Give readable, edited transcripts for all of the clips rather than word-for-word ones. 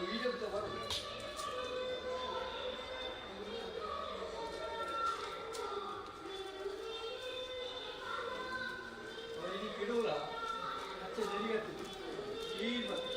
ಅವು ಈಜಂತ ಬರೋದು. ಈ ಪಿಡೂಲ ಅಚ್ಚ ಜರಿಗತ್ತಿದೆ ಕ್ಲೀನ್ ಬರ್ತದೆ.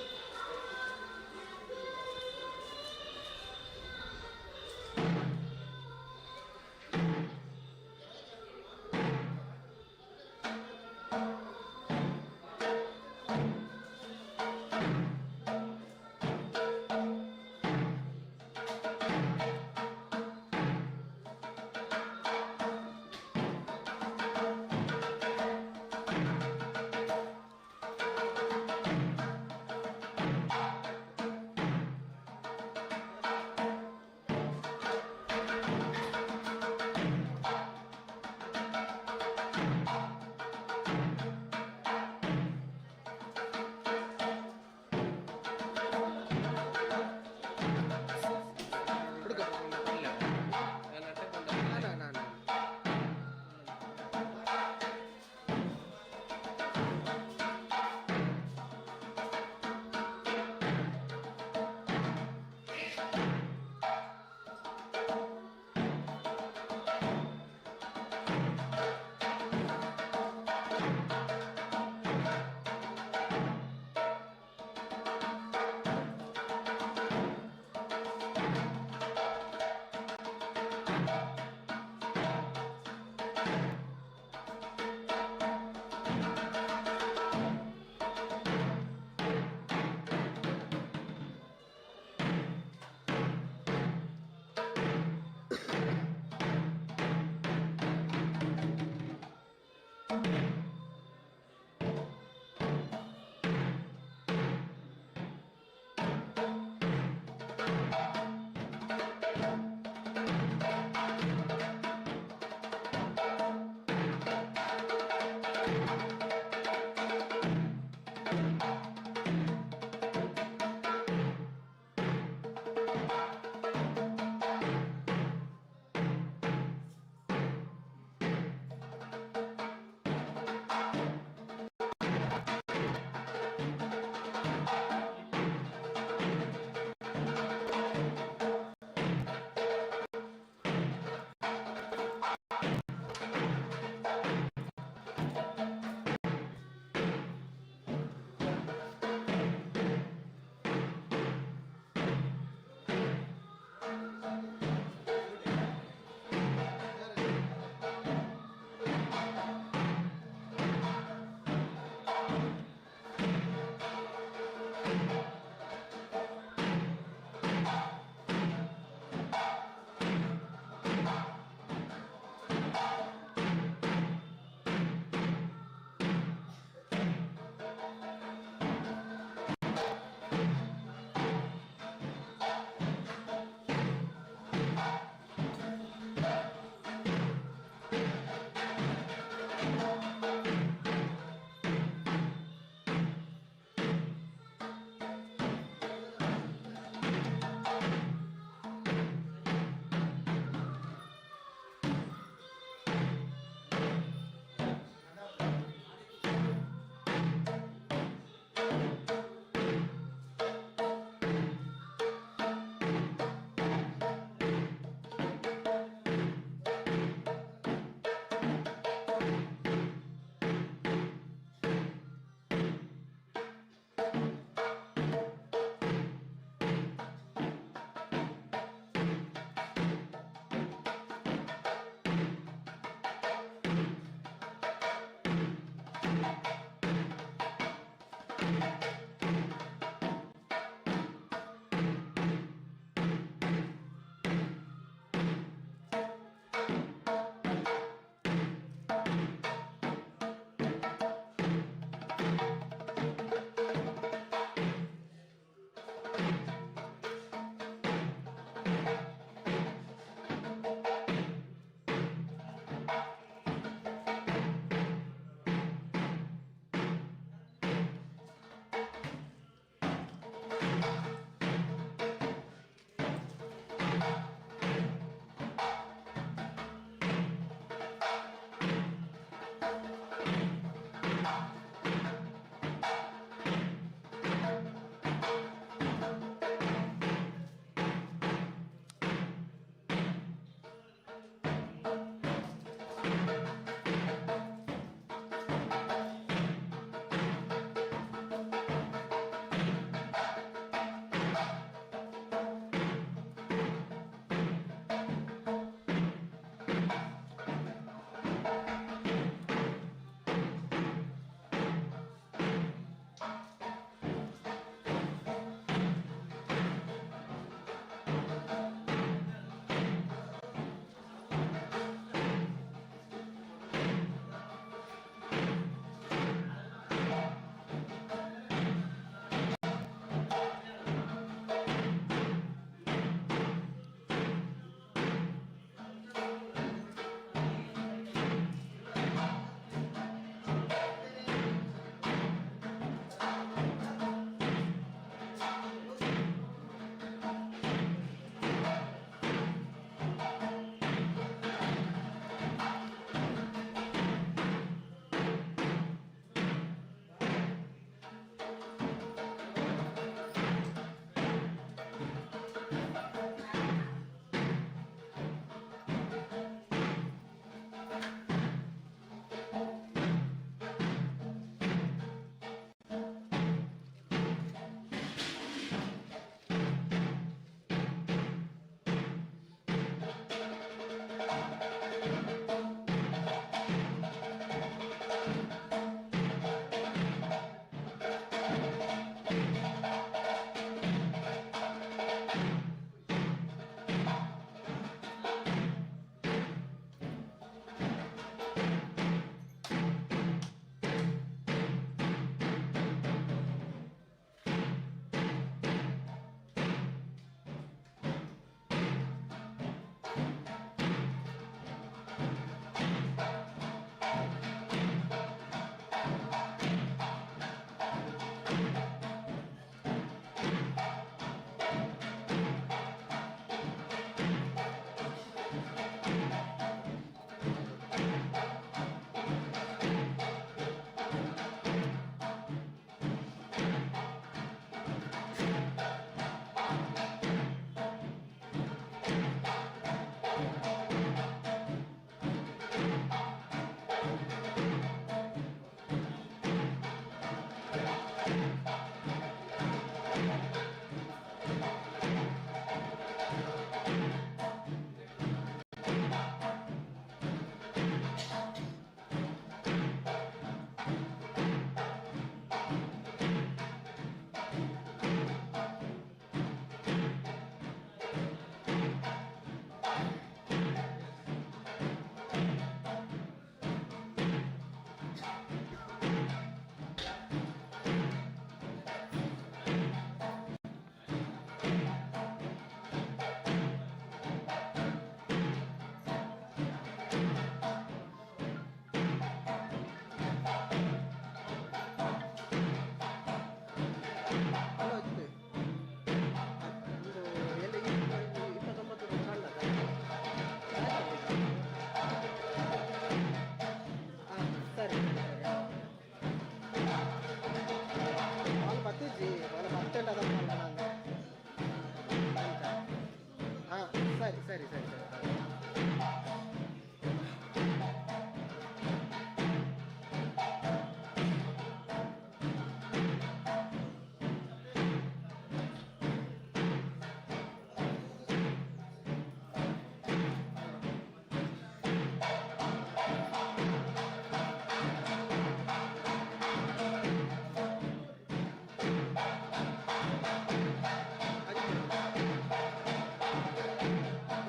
ಸರಿ ಸರಿ ಸರಿ.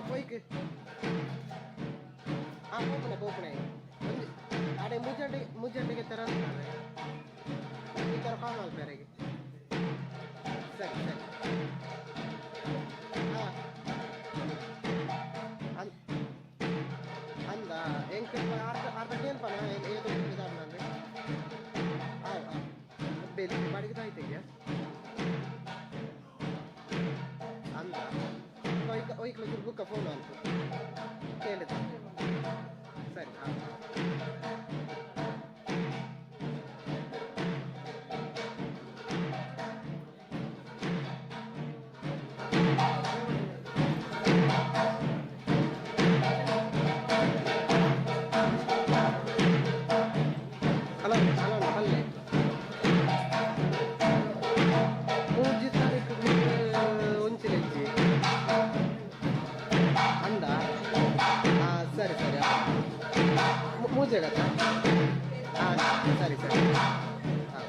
ಪೋಯ್ಕ್ ಆ ಪೋಪುನೆ ಪೋಪುನೆ. ಒಂಜಿ ಅಡೆ ಮುಜ್ಜಂಟೆ ಮುಜ್ಜಂಟೆಗೆ ತರ ಈ ಥರ ಕಾಲ್ ಮಲ್ಪೆರೆಗೆ. ಸರಿ ಸರಿ. ಹಾಂ, ಅನ್ ಅಂದ ಎಂಕ್ ಅರ್ಧ ಅರ್ಧ ಕೇಳ್ಪನ ಏತು ಇದಾದ. ಆವ್ ಆವ್ ಬೆಲಿ ಬಾಡಿಗೆ ತಾಯ್ತೆಗೆ ಅಂದ. ಒಯ್ಕ ಒಯ್ಕ್ಲ ಬುಕ್ಕ ಫೋನ್ ಅಲ್ಪ ಕೇಳಿದೆ. ಸರಿ, ಹಾಂ. ಹಲೋ ಹಲೋ, ಪಲ್ಲೆ ಮೂಜಿ ತಾರೀಕು ಒಂಚಿಲೆಜ್ಜಿ ಅಂದ. ಹಾಂ, ಸರಿ ಸರಿ. ಮೂಜೆಗತ್ತ. ಹಾಂ, ಸರಿ ಸರಿ. ಹಾಂ.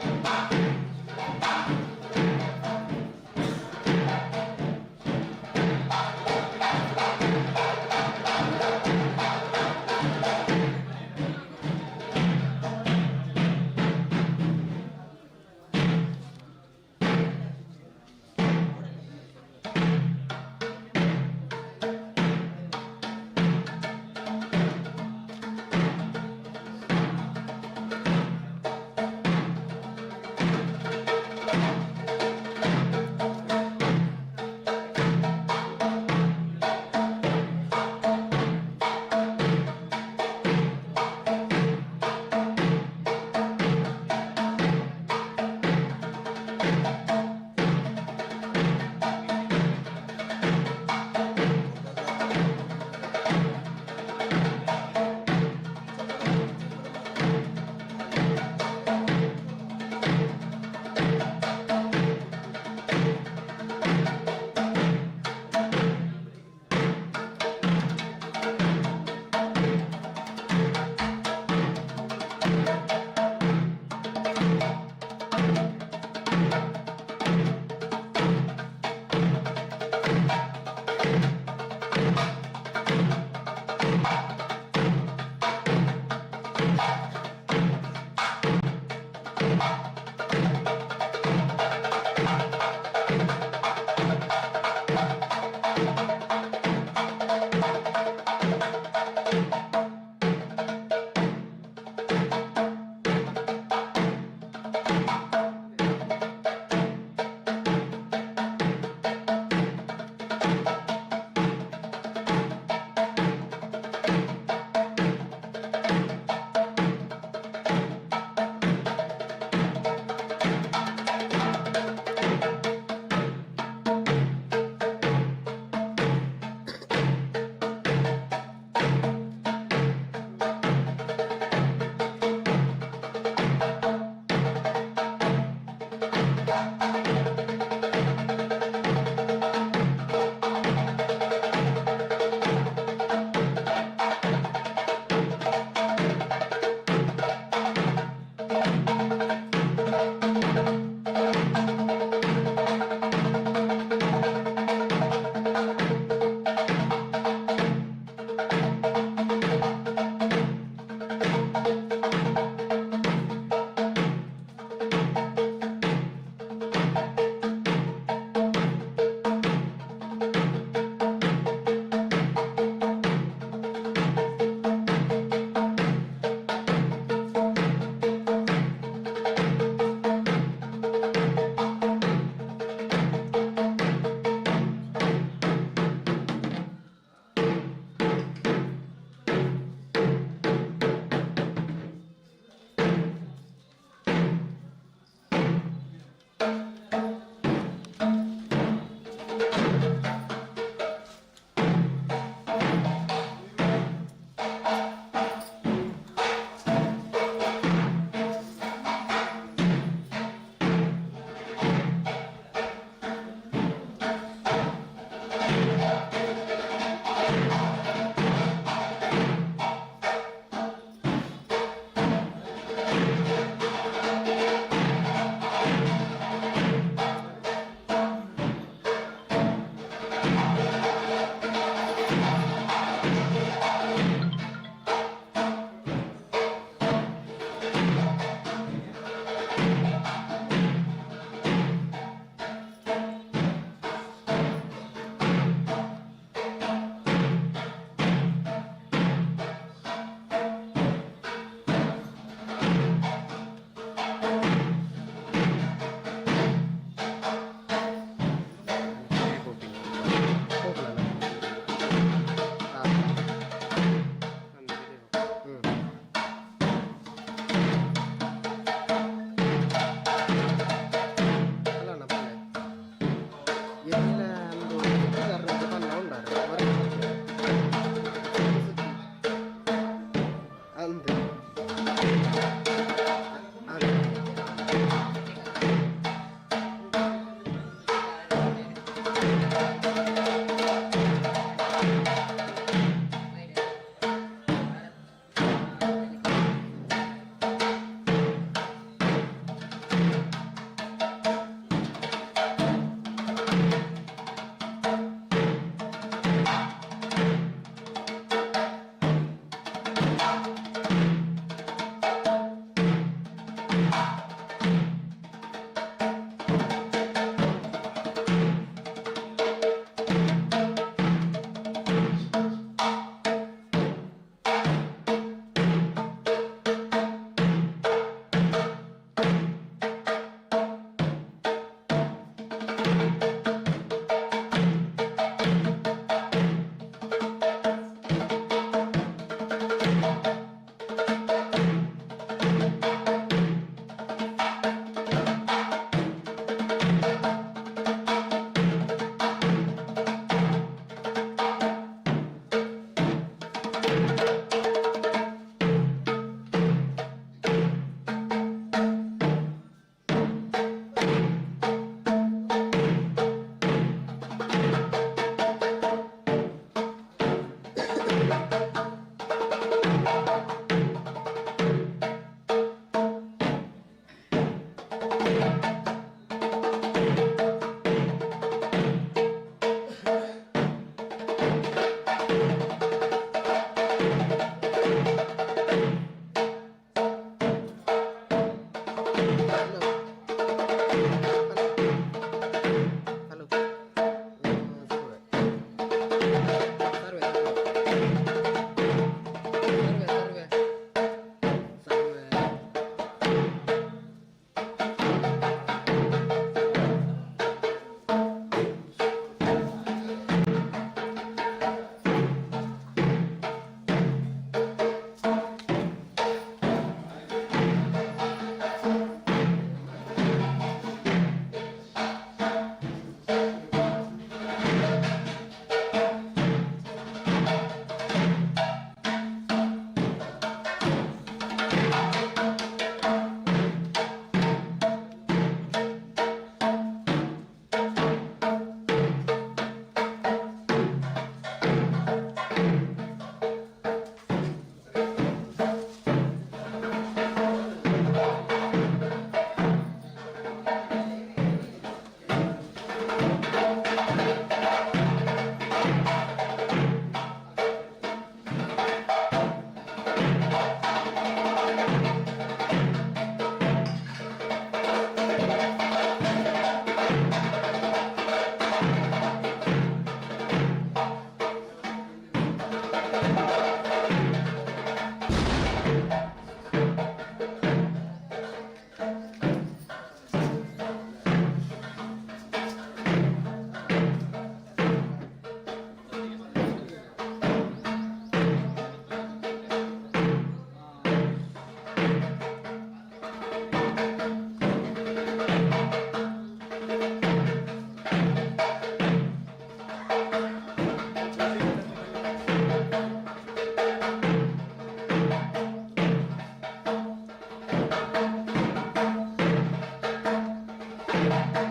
Thank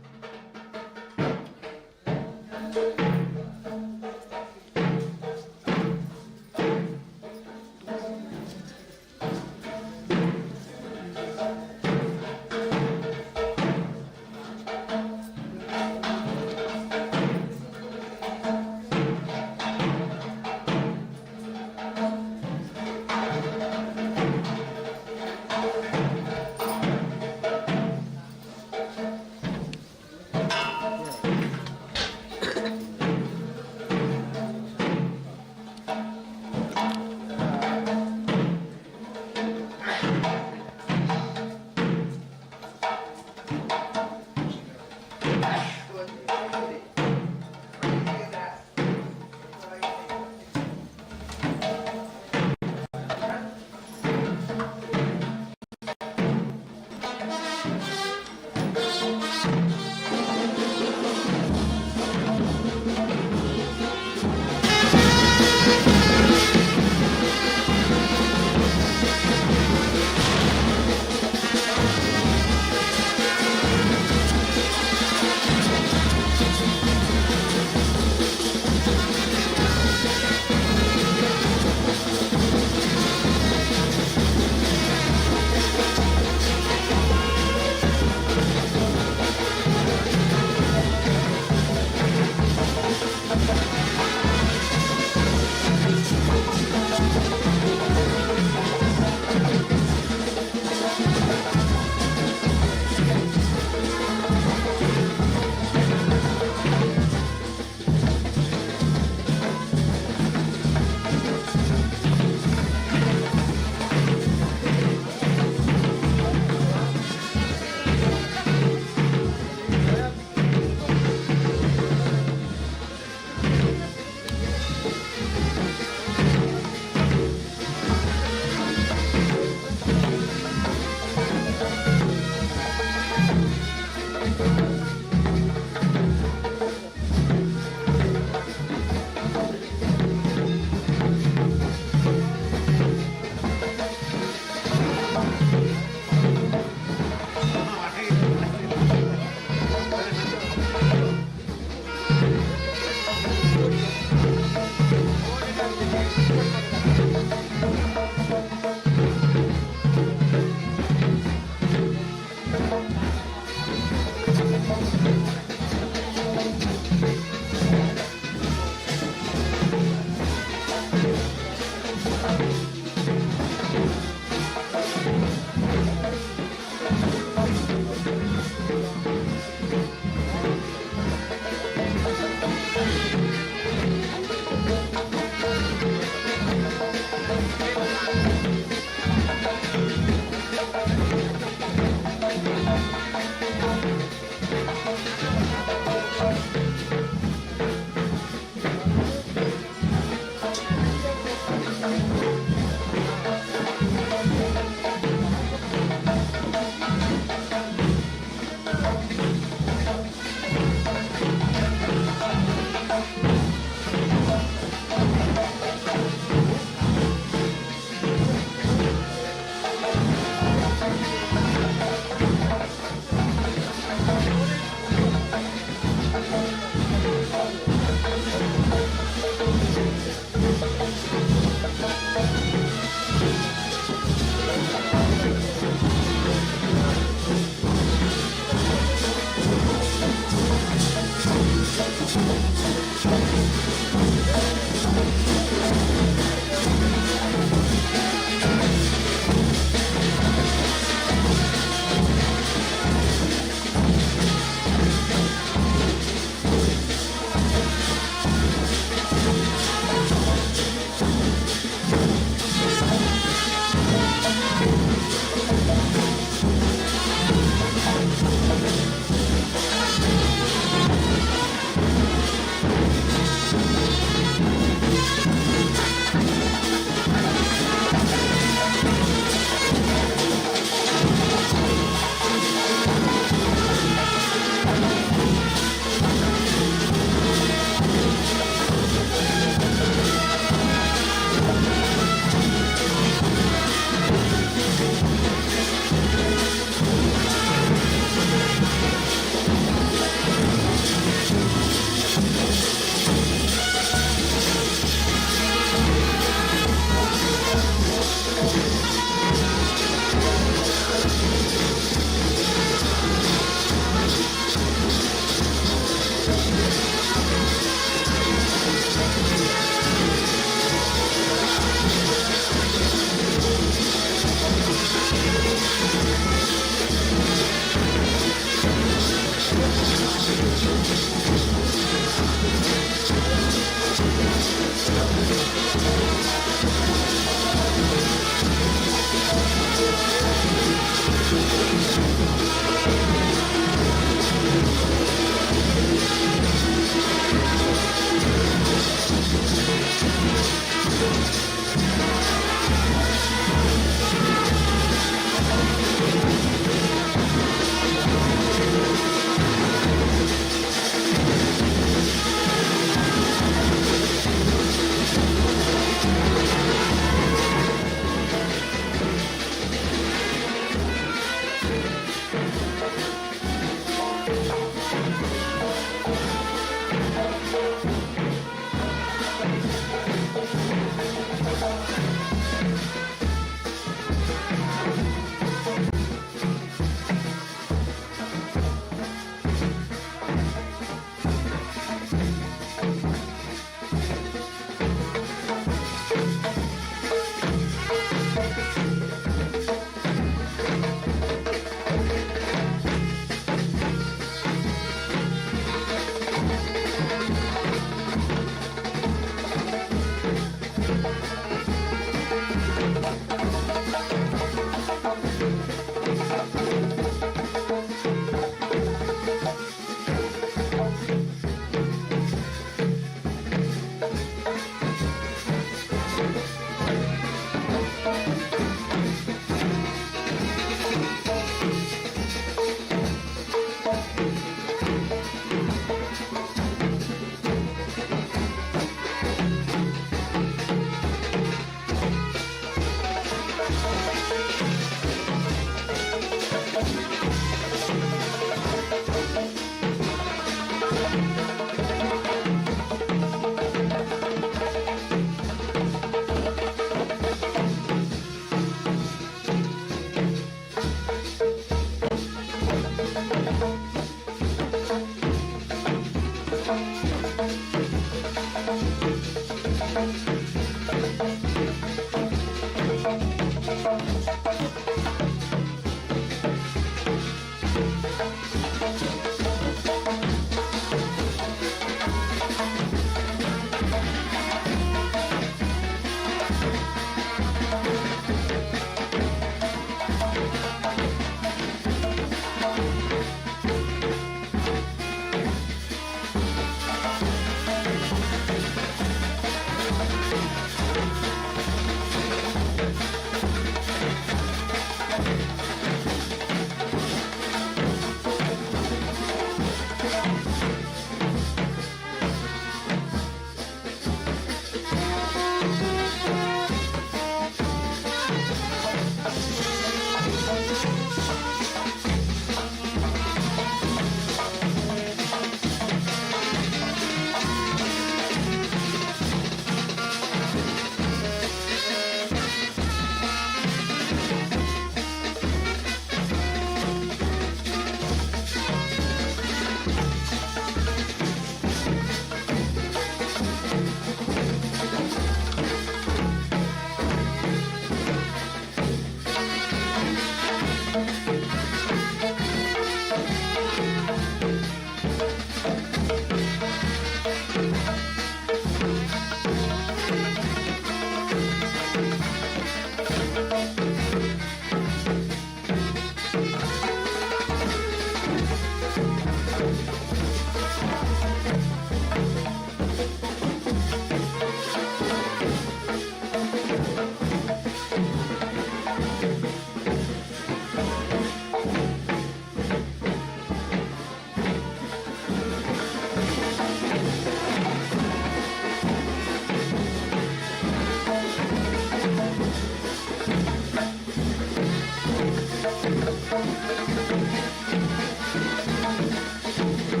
Thank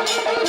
Thank you.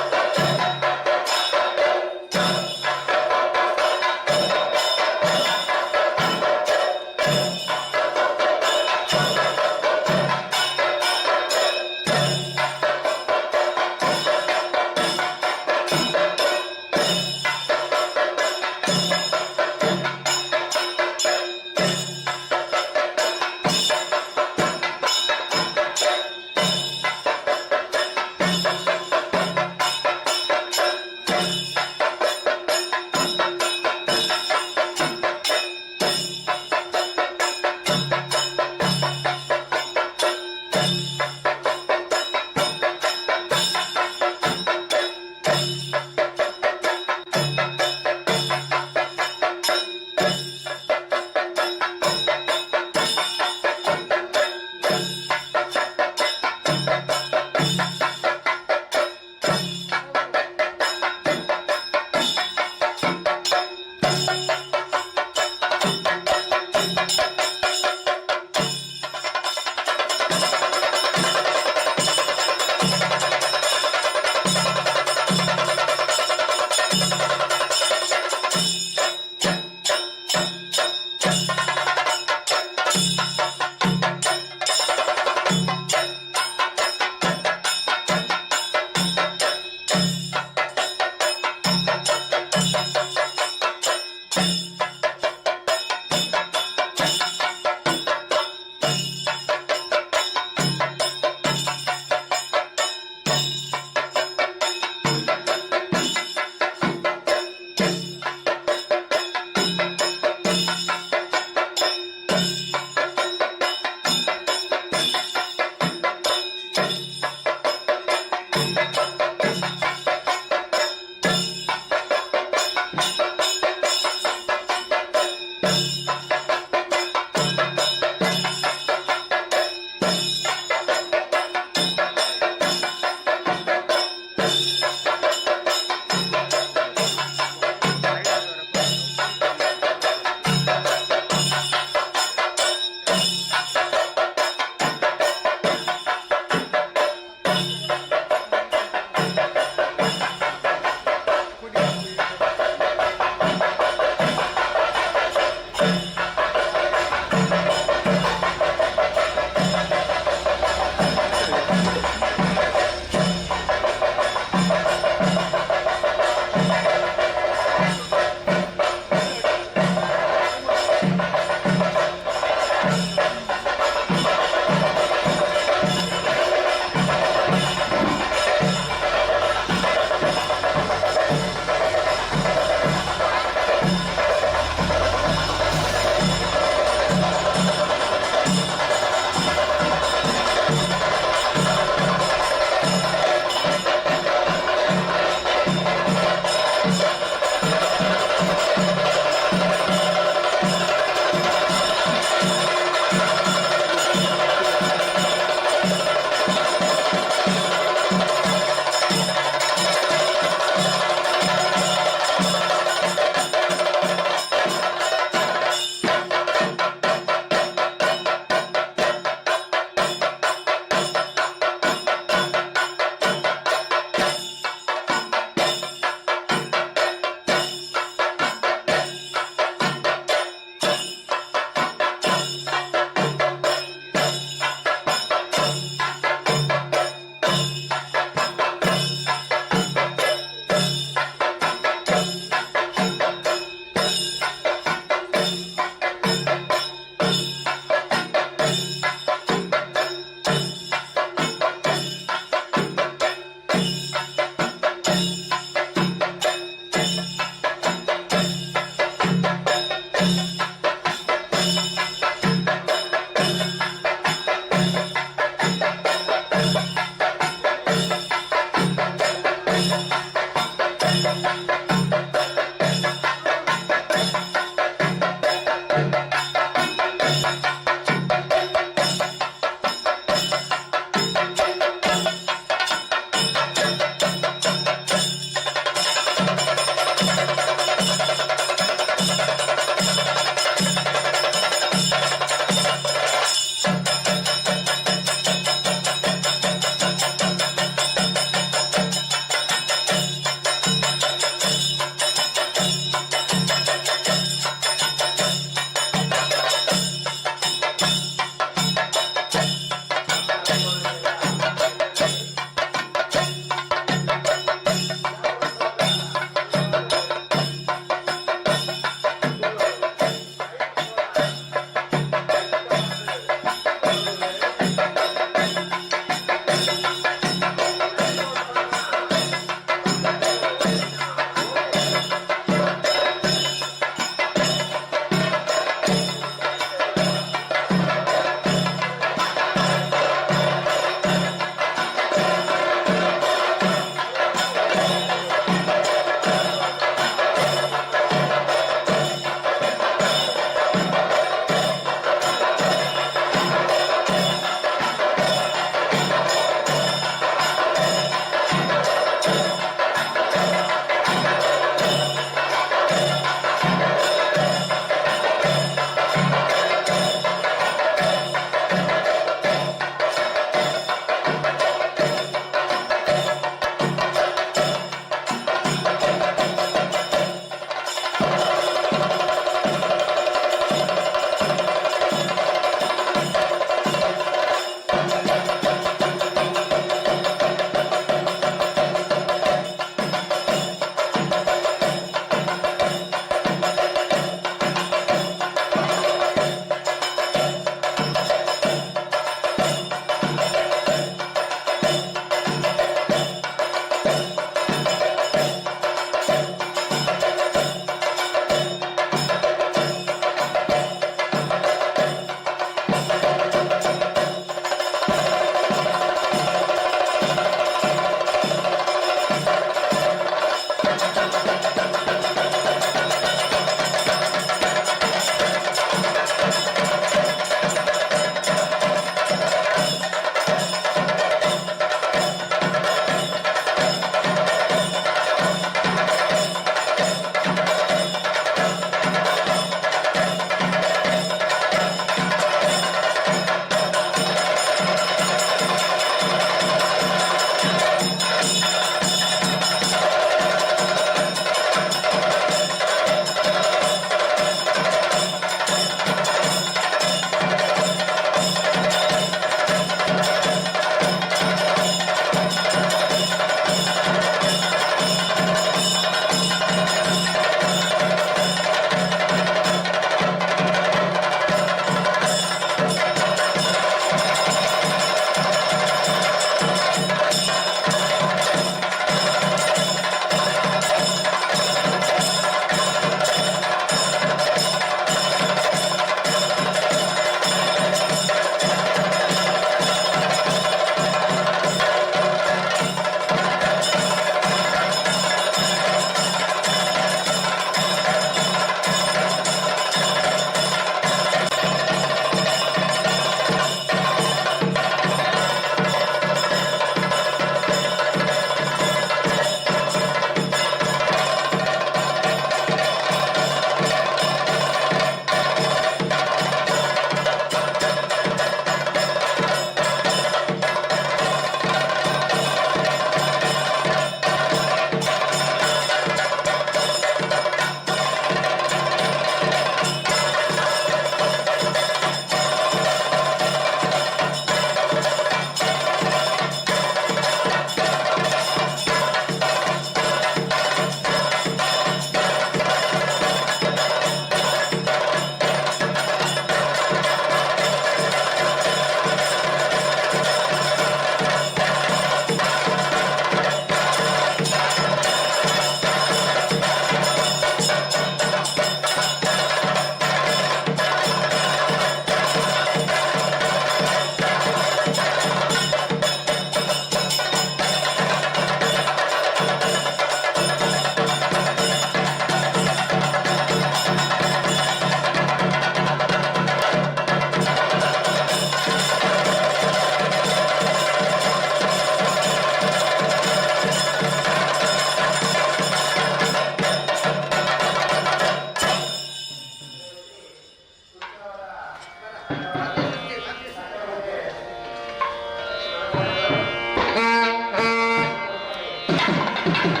Thank you.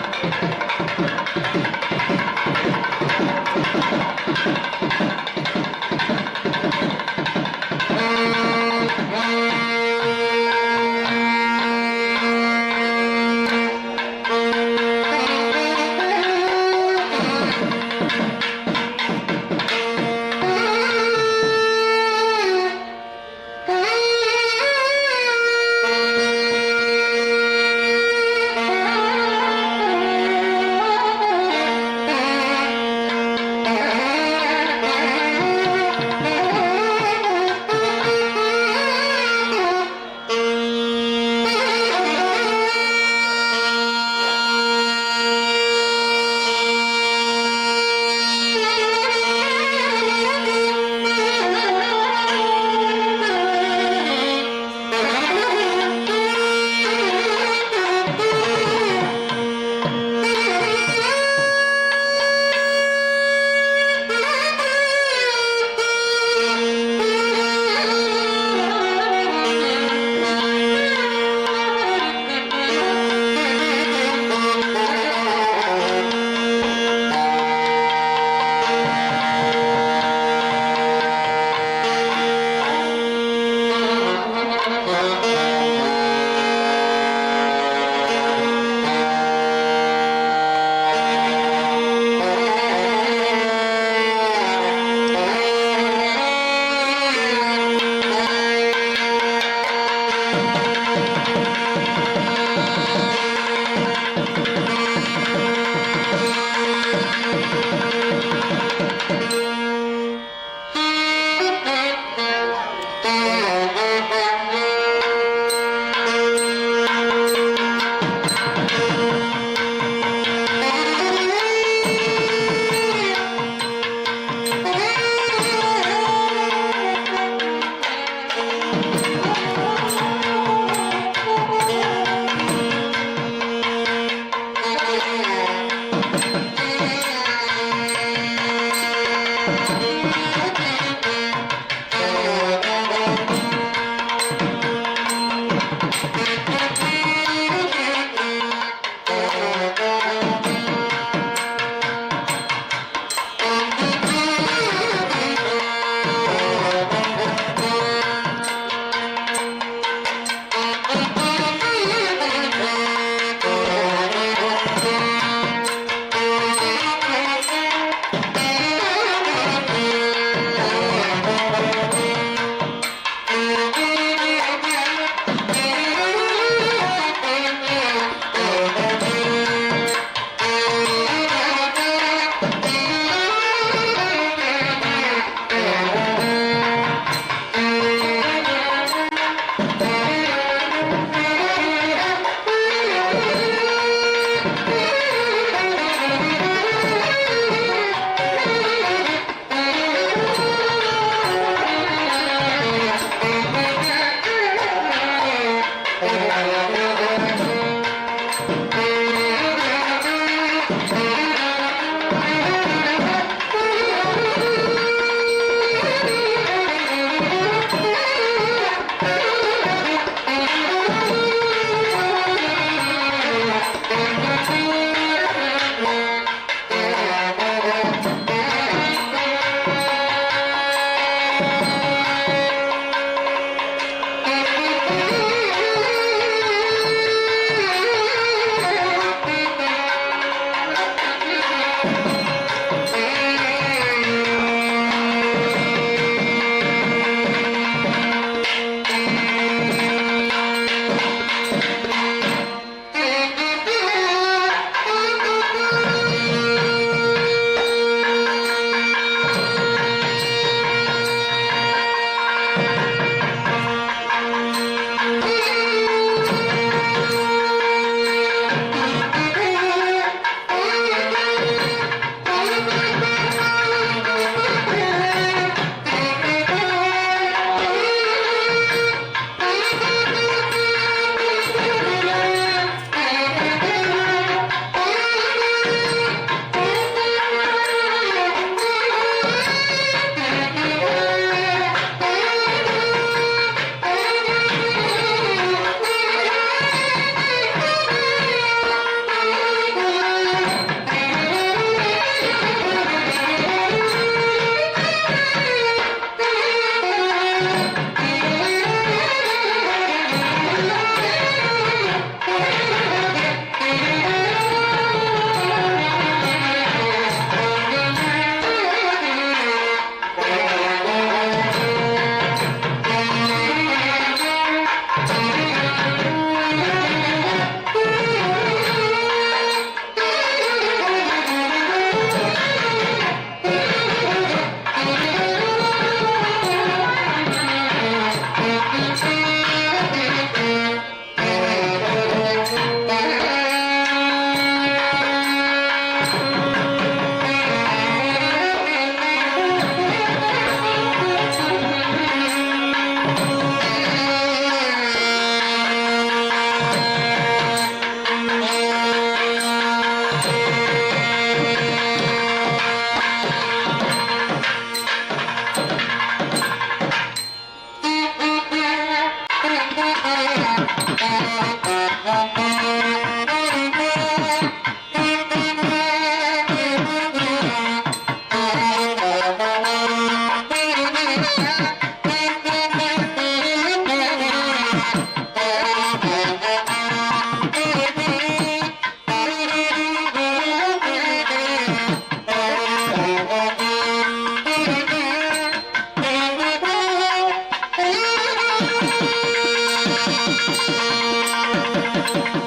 Thank you.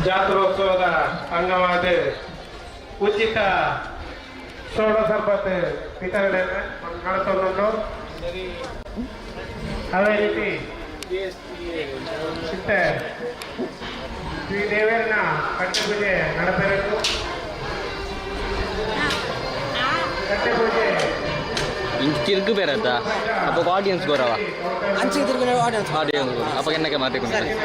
ಜಾತ್ರೋತ್ಸವದ ಅಂಗವಾದ ಉಚಿತ ಸೋಡಾ ಸರ್ಬತ್ ವಿತರಣೆ ನಡೆಸೋದುಂಟು. ಅದೇ ರೀತಿ ಇತ್ತೆ ಶ್ರೀ ದೇವರನ ಕಟ್ಟೆ ಪೂಜೆ ಕಟ್ಟೆ ಪೂಜೆ. ಇಂಚ ತಿರ್ಗು ಬೇರೆ ಅಪ್ಪ ಆಡಿಯನ್ಸ್ ಗೋರವ. ಅಂಚಿಗೆ ತಿರುಗಿ ಆಡಿಯನ್ಸ್. ಆಡಿಯನ್ಸ್ ಅಪ್ಪ ಎನ್ನಕ್ಕೆ ಮಾತಾಡ್ಕೊಂಡು.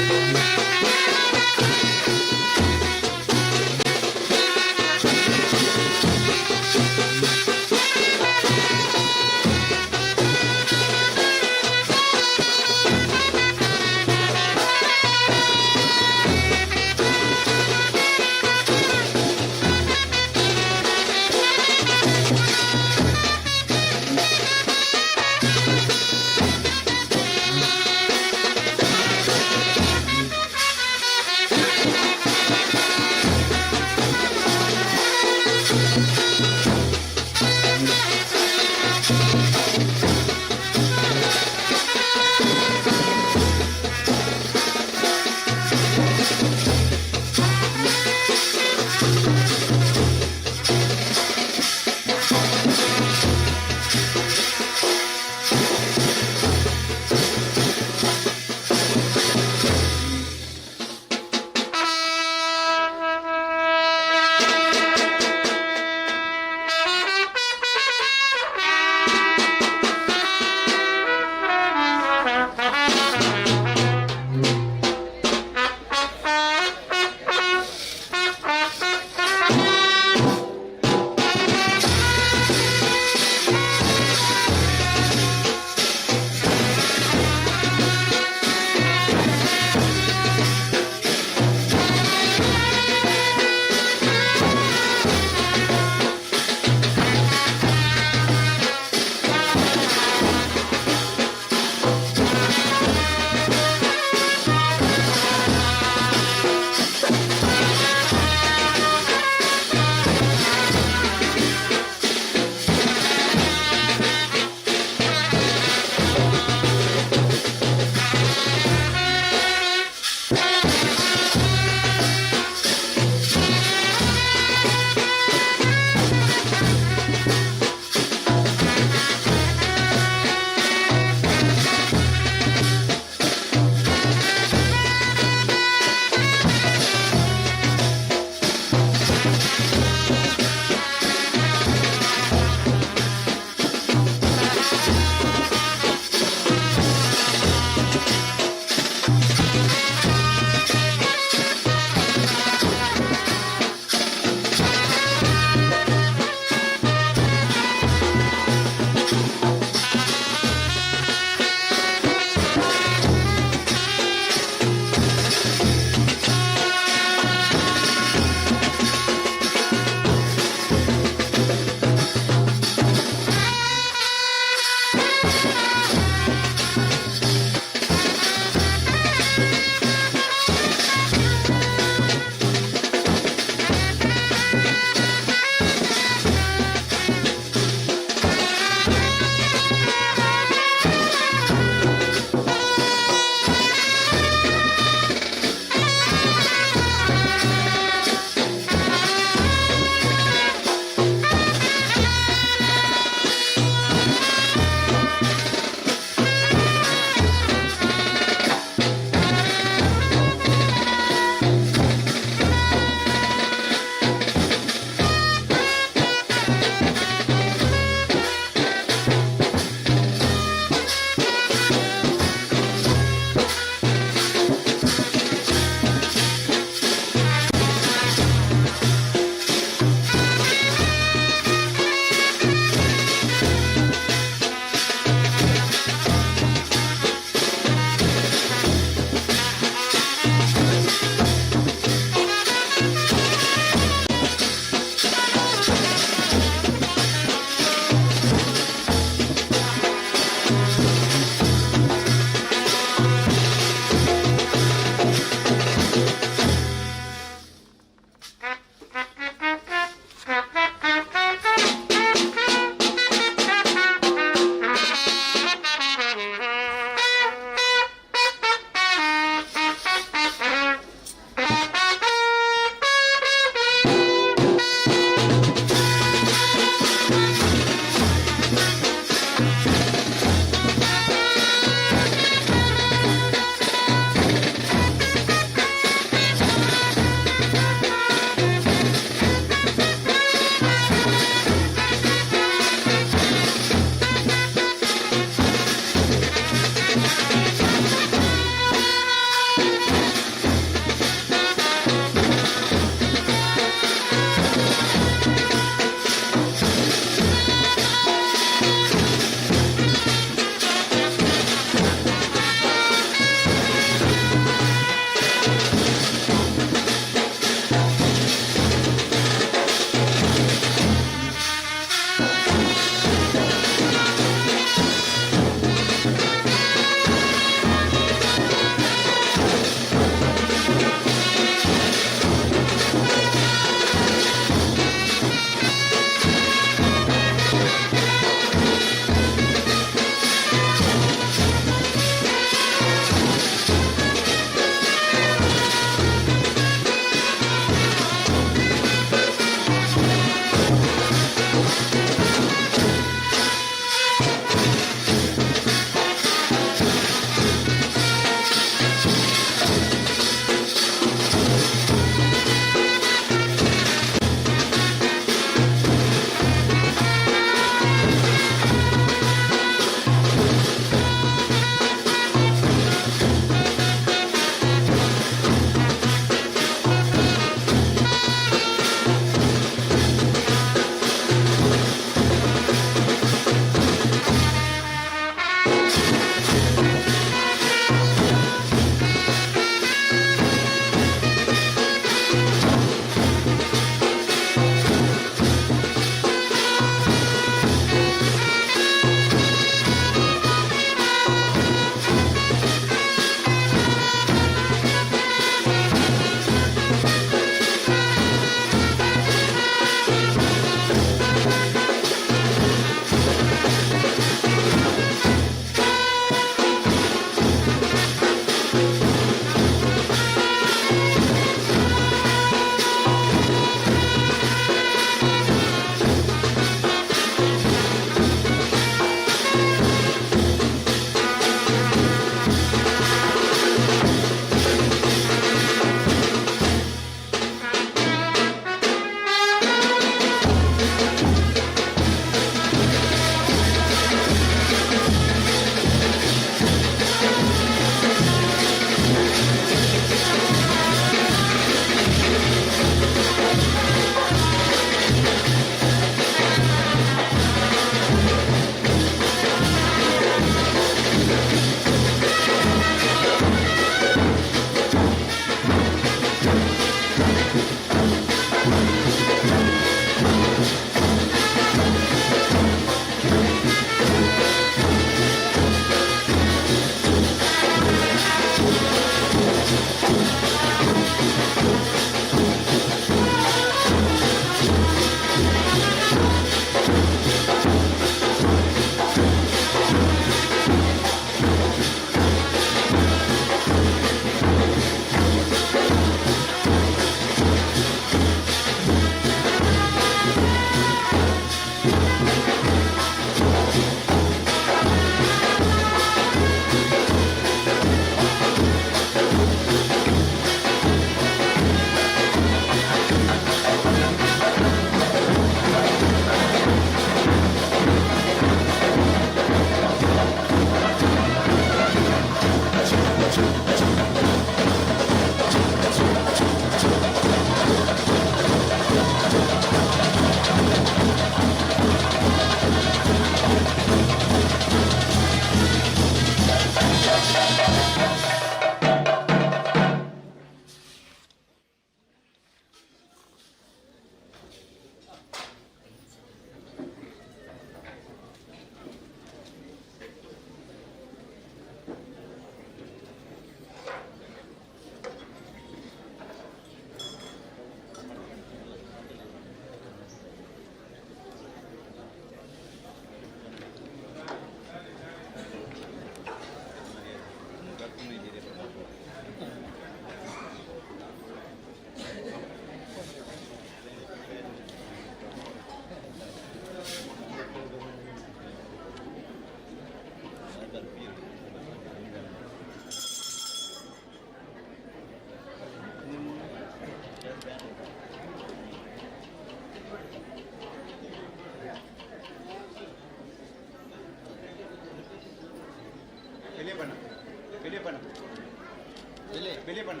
ಬೆಲೆ ಬೆಲೆ ಬಣ್ಣ.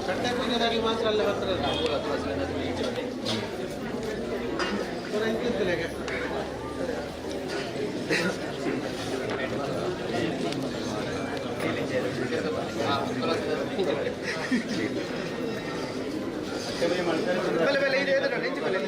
ಕಟ್ಟೆ ಪೂಜೆದಾಗಲಿ ಮಾತ್ರ ಅಲ್ಲ ಬರ್ತಾರಲ್ಲ. ಬಲೆ ಬಲೆ ಇದು ಎದುರು ಇಂಚು ಬಲೆ.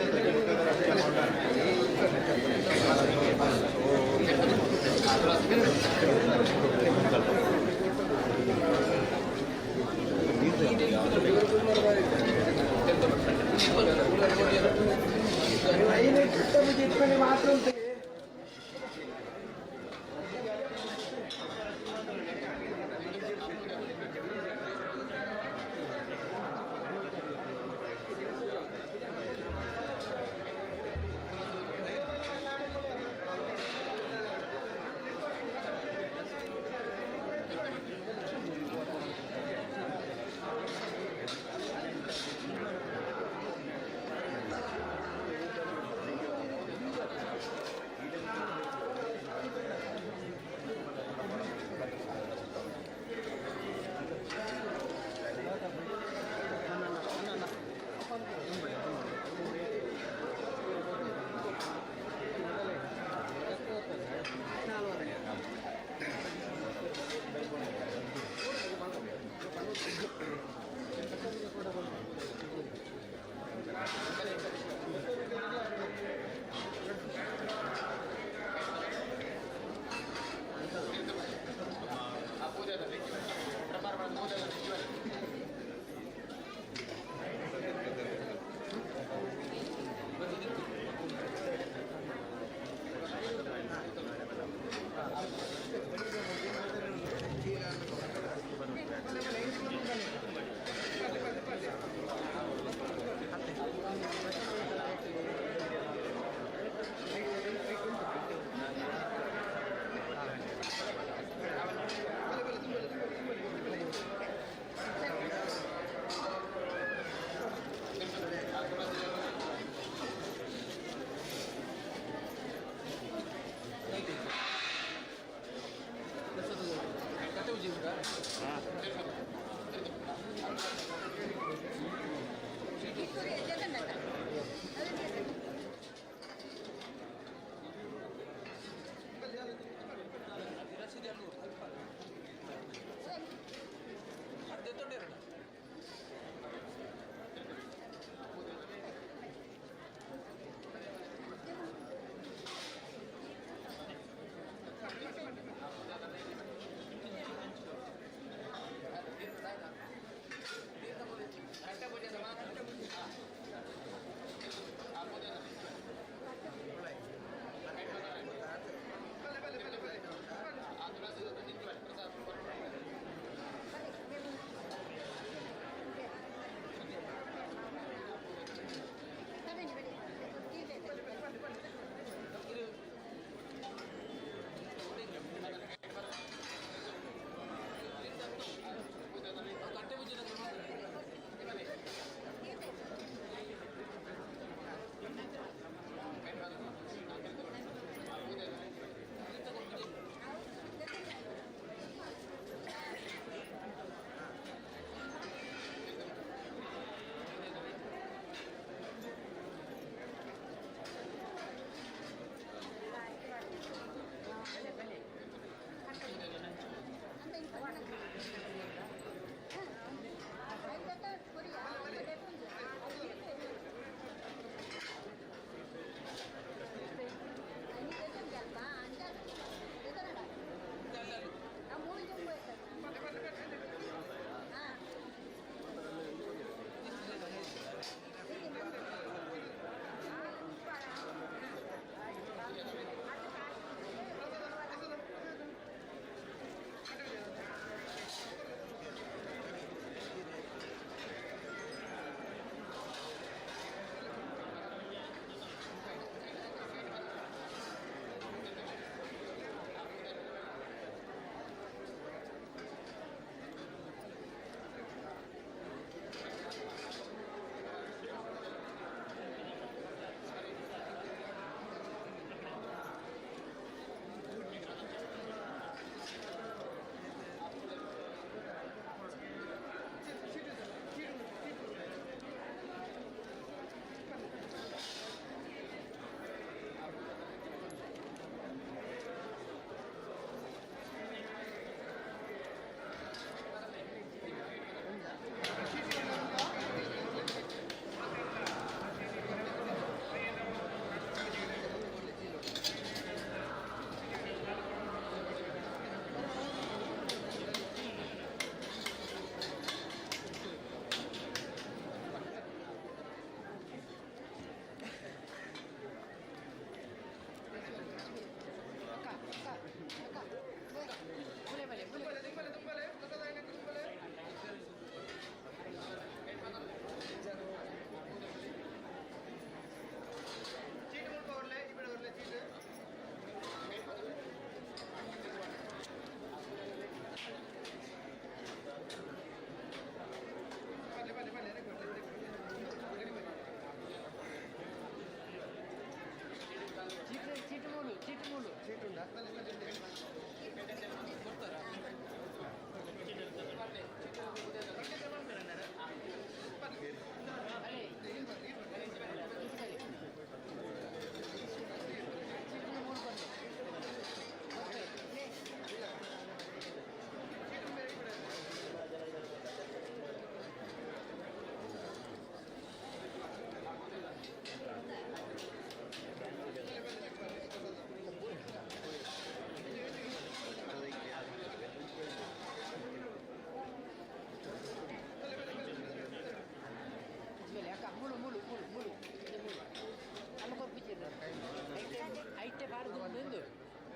ಐಟೆ ಬಾರ್ದು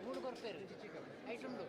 ಮೂರು ಕೊರ್ಪೇರು ಐಟುಂಡು.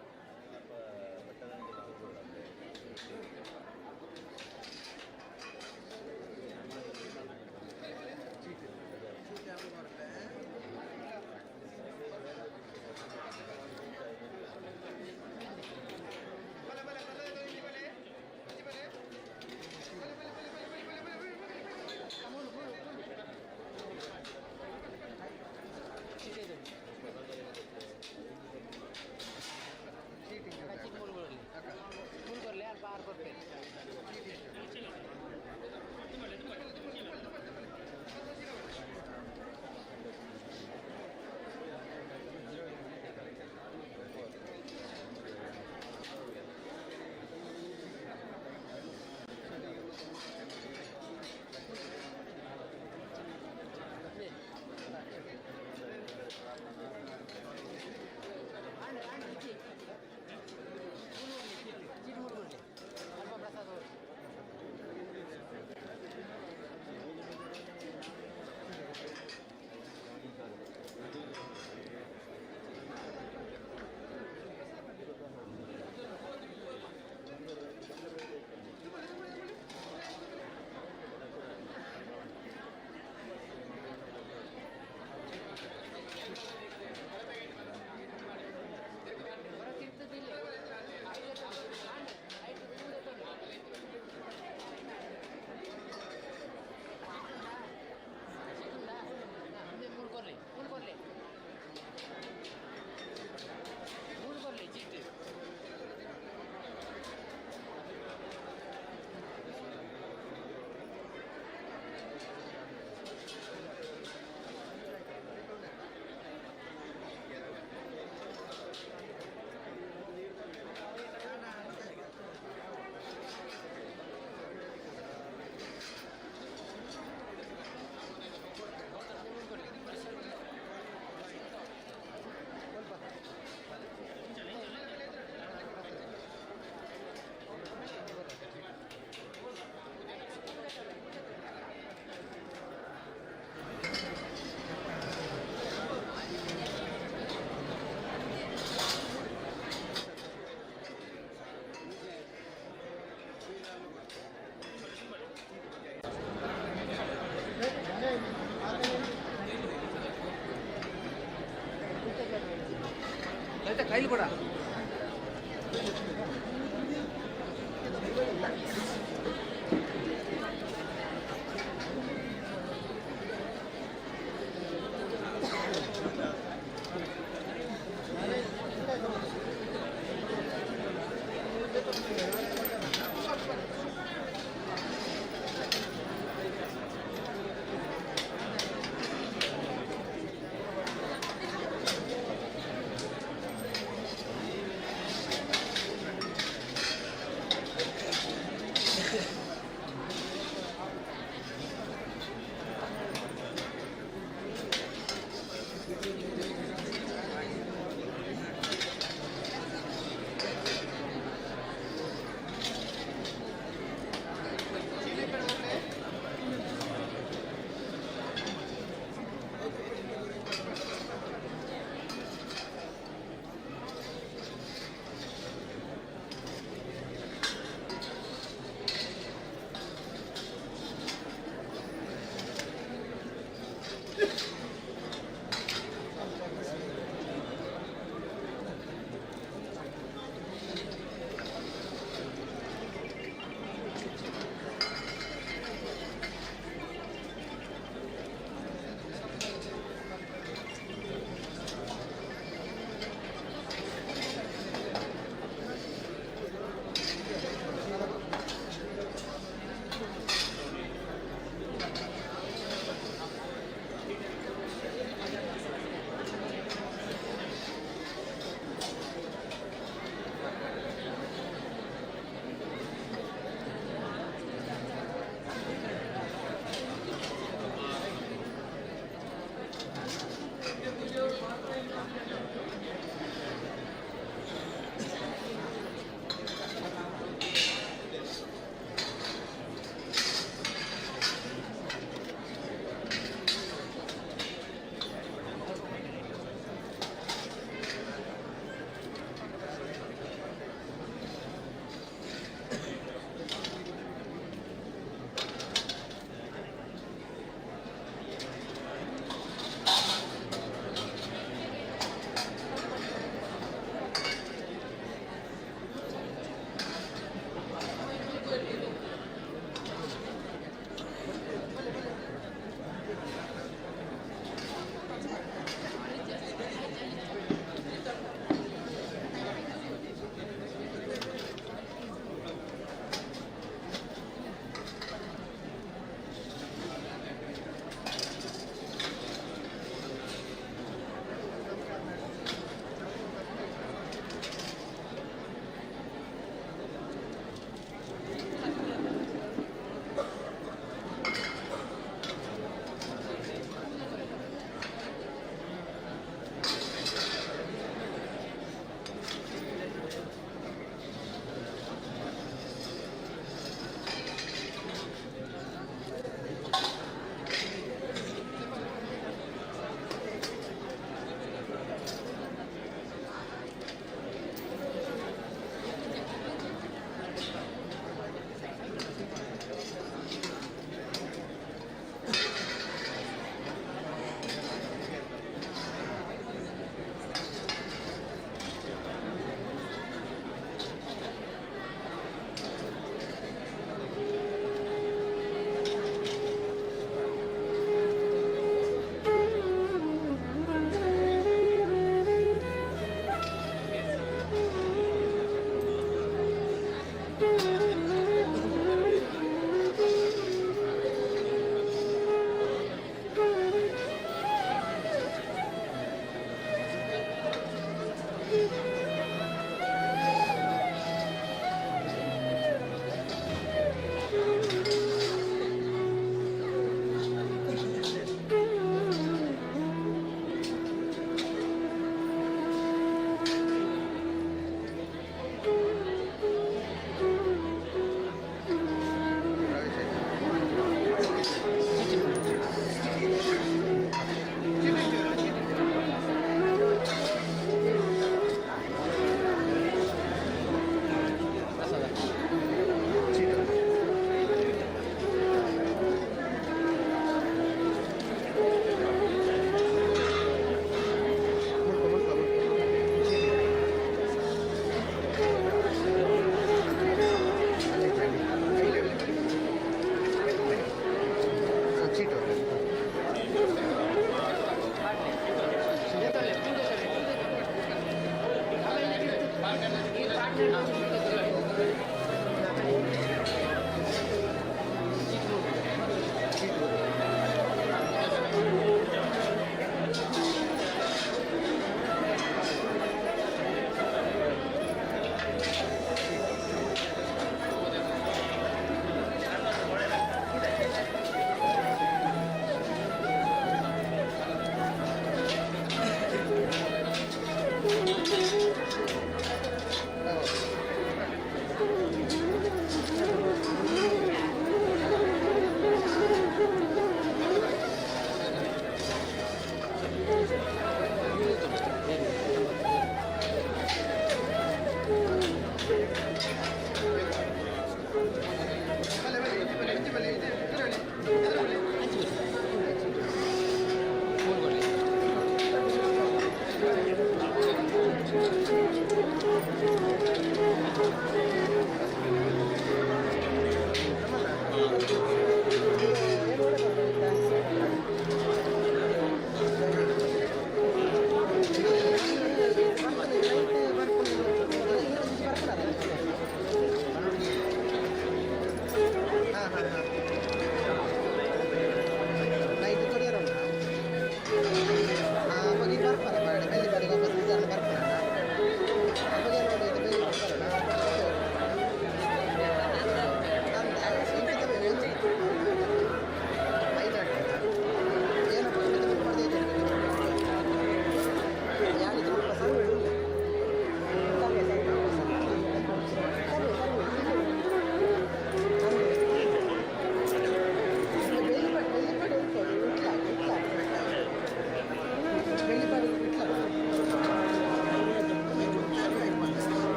ಕೈಲಿ ಕೊಡ.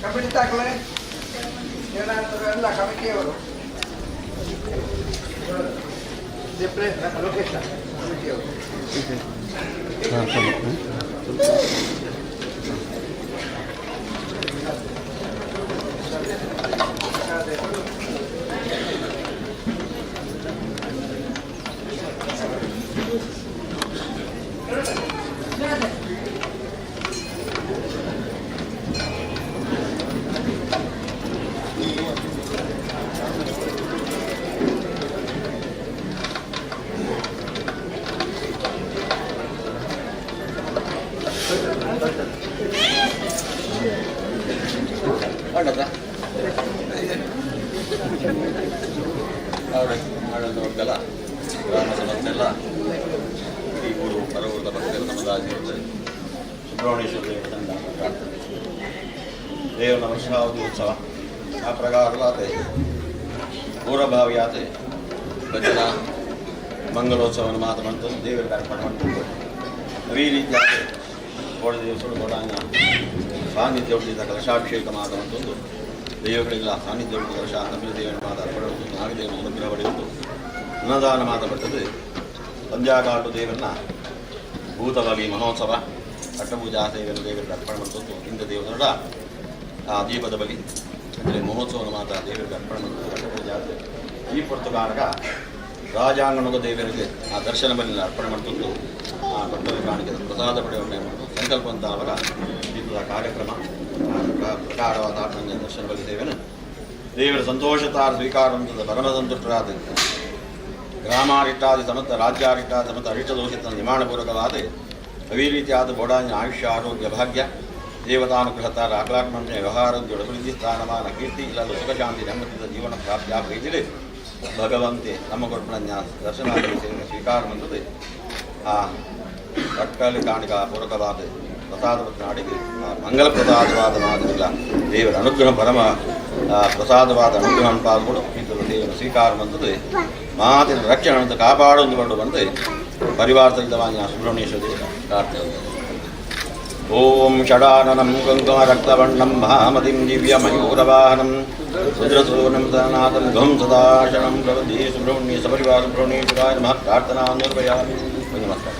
ಕಮಿಟಿ ತಾಕಲೆ ಏನಾಗ್ತದೆ ಎಲ್ಲ ಕಮಿಟಿಯವರು ಲೋಕೇಶ ಕಮಿಟಿಯವರು. ಆಡಳಿತ ಗ್ರಾಮ ಸಮಸ್ಯೆಲ್ಲ ಇಡೀ ಊರು ಪರವೂರದ ಭಕ್ತರು ಸಮುದಾಯ ಸೇರಿದರೆ ಸುಬ್ರಹ್ಮಣ್ಯೇಶ್ವರ ದೇವಸ್ಥಾನ ಪ್ರಾರ್ಥನೆ ದೇವನ ವರ್ಷಾವಧಿ ಉತ್ಸವ ಆ ಪ್ರಕಾರವಾದ ಪೂರ್ವಭಾವಿಯಾದ ಭಜನಾ ಮಂಗಲೋತ್ಸವವನ್ನು ಮಾತು ಮಾಡ್ತದೆ, ದೇವರಿಗೆ ಅರ್ಪಣೆ ಮಾಡ್ತದೆ. ಈ ರೀತಿಯಾದ ಕೋಡ ದೇವಸ್ಥಾನ ಕೋಡಾಂಗ ಸಾನ್ನಿಧ್ಯ ಉಳಿದ ಕಲಶಾಭಿಷೇಕ ಮಾತವಂತೊಂದು ದೇವಗಳಿಗೆಲ್ಲ ಸಾನ್ನಿಧ್ಯ ಉಳಿದ ಕಲಶ ತಮಿಳು ದೇವರ ಮಾತು ಅರ್ಪಣೆ ಉಂಟು, ನಾಗದೇವನ ಅನುಗ್ರಹ ಪಡೆಯುವುದು, ಅನ್ನದಾನ ಮಾತು ಬರ್ತದೆ. ಸಂಧ್ಯಾಕಾಲು ದೇವರನ್ನ ಭೂತಬಲಿ ಮಹೋತ್ಸವ ಅಟ್ಟಪೂಜಾ ಸೇವೆಯನ್ನು ದೇವರಿಗೆ ಅರ್ಪಣೆ ಮಾಡ್ತದ್ದು. ಇಂಥ ದೇವರ ಆ ದೀಪದ ಬಲಿ ಅಂದರೆ ಮಹೋತ್ಸವನ ಮಾತ ದೇವರಿಗೆ ಅರ್ಪಣೆ ಮಾಡ್ತದೆ ಅಟ್ಟಪೂಜಾ. ಈ ಪೊರ್ತುಗಾರಗ ರಾಜಾಂಗಣದ ದೇವರಿಗೆ ಆ ದರ್ಶನ ಬಲಿನ ಅರ್ಪಣೆ ಮಾಡ್ತಂದು ಆ ಭಕ್ತರ ಕಾಣಿಕೆ ಪ್ರಸಾದ ಪಡೆಯುವ ಸಂಕಲ್ಪ ಅಂತ ಅವರ ದೀಪದ ಕಾರ್ಯಕ್ರಮ ಆ ಪ್ರಕಾರವಾದ ಆತ್ಮಜ್ಞ ದರ್ಶನ ಬಲಿ ಸೇವೆಯನ್ನು ದೇವರ ಸಂತೋಷತಾರ ಸ್ವೀಕಾರ ಪರಮ ಸಂತುಷ್ಟರಾದ ಗ್ರಾಮಾರಿಷ್ಟಾದಿ ಸಮಸ್ತ ರಾಜ್ಯಾರಿಷ್ಟಾದಿ ಸಮಸ್ತ ಅರಿಷ್ಟ ದೋಷಿತ ನಿಮಾಣಪೂರ್ವಕವಾದ ಅವೇ ರೀತಿಯಾದ ಬೋಡಾಂಜ ಆಯುಷ್ಯ ಆರೋಗ್ಯ ಭಾಗ್ಯ ದೇವತಾನುಗ್ರಹತಾರ ಅಕಲಾತ್ಮಂಚ ವ್ಯವಹಾರ ಅಭಿವೃದ್ಧಿ ಸ್ಥಾನಮಾನ ಕೀರ್ತಿ ಇಲ್ಲದ ಸುಖ ಶಾಂತಿ ನೆಮ್ಮದಿದ ಜೀವನ ಪ್ರಾಪ್ತಿ ಆಗಬೇಕಿದೆ. ಭಗವಂತೆ ನಮ್ಮ ಕೊಟ್ಟನ ದರ್ಶನಾದಿ ಸೇವೆ ಸ್ವೀಕಾರ ಬಂದದೆ. ಆ ಕಟ್ಟಲಿ ಕಾಣಿಕ ಪೂರಕವಾದ ಪ್ರಸಾದ ನಾಡಿಗೆ ಆ ಮಂಗಲ ಪ್ರಸಾದವಾದ ಮಾತಿಲ್ಲ ದೇವರ ಅನುಗ್ರಹ ಪರಮ ಪ್ರಸಾದವಾದ ಅನುಗ್ರಹ ಪಾದಗಳು ಇಂಥದ್ದು ದೇವರ ಸ್ವೀಕಾರ ಬಂದದೆ. ಮಾತಿನ ರಕ್ಷಣೆ ಅಂತ ಕಾಪಾಡೊಂದು ಬಂದು ಬಂದು ಪರಿವಾರ ಸಹಿತವಾಗಿ ಸುಬ್ರಹ್ಮಣ್ಯೇಶ್ವರ ದೇವರ ಪ್ರಾರ್ಥನೆ. ಓಂ ಷಡಾನನಂ ಕುಂಕುಮರಕ್ತವರ್ಣಂ ಮಹಾಮತಿಂ ದಿವ್ಯಮಯೂರವಾಹನಂ ರುದ್ರಸೂನಂ ಸನಾತಂ ಧ್ವಂ ಸದಾ ಶರಣಂ ಪ್ರಪದ್ಯೆ. ಸುಬ್ರಹ್ಮಣ್ಯ ಸಪರಿವಾರ ಸುಬ್ರಹ್ಮಣ್ಯೇಶ್ವರಾಯ ನಮಃ. ಪ್ರಾರ್ಥನಾ ನಿರ್ಭಯಾಮಿ. ನಮಸ್ಕಾರ.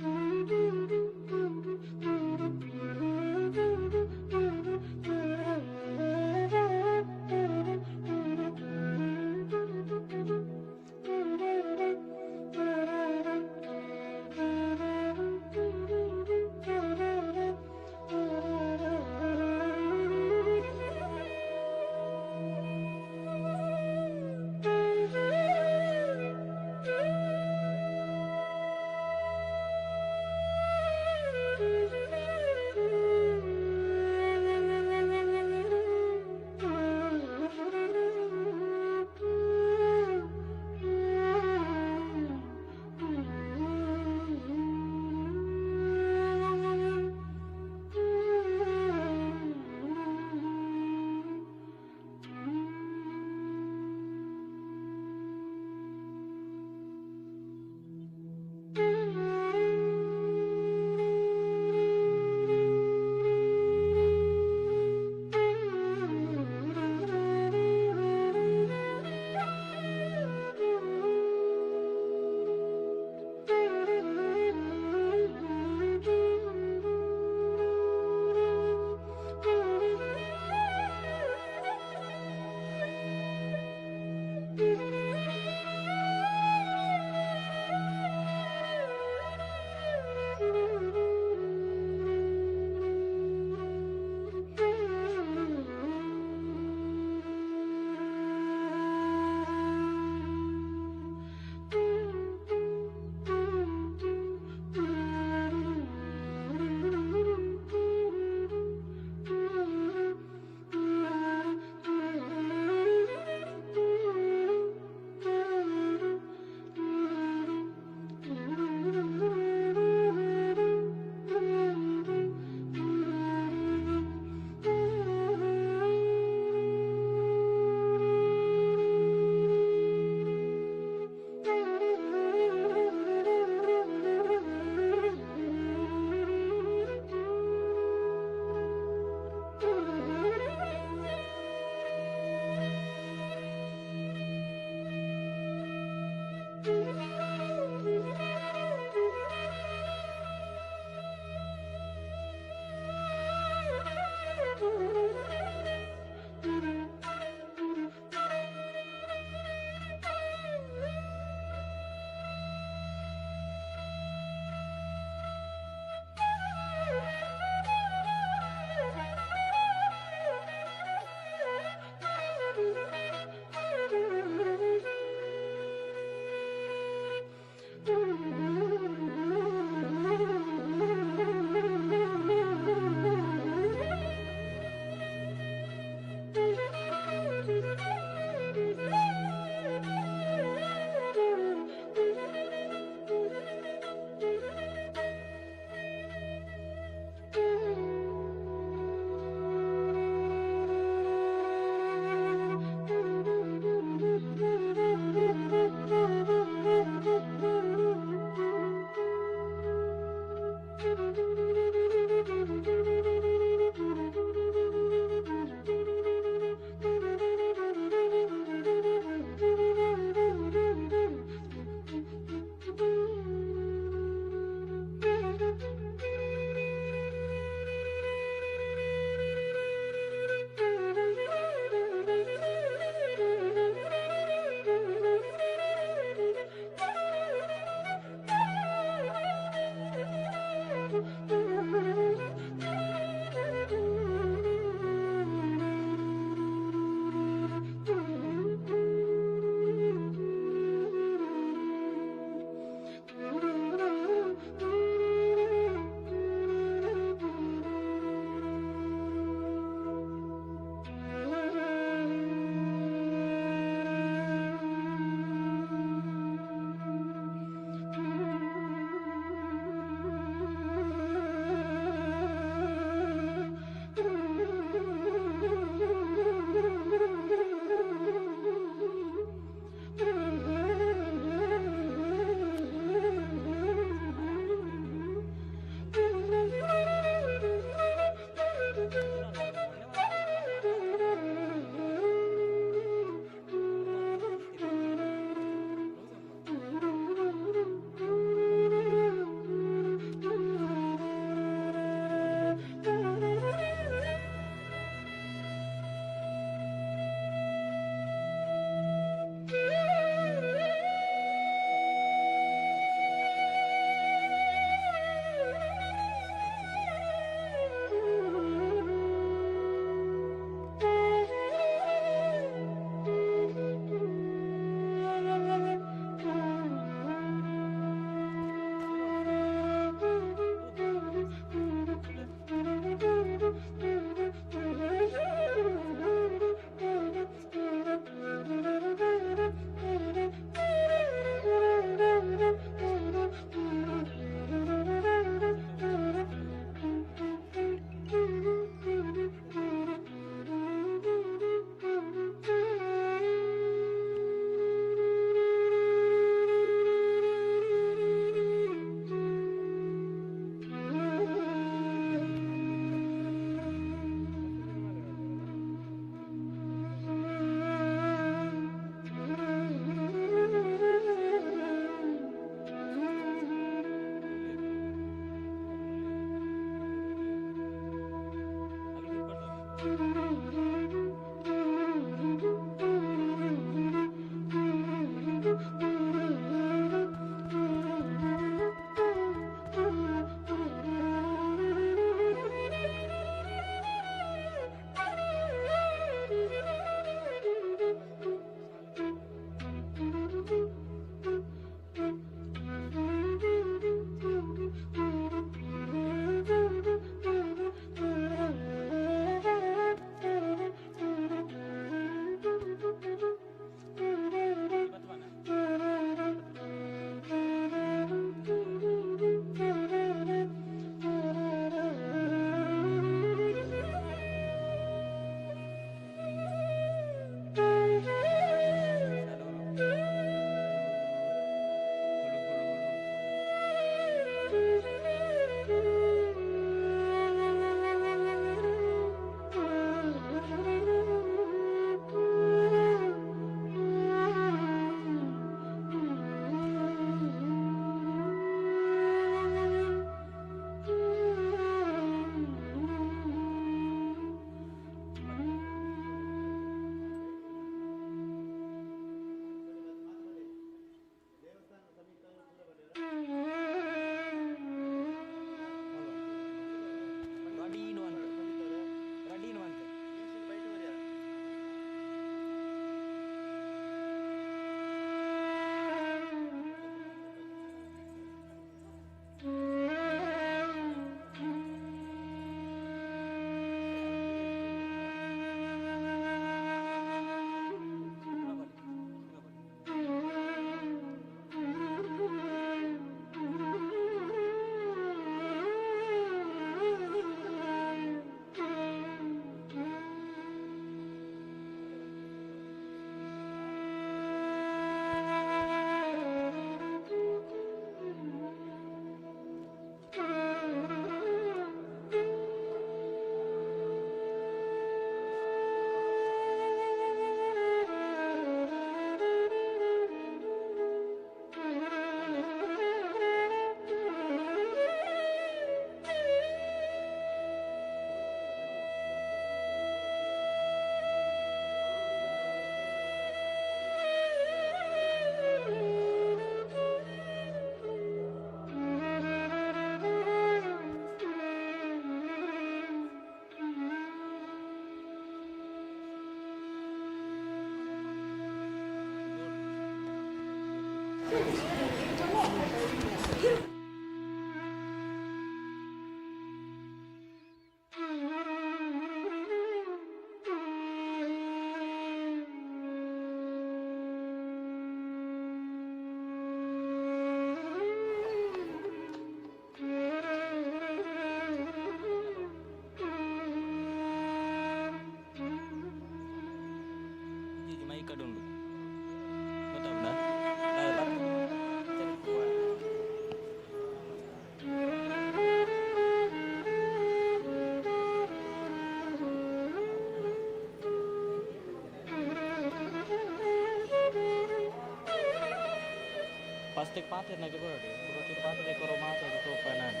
First ಪಾತೆರ್ನಾಗ ಬರೋಡು ಪಾತ್ರೆ ಕೊರೋ ಮಾತಾಡಿ ತೋಪ ನಾನು.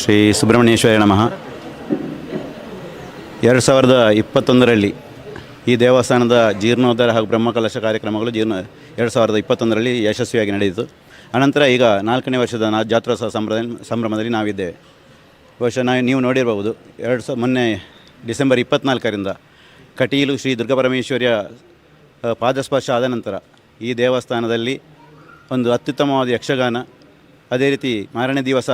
ಶ್ರೀ ಸುಬ್ರಹ್ಮಣ್ಯೇಶ್ವರ ನಮಃ. 2021ರಲ್ಲಿ ಈ ದೇವಸ್ಥಾನದ ಜೀರ್ಣೋದ್ಧಾರ ಹಾಗೂ ಬ್ರಹ್ಮಕಲಶ ಕಾರ್ಯಕ್ರಮಗಳು 2021ರಲ್ಲಿ ಯಶಸ್ವಿಯಾಗಿ ನಡೆಯಿತು. ಅನಂತರ ಈಗ 4ನೇ ವರ್ಷದ ಜಾತ್ರೋತ್ಸವ ಸಂಭ್ರಮದಲ್ಲಿ ನಾವಿದ್ದೇವೆ. ಬಹುಶಃ ನೀವು ನೋಡಿರಬಹುದು, ಮೊನ್ನೆ ಡಿಸೆಂಬರ್ 24ರಿಂದ ಕಟೀಲು ಶ್ರೀ ದುರ್ಗಾಪರಮೇಶ್ವರಿಯ ಪಾದಸ್ಪರ್ಶ ಆದ ನಂತರ ಈ ದೇವಸ್ಥಾನದಲ್ಲಿ ಒಂದು ಅತ್ಯುತ್ತಮವಾದ ಯಕ್ಷಗಾನ, ಅದೇ ರೀತಿ ಮಾರನೇ ದಿವಸ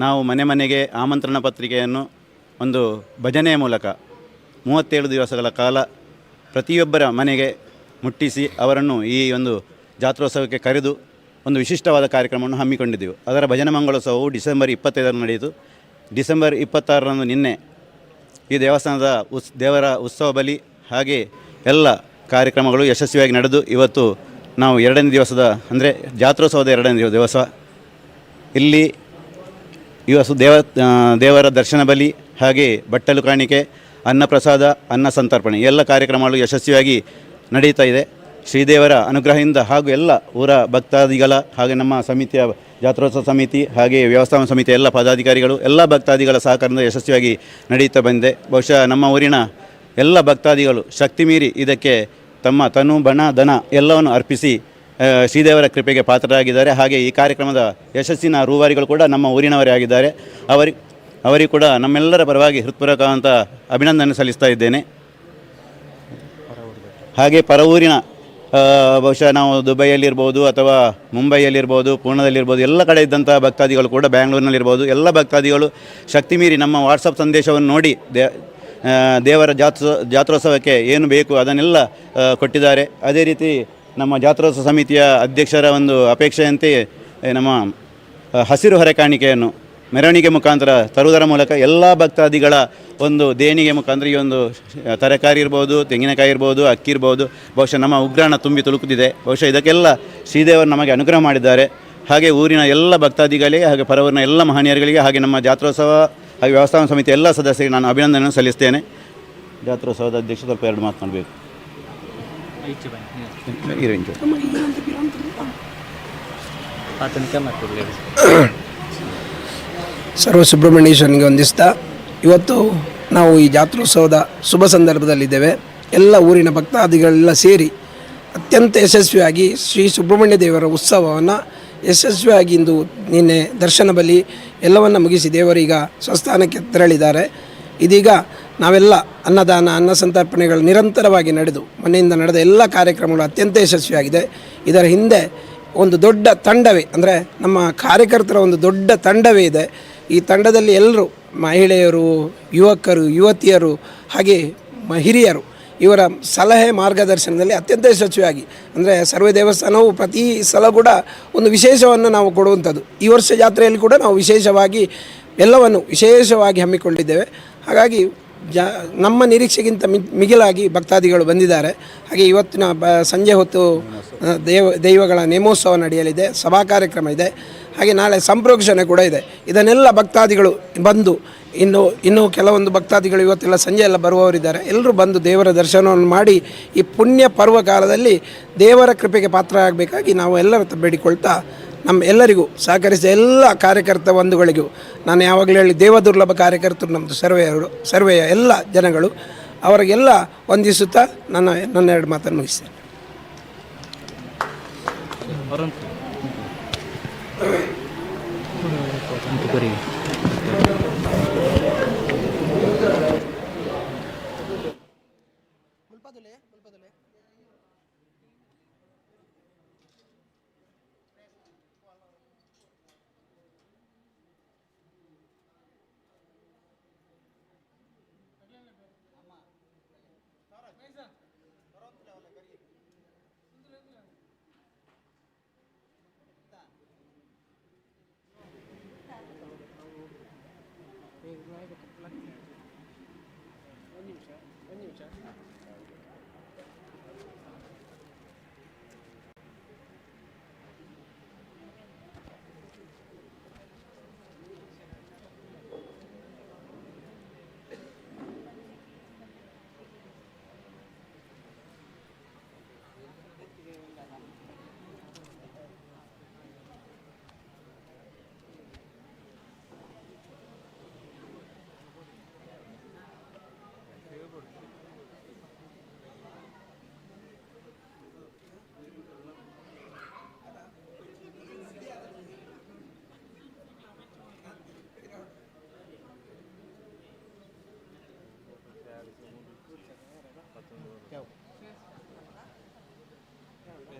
ನಾವು ಮನೆ ಮನೆಗೆ ಆಮಂತ್ರಣ ಪತ್ರಿಕೆಯನ್ನು ಒಂದು ಭಜನೆಯ ಮೂಲಕ 37 ದಿವಸಗಳ ಕಾಲ ಪ್ರತಿಯೊಬ್ಬರ ಮನೆಗೆ ಮುಟ್ಟಿಸಿ ಅವರನ್ನು ಈ ಒಂದು ಜಾತ್ರೋತ್ಸವಕ್ಕೆ ಕರೆದು ಒಂದು ವಿಶಿಷ್ಟವಾದ ಕಾರ್ಯಕ್ರಮವನ್ನು ಹಮ್ಮಿಕೊಂಡಿದ್ದೆವು. ಅದರ ಭಜನೆ ಮಂಗಳೋತ್ಸವವು ಡಿಸೆಂಬರ್ 25ರಂದು ನಡೆಯಿತು. ಡಿಸೆಂಬರ್ 26ರಂದು ನಿನ್ನೆ ಈ ದೇವಸ್ಥಾನದ ದೇವರ ಉತ್ಸವ ಬಲಿ ಹಾಗೆ ಎಲ್ಲ ಕಾರ್ಯಕ್ರಮಗಳು ಯಶಸ್ವಿಯಾಗಿ ನಡೆದು ಇವತ್ತು ನಾವು ಎರಡನೇ ದಿವಸದ ಅಂದರೆ ಜಾತ್ರೋತ್ಸವದ ಎರಡನೇ ದಿವಸ ಇಲ್ಲಿ ಇವತ್ತು ದೇವರ ದರ್ಶನ ಬಲಿ ಹಾಗೆ ಬಟ್ಟಲು ಕಾಣಿಕೆ, ಅನ್ನಪ್ರಸಾದ, ಅನ್ನ ಸಂತರ್ಪಣೆ ಎಲ್ಲ ಕಾರ್ಯಕ್ರಮಗಳು ಯಶಸ್ವಿಯಾಗಿ ನಡೆಯುತ್ತಾ ಇದೆ. ಶ್ರೀದೇವರ ಅನುಗ್ರಹದಿಂದ ಹಾಗೂ ಎಲ್ಲ ಊರ ಭಕ್ತಾದಿಗಳ ಹಾಗೆ ನಮ್ಮ ಸಮಿತಿಯ ಜಾತ್ರೋತ್ಸವ ಸಮಿತಿ ಹಾಗೆ ವ್ಯವಸ್ಥಾಪನಾ ಸಮಿತಿಯ ಎಲ್ಲ ಪದಾಧಿಕಾರಿಗಳು ಎಲ್ಲ ಭಕ್ತಾದಿಗಳ ಸಹಕಾರದಿಂದ ಯಶಸ್ವಿಯಾಗಿ ನಡೆಯುತ್ತಾ ಬಂದಿದೆ. ಬಹುಶಃ ನಮ್ಮ ಊರಿನ ಎಲ್ಲ ಭಕ್ತಾದಿಗಳು ಶಕ್ತಿ ಮೀರಿ ಇದಕ್ಕೆ ತಮ್ಮ ತನು ಬಣ ಧನ ಎಲ್ಲವನ್ನು ಅರ್ಪಿಸಿ ಶ್ರೀದೇವರ ಕೃಪೆಗೆ ಪಾತ್ರರಾಗಿದ್ದಾರೆ. ಹಾಗೆ ಈ ಕಾರ್ಯಕ್ರಮದ ಯಶಸ್ಸಿನ ರೂವಾರಿಗಳು ಕೂಡ ನಮ್ಮ ಊರಿನವರೇ ಆಗಿದ್ದಾರೆ. ಅವರಿಗೂ ಕೂಡ ನಮ್ಮೆಲ್ಲರ ಪರವಾಗಿ ಹೃತ್ಪೂರ್ವಕವಾದಂಥ ಅಭಿನಂದನೆ ಸಲ್ಲಿಸ್ತಾ ಇದ್ದೇನೆ. ಹಾಗೆ ಪರವೂರಿನ ಬಹುಶಃ ನಾವು ದುಬೈಯಲ್ಲಿರ್ಬೋದು ಅಥವಾ ಮುಂಬೈಯಲ್ಲಿರ್ಬೋದು, ಪೂನಾದಲ್ಲಿರ್ಬೋದು, ಎಲ್ಲ ಕಡೆ ಇದ್ದಂಥ ಭಕ್ತಾದಿಗಳು ಕೂಡ ಬ್ಯಾಂಗ್ಳೂರಿನಲ್ಲಿರ್ಬೋದು, ಎಲ್ಲ ಭಕ್ತಾದಿಗಳು ಶಕ್ತಿ ಮೀರಿ ನಮ್ಮ ವಾಟ್ಸಪ್ ಸಂದೇಶವನ್ನು ನೋಡಿ ದೇವರ ಜಾತ್ರೋತ್ಸವಕ್ಕೆ ಏನು ಬೇಕು ಅದನ್ನೆಲ್ಲ ಕೊಟ್ಟಿದ್ದಾರೆ. ಅದೇ ರೀತಿ ನಮ್ಮ ಜಾತ್ರೋತ್ಸವ ಸಮಿತಿಯ ಅಧ್ಯಕ್ಷರ ಒಂದು ಅಪೇಕ್ಷೆಯಂತೆ ನಮ್ಮ ಹಸಿರು ಹೊರೆ ಕಾಣಿಕೆಯನ್ನು ಮೆರವಣಿಗೆ ಮುಖಾಂತರ ತರುವುದರ ಮೂಲಕ ಎಲ್ಲ ಭಕ್ತಾದಿಗಳ ಒಂದು ದೇಣಿಗೆ ಮುಖಾಂತರ ಈ ಒಂದು ತರಕಾರಿ ಇರ್ಬೋದು, ತೆಂಗಿನಕಾಯಿ ಇರ್ಬೋದು, ಅಕ್ಕಿ ಇರ್ಬೋದು, ಬಹುಶಃ ನಮ್ಮ ಉಗ್ರಾಣ ತುಂಬಿ ತುಳುಕುತ್ತಿದೆ. ಬಹುಶಃ ಇದಕ್ಕೆಲ್ಲ ಶ್ರೀದೇವರು ನಮಗೆ ಅನುಗ್ರಹ ಮಾಡಿದ್ದಾರೆ. ಹಾಗೆ ಊರಿನ ಎಲ್ಲ ಭಕ್ತಾದಿಗಳಿಗೆ ಹಾಗೆ ಪರವೂರಿನ ಎಲ್ಲ ಮಹನೀಯರುಗಳಿಗೆ ಹಾಗೆ ನಮ್ಮ ಜಾತ್ರೋತ್ಸವ ಹಾಗೆ ವ್ಯವಸ್ಥಾಪನಾ ಸಮಿತಿಯ ಎಲ್ಲ ಸದಸ್ಯರಿಗೆ ನಾನು ಅಭಿನಂದನೆಯನ್ನು ಸಲ್ಲಿಸ್ತೇನೆ. ಜಾತ್ರೋತ್ಸವದ ಅಧ್ಯಕ್ಷ ಸ್ವಲ್ಪ ಎರಡು ಮಾತನಾಡಬೇಕು. ಸರ್ವ ಸುಬ್ರಹ್ಮಣ್ಯೇಶ್ವರನಿಗೆ ವಂದಿಸ್ತಾ ಇವತ್ತು ನಾವು ಈ ಜಾತ್ರೋತ್ಸವದ ಶುಭ ಸಂದರ್ಭದಲ್ಲಿದ್ದೇವೆ. ಎಲ್ಲ ಊರಿನ ಭಕ್ತಾದಿಗಳೆಲ್ಲ ಸೇರಿ ಅತ್ಯಂತ ಯಶಸ್ವಿಯಾಗಿ ಶ್ರೀ ಸುಬ್ರಹ್ಮಣ್ಯ ದೇವರ ಉತ್ಸವವನ್ನು ಯಶಸ್ವಿಯಾಗಿ ಇಂದು ನಿನ್ನೆ ದರ್ಶನ ಬಲಿ ಎಲ್ಲವನ್ನು ಮುಗಿಸಿ ದೇವರೀಗ ಸ್ವಸ್ಥಾನಕ್ಕೆ ತೆರಳಿದ್ದಾರೆ. ಇದೀಗ ನಾವೆಲ್ಲ ಅನ್ನದಾನ ಅನ್ನ ಸಂತರ್ಪಣೆಗಳು ನಿರಂತರವಾಗಿ ನಡೆದು ಮನೆಯಿಂದ ನಡೆದ ಎಲ್ಲ ಕಾರ್ಯಕ್ರಮಗಳು ಅತ್ಯಂತ ಯಶಸ್ವಿಯಾಗಿದೆ. ಇದರ ಹಿಂದೆ ಒಂದು ದೊಡ್ಡ ತಂಡವೇ, ಅಂದರೆ ನಮ್ಮ ಕಾರ್ಯಕರ್ತರ ಒಂದು ದೊಡ್ಡ ತಂಡವೇ ಇದೆ. ಈ ತಂಡದಲ್ಲಿ ಎಲ್ಲರೂ ಮಹಿಳೆಯರು, ಯುವಕರು, ಯುವತಿಯರು ಹಾಗೆ ಹಿರಿಯರು ಇವರ ಸಲಹೆ ಮಾರ್ಗದರ್ಶನದಲ್ಲಿ ಅತ್ಯಂತ ಯಶಸ್ವಿಯಾಗಿ, ಅಂದರೆ ಸರ್ವೇ ದೇವಸ್ಥಾನವು ಪ್ರತಿ ಸಲ ಕೂಡ ಒಂದು ವಿಶೇಷವನ್ನು ನಾವು ಕೊಡುವಂಥದ್ದು. ಈ ವರ್ಷ ಜಾತ್ರೆಯಲ್ಲಿ ಕೂಡ ನಾವು ವಿಶೇಷವಾಗಿ ಎಲ್ಲವನ್ನು ವಿಶೇಷವಾಗಿ ಹಮ್ಮಿಕೊಂಡಿದ್ದೇವೆ. ಹಾಗಾಗಿ ನಮ್ಮ ನಿರೀಕ್ಷೆಗಿಂತ ಮಿಗಿಲಾಗಿ ಭಕ್ತಾದಿಗಳು ಬಂದಿದ್ದಾರೆ. ಹಾಗೆ ಇವತ್ತಿನ ಸಂಜೆ ಹೊತ್ತು ದೈವಗಳ ನೇಮೋತ್ಸವ ನಡೆಯಲಿದೆ, ಸಭಾ ಕಾರ್ಯಕ್ರಮ ಇದೆ, ಹಾಗೆ ನಾಳೆ ಸಂಪ್ರೋಕ್ಷಣೆ ಕೂಡ ಇದೆ. ಇದನ್ನೆಲ್ಲ ಭಕ್ತಾದಿಗಳು ಬಂದು ಇನ್ನು ಕೆಲವೊಂದು ಭಕ್ತಾದಿಗಳು ಇವತ್ತೆಲ್ಲ ಸಂಜೆ ಎಲ್ಲ ಬರುವವರಿದ್ದಾರೆ. ಎಲ್ಲರೂ ಬಂದು ದೇವರ ದರ್ಶನವನ್ನು ಮಾಡಿ ಈ ಪುಣ್ಯ ಪರ್ವ ಕಾಲದಲ್ಲಿ ದೇವರ ಕೃಪೆಗೆ ಪಾತ್ರರಾಗಬೇಕಾಗಿ ನಾವು ಎಲ್ಲರ ಬೇಡಿಕೊಳ್ತಾ ನಮ್ಮ ಎಲ್ಲರಿಗೂ ಸಹಕರಿಸಿದ ಎಲ್ಲ ಕಾರ್ಯಕರ್ತ ಬಂಧುಗಳಿಗೂ ನಾನು ಯಾವಾಗಲೂ ಹೇಳಿ ದೇವದುರ್ಲಭ ಕಾರ್ಯಕರ್ತರು ನಮ್ಮದು ಸರ್ವೆಯ ಎಲ್ಲ ಜನಗಳು ಅವರಿಗೆಲ್ಲ ವಂದಿಸುತ್ತಾ ನನ್ನ ಎರಡು ಮಾತನ್ನು ಮುಗಿಸ್ತೇನೆ.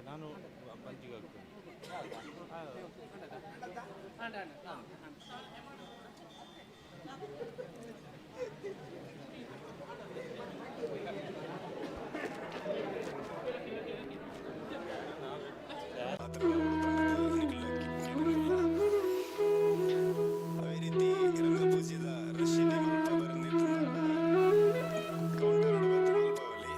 ನಾನು ಬಂಜಿಗೆ ಹೋಗ್ತೇನೆ. ಅವೇ ರೀತಿ ರಂಗಪೂಜೆದ ರಶೀದಿ ಮುಲ್ಪ ಬರಂದಿತ್ತುಂಡ ಕೌಂಟರ್ ಬತ್ತ್ ಮಲ್ಪವಲಿ.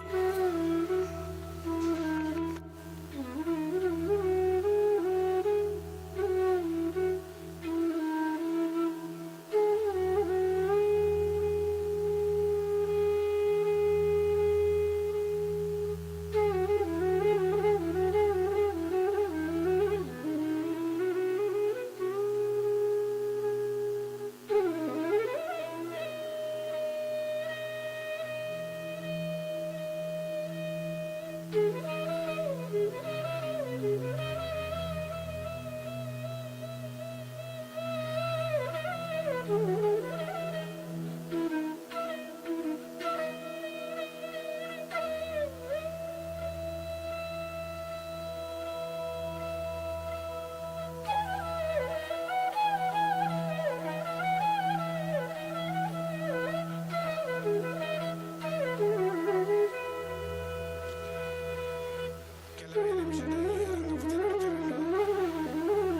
ಕೆಲವೇ ನಿಮಿಷದಲ್ಲಿ ರಂಗಪೂಜೆ ನಡಪುಂಡು.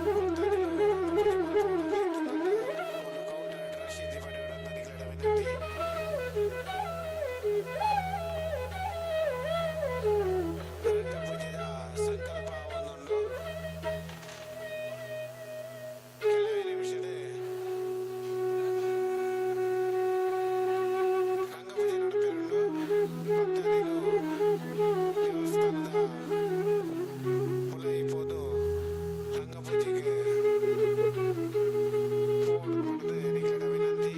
ಭಕ್ತಾದಿಲು ರಂಗಪೂಜೆ ಮಲ್ಪೊಡು ಮೂಲು ಕೌಂಟರ್ ರಶೀದಿ ಪಡೆಯೊಡಂತ ನಿಕ್ಲೆಡ ವಿನಂತಿ. ರಂಗಪೂಜೆದ ಸಂಕಲ್ಪ ಆವೊಂದುಂಡು. ಕೆಲವೇ ನಿಮಿಷಡ್ ರಂಗಪೂಜೆ ನಡಪುಂಡು. ಭಕ್ತಾದಿಲು ದೇವಸ್ಥಾನದ ಉಲಯಿ ಪೋದು ರಂಗಪೂಜೆಗೆ ಪೋವೊಡು ಪಂಡ್ದ್ ನಿಕ್ಲೆಡ ವಿನಂತಿ.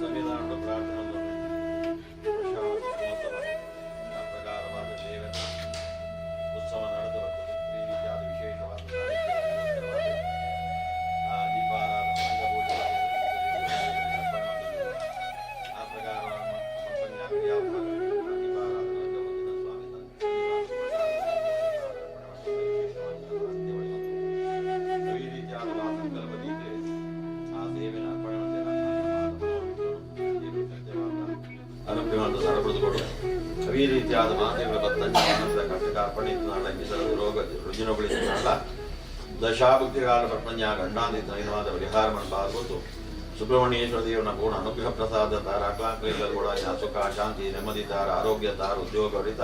ಸಂವಿಧಾನದ ಪ್ರಾರ್ಥನೆ ಆ ಪ್ರಕಾರವಾದ ದೇವನ ಉತ್ಸವ ನಡೆದು ಬರ್ತದೆ. ಈ ರೀತಿಯಾದ ವಿಶೇಷವಾದ ಸಾಹಿತ್ಯವನ್ನು ಆ ದೀಪಾರಾಧನೆ ರಂಗಪೂಜೆ ಅರ್ಪಣೆ ಮಾಡಿದ್ದೇವೆ. ಆ ಪ್ರಕಾರ ದೀಪಾರಾಧನೆ ರಂಗಪೂಜೆ ಸ್ವಾಮಿ ವಿಶೇಷವಾದ ಈ ರೀತಿಯಾದ ಸಂಕಲ್ಪ ದೀಪೆ ಆ ಸೇವೆನ ಅರ್ಪಣೆ ಅನುಗ್ರಹವನ್ನು ಸರಪಡಿಸಿಕೊಡು. ಈ ರೀತಿಯಾದ ಮಾತೆಗಳ ಬತ್ತಂಜ ಕಟ್ಟಕ ಅರ್ಪಣೆ ಇತ್ತು ರೋಗ ರುಜಿನಗೊಳಿಸಿದ ದಶಾಭುಕ್ತಿಗಾಲ ಪ್ರಪಂಚ ಗಂಡಾಂತಿ ನೈನವಾದ ಪರಿಹಾರ ಮಾಡಬಾರದು. ಸುಬ್ರಹ್ಮಣ್ಯೇಶ್ವರ ದೇವನ ಪೂರ್ಣ ಅನುಗ್ರಹ ಪ್ರಸಾದ ತಾರ ಅಕ್ಲಾಂಕಲಿಗಳು ಕೂಡ ಸುಖ ಶಾಂತಿ ನೆಮ್ಮದಿ ತಾರ ಆರೋಗ್ಯ ತಾರ ಉದ್ಯೋಗ ಹೊಡಿತ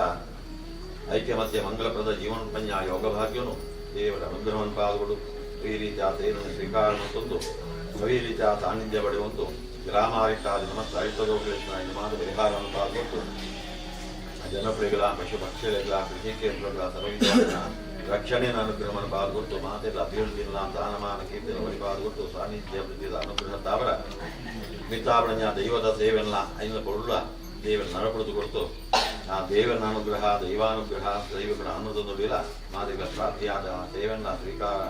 ಐಕ್ಯಮತ್ಯ ಮಂಗಲಪ್ರದ ಜೀವನ ಪಂಜ ಯೋಗ ಭಾಗ್ಯನು ದೇವರ ಅನುಗ್ರಹವನ್ನು ಪಾಲ್ಗೊಡು. ಈ ರೀತಿಯ ಸೇವೆಯನ್ನು ಸ್ವೀಕಾರ ಮತ್ತೊಂದು ಈ ರೀತಿಯ ಸಾನ್ನಿಧ್ಯ ಪಡೆಯುವಂತು ಗ್ರಾಮಾರಿಷ್ಟಾದಿ ನಮಸ್ತ ಅರಿಷ್ಟದೋಷ ಪರಿಹಾರವನ್ನು ಪಾಲ್ಗೊಟ್ಟು ಜನಪ್ರಿಯಗಳ ಪಶು ಪಕ್ಷಿಗಳ ಕೃಷಿ ಕೇಂದ್ರಗಳ ಸರ್ವವಿಧವಾದ ರಕ್ಷಣೆಯನ್ನು ಅನುಗ್ರಹವನ್ನು ಪಾಲ್ಗೊಟ್ಟು ಮಾತೆಲ್ಲ ಅಭಿವೃದ್ಧಿಲ್ಲ ದಾನಮಾನ ಕೀರ್ತಿನ ಪಾಲ್ಗೊಟ್ಟು ಸಾನ್ನಿಧ್ಯ ವೃದ್ಧಿದ ಅನುಗ್ರಹ ತಾವರ ಮಿತಾವಣೆಯ ದೈವದ ಸೇವೆಲ್ಲ ಐನ ಕೊಡುള്ള ದೇವರ ನರಪಡೆದು ಕೊಡ್ತು. ಆ ದೇವನ ಅನುಗ್ರಹ, ದೈವಾನುಗ್ರಹ, ದೈವಗಳ ಅಮೃತದೊಡಿಲ ಮಾದಿಗ ಪ್ರಾಪ್ತಿಯಾದ ಆ ಸೇವನ್ನ ಸ್ವೀಕಾರ,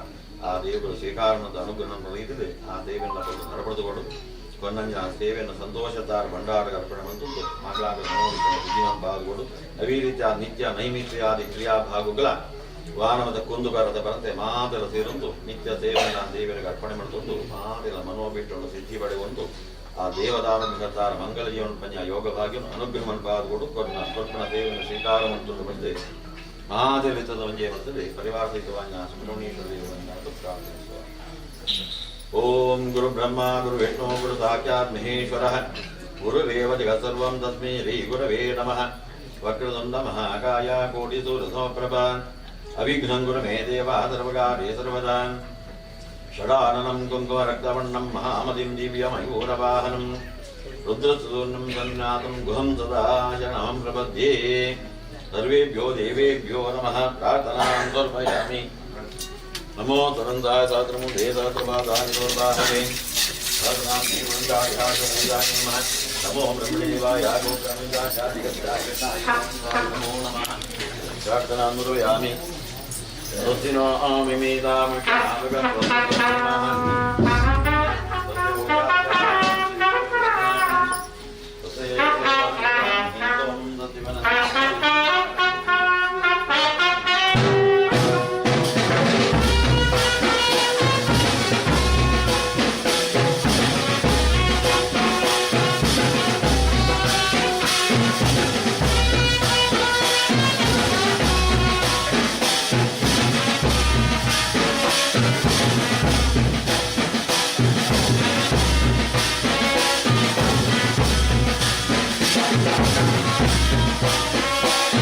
ಆ ದೇವರು ಸ್ವೀಕಾರ ಅನುಗ್ರಹ ರೀತಿಯಲ್ಲಿ ಆ ದೇವನ್ನ ನಡಪಡೆದುಕೊಂಡು ಕೊನ್ನಂಜ ಆ ಸೇವೆಯನ್ನು ಸಂತೋಷತಾರ ಭಂಡಾರ ಅರ್ಪಣೆ ಬಂತು ಮಗಳಾಗ ಬುದ್ಧಿಮಾನ್ ಬಾದುಕೊಂಡು ಅವೇ ರೀತಿಯ ನಿತ್ಯ ನೈಮಿತ್ಯಾದಿ ಕ್ರಿಯಾಭಾಗುಗಳ ವಾನವದ ಕುಂದುಗಾರದ ಬರತೆ ಮಾತೆಲ ಸೇರೊಂದು ನಿತ್ಯ ಸೇವೆಯನ್ನು ದೇವರಿಗೆ ಅರ್ಪಣೆ ಮಾಡಿಕೊಂಡು ಮಾತೆಲ ಮನೋಬಿಟ್ಟನ್ನು ಸಿದ್ಧಿ ಪಡೆಯುವಂತು ಆ ದೇವದಾನುಗ್ರಹತಾರ ಮಂಗಲ ಜೀವನ ಪಂಜ ಯೋಗ ಭಾಗ್ಯನು ಅನುಗ್ರಹವನ್ನು ಪಾದುಕೊಡು ಕೊರ್ನ ಕೊರ್ಪಣ ದೇವನ ಸ್ವೀಕಾರ ಮತ್ತು ಬಂದೆ ಮಾತೆಲಿತದ ಒಂಜೆ ಬರ್ತದೆ ಪರಿವಾರ ಸಹಿತವಾದ ಸುಬ್ರಹ್ಮಣ್ಯೇಶ್ವರ ದೇವರನ್ನು ಪ್ರಾರ್ಥಿಸುವ. ಓಂ ಗುರು ಬ್ರಹ್ಮ ಗುರು ವಿಷ್ಣು ಗುರು ಸಾಕ್ಷಾತ್ ಮಹೇಶ್ವರ ಗುರುರೇವ ಜಗತ್ಸರ್ವಂ ತಸ್ಮೈ ಶ್ರೀ ಗುರವೇ ನಮಃ. ವಕ್ರತುಂಡ ಮಹಾಕಾಯ ಕೋಟಿಸೂರ್ಯಸಮಪ್ರಭಾ ಅವಿಘ್ನಂ ಗುರು ಮೇ ದೇವ ಸರ್ವಕಾರ್ಯೇ ಸರ್ವದಾ. ಷಡಾನನಂ ಕುಂಕುಮರಕ್ತವರ್ಣಂ ಮಹಾಮತಿಂ ದಿವ್ಯಮಯೂರವಾಹನಂ ರುದ್ರಸೂರ್ಣಂ ಸನ್ನಾತಂ ಗುಹಂ ಸದಾ ಶರಣಂ ಪ್ರಪದ್ಯೆ. ಸರ್ವೇಭ್ಯೋ ದೇವೇಭ್ಯೋ ನಮಃ. ಪ್ರಾರ್ಥನಾಂ ಸಮರ್ಪಯಾಮಿ. ನಮೋ ತರಂದಾಯ ಸಹಸ್ರಮೂರ್ಧೇ ಸಹಸ್ರಪಾದಾಯ ಸಹಸ್ರಾಹವೇ ಸಹಸ್ರಾಂನೇ ವೃಂದಾಯ ಸಹಸ್ರಮೂರ್ಧಾಯ ನಮಃ. ನಮೋ ಬ್ರಹ್ಮಣೇವಾಯ ಗೋಬ್ರಹ್ಮಣಾಚಾರ್ಯ ನಮೋ ನಮಃ. ಪ್ರಾರ್ಥನಾಂ ಸಮರ್ಪಯಾಮಿ. ಸ್ವಸ್ತಿ ನೋ Thank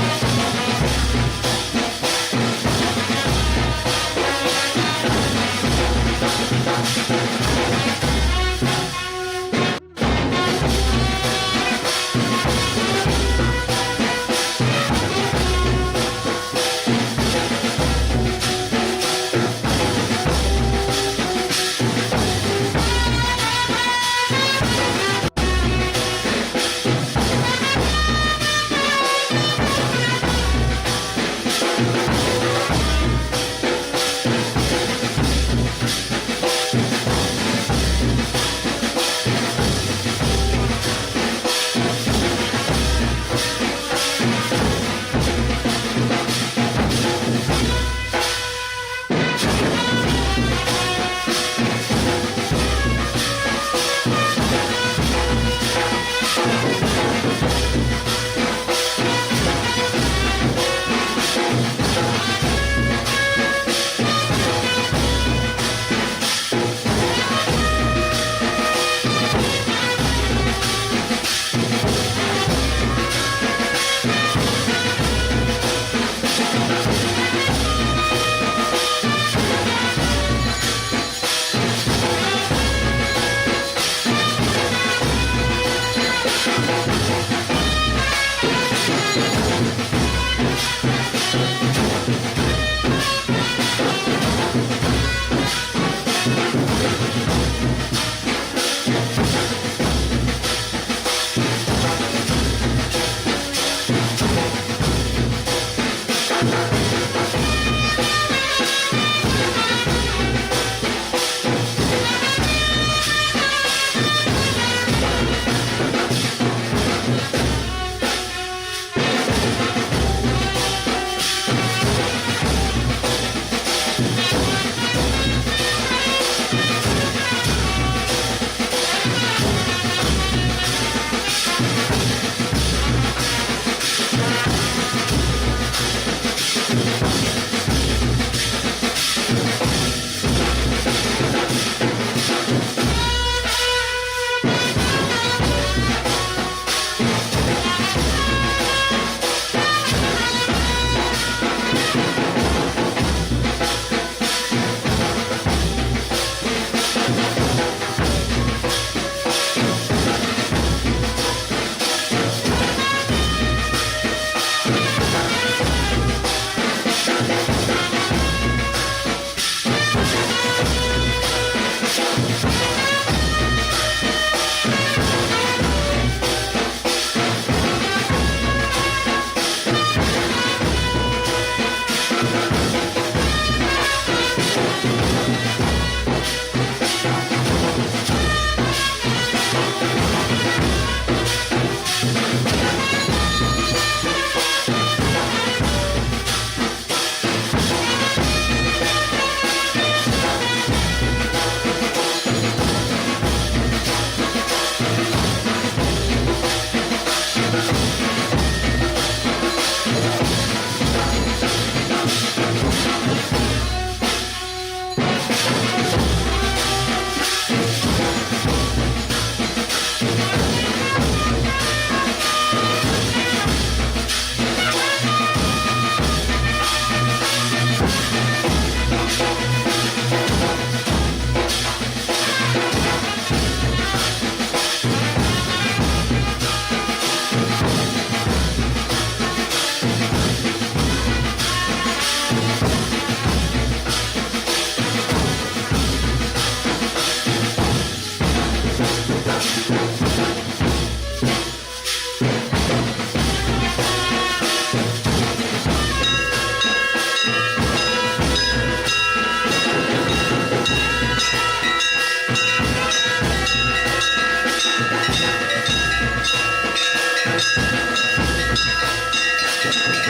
Thank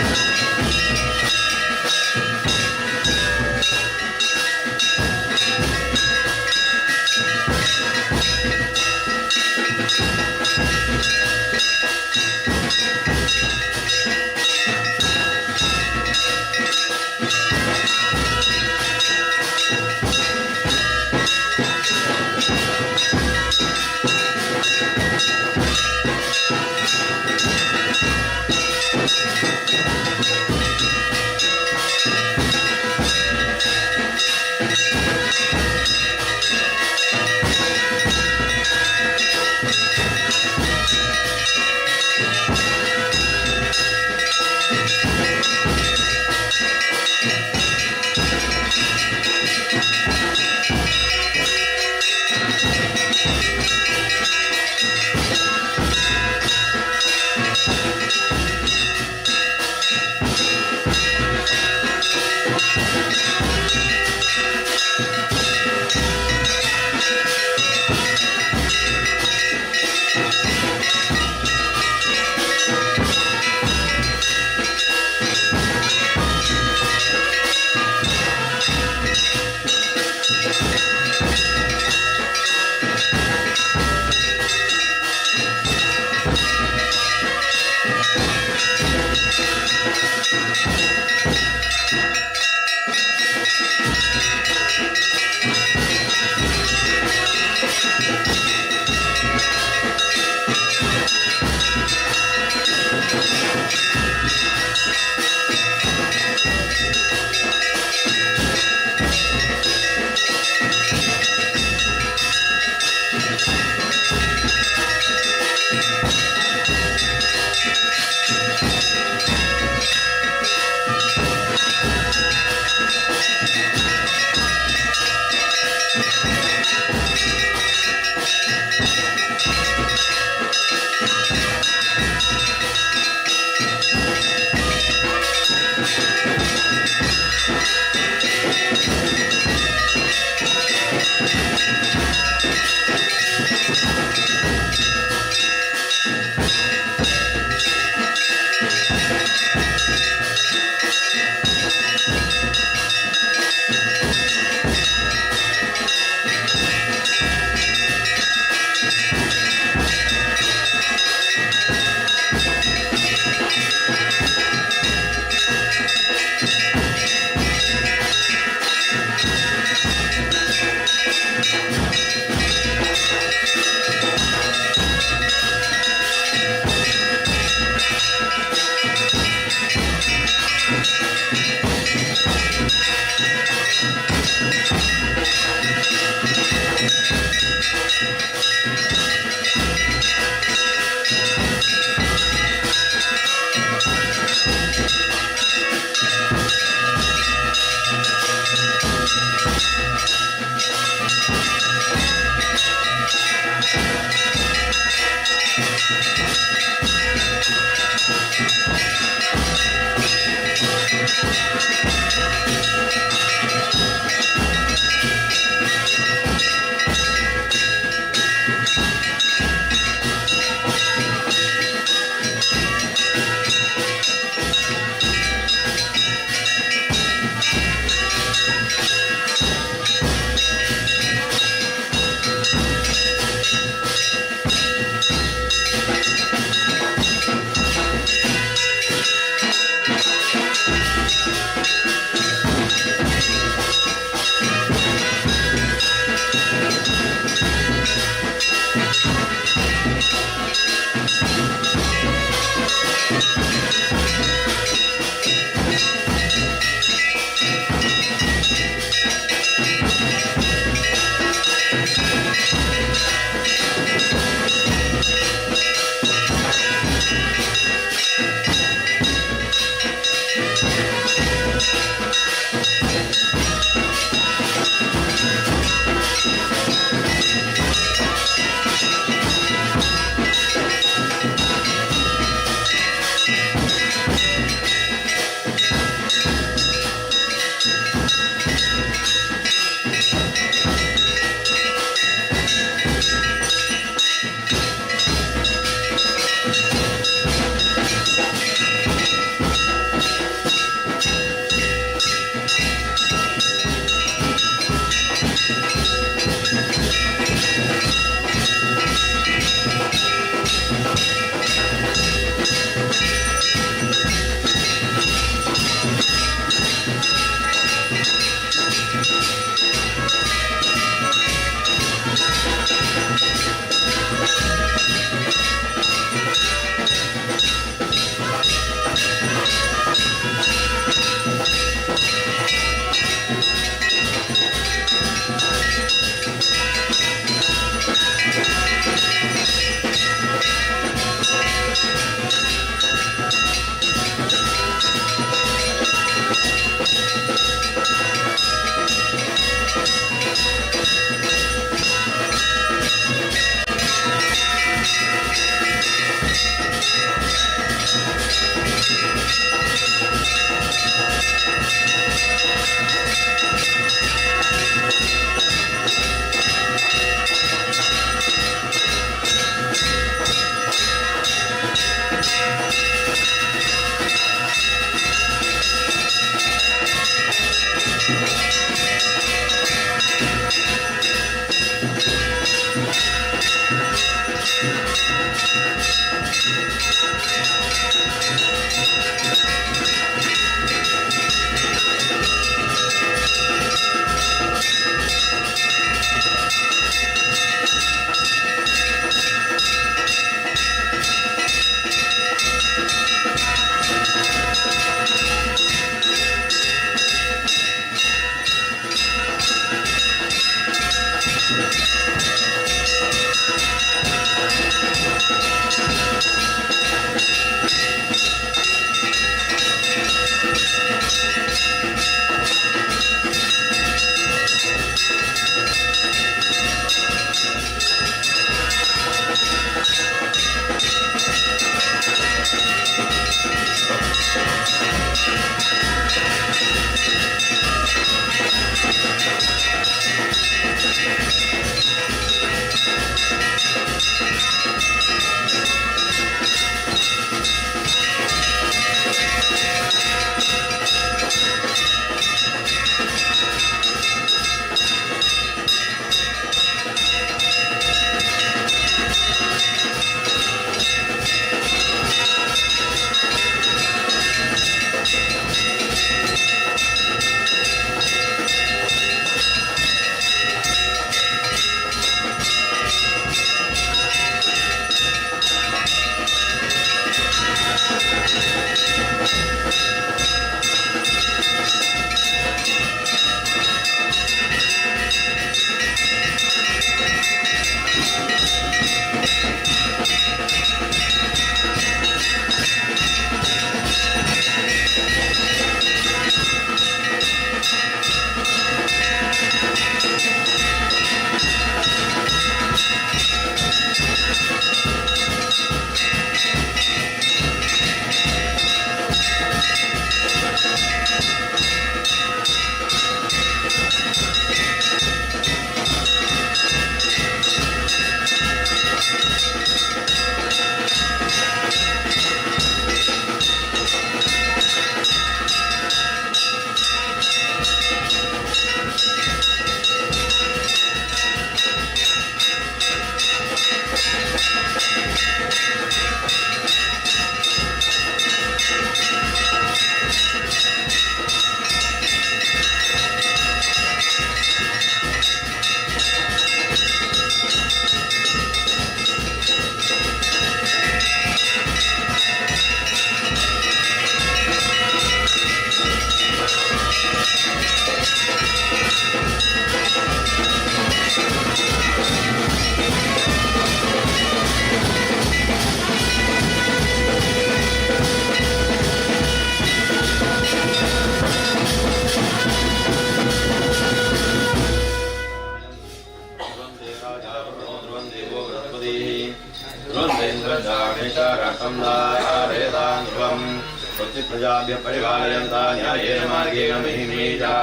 प्रजाभ्यः परिपालयन्ता न्यायेन मार्गेण महिमेजा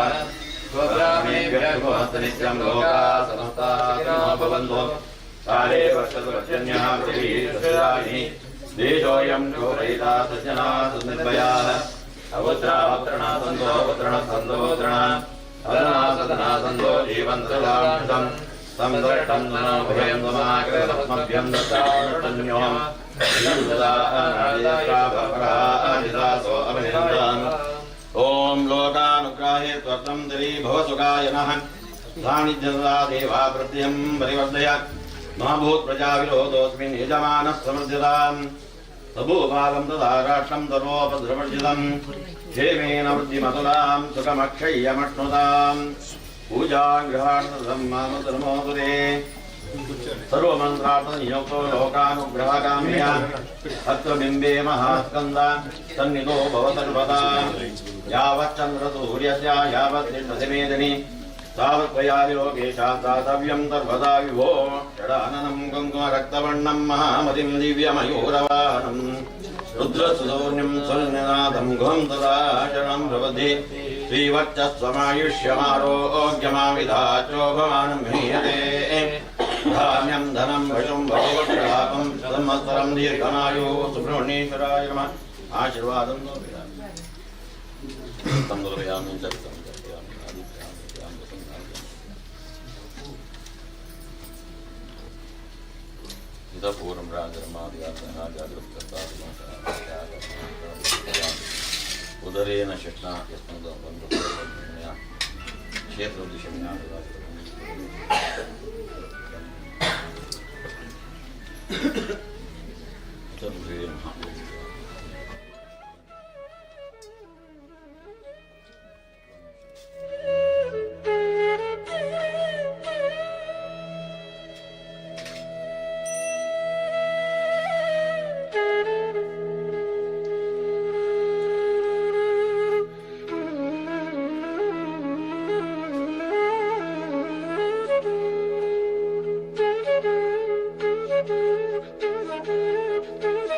स्वग्रामेभ्यः शुभमस्तु नित्यं लोकाः समस्ताः सुखिनो भवन्तु। काले वर्षतु पर्जन्यः पृथिवी सस्यशालिनी देशोऽयं शोभयिता सज्जनाः सुनिर्भयाः अपुत्रा सन्तो पुत्रणः सन्तो पुत्रणः सदना सदना सन्तो जीवन्तदां तं दृष्टं नो भयं समाकृतमभ्यं दत्तान्यों ॐ लोकानुग्राहे त्वर्थं दरी भवसुखाय नः सान्निध्यसदा देवा वृद्धिं परिवर्धय मा भूत्प्रजाविरोधोऽस्मिन् यजमानः समृद्धिताम् सभूपालं तथा राष्ट्रं सर्वोपद्रवर्जितं क्षेमेण वृद्धिमतुलां सुखमक्षय्यमश्नुताम् पूजागृहार्थं मामतनमोदुरे सर्वमन्त्रार्थनियोक्तो लोकानुग्रहकाम्या अत्र बिम्बे महास्कन्द सन्निधो भव सर्वदा यावच्चन्द्रसूर्यस्य यावत् तिष्ठति तावत्त्वया लोकेशा दातव्यं सर्वदा विभो। षडाननं कुङ्कुमरक्तवर्णं महामतिं दिव्यमयूरवाहनं रुद्रसुसौर्ण्यं सुनिनादं गुहं तदा शरणं प्रपद्ये। श्रीवर्चस्वमायुष्यमारोग्यमाविधाचोभमानं हीयते। धान्यं धनं पशुं भगवत्प्रलापं संवत्सरं दीर्घमायुः सुब्रह्मण्येश्वराय नमः। आशीर्वादं समर्पयामि। तं समर्पयामि, जगतं समर्पयामि, आदित्यां इतः पूर्वं उदरेण शक्ना क्षेत्रदिशम्या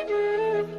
Thank you.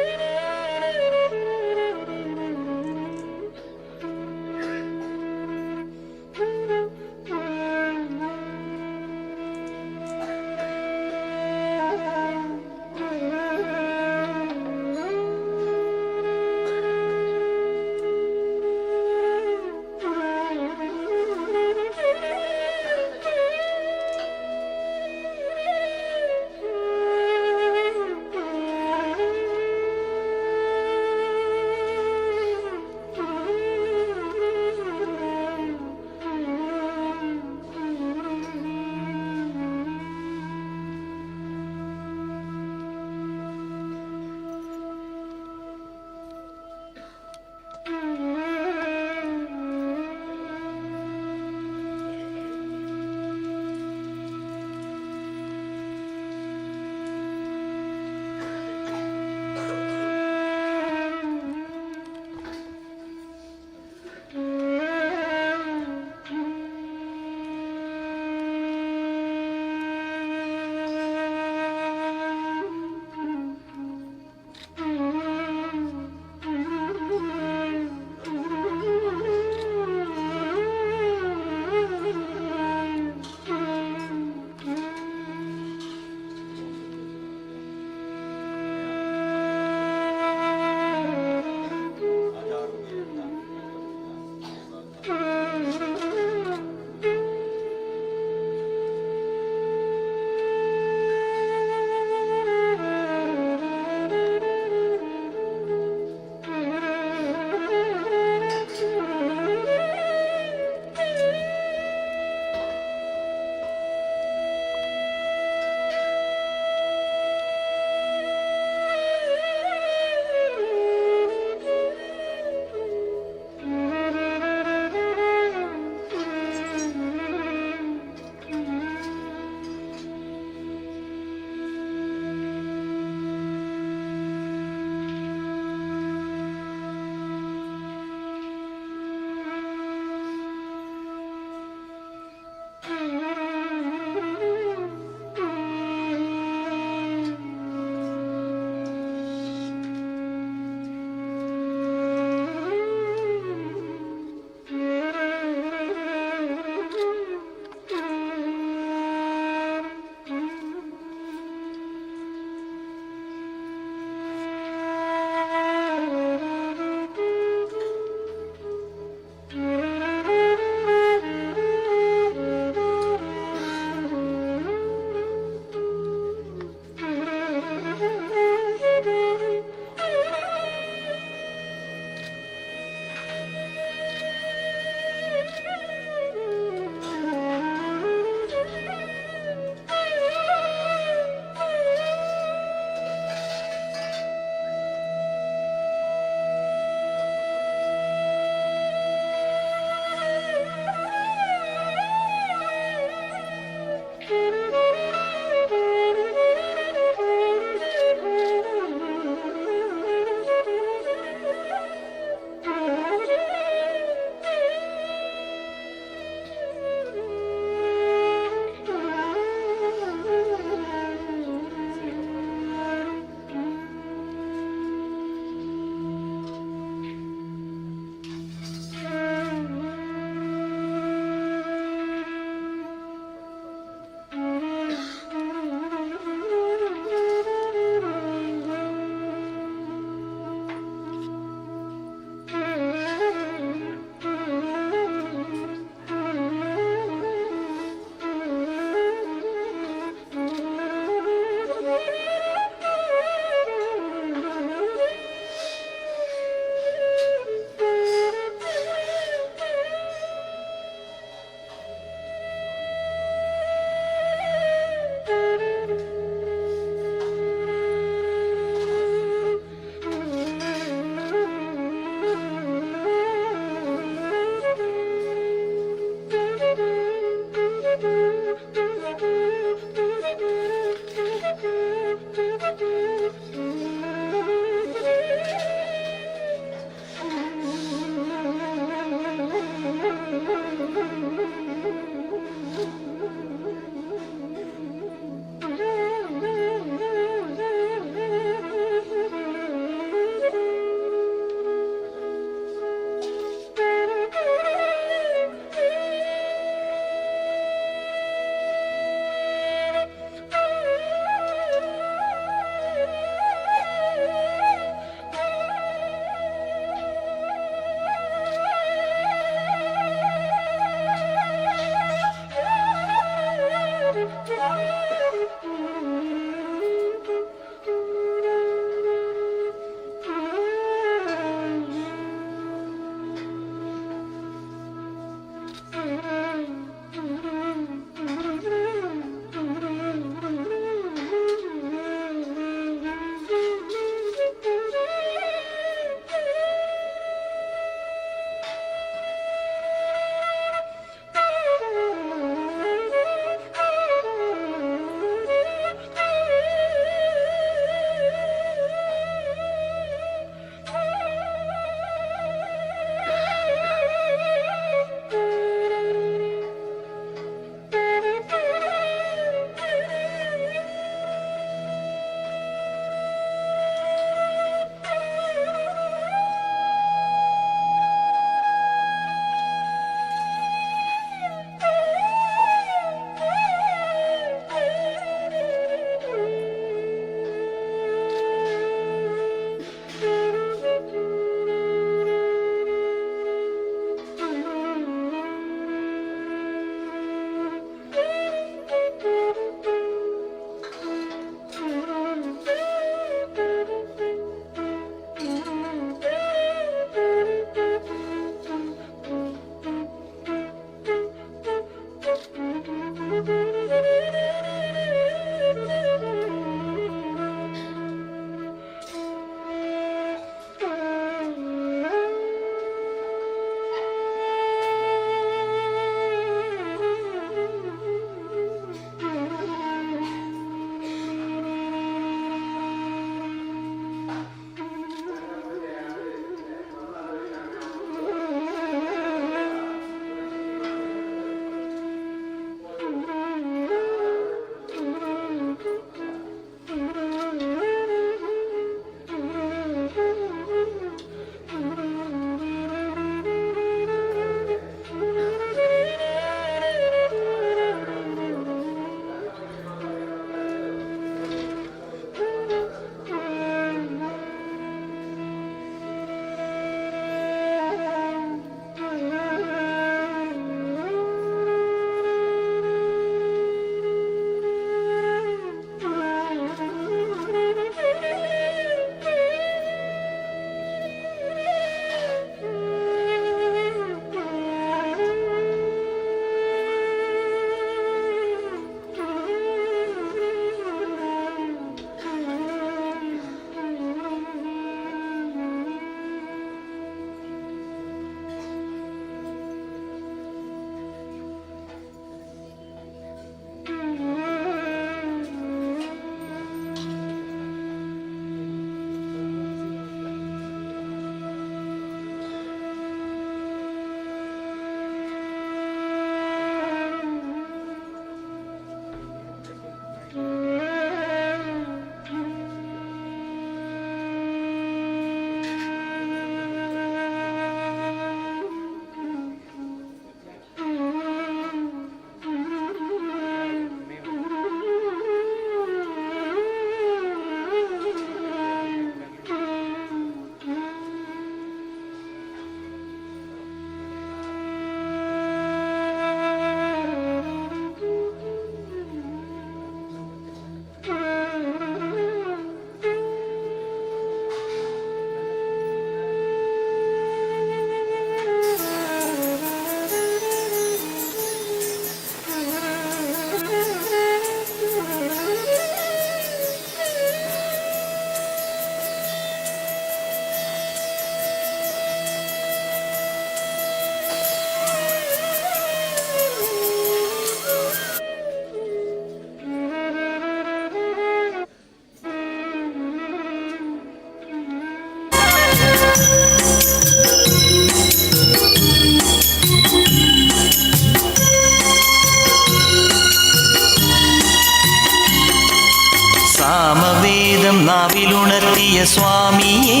നാവിലുണർത്തിയ സ്വാമിയേ,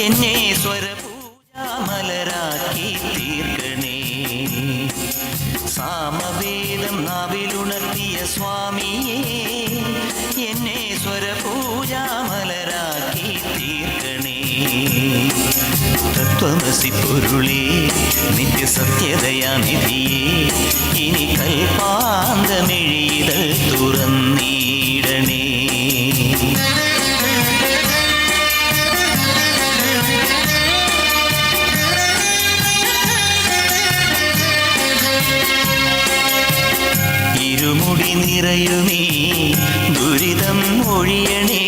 എന്നെ സ്വരപൂജാമലരാക്കി തീർക്കണേ. സാമവേദം നാവിലുണർത്തിയ സ്വാമിയേ, എന്നെ സ്വരപൂജാമലരാക്കി തീർക്കണേ. തത്വമസി പൊരുളേ, നിത്യസത്യദയാനിധിയേ, ഇനി കൽപ്പാന്തമിഴിതൾ തുറന്നീടണേ. ഇരുമുടി നിറയുമേ, ദുരിതം ഒഴിയണേ,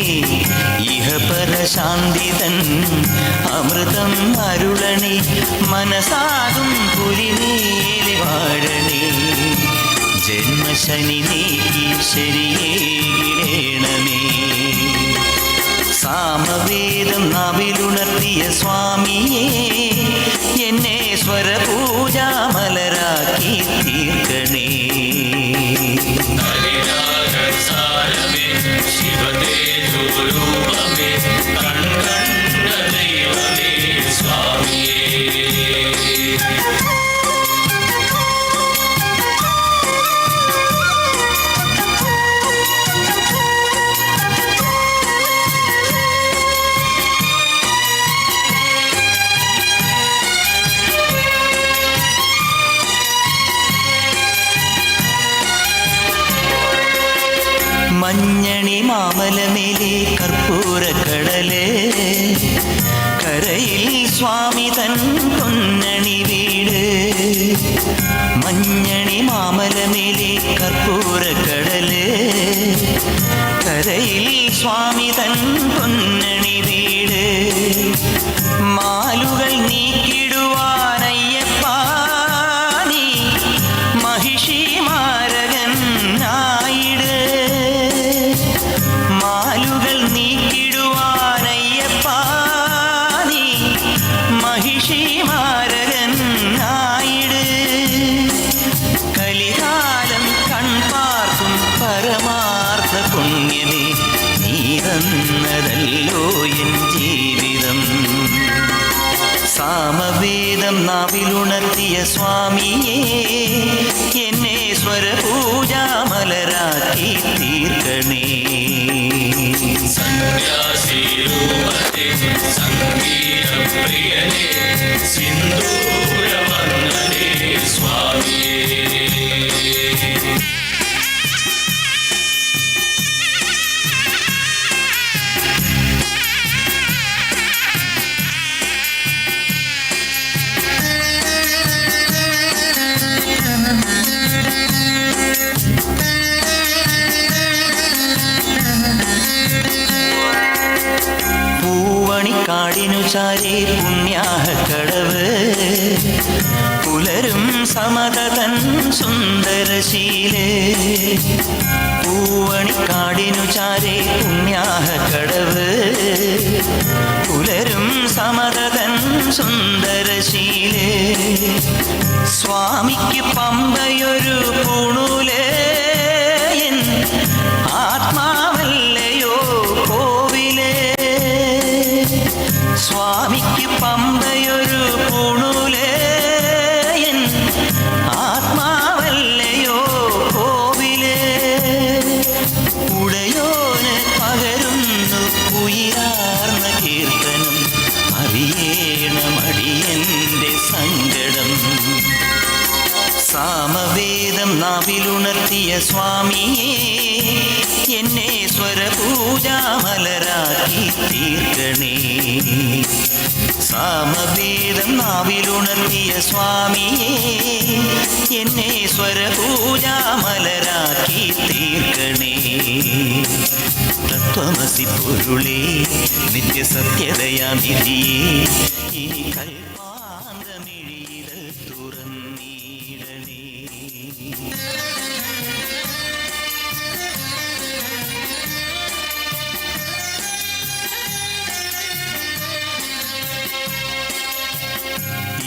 ഇഹപരശാന്തി തൻ അമൃതം അരുളണേ, മനസാകും പുലിമേലെ വാഴണേ, ജന്മശനി നീക്കി ശരിയേകിടേണമേ. സാമവേദം നാവിലുണർത്തിയ സ്വാമിയേ, എന്നെ സ്വരപൂജാമലരാക്കി തീർക്കണേ. മഞ്ഞണി മാമലമേലെ കർപ്പൂരക്കടല്, കരയിൽ സ്വാമി തൻ പൊന്നണി വീട്. മഞ്ഞണി മാമലമേലെ കർപ്പൂരക്കടല്, കരയിൽ സ്വാമി തൻ പൊന്നണി വീട്. മാലുകൾ നീക്കിടുവാനയ്യപ്പാ നീ മഹിഷി മാരകൻ ആയിട്. മാലുകൾ നീക്കിടുവാനയ്യപ്പാ നീ മഹിഷി മാരകൻ ആയിട്. കലികാലം കൺപാർക്കും പരമാർത്ഥ പുണ്യമേ, നീ തന്നതല്ലോ എൻ ജീവിതം. സാമവേദം നാവിലുണർത്തിയ സ്വാമിയേ, എന്നെ സ്വരപൂജാമലരാക്കി തീർക്കണേ. പൂവണിക്കാടിനു ചാരേ പുണ്യാഹക്കടവ്, പുലരും സമത തൻ സുന്ദരശീലേ. പൂവണിക്കാടിനു ചാരേ പുണ്യാഹക്കടവ്, പുലരും സമത തൻ സുന്ദരശീലേ. സ്വാമിക്ക് പമ്പയൊരു പൂണൂലേ, എൻ ആത്മാവല്ലയോ കോവിലേ. സ്വാമിക്ക് പമ്പയൊരു പൂണൂലേ, എൻ ആത്മാവല്ലയോ കോവിലേ. ഉടയോന് പകരുന്നു ഉയിരാർന്ന കീർത്തനം, അറിയേണമടിയന്റെ സങ്കടം. സാമവേദം നാവിലുണർത്തിയ സ്വാമിയേ, എന്നെ സ്വരപൂജാമലരാക്കി തീർക്കണേ. സാമവേദം നാവിലുണർത്തിയ സ്വാമിയേ, എന്നെ സ്വരപൂജാമലരാക്കി തീർക്കണേ. തത്വമസി പൊരുളേ, നിത്യസത്യദയാനിധിയേ, ഇനി കൽപ്പാന്തമിഴിതൾ തുറന്നീടണേ.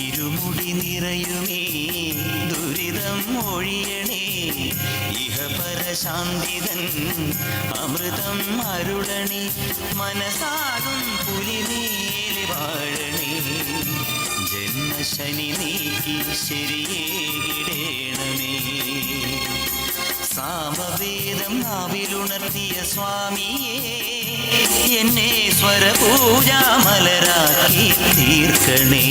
ഇരുമുടി നിറയുമേ, ദുരിതം ഒഴിയണേ, ഇഹപര സുഖശാന്തിതൻ അമൃതം അരുളണി, മനസ്സാകും പുലിമേലെ വാഴണേ. ജന്മശനി നീക്കി ശരിയേകിടേണമേ. സാമവേദം നാവിലുണർത്തിയ സ്വാമിയേ, എന്നെ സ്വരപൂജാമലരാക്കി തീർക്കണേ.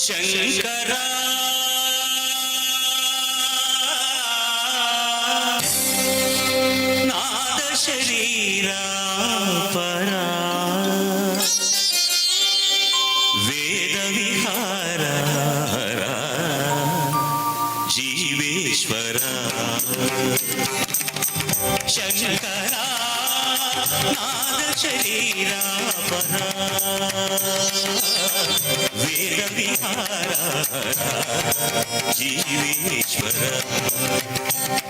ശങ്കര നാദ ശരീരാ പരാ വേദവിഹാര ജീവേശ്വര. ശങ്കര നാദ ശരീരാ പരാ വേദവിഹാര ജീവേശ്വര.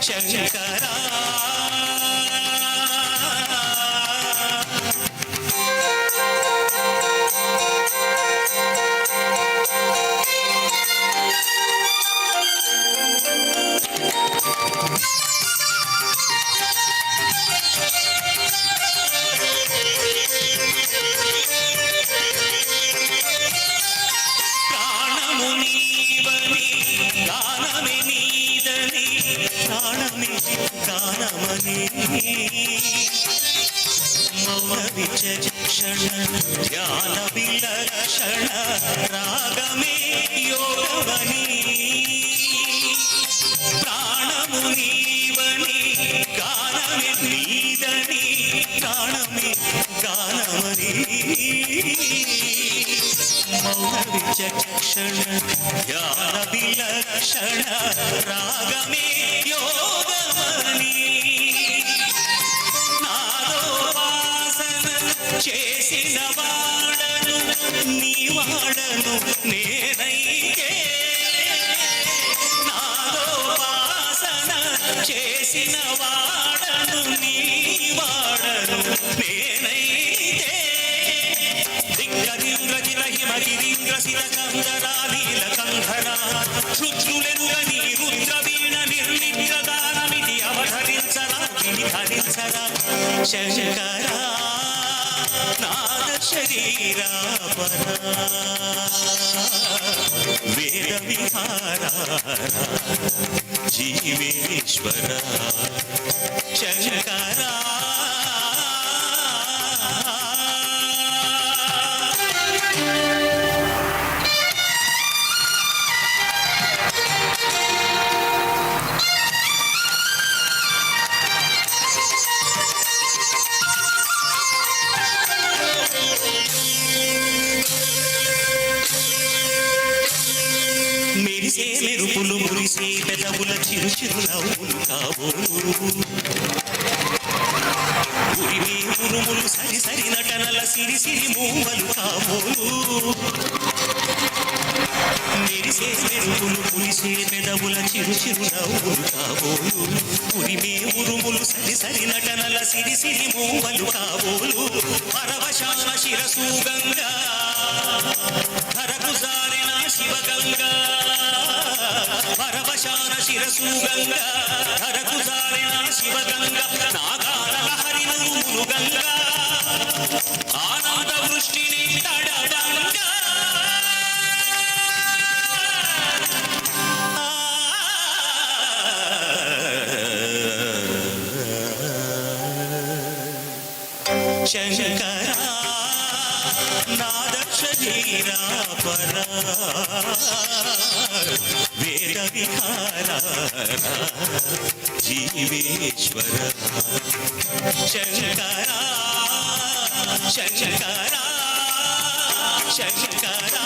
ശങ്കര. ప్రాణము నీవని, గానమే నీదని, ప్రాణమే గానమని, మౌన విచక్షణ ధ్యాన విలక్షణ రాగమే యోగమని, ప్రాణము నీవని, గానమే నీదని, ప్రాణమే గానమని, మౌన విచక్షణ ధ్యాన విలక్షణ రాగమే యోగమని, నాదోపాసన చేసిన వాడను నీ వాడను నేనైతే, నాదోపాసన చేసిన వాడను నీ వాడను నేనైతే, దిగ్గరీంద్ర హిమగిరీంద్ర శిత కందరాలీల కంధర రుద్రులెరుగని రుద్ర వీణ నిర్నిద్ర గానమిది అవధరించరా విని ధరించరా. శంకరా నాద శరీరా పరా వేద విహార జీవేశ్వర. శంకరా. మెరిసే మెరుపులు మురిసే పెదవుల చిరు చిరు నవ్వులు కాబోలు, ఉరిమే ఉరుములు సరి సరి నటనల సిరి సిరి మూవలు కాబోలు, మెరిసే మెరుపులు మురిసే పెదవుల చిరు చిరు నవ్వులు కాబోలు, ఉరిమే ఉరుములు సరి సరి నటనల సిరి సిరి మూవలు కాబోలు, పరవశాన శిరసు గంగా ధరకు జారిన శివగంగా, పరవశాన శిరసు గంగా ధరకు జారిన శివగంగా, నాగాన హరినుములు గంగా ఆనంద వృష్టిని తడవంగా. శంకరా నాద శరీరా పరా వేద విహార జీవేశ్వర. శంకరా శంకరా శంకరా.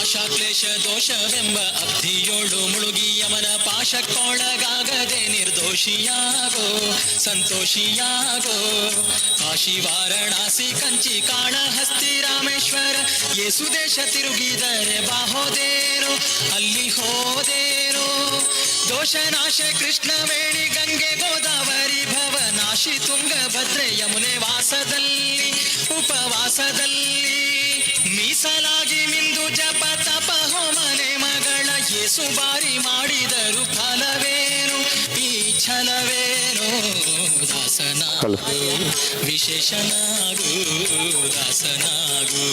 ಆಶಾಕ್ಲೇಶ ದೋಷವೆಂಬ ಅಬ್ಧಿಯೋಳು ಮುಳುಗಿ ಯಮನ ಪಾಶಕ್ಕೊಳಗಾಗದೆ ನಿರ್ದೋಷಿಯಾಗೋ, ಸಂತೋಷಿಯಾಗೋ. ಕಾಶಿ ವಾರಣಾಸಿ ಕಂಚಿ ಕಾಳಹಸ್ತಿ ರಾಮೇಶ್ವರ ಏಸು ದೇಶ ತಿರುಗಿದರೆ ಬಾಹೋದೇರೋ, ಅಲ್ಲಿ ಹೋದೇರೋ. ದೋಷನಾಶ ಕೃಷ್ಣವೇಣಿ ಗಂಗೆ ಗೋದಾವರಿ ಭವನಾಶಿ ತುಂಗಭದ್ರೆ ಯಮುನೆ ವಾಸದಲ್ಲಿ ಉಪವಾಸದಲ್ಲಿ ಮೀಸಲಾಗಿ ಮಿಂದು ಜಪ ತಪ ಹೋಮ ನೇಮಗಳ ಏಸು ಬಾರಿ ಮಾಡಿದರು ಫಲವೇನು, ಈ ಛಲವೇನು? ದಾಸನಾಗು ವಿಶೇಷನಾಗು, ದಾಸನಾಗು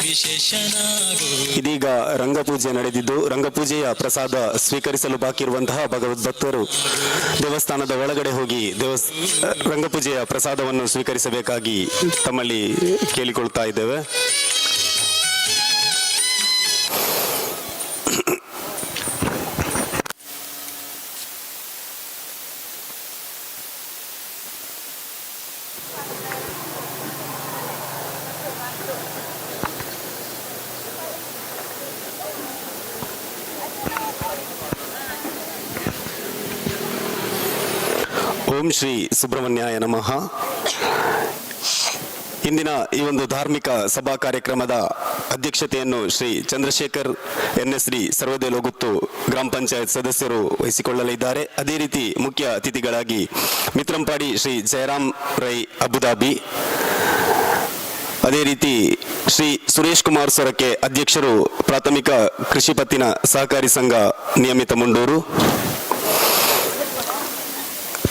ವಿಶೇಷನಾಗು. ಇದೀಗ ರಂಗಪೂಜೆ ನಡೆದಿದ್ದು, ರಂಗಪೂಜೆಯ ಪ್ರಸಾದ ಸ್ವೀಕರಿಸಲು ಬಾಕಿ ಇರುವಂತಹ ಭಗವದ್ಭಕ್ತರು ದೇವಸ್ಥಾನದ ಒಳಗಡೆ ಹೋಗಿ ರಂಗಪೂಜೆಯ ಪ್ರಸಾದವನ್ನು ಸ್ವೀಕರಿಸಬೇಕಾಗಿ ತಮ್ಮಲ್ಲಿ ಕೇಳಿಕೊಳ್ತಾ ಇದ್ದೇವೆ. ಓಂ ಶ್ರೀ ಸುಬ್ರಹ್ಮಣ್ಯಾಯ ನಮಃ. ಇಂದಿನ ಈ ಒಂದು ಧಾರ್ಮಿಕ ಸಭಾ ಕಾರ್ಯಕ್ರಮದ ಅಧ್ಯಕ್ಷತೆಯನ್ನು ಶ್ರೀ ಚಂದ್ರಶೇಖರ್ ಎನ್ಎಸ್ಡಿ ಸರ್ವದೇಲೋಗುತ್ತು ಗ್ರಾಮ ಪಂಚಾಯತ್ ಸದಸ್ಯರು ವಹಿಸಿಕೊಳ್ಳಲಿದ್ದಾರೆ. ಅದೇ ರೀತಿ ಮುಖ್ಯ ಅತಿಥಿಗಳಾಗಿ ಮಿತ್ರಂಪಾಡಿ ಶ್ರೀ ಜಯರಾಮ್ ರೈ ಅಬುದಾಬಿ, ಅದೇ ರೀತಿ ಶ್ರೀ ಸುರೇಶ್ ಕುಮಾರ್ ಸೊರಕೆ ಅಧ್ಯಕ್ಷರು ಪ್ರಾಥಮಿಕ ಕೃಷಿ ಪತ್ತಿನ ಸಹಕಾರಿ ಸಂಘ ನಿಯಮಿತ ಮುಂಡೂರು,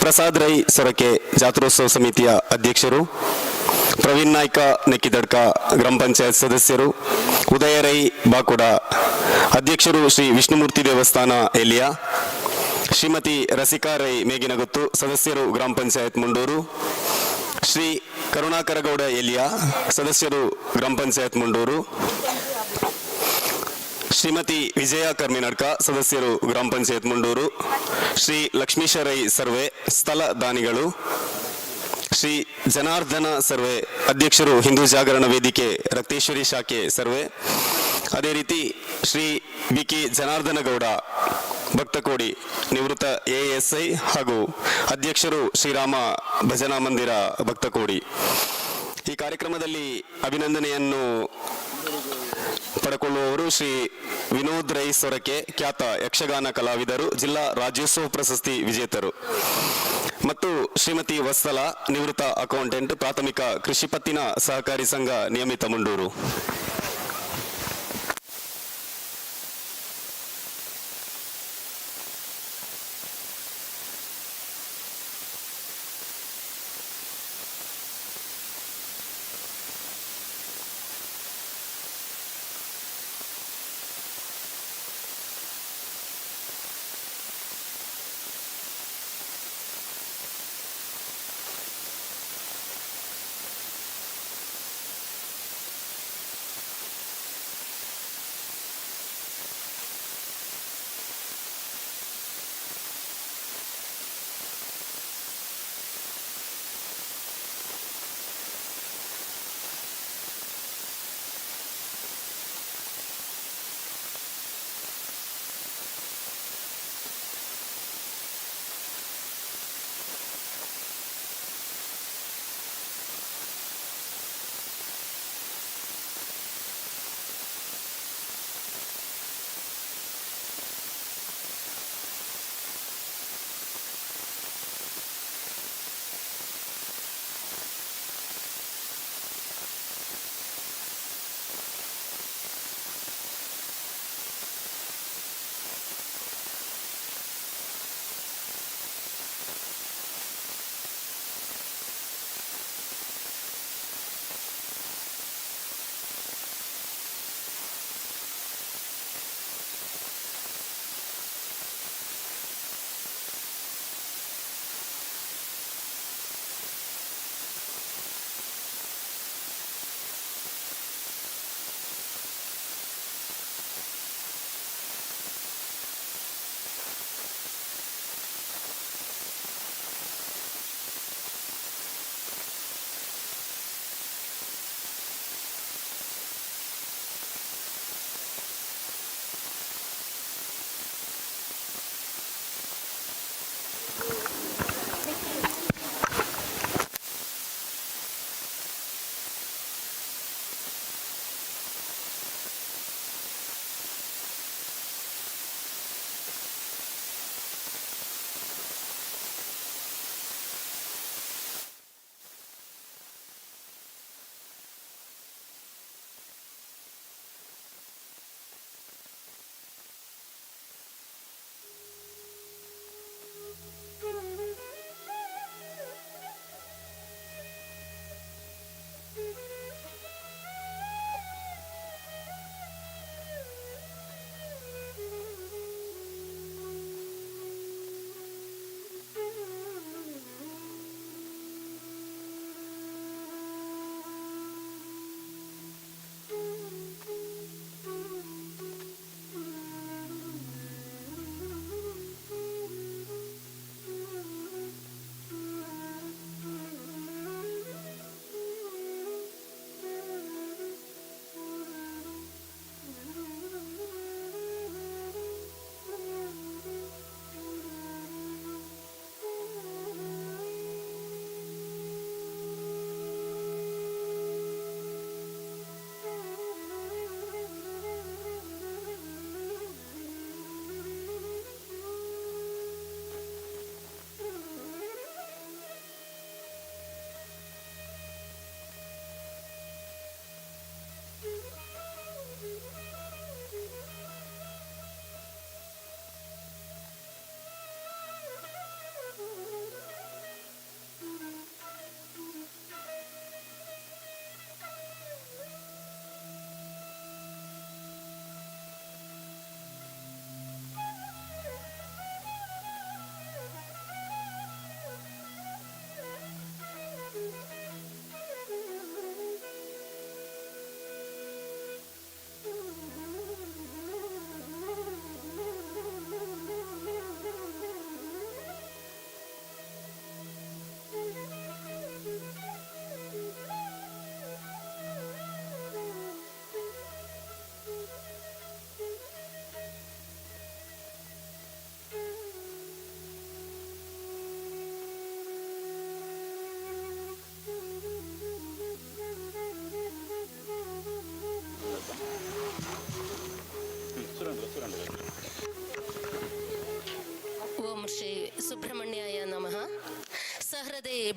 ಪ್ರಸಾದ್ ರೈ ಸೊರಕೆ ಜಾತ್ರೋತ್ಸವ ಸಮಿತಿಯ ಅಧ್ಯಕ್ಷರು, ಪ್ರವೀಣ್ ನಾಯ್ಕ ನೆಕ್ಕಿದಡ್ಕ ಗ್ರಾಮ ಪಂಚಾಯತ್ ಸದಸ್ಯರು, ಉದಯ ರೈ ಬಾಕುಡ ಅಧ್ಯಕ್ಷರು ಶ್ರೀ ವಿಷ್ಣುಮೂರ್ತಿ ದೇವಸ್ಥಾನ ಎಲಿಯಾ, ಶ್ರೀಮತಿ ರಸಿಕಾ ರೈ ಮೇಗಿನಗುತ್ತು ಸದಸ್ಯರು ಗ್ರಾಮ ಪಂಚಾಯತ್ ಮುಂಡೂರು, ಶ್ರೀ ಕರುಣಾಕರಗೌಡ ಎಲಿಯಾ ಸದಸ್ಯರು ಗ್ರಾಮ ಪಂಚಾಯತ್ ಮುಂಡೂರು, ಶ್ರೀಮತಿ ವಿಜಯ ಕರ್ಮಿನಡ್ಕ ಸದಸ್ಯರು ಗ್ರಾಮ ಪಂಚಾಯತ್ ಮುಂಡೂರು, ಶ್ರೀ ಲಕ್ಷ್ಮೀಶ ರೈ ಸರ್ವೆ ಸ್ಥಳ ದಾನಿಗಳು, ಶ್ರೀ ಜನಾರ್ದನ ಸರ್ವೆ ಅಧ್ಯಕ್ಷರು ಹಿಂದೂ ಜಾಗರಣ ವೇದಿಕೆ ರಕ್ತೇಶ್ವರಿ ಶಾಖೆ ಸರ್ವೆ, ಅದೇ ರೀತಿ ಶ್ರೀ ಬಿ ಕೆ ಜನಾರ್ದನಗೌಡ ಭಕ್ತಕೋಡಿ ನಿವೃತ್ತ ಎಎಸ್ಐ ಹಾಗೂ ಅಧ್ಯಕ್ಷರು ಶ್ರೀರಾಮ ಭಜನಾ ಮಂದಿರ ಭಕ್ತಕೋಡಿ. ಈ ಕಾರ್ಯಕ್ರಮದಲ್ಲಿ ಅಭಿನಂದನೆಯನ್ನು ಪಡೆಕೊಳ್ಳುವವರು ಶ್ರೀ ವಿನೋದ್ ರೈ ಸೊರಕೆ, ಖ್ಯಾತ ಯಕ್ಷಗಾನ ಕಲಾವಿದರು, ಜಿಲ್ಲಾ ರಾಜ್ಯೋತ್ಸವ ಪ್ರಶಸ್ತಿ ವಿಜೇತರು, ಮತ್ತು ಶ್ರೀಮತಿ ವತ್ಸಲ, ನಿವೃತ್ತ ಅಕೌಂಟೆಂಟ್, ಪ್ರಾಥಮಿಕ ಕೃಷಿ ಪತ್ತಿನ ಸಹಕಾರಿ ಸಂಘ ನಿಯಮಿತ ಮುಂಡೂರು.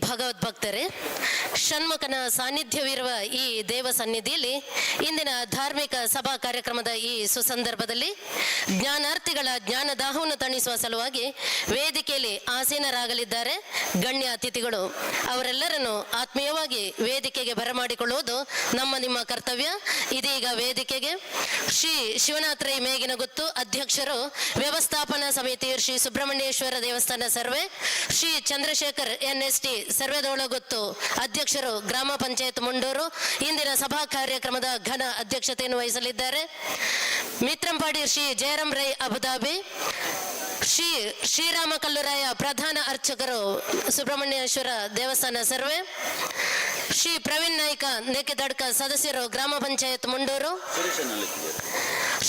ಭಗವದ್ಭಕ್ತರೇ, ಷಣ್ಮುಖನ ಸಾನ್ನಿಧ್ಯವಿರುವ ಈ ದೇವ ಸನ್ನಿಧಿಯಲ್ಲಿ ಇಂದಿನ ಧಾರ್ಮಿಕ ಸಭಾ ಕಾರ್ಯಕ್ರಮದ ಈ ಸುಸಂದರ್ಭದಲ್ಲಿ ಜ್ಞಾನಾರ್ಥಿಗಳ ಜ್ಞಾನದಾಹವನ್ನು ತಣಿಸುವ ಸಲುವಾಗಿ ವೇದಿಕೆಯಲ್ಲಿ ಆಸೀನರಾಗಲಿದ್ದಾರೆ ಗಣ್ಯ ಅತಿಥಿಗಳು. ಅವರೆಲ್ಲರನ್ನು ಆತ್ಮೀಯವಾಗಿ ವೇದಿಕೆಗೆ ಬರಮಾಡಿಕೊಳ್ಳುವುದು ನಮ್ಮ ನಿಮ್ಮ ಕರ್ತವ್ಯ. ಇದೀಗ ವೇದಿಕೆಗೆ ಶ್ರೀ ಶಿವನಾಥ್ ರೈ ಮೇಗಿನಗುತ್ತು, ಅಧ್ಯಕ್ಷರು, ವ್ಯವಸ್ಥಾಪನಾ ಸಮಿತಿ, ಶ್ರೀ ಸುಬ್ರಹ್ಮಣ್ಯೇಶ್ವರ ದೇವಸ್ಥಾನ ಸರ್ವೆ, ಶ್ರೀ ಚಂದ್ರಶೇಖರ್ ಎನ್ಎಸ್ಟಿ ಸರ್ವೆದೋಳಗುತ್ತು, ಅಧ್ಯಕ್ಷರು, ಗ್ರಾಮ ಪಂಚಾಯತ್ ಮುಂಡೂರು, ಇಂದಿನ ಸಭಾ ಕಾರ್ಯಕ್ರಮದ ಘನ ಅಧ್ಯಕ್ಷತೆಯನ್ನು ವಹಿಸಲಿದ್ದಾರೆ. ಮಿತ್ರಂಪಾಡಿ ಶ್ರೀ ಜಯರಾಮ್ ರೈ ಅಬುದಾಬಿ, ಶ್ರೀ ಶ್ರೀರಾಮ ಕಲ್ಲುರಾಯ, ಪ್ರಧಾನ ಅರ್ಚಕರು, ಸುಬ್ರಹ್ಮಣ್ಯೇಶ್ವರ ದೇವಸ್ಥಾನ ಸರ್ವೆ, ಶ್ರೀ ಪ್ರವೀಣ್ ನಾಯ್ಕ ನೆಕ್ಕೆದಡ್ಕ, ಸದಸ್ಯರು, ಗ್ರಾಮ ಪಂಚಾಯತ್ ಮುಂಡೂರು,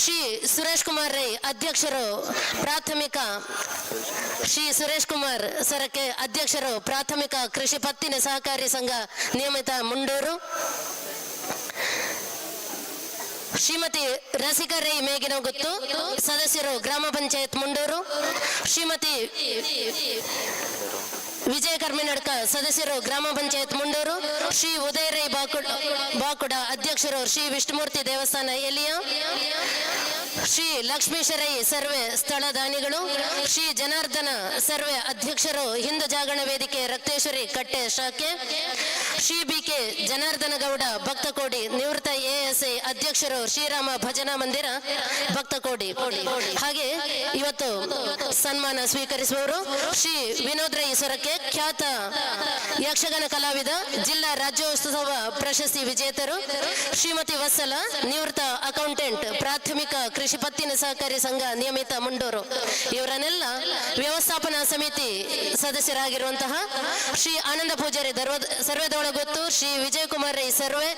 ಶ್ರೀ ಸುರೇಶ್ ಕುಮಾರ್ ರೈ, ಅಧ್ಯಕ್ಷರು, ಪ್ರಾಥಮಿಕ ಶ್ರೀ ಸುರೇಶ್ ಕುಮಾರ್ ಸರಕೆ, ಅಧ್ಯಕ್ಷರು, ಪ್ರಾಥಮಿಕ ಕೃಷಿ ಪತ್ತಿನ ಸಹಕಾರಿ ಸಂಘ ನಿಯಮಿತ ಮುಂಡೂರು, ಶ್ರೀಮತಿ ರಸಿಕಾ ರೈ ಮೇಗಿನಗುತ್ತು, ಸದಸ್ಯರು, ಗ್ರಾಮ ಪಂಚಾಯತ್ ಮುಂಡೂರು, ಶ್ರೀಮತಿ ವಿಜಯ ಕರ್ಮಿನಡ್ಕ, ಸದಸ್ಯರು, ಗ್ರಾಮ ಪಂಚಾಯತ್ ಮುಂಡೂರು, ಶ್ರೀ ಉದಯ ರೈ ಬಾಕುಡ, ಅಧ್ಯಕ್ಷರು, ಶ್ರೀ ವಿಷ್ಣುಮೂರ್ತಿ ದೇವಸ್ಥಾನ ಎಲಿಯ, ಶ್ರೀ ಲಕ್ಷ್ಮೀಶ ರೈ ಸರ್ವೆ, ಸ್ಥಳ ದಾನಿಗಳು, ಶ್ರೀ ಜನಾರ್ದನ ಸರ್ವೆ, ಅಧ್ಯಕ್ಷರು, ಹಿಂದೂ ಜಾಗರಣ ವೇದಿಕೆ ರಕ್ತೇಶ್ವರಿ ಕಟ್ಟೆ ಶಾಖೆ, ಶ್ರೀ ಬಿ ಕೆ ಜನಾರ್ದನ ಗೌಡ ಭಕ್ತಕೋಡಿ, ನಿವೃತ್ತ ಎಎಸ್ಐ, ಅಧ್ಯಕ್ಷರು, ಶ್ರೀರಾಮ ಭಜನಾ ಮಂದಿರ ಭಕ್ತಕೋಡಿ. ಹಾಗೆ ಇವತ್ತು ಸನ್ಮಾನ ಸ್ವೀಕರಿಸುವವರು ಶ್ರೀ ವಿನೋದ್ ರೈ ಸೊರಕೆ, ಖ್ಯಾತ ಯಕ್ಷಗಾನ ಕಲಾವಿದ, ಜಿಲ್ಲಾ ರಾಜ್ಯೋತ್ಸವ ಪ್ರಶಸ್ತಿ ವಿಜೇತರು, ಶ್ರೀಮತಿ ವತ್ಸಲ, ನಿವೃತ್ತ ಅಕೌಂಟೆಂಟ್, ಪ್ರಾಥಮಿಕ ಕೃಷಿ ಪತ್ತಿನ ಸಹಕಾರಿ ಸಂಘ ನಿಯಮಿತ ಮುಂಡೂರು. ಇವರನ್ನೆಲ್ಲ ವ್ಯವಸ್ಥಾಪನಾ ಸಮಿತಿ ಸದಸ್ಯರಾಗಿರುವಂತಹ ಶ್ರೀ ಆನಂದ ಪೂಜಾರಿ ಸರ್ವೆದೊಳಗೊತ್ತು, ಶ್ರೀ ವಿಜಯಕುಮಾರ್ ರೈ ಸರ್ವೆ,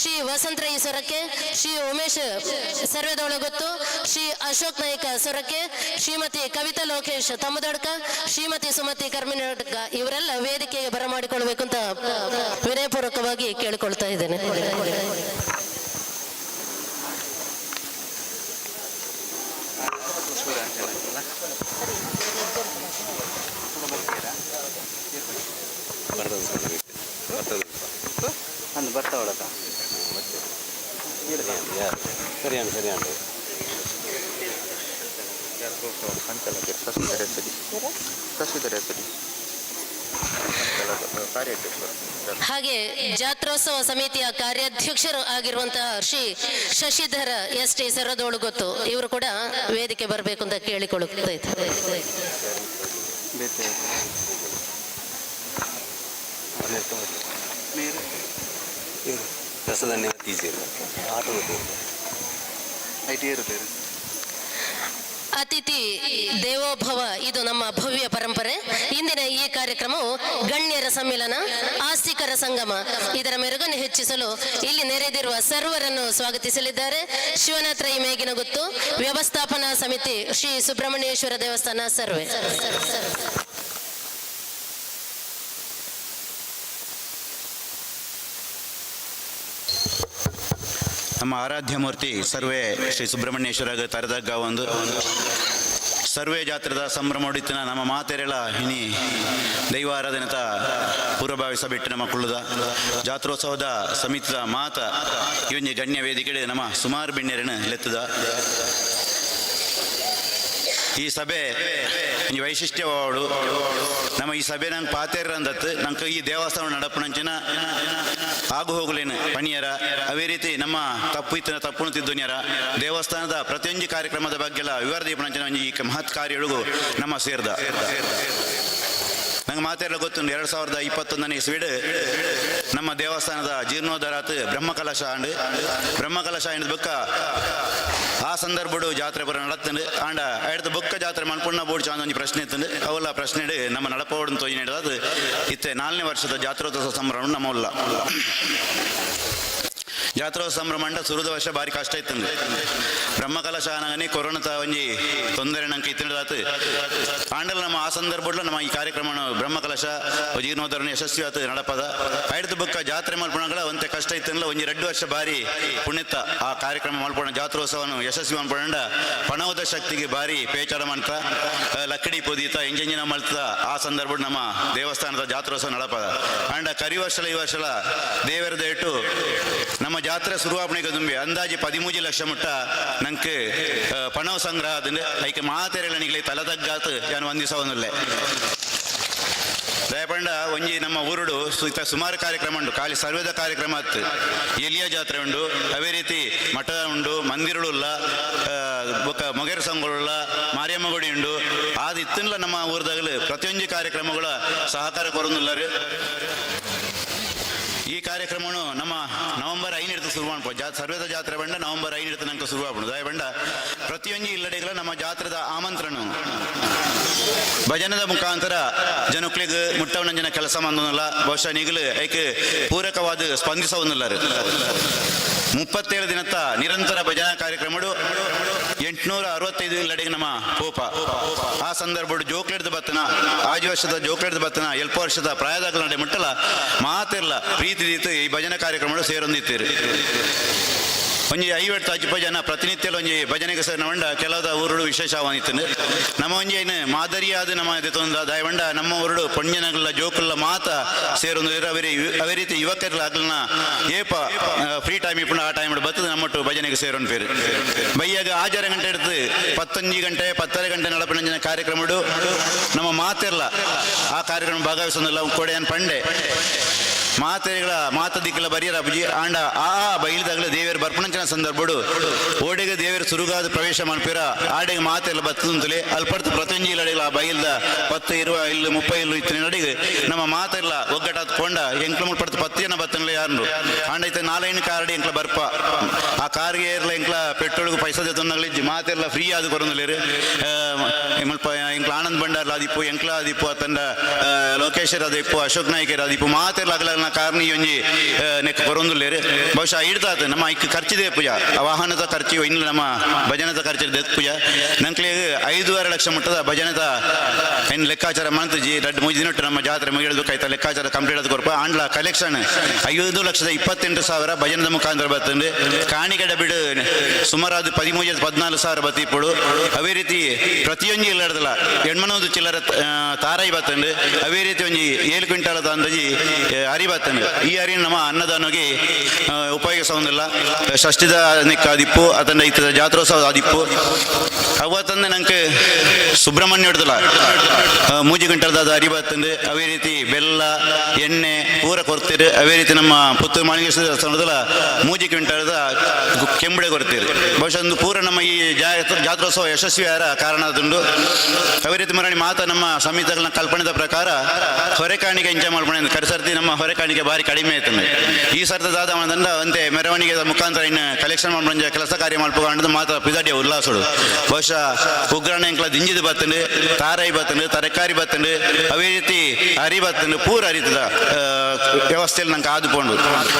ಶ್ರೀ ವಸಂತ ರೈ ಸೊರಕೆ, ಶ್ರೀ ಉಮೇಶ್ ಸರ್ವೆದೊಳಗೊತ್ತು, ಶ್ರೀ ಅಶೋಕ್ ನಾಯ್ಕ ಸೊರಕೆ, ಶ್ರೀಮತಿ ಕವಿತಾ ಲೋಕೇಶ್ ತಮ್ಮದಡ್ಕ, ಶ್ರೀಮತಿ ಸುಮತಿ ಕರ್ಮಿನಡ್ಕ ಇವರೆಲ್ಲ ವೇದಿಕೆಗೆ ಬರಮಾಡಿಕೊಳ್ಬೇಕು ಅಂತ ವಿನಯಪೂರ್ವಕವಾಗಿ ಕೇಳಿಕೊಳ್ತಾ ಇದ್ದೇನೆ. ಅಂದು ಬರ್ತಾವಳದ. ಸರಿಯಾಣ ಸರಿಯಾಣ. ಶಶಿಧರ ಹೆಸರಿ, ಶಶಿಧರ ಹೆಸರಿ. ಹಾಗೆ ಜಾತ್ರೋತ್ಸವ ಸಮಿತಿಯ ಕಾರ್ಯಾಧ್ಯಕ್ಷರು ಆಗಿರುವಂತಹ ಶ್ರೀ ಶಶಿಧರ ಎಸ್ ಟಿ ಸರದೋಳುಗೊತ್ತು ಇವರು ಕೂಡ ವೇದಿಕೆ ಬರಬೇಕು ಅಂತ ಕೇಳಿಕೊಳ್ಳುತ್ತಾ ಇದ್ದಾರೆ. ಅತಿಥಿ ದೇವೋಭವ ಇದು ನಮ್ಮ ಭವ್ಯ ಪರಂಪರೆ. ಇಂದಿನ ಈ ಕಾರ್ಯಕ್ರಮವು ಗಣ್ಯರ ಸಮ್ಮಿಲನ, ಆಸ್ತಿಕರ ಸಂಗಮ. ಇದರ ಮೆರುಗನ್ನು ಹೆಚ್ಚಿಸಲು ಇಲ್ಲಿ ನೆರೆದಿರುವ ಸರ್ವರನ್ನು ಸ್ವಾಗತಿಸಲಿದ್ದಾರೆ ಶಿವನಾಥ್ ರೈ ಮೇಗಿನಗುತ್ತು, ವ್ಯವಸ್ಥಾಪನಾ ಸಮಿತಿ, ಶ್ರೀ ಸುಬ್ರಹ್ಮಣ್ಯೇಶ್ವರ ದೇವಸ್ಥಾನ ಸರ್ವೆ. ನಮ್ಮ ಆರಾಧ್ಯ ಮೂರ್ತಿ ಸರ್ವೇ ಶ್ರೀ ಸುಬ್ರಹ್ಮಣ್ಯೇಶ್ವರ ತರದಗ್ಗ ಒಂದು ಸರ್ವೇ ಜಾತ್ರೆದ ಸಂಭ್ರಮ ಹೊಡಿತಿನ ನಮ್ಮ ಮಾತೆರೆಳ ಇನಿ ದೈವ ಆರಾಧನೆತ ಪೂರ್ವಭಾವಿಸ ಬಿಟ್ಟು ನಮ್ಮ ಕುಳ್ಳುದ ಜಾತ್ರೋತ್ಸವದ ಸಮಿತಿದ ಮಾತ ಇವೊಂಜಿ ಗಣ್ಯ ವೇದಿಕೆ ನಮ್ಮ ಸುಮಾರು ಬಿಣ್ಣೆರನು ಲೆತ್ತದ ಈ ಸಭೆ ಒಂಜಿ ವೈಶಿಷ್ಟ್ಯವಾಡು. ನಮ್ಮ ಈ ಸಭೆ ನಂಗೆ ಪಾತೇರ ಅಂದತ್ತು ನಂಗೆ ಈ ದೇವಸ್ಥಾನ ನಡಪುನಂಚಿನ ಆಗು ಹೋಗುಲೇನು ಪಣಿಯರ. ಅವೇ ರೀತಿ ನಮ್ಮ ತಪ್ಪು ಇತ್ತಿನ ತಪ್ಪುನು ತಿದ್ದುನ್ಯರ ದೇವಸ್ಥಾನದ ಪ್ರತಿಯೊಂದು ಕಾರ್ಯಕ್ರಮದ ಬಗ್ಗೆ ಎಲ್ಲ ವಿವರ ದೀಪನಂಚಿನ ಒಂಜಿ ಈ ಮಹತ್ ಕಾರ್ಯಗಳಿಗೂ ನಮ್ಮ ಸೇರ್ದ. ನಂಗೆ ಮಾತೆಲ್ಲ ಗೊತ್ತುಂಟು, 2021ನೇ ಇಸ್ವಿಡ್ ನಮ್ಮ ದೇವಸ್ಥಾನದ ಜೀರ್ಣೋದ್ಧಾರಾತ್ ಬ್ರಹ್ಮಕಲಶ ಆಂಡ್ ಬ್ರಹ್ಮಕಲಶ ಆಂಡ್ ಬೊಕ್ಕ ಆ ಸಂದರ್ಭಡು ಜಾತ್ರೆ ಪೂರ ನಡತ್ತಂಡು. ಆಂಡ ಐಡ್ದು ಬೊಕ್ಕ ಜಾತ್ರೆ ಮನ್ಪುಣ್ಣ ಬೋಡ್ಚ ಒಂಜಿ ಪ್ರಶ್ನೆ ಇತ್ತಂಡು. ಅವೆಲ್ಲ ಪ್ರಶ್ನೆ ನಮ್ಮ ನಡಪೋಡು ತೋಜಿ ಅದು ಇತ್ತೆ 4ನೇ ವರ್ಷದ ಜಾತ್ರೋತ್ಸವ ಸಂಭ್ರಮ ನಮ್ಮ ಉಲ್ಲ. ಜಾತ್ರೋತ್ಸವ ಸಂಭ್ರಮ ಸುರುದ ವರ್ಷ ಬಾರಿ ಕಷ್ಟ ಇತ್ತಂದು. ಬ್ರಹ್ಮಕಲಶ ಆನಗನೆ ಕೊರೋನಾದ ಒಂಜಿ ತೊಂದರೆ ನಂಗೆ ಇತ್ತಿನದಾತು. ಆಂಡಲ ನಮ್ಮ ಆ ಸಂದರ್ಭಡ್ಲ ನಮ್ಮ ಈ ಕಾರ್ಯಕ್ರಮ ಬ್ರಹ್ಮಕಲಶ ಜೀರ್ಣೋದ್ಧಾರಣ ಯಶಸ್ವಿ ಆತು ನಡಪದ. ಐಡ್ದು ಬುಕ್ಕ ಜಾತ್ರೆ ಮಲ್ಪಣಗಳ ಒಂತೆ ಕಷ್ಟ ಇತ್ತಂದ್ರೆ ಒಂಜಿ 2 ವರ್ಷ ಬಾರಿ ಪುಣ್ಯತ್ತ ಆ ಕಾರ್ಯಕ್ರಮ ಮಲ್ಪಣ ಜಾತ್ರೋತ್ಸವನು ಯಶಸ್ವಿ ಮಲ್ಪಣಂಡ ಪಣವದ ಶಕ್ತಿಗೆ ಬಾರಿ ಪೇಚಾರ ಮಾಡ್ತಾ ಲಕ್ಕಡಿ ಪೊದೀತ ಎಂಜೆಂಜಿನ ಮಲ್ತ ಆ ಸಂದರ್ಭ ನಮ್ಮ ದೇವಸ್ಥಾನದ ಜಾತ್ರೋತ್ಸವ ನಡಪದ. ಅಂಡ ಕರಿ ವರ್ಷಲ ಈ ವರ್ಷಲ ದೇವರ ದಯಟು ನಮ್ಮ ಜಾತ್ರೆ ಶುರುವಾಪಣೆಗೆ ದುಂಬಿ ಅಂದಾಜು 13 ಲಕ್ಷ ಮುಟ್ಟ ನಂಗೆ ಪಣವ ಸಂಗ್ರಹ ಅದನ್ನ ಐಕೆ ಮಾತೆರೆಲ್ಲ ನಿಗಲಿ ತಲತಗ್ಗಾತು ಯಾನು ವಂದಿಸವನುಲ್ಲೆ. ದಯಪಂಡ ಒಂಜಿ ನಮ್ಮ ಊರುಡು ಸುಮಾರು ಕಾರ್ಯಕ್ರಮ ಉಂಟು. ಖಾಲಿ ಸರ್ವೇದ ಕಾರ್ಯಕ್ರಮ ಅತ್ತು ಎಲಿಯ ಜಾತ್ರೆ ಉಂಡು, ಅವೇ ರೀತಿ ಮಠ ಉಂಡು, ಮಂದಿರಳುಲ್ಲ, ಬೊಕ್ಕ ಮೊಗೇರ ಸಂಘಗಳುಲ್ಲ, ಮಾರಿಯಮ್ಮ ಗುಡಿ ಉಂಡು. ಆದ ಇತ್ತನ್ಲ ನಮ್ಮ ಊರದಾಗಲು ಪ್ರತಿಯೊಂದು ಕಾರ್ಯಕ್ರಮಗಳ ಸಹಕಾರ ಕೊರೊಂದುಲ್ಲರು. ಈ ಕಾರ್ಯಕ್ರಮವನ್ನು ನಮ್ಮ ನವೆಂಬರ್ 5 ಹಿಡಿದು ಶುರು ಮಾಡ್ಬೋದು. ಸರ್ವೇದ ಜಾತ್ರೆ ಬಂಡ ನವೆಂಬರ್ 5 ಹಿಡಿದು ನಂಗೆ ಶುರು ಆಗ್ಬೋದು. ದಯಬಂಡ ಪ್ರತಿಯೊಂದು ಇಲ್ಲಡೆಗಳ ನಮ್ಮ ಜಾತ್ರೆದ ಆಮಂತ್ರಣ ಭಜನದ ಮುಖಾಂತರ ಜನಕ್ಲಿಗೆ ಮುಟ್ಟವನಂಜನ ಕೆಲಸ ಮಂದನಲ್ಲ. ಬಹುಶಃ ನೀಗಲು ಐಕೆ ಪೂರಕವಾದ ಸ್ಪಂದಿಸವನ್ನುಲ್ಲರು. 37 ದಿನದ ನಿರಂತರ ಭಜನಾ ಕಾರ್ಯಕ್ರಮಡು 865 ಇಲ್ಲಡೆಗೆ ನಮ್ಮ ಪೋಪ. ಆ ಸಂದರ್ಭಡು ಜೋಕ್ಲೆಡ್ದು ಬತ್ತನ ಆಜು ವರ್ಷದ ಜೋಕ್ಲೆಡ್ದು ಬತ್ತನ ಎಲ್ಪ ವರ್ಷದ ಪ್ರಾಯದಾಗಲ ನಡೆ ಮುಟ್ಟಲ ಮಾತಿರ್ಲ ಪ್ರೀತಿ ದೀತು ಈ ಭಜನಾ ಕಾರ್ಯಕ್ರಮಡು ಸೇರೊಂದಿತ್ತೀರಿ. ಒಂಜಿ 50 ಅಜ್ಪ ಜನ ಪ್ರತಿನಿತ್ಯ ಒಂಜಿ ಭಜನೆಗೆ ಸೇರಿನ వంಡ ಕೆಲವದ ಊರುಡು ವಿಶೇಷವಾಗಿತ್ತು. ನಮ್ಮ ಒಂಜಿ ಏನು ಮಾದರಿಯಾದ ನಮ್ಮ ತೊಂದ ದಯವಂಡ ನಮ್ಮ ಊರುಡು ಪೊಣ್ಯನಗಲ ಜೋಕುಲ್ಲ ಮಾತ ಸೇರೊಂದು ಅವೇ ರೀತಿ ಯುವಕರ್ಲ ಅಗ್ಲನ ಏಪ ಫ್ರೀ ಟೈಮ್ ಇಪ್ಪುಂಡು ಆ ಟೈಮ್ ಬತ್ತದ ನಮ್ಮಟ್ಟು ಭಜನೆಗೆ ಸೇರೊಂದು ಪೇರು. ಬಯ್ಯಾಗ 6 ಗಂಟೆ ಹಿಡಿದು 10 ಗಂಟೆ 10:30 ಗಂಟೆ ನಡಪಿನ ಕಾರ್ಯಕ್ರಮಡು ನಮ್ಮ ಮಾತಿರ್ಲ ಆ ಕಾರ್ಯಕ್ರಮ ಭಾಗವಹಿಸೋದಿಲ್ಲ. ಕೊಡೆಯನ್ ಪಂಡೆ ಮಾತೆಗಳ ಮಾತ ದಿಕ್ಕಲ ಬರಿಯರ ಅಬ್ಬುಜಿ ಆಂಡ ಆ ಬೈಲ್ದಾಗಲೇ ದೇವಿಯರು ಬರ್ಪಣಂಚಿನ ಸಂದರ್ಭಡು ಓಡೆಗೆ ದೇವಿಯರು ಸುರುಗಾದ ಪ್ರವೇಶ ಮಾಡ್ಪಿರ ಆಡೆಗೆ ಮಾತೆಲ್ಲ ಬತ್ತದಂತಲೇ ಅಲ್ಪಡ್ತು ಪ್ರತಿಯೊಂಜಿ ಇಲ್ಲಡೆಗಳ ಆ ಬೈಲ್ದ 10 20 ಇಲ್ಲ 30 ಇಲ್ಲ ಇತ್ತಿನ ನಡಿಗೆ ನಮ್ಮ ಮಾತೆಲ್ಲ ಒಗ್ಗಟ್ಟಾದ ಕೊಂಡ ಎಂಕ್ಲ ಮುಲ್ಪಡ್ತು 10 ಜನ ಬತ್ತನ್ಲೆ ಯಾರು ಆಂಡ ಐತೆ 4 ಕಾರಡಿ ಎಂಕ್ಲ ಬರ್ಪ ಆ ಕಾರ್ಗೆ ಏರ್ಲ ಎಂಕ್ಲ ಪೆಟ್ರೋಲ್ಗೆ ಪೈಸಾ ದೆತ್ತೊಂದಾಗಲಿ ಮಾತೆಲ್ಲ ಫ್ರೀ ಆದ ಕೊರೊಂದುಲ್ಲೆರ್. ಮುಲ್ಪ ಎಂಕ್ಲ ಆನಂದ್ ಭಂಡಾರ್ಲ ಆದಿಪ್ಪು, ಎಂಕ್ಲ ಆದಿಪ್ಪು, ಅತ್ತಂಡ ಲೋಕೇಶ್ವರ ಆದಿಪ್ಪು, ಅಶೋಕ್ ನಾಯ್ಕರ್ ಆದಿಪ್ಪು, ಮಾತೆಲ್ಲ ಅಗಲ ಕಾರಣ ಈ ಒಂಜಿ ನೆಕ್ ಕೊರೊಂದುಲ್ಲೆರ್. ಬಹುಶಃ ಇಡ್ತಾತ ನಮ್ಮ ಐಕ್ ಖರ್ಚಿದೆ ಪೂಜಾ ಆ ವಾಹನದ ಖರ್ಚು ಇನ್ನು ನಮ್ಮ ಭಜನದ ಖರ್ಚು ದೆತ್ ಪೂಜಾ ನಂಕ್ಲಿಗ್ 5.5 ಲಕ್ಷ ಮುಟ್ಟದ ಭಜನದ ಏನು ಲೆಕ್ಕಾಚಾರ ಮಂತುಜಿ 2-3 ದಿನಟ್ಟು ನಮ್ಮ ಜಾತ್ರೆ ಮುಗಿಯೋದು ಕೈತ ಲೆಕ್ಕಾಚಾರ ಕಂಪ್ಲೀಟ್ ಆದ ಕೊರಪ. ಆಂಡ್ಲ ಕಲೆಕ್ಷನ್ 5,28,000 ಭಜನದ ಮುಖಾಂತರ ಬರ್ತಂಡು. ಕಾಣಿಕೆಡ ಬಿಡು ಸುಮಾರಾದ 13-14 ಸಾವಿರ ಬತ್ತಿಪ್ಪುಡು. ಅವೇ ರೀತಿ ಪ್ರತಿಯೊಂಜಿ ಇಲ್ಲಡ್ದಲ್ಲ ಎಣ್ಮನೊಂದು ಚಿಲ್ಲರ ತಾರಾಯಿ ಬತ್ತಂಡು. ಅವೇ ರೀತಿ ಒಂಜಿ 7 ಕ್ವಿಂಟಾಲದ ಅಂದಾಜಿ ಅರಿ ಬತ್ತಂಡು. ಈ ಅರಿ ನಮ್ಮ ಅನ್ನದಾನೋಗಿ ಉಪಯೋಗಿಸೋದಿಲ್ಲ. ಷಷ್ಠಿದ ಆದಿಪ್ಪು ಅತಂಡ ಇತ್ತದ ಜಾತ್ರೋತ್ಸವ ಆದಿಪ್ಪು ಅವತ್ತಂದೆ ನಂಗೆ ಸುಬ್ರಹ್ಮಣ್ಯ ಹಿಡ್ದಲ್ಲ 3 ಕ್ವಿಂಟಲ್ದಾದ ಅರಿ ಬತ್ತಂಡು. ಅವೇ ರೀತಿ ಬೆಲ್ಲ ಎಣ್ಣೆ ಪೂರ ಕೊರ್ತೀರಿ. ಅವೇ ರೀತಿ ನಮ್ಮ ಪುತ್ತೂರು ಮಾಣಿಕೇಶ್ವರ ದೇವಸ್ಥಾನದಲ್ಲ 3 ಕ್ವಿಂಟಲ್ದ ಕೆಂಬಡೆ ಕೊರ್ತೀರಿ. ಬಹುಶಃ ಒಂದು ಪೂರ ನಮ್ಮ ಈ ಜಾತ್ರೋತ್ಸವ ಯಶಸ್ವಿಯಾರ ಕಾರಣ ಅದುಂಡು. ಅವೇ ರೀತಿ ಮರಣಿ ಮಾತ ನಮ್ಮ ಸಮಿತಿಗಳ ಕಲ್ಪನೆದ ಪ್ರಕಾರ ಹೊರೆ ಕಾಣಿಕೆ ಎಂಜಾಯ್ ಮಾಡ್ಕೊಂಡು ಕರೆಸರ್ತಿ ನಮ್ಮ ಹೊರೆ ಕಾಣಿಕೆ ಭಾರಿ ಕಡಿಮೆ ಆಯ್ತಂದ್ರೆ ಈ ಸರ್ತಿ ದಾದ ದಂಡ ಅಂತೆ ಮೆರವಣಿಗೆ ಮುಖಾಂತರ ಇನ್ನು ಕಲೆಕ್ಷನ್ ಮಾಡ್ಕೊಂಡ ಕೆಲಸ ಕಾರ್ಯ ಮಾಡ್ಕೊಂಡು ಮಾತ್ರ ಪಿದಾಡಿಯ ಉಲ್ಲಾಸಡು. ಬಹುಶಃ ಉಗ್ರಾಣ ಎಂಕ್ಲ ದಿಂಜಿದ ಬತ್ತಂಡು, ತಾರಾಯಿ ಬತ್ತಂಡು, ತರಕಾರಿ ಬತ್ತಂಡು, ಅವೇ ರೀತಿ ಅರಿ ಬತ್ತಂಡು, ಪೂರ ಅರಿತದ ವ್ಯವಸ್ಥೆಯಲ್ಲಿ ನಂಗೆ ಆದು ಪೋಂಡು.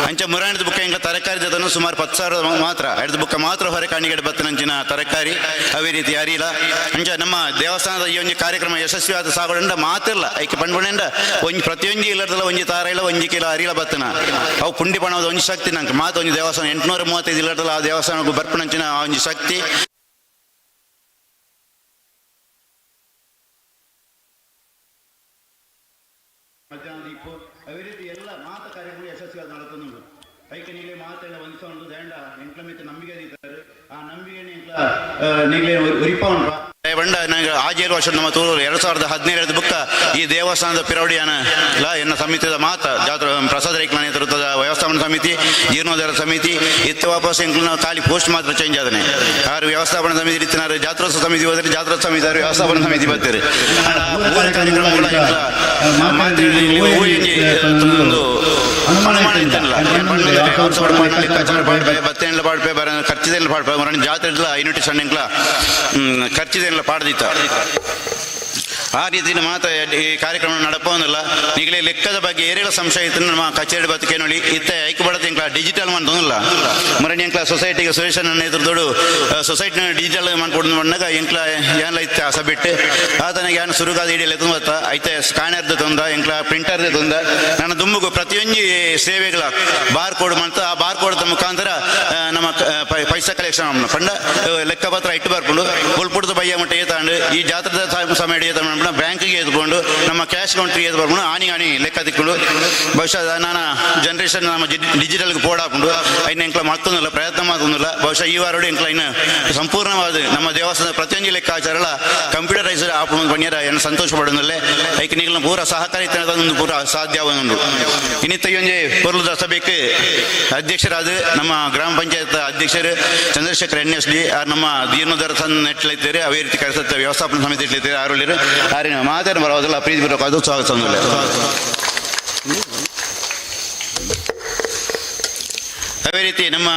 ಅಂಚ ಮುರಾಣಿದ ಬುಕ್ಕ ಎಂಕ್ಲ ತರಕಾರಿ ಜೊತೆ ಸುಮಾರು 10,000 ಮಾತ್ರ ಎಡ್ದು ಬುಕ್ಕ ಮಾತ್ರ ಹೊರೆ ಕಾಣಿಕೆ ಬತ್ತನಂಚಿನ ತರಕಾರಿ ಅವೇ ರೀತಿ ಅರಿಲ. ಅಂಚ ನಮ್ಮ ದೇವಸ್ಥಾನದ ಈ ಒಂದು ಕಾರ್ಯಕ್ರಮ ಯಶಸ್ವಿಯಾದ ಸಾಗೋಡ ಮಾತಿಲ್ಲ ಐಕೆ ಪಂಡ್ಪಂಡ ಒಂಜಿ ಪ್ರತಿಯೊಂಜಿ ಇಲ್ಲದಲ್ಲ ಒಂಜಿ ತಾರ ಇಲ್ಲ ಒಂಜಿ ಕಿಲೋ ಅರಿಲ ಬತ್ತನ ಅವು ಪುಂಡಿ ಪಣದ ಒಂಜಿ ಶಕ್ತಿ ನಂಗೆ ಮಾತು ಒಂಜಿ ದೇವಸ್ಥಾನ 835 ಇಲ್ಲದಲ್ಲ ಆ ದೇವಸ್ಥಾನಕ್ಕೆ ಬರ್ಪಣಂಚಿನ ಒಂಜಿ ಶಕ್ತಿ. ಅದೇ ರೀತಿ ಎಲ್ಲ ಮಾತ ಕಾರ್ಯಕ್ರಮ ಯಶಸ್ವಿಯಾದ ನಡತೊಂದುಂಡು. ಐಕೆ ನೀಲೆ ಮಾತೆಲ್ಲ ವಂದಿಸೊಂಡು ದೇಂಡ ಎಂಕ್ಲ ಮಿತ್ತ ನಂಬಿಕೆ ದೀತಾರೆ. ಆ ನಂಬಿಕೆ ನೀಲೆ ಉರಿಪ ಉಂಟು. ಬಂಡ ನಂಗೆ ಆಜೇಳು ವರ್ಷ ನಮ್ಮ ತೂರು 2017 ಬುಕ್ಕ ಈ ದೇವಸ್ಥಾನದ ಪಿರವಡಿಯಾನ ಎನ್ನ ಸಮಿತಿದ ಮಾತ ಜಾತ್ರೆ ಪ್ರಸಾದ ರೈಕ್ಲ ನೇತೃತ್ವದ ವ್ಯವಸ್ಥಾಪನಾ ಸಮಿತಿ, ಜೀರ್ಣೋದ್ಧಾರ ಸಮಿತಿ ಇತ್ತ ವಾಪಸ್ ಎಂಕ್ಲು ನಾವು ಖಾಲಿ ಪೋಸ್ಟ್ ಮಾತ್ರ ಚೇಂಜ್ ಆದನೆ. ಆರು ವ್ಯವಸ್ಥಾಪನಾ ಸಮಿತಿ ಇತ್ತಿನಾರು ಜಾತ್ರೋತ್ಸವ ಸಮಿತಿ ಹೋದರೆ ಜಾತ್ರೋತ್ಸವ ಸಮಿತಿ ಆರು ವ್ಯವಸ್ಥಾಪನಾ ಸಮಿತಿ ಬರ್ತೀರಿ. ಅನುಮಾನ ಇತ್ತಲ್ಲ ಲೆಕ್ಕಾಚಾರ ಪಾಡ್ಪೆ ಬತ್ತೇನ್ಲ ಪಾಡ್ಪೆ ಬರ ಖರ್ಚಿದೇನ್ಲ ಪಾಡ್ಪೆ ಮರಣ ಜಾತ್ರೆ ಇಡ್ಲ ಐನೂಟಿ ಸಣ್ಣ ಎಂಕ್ಲ ಖರ್ಚಿದೇನ್ಲ ಪಾಡ್ದಿತ್ತ. ಆ ರೀತಿ ಮಾತ್ರ ಈ ಕಾರ್ಯಕ್ರಮ ನಡಪೋದಿಲ್ಲ. ಈಗಲೇ ಲೆಕ್ಕದ ಬಗ್ಗೆ ಏರೆಲ್ಲ ಸಂಶಯ ಇತ್ತು ನಮ್ಮ ಕಚೇರಿ ಬದುಕೇನೊಳಿ ಇತ್ತೆ ಐಕ್ ಬಡತ ಎಂಕ್ಲ ಡಿಜಿಟಲ್ ಮಂತೊಂದಿಲ್ಲ. ಮರಣಿ ಎಂಕ್ಲ ಸೊಸೈಟಿಗೆ ಸುರೇಶನ ನೇತೃತ್ವದೋಡು ಸೊಸೈಟಿನ ಡಿಜಿಟಲ್ ಮಾಡ್ಕೊಂಡು ಬಂದಾಗ ಎಂಕ್ಲ ಏನ್ಲ ಇತ್ತೆ ಆ ಸಬಿಟ್ಟು ಆತನಿಗೆ ಯಾನ್ ಸುರುಗಾದ ಹಿಡಿಯಲ್ಲ ತುಂಬ ಐತೆ ಸ್ಕ್ಯಾನರ್ದ ತೊಂದ ಎಂಕ್ಲ ಪ್ರಿಂಟರ್ದ ತೊಂದ ನನ್ನ ದುಂಬುಗು ಪ್ರತಿಯೊಂದು ಸೇವೆಗಳ ಬಾರ್ ಕೋಡ್ ಮಾಡ್ತಾ ಆ ಬಾರ್ ಕೋಡ್ ಮುಖಾಂತರ ನಮ್ಮ ಪೈಸಾ ಕಲೆಕ್ಷನ್ ಪಂಡ ಲೆಕ್ಕಪತ್ರ ಇಟ್ಟು ಬರ್ಕೊಂಡು ಉಲ್ಪುಡ್ದು ಬಯ್ಯ ಮಟ್ಟ ಏತಾಂಡು ಈ ಜಾತ್ರೆದ ಸಮಯ ಏತಾಂಡು ಬ್ಯಾಂಕಿಗೆ ಎದ್ಕೊಂಡು ನಮ್ಮ ಕ್ಯಾಶ್ ಕೌಂಟ್ರಿಗೆ ಎದ್ದು ಬರ್ಕೊಂಡು ಆನಿ ಆನಿ ಲೆಕ್ಕ ತಿಕ್ಕೊಂಡು ಬಹುಶಃ ನಾನ ಜನರೇಷನ್ ನಮ್ಮ ಡಿಜಿಟಲ್ಗೆ ಪೋಡಾಕೊಂಡು ಐನ ಎಂಕ್ಲ ಮತ್ತೊಂದಿಲ್ಲ ಪ್ರಯತ್ನ ಮಾತೊಂದಿಲ್ಲ. ಬಹುಶಃ ಈ ವಾರೋಡು ಎಂಕ್ಲ ಇನ್ನು ಸಂಪೂರ್ಣವಾದ ನಮ್ಮ ದೇವಸ್ಥಾನದ ಪ್ರತಿಯೊಂದು ಲೆಕ್ಕಾಚಾರ ಕಂಪ್ಯೂಟರೈಸ್ಡ್ ಆಪುಂಡು ಪಣ್ಯರ ಏನು ಸಂತೋಷ ಪಡೋದಿಲ್ಲ. ಐಕ್ ನೀಗ್ಲ ಪೂರ ಸಹಕಾರಿ ಒಂದು ಪೂರ ಸಾಧ್ಯ ಉಂಡು. ಇನ್ನಿತ್ತ ಒಂಜಿ ಪೊರ್ಲುದ ಸಭೆಗೆ ಅಧ್ಯಕ್ಷರಾದ ನಮ್ಮ ಗ್ರಾಮ ಪಂಚಾಯತ್ ಅಧ್ಯಕ್ಷರು ಚಂದ್ರಶೇಖರ್ ಎನ್ ಎಸ್ ಡಿ ನಮ್ಮ ಜೀರ್ಣೋದ್ಧಾರ ಸಂಘ ನೆಟ್ಲೈತಾರೆ. ಅದೇ ರೀತಿ ಕರೆಸತ್ತ ವ್ಯವಸ್ಥಾಪನಾ ಸಮಿತಿ ಇಟ್ಲೈತಾರೆ. ಆರುಳ್ಳಿರು ಆರಿನ ಮಾತಾಡ ಬರೋದಿಲ್ಲ ಪ್ರೀತಿ ಬರೋದು ಸ್ವಾಗತ. ಅದೇ ರೀತಿ ನಮ್ಮ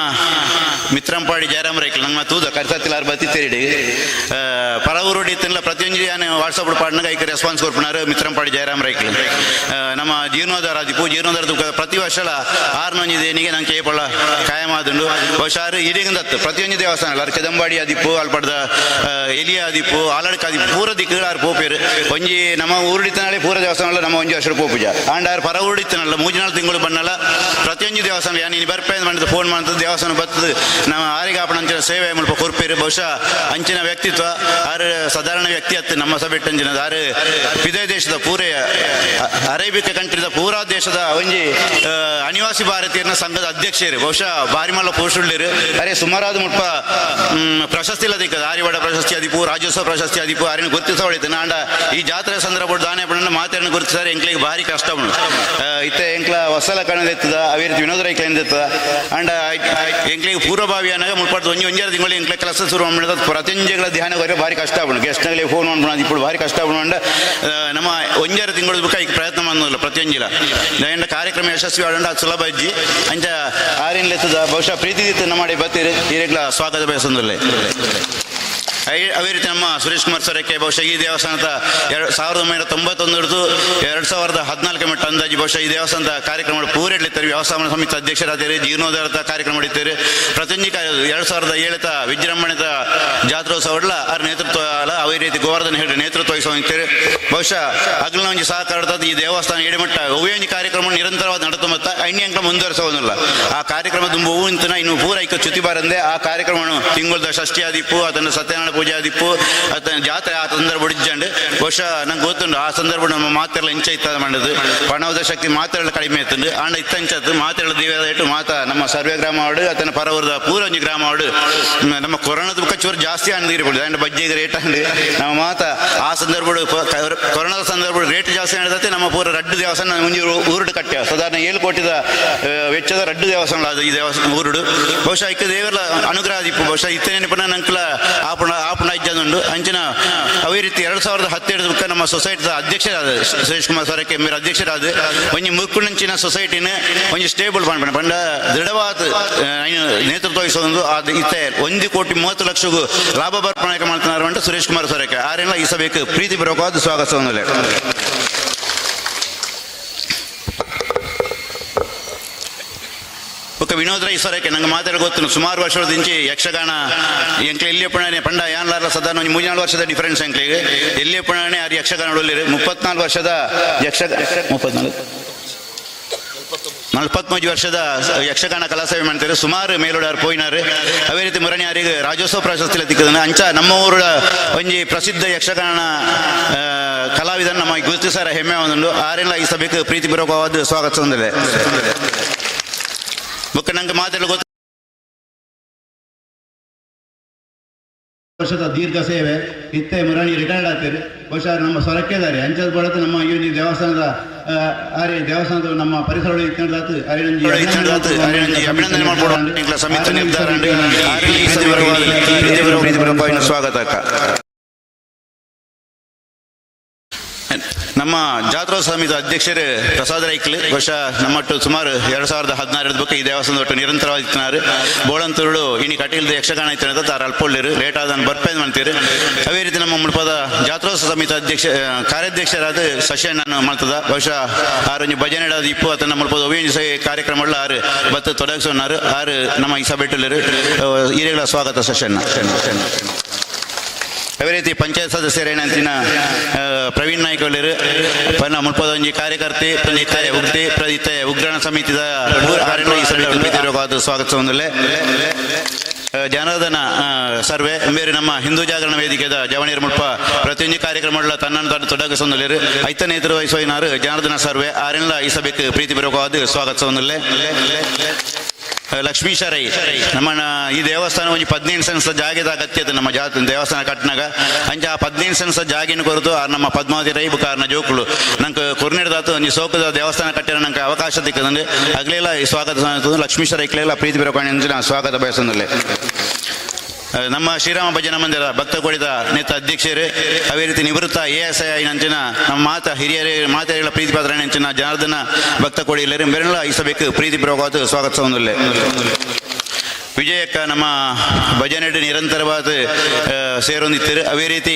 ಮಿತ್ರಂಪಾಡಿ ಜಯರಾಮ್ ರೈಕ್ಲು ನಮ್ಮ ತೂದ ಕರ್ಸತ್ತಿಲಾರ್ ಬತ್ತಿತ್ತೇರಿ ಪರವೂರುಡಿ ಇತ್ತಲ್ಲ ಪ್ರತಿಯೊಂದು ಯಾನು ವಾಟ್ಸಪ್ ಪಾಡ್ನಾಗ ಐಕ ರೆಸ್ಪಾನ್ಸ್ ಕೊಡ್ಪುನಾರು ಮಿತ್ರಂಪಾಡಿ ಜಯರಾಮ್ ರೈಕ್ಲು. ನಮ್ಮ ಜೀರ್ಣೋದ್ಧಾರ ಆದಿಪ್ಪು ಜೀರ್ಣೋದ್ಧಾರದ ಪ್ರತಿ ವರ್ಷಲ ಆರ್ನೊಂಜಿ ದೇನಿಗೆ ನಂಗೆ ಕೇಪಳ ಕಾಯಮಾದುಂಡು. ಬಹುಶಃ ಇಡೀಗಂದತ್ತು ಪ್ರತಿಯೊಂದು ದೇವಸ್ಥಾನ ಅಲ್ಲ ಕೆದಂಬಾಡಿ ಆದಿಪ್ಪು ಅಲ್ಪಡ್ದ ಎಲಿಯ ಆದಿಪ್ಪು ಆಲಡ್ಕ ಆದಿಪ್ಪು ಪೂರ ದಿಕ್ಕುಗಳು ಆರು ಪೋಪೇರು. ಒಂಜಿ ನಮ್ಮ ಊರುಡಿತ್ತನಾಳೆ ಪೂರ ದೇವಸ್ಥಾನ ನಮ್ಮ ಒಂಜಿ ವರ್ಷ ಪೋಪುಜ ಆಂಡ ಆರು ಪರ ಊರುಡಿತ್ತನಲ್ಲ ಮೂಜಿನಾಳು ತಿಂಗಳು ಬನ್ನಲ್ಲ ಪ್ರತಿಯೊಂದು ದೇವಸ್ಥಾನ ಯಾನು ಇಲ್ಲಿ ಬರ್ಪೆ ಮಾಡಿದ ಫೋನ್ ಮಾಡ್ತದೆ ದೇವಸ್ಥಾನ ಬರ್ತದೆ ನಮ್ಮ ಆರಿಗಾಪಣ ಅಂಚಿನ ಸೇವೆ ಮುಲ್ಪ ಕೊರ್ಪೇರು. ಬಹುಶಃ ಅಂಚಿನ ವ್ಯಕ್ತಿತ್ವ ಆರು ಸಾಧಾರಣ ವ್ಯಕ್ತಿ ಅತ್ತು ನಮ್ಮ ಸಭೆಟ್ಟಂಚಿನ ಆರು ಪಿದೇ ದೇಶದ ಪೂರೆಯ ಅರೇಬಿಕ ಕಂಟ್ರಿದ ಪೂರಾ ದೇಶದ ಒಂಜಿ ಅನಿವಾಸಿ ಭಾರತೀಯರನ್ನ ಸಂಘದ ಅಧ್ಯಕ್ಷರು. ಬಹುಶಃ ಬಾರಿಮಲ್ಲ ಪೋಷುಳ್ಳಿರು ಅರೆ ಸುಮಾರಾದ ಮುಲ್ಪ ಪ್ರಶಸ್ತಿ ಇಲ್ಲ ದಿಕ್ಕದ ಆರಿವಾಡ ಪ್ರಶಸ್ತಿ ಆದಿಪ್ಪು ರಾಜ್ಯೋತ್ಸವ ಪ್ರಶಸ್ತಿ ಆದಿಪ್ಪು ಆರಿನ ಗುರುತಿಸ ಹೊಡಿತು. ನಾಂಡ ಈ ಜಾತ್ರೆ ಸಂದರ್ಭ ದಾನೆ ಪಣ್ಣ ಮಾತೆಯನ್ನು ಗುರುತಿಸಾರೆ ಎಂಕ್ಲಿಗೆ ಭಾರಿ ಕಷ್ಟ ಉಂಟು. ಇತ್ತೆ ಎಂಕ್ಲ ಹೊಸಲ ಕಣದೆತ್ತದ ಅವೇ ರೀತಿ ವಿನೋದ ರೈಕ್ಲ ಅಂಡ ಎಂಕ್ಲಿಗೆ ಪೂರ್ವಭಾವಿ ಅನ್ನಾಗ ಮುಲ್ಪಡ್ದು ಒಂಜಿ ಒಂಜಾರು ತಿಂಗಳು ಎಂಕ್ಲೆ ಕೆಲಸ ಶುರು ಮಾಡಿದ ಪ್ರತಿಯೊಂಜಿಗಳ ಧ್ಯಾನ ಬರೋ ಭಾರಿ ಕಷ್ಟ ಆಪುಂಡು. ಗೆಸ್ಟ್ನಾಗಲಿ ಫೋನ್ ಮಾಡ್ಬೋದು ఇప్పుడు ಭಾರಿ ಕಷ್ಟ ಆಪುಂಡು. ಅಂಡ ನಮ್ಮ ಒಂಜಾರು ತಿಂಗಳು ಬುಕ್ಕ ಈಗ ಪ್ರಯತ್ನ ಮಾಡೋದಿಲ್ಲ ಪ್ರತಿಯೊಂಜಿಲ ಎಂಡ ಕಾರ್ಯಕ್ರಮ ಯಶಸ್ವಿ ಆಡಂಡ ಅದು ಸುಲಭ ಇಜ್ಜಿ ಅಂಚ ಆರಿನ್ ಲೆತ್ತದ ಬಹುಶಃ ಪ್ರೀತಿ ದಿತ್ತ ಮಾಡಿ ಬತ್ತೀರಿ ಈರೆಗ್ಲ ಸ್ವಾಗತ ಬಯಸೊಂದಿಲ್ಲ. ಅದೇ ರೀತಿ ನಮ್ಮ ಸುರೇಶ್ ಕುಮಾರ್ ಸೊರಕೆ ಬಹುಶಃ ಈ ದೇವಸ್ಥಾನದ 1991 ಹಿಡಿದು 2014 ಮಟ್ಟ ಅಂದಾಜು ಬಹುಶಃ ಈ ದೇವಸ್ಥಾನದ ಕಾರ್ಯಕ್ರಮ ಪೂರ ಇಡ್ಲಿತ್ತಾರೆ. ವ್ಯವಸ್ಥಾಪನಾ ಸಮಿತಿ ಅಧ್ಯಕ್ಷರಾದರೆ ಜೀರ್ಣೋದ್ಧಾರದ ಕಾರ್ಯಕ್ರಮ ಹಿಡಿತಾರೆ. ಪ್ರತಿಯೊಂದು ಕಾರ್ಯ 2007 ವಿಜೃಂಭಣೆದ ಜಾತ್ರೋತ್ಸವಡ್ಲ ಅವರ ನೇತೃತ್ವ ಅಲ್ಲ ಅದೇ ರೀತಿ ಗೋವರ್ಧನ್ ಹೇಳಿ ನೇತೃತ್ವ ವಹಿಸುವಂತಾರೆ. ಬಹುಶಃ ಅಗ್ಲ ಒಂಜಿ ಸಹಕಾರದ ಈ ದೇವಸ್ಥಾನ ಎಡಿಮಟ್ಟ ಒವ್ವೊಂಜಿ ಕಾರ್ಯಕ್ರಮ ನಿರಂತರವಾದ ನಡತು ಮತ್ತು ಐಣ್ಯಂಕ ಮುಂದುವರಿಸೋದಿಲ್ಲ. ಆ ಕಾರ್ಯಕ್ರಮ ತುಂಬ ಹೂವು ಇನ್ನು ಪೂರ ಐಕ ಚ್ಯುತಿ ಬಾರಂದೆ ಆ ಕಾರ್ಯಕ್ರಮವನ್ನು ತಿಂಗಳದ ಷಷ್ಠಿ ಆದಿಪ್ಪು ಅದನ್ನು ಸತ್ಯನಾರಾಯಣ ಪೂಜೆ ಆದಿಪ್ಪು ಅಥವಾ ಜಾತ್ರೆ ಆ ಸಂದರ್ಭ ಇಜ್ಜಂಡು ಬಹುಶಃ ನಂಗೆ ಗೊತ್ತುಂಡು ಆ ಸಂದರ್ಭ ನಮ್ಮ ಮಾತೆಲ್ಲ ಇಂಚ ಇತ್ತ ಮಾಡಿದ್ದು ಪಣವದ ಶಕ್ತಿ ಮಾತೆಲ್ಲ ಕಡಿಮೆ ಇತ್ತು ಆಂಡ ಇತ್ತಂಚತ್ತು ಮಾತೆಲ್ಲ ದೇವರ ಇಟ್ಟು ಮಾತಾ ನಮ್ಮ ಸರ್ವೆ ಗ್ರಾಮ ವಾರ್ಡು ಆತನ ಪರವರದ ಪೂರ ಒಂಜಿ ಗ್ರಾಮ ವಾರ್ಡು ನಮ್ಮ ಕೊರೋನಾದ ಬುಕ್ಕ ಚೂರು ಜಾಸ್ತಿ ಆಂಡ್ ಅಂಡ್ ಬಜ್ಜಿಗೆ ರೇಟ್ ಅಂಡ್ ನಮ್ಮ ಮಾತ ಆ ಸಂದರ್ಭ ಕೊರೋನಾದ ಸಂದರ್ಭ ರೇಟ್ ಜಾಸ್ತಿ ಆಡತ್ತೆ. ನಮ್ಮ ಪೂರ ರಡ್ಡು ದೇವಸ್ಥಾನ ಒಂಜಿ ಊರುಡು ಕಟ್ಟ ಸಾಧಾರಣ 7 ಕೋಟಿದ ವೆಚ್ಚದ ರಡ್ಡು ದೇವಸ್ಥಾನ ಅದು ಈ ದೇವಸ್ಥಾನ ಊರುಡು ಬಹುಶಃ ಇಕ್ಕ ದೇವರ ಅನುಗ್ರಹ ದಿಪ್ಪು ಬಹುಶಃ ಇತ್ತ ನೆನಪನ ನಂಕಲ ಆಪಣ ಆಪಣ ಇಜ್ಜಂದುಂಡು ಅಂಚಿನ ಅವೇ ರೀತಿ 2017 ಬುಕ್ಕ ನಮ್ಮ ಸೊಸೈಟಿದ ಅಧ್ಯಕ್ಷರಾದ ಸುರೇಶ್ ಕುಮಾರ್ ಸೊರಕೆ ಮೇರ ಅಧ್ಯಕ್ಷರಾದ ಒಂಜಿ ಮುರ್ಕುಂಚಿನ ಸೊಸೈಟಿನ ಒಂಜಿ ಸ್ಟೇಬಲ್ ಪಂಡ ಪಂಡ ದೃಢವಾದ ನೇತೃತ್ವ ವಹಿಸೋದು ಅದು ಇತ್ತೆ 1 ಕೋಟಿ 30 ಲಕ್ಷಗೂ ಲಾಭ ಬರ್ಪಣೆ ಮಾಡ್తున్నారు ಅಂತ ಸುರೇಶ್ ಕುಮಾರ್ ಸೊರಕೆ ಆರೆಲ್ಲ ಈ ಸಭೆಗೆ ಪ್ರೀತಿ ಬರೋಕಾದ ಸ್ವಾಗತ. ఒక ವಿನೋದ್ ರೈ ಸೊರಕೆ ನಂಗೆ ಮಾತಾಡ ಗೊತ್ತು ಸುಮಾರು ವರ್ಷದಿಂಚಿ ಯಕ್ಷಗಾನ ಎಂಕ್ಲೆ ಎಲ್ಲಿ ಪುಣಾನೆ ಪಂಡ ಯಾನ್ಲಾರ್ಲ ಸದಾನ ಒಂಜಿ 3-4 ವರ್ಷದ ಡಿಫರೆನ್ಸ್ ಎಂಕ್ಲೆಗ್ ಎಲ್ಲಿ ಪುಣಾನೆ ಆರ್ ಯಕ್ಷಗಾನ ಒಳ್ಳಿರು 34 ವರ್ಷದ ಯಕ್ಷಗಾನ 43 ವರ್ಷದ ಯಕ್ಷಗಾನ ಕಲಾಸೇವೆ ಮಾಡ್ತಾರೆ. ಸುಮಾರು ಮೇಲೋಡಾರ್ ಪೋಯಿನಾರು ಅದೇ ರೀತಿ ಮುರಣಿ ಯಾರಿಗೆ ರಾಜ್ಯೋತ್ಸವ ಪ್ರಶಸ್ತಿ ತಿಕ್ಕದ ಅಂಚ ನಮ್ಮ ಊರ ಒಂಜಿ ಪ್ರಸಿದ್ಧ ಯಕ್ಷಗಾನ ಕಲಾವಿದನ ನಮ್ಮ ಗುರುತಿಸಾರ ಹೆಮ್ಮೆ ಒಂದುಂಡು ಆರೆಲ್ಲ ಈ ಸಭೆಗೆ ಪ್ರೀತಿಪೂರ್ವಕವಾದ ಸ್ವಾಗತ ಹೊಂದಿದೆ. ಬೊಕ್ಕ ನಂಗೆ ಮಾತಾಡಲು ಗೊತ್ತು ವರ್ಷದ ದೀರ್ಘ ಸೇವೆ ಇತ್ತೆ ಮುರಾಣಿ ರಿಟೈರ್ಡ್ ಆಗ್ತಾರೆ. ಬಹುಶಃ ನಮ್ಮ ಸೊರಕೆದಾರೆ ಅಂಚದ ಬಳತ ನಮ್ಮ ಈ ಒಂದು ದೇವಸ್ಥಾನದ ಆರೆ ದೇವಸ್ಥಾನದ ನಮ್ಮ ಪರಿಸರ ಅಭಿನಂದನೆ ಮಾಡ್ಕೊಡೋ ಸಮಿತಿ ನಿರ್ಧಾರ ಸ್ವಾಗತ. ನಮ್ಮ ಜಾತ್ರೋತ್ಸವ ಸಮಿತಿ ಅಧ್ಯಕ್ಷರು ಪ್ರಸಾದ ರೈಕ್ಲು ಬಹುಶಃ ನಮ್ಮಟ್ಟು ಸುಮಾರು 2016 ಬೊಕ್ಕ ಈ ದೇವಸ್ಥಾನದ ಒಟ್ಟು ನಿರಂತರವಾಗಿತ್ತಿನಾರು ಬೋಳಂತೂರುಡು ಇನಿ ಕಟೀಲ್ದ ಯಕ್ಷಗಾನ ಇತ್ತಿನ ತಾರು ಅಲ್ಪೊಳ್ಳಿರು ಲೇಟ್ ಆದ ಬರ್ಪೇನ್ ಮಾಡ್ತೀರಿ. ಅದೇ ರೀತಿ ನಮ್ಮ ಮುಲ್ಪದ ಜಾತ್ರೋತ್ಸವ ಸಮಿತಿ ಅಧ್ಯಕ್ಷ ಕಾರ್ಯಾಧ್ಯಕ್ಷರಾದ ಶಶಿಯಣ್ಣನ ಮಾಡ್ತದ. ಬಹುಶಃ ಆರು ಒಂಜಿ ಭಜನೆ ಇಡೋದು ಇಪ್ಪು ಅಥವಾ ಮುಲ್ಪದ ಒವ್ವೊಂಜಿ ಕಾರ್ಯಕ್ರಮ ಆರು ಬತ್ತು ತೊಡಗಿಸೋನಾರು ಆರು ನಮ್ಮ ಈ ಸಭೆಟ್ಟಲ್ಲಿರು. ಹಿರಿಯಗಳ ಸ್ವಾಗತ ಶಶಿಯಣ್ಣ. ಅದೇ ರೀತಿ ಪಂಚಾಯತ್ ಸದಸ್ಯರೇನಂತಿನ ಪ್ರವೀಣ್ ನಾಯ್ಕ ಒಳ್ಳೆರು ಪನ್ನ ಮುಲ್ಪದ ಒಂಜಿ ಕಾರ್ಯಕರ್ತೆ ಪ್ರಜಿತ ಉಗ್ತೆ ಪ್ರಜಿತ ಉಗ್ರಾಣ ಸಮಿತಿದ ಆರೆನ ಈ ಸಭೆ ಸ್ವಾಗತಿಸುವುದಿಲ್ಲ. ಜನಾರ್ದನ ಸರ್ವೆ ಬೇರೆ ನಮ್ಮ ಹಿಂದೂ ಜಾಗರಣ ವೇದಿಕೆದ ಜವಣಿಯರ್ ಮುಲ್ಪ ಪ್ರತಿಯೊಂದು ಕಾರ್ಯಕ್ರಮಗಳ ತನ್ನನ್ನು ತಾನು ತೊಡಗಿಸೊಂದಿಲ್ಲ. ಐತ ನೇತೃತ್ವ ವಹಿಸುವಿನಾರು ಜನಾರ್ದನ ಸರ್ವೆ ಆರೆಲ್ಲ ಈ ಸಭೆಗೆ ಪ್ರೀತಿ ಬರೋಕಾದ ಸ್ವಾಗತಿಸುವುದಿಲ್ಲ. ಲಕ್ಷ್ಮೀಶ ರೈ ನಮ್ಮ ಈ ದೇವಸ್ಥಾನ ಒಂಜಿ 15 ಸೆನ್ಸ್ ಜಾಗೆದ ಅಗತ್ಯತೆ ನಮ್ಮ ಜಾತ ದೇವಸ್ಥಾನ ಕಟ್ಟನಾಗ ಅಂಚ ಆ 15 ಸೆನ್ಸ್ ಜಾಗಿನ ಕೊರತು ಆರ್ ನಮ್ಮ ಪದ್ಮಾವತಿ ರೈ ಬುಕ್ಕ ಆರ್ನ ಜೋಕುಳು ನಂಗೆ ಕೊರ್ನೆಡ್ದಾತು ಒಂಜಿ ಸೋಕದ ದೇವಸ್ಥಾನ ಕಟ್ಟಿರ ನಂಗೆ ಅವಕಾಶ ದಿಕ್ಕದಂದ್ರೆ ಅಗ್ಲೆಲ್ಲ ಈ ಸ್ವಾಗತ ಲಕ್ಷ್ಮೀಶ ರೈಕ್ಲೆಲ್ಲ ಪ್ರೀತಿ ಬರೋಕೊಂಡು ನಾನು ಸ್ವಾಗತ ಬಯಸೊಂದಿಲ್ಲ. ನಮ್ಮ ಶ್ರೀರಾಮ ಭಜನಾ ಮಂದಿರ ಭಕ್ತಕೋಡಿದ ನೇತ ಅಧ್ಯಕ್ಷರು ಅದೇ ರೀತಿ ನಿವೃತ್ತ ಎ.ಎಸ್.ಐ ನಂಚಿನ ನಮ್ಮ ಮಾತ ಹಿರಿಯರೇ ಮಾತೆಗಳ ಪ್ರೀತಿ ಪಾತ್ರ ನಂಚಿನ ಜನಾರ್ದನ ಭಕ್ತಕೋಡಿ ಇಲ್ಲರು ಬೆರಳ ಈ ಸಭೆಗೆ ಪ್ರೀತಿ ಪೂರ್ವಕವಾದ ಸ್ವಾಗತಿಸುವುದಿಲ್ಲ. ವಿಜಯಕ್ಕ ನಮ್ಮ ಭಜನೆ ನಿರಂತರವಾದ ಸೇರೊಂದಿತ್ತಾರೆ. ಅದೇ ರೀತಿ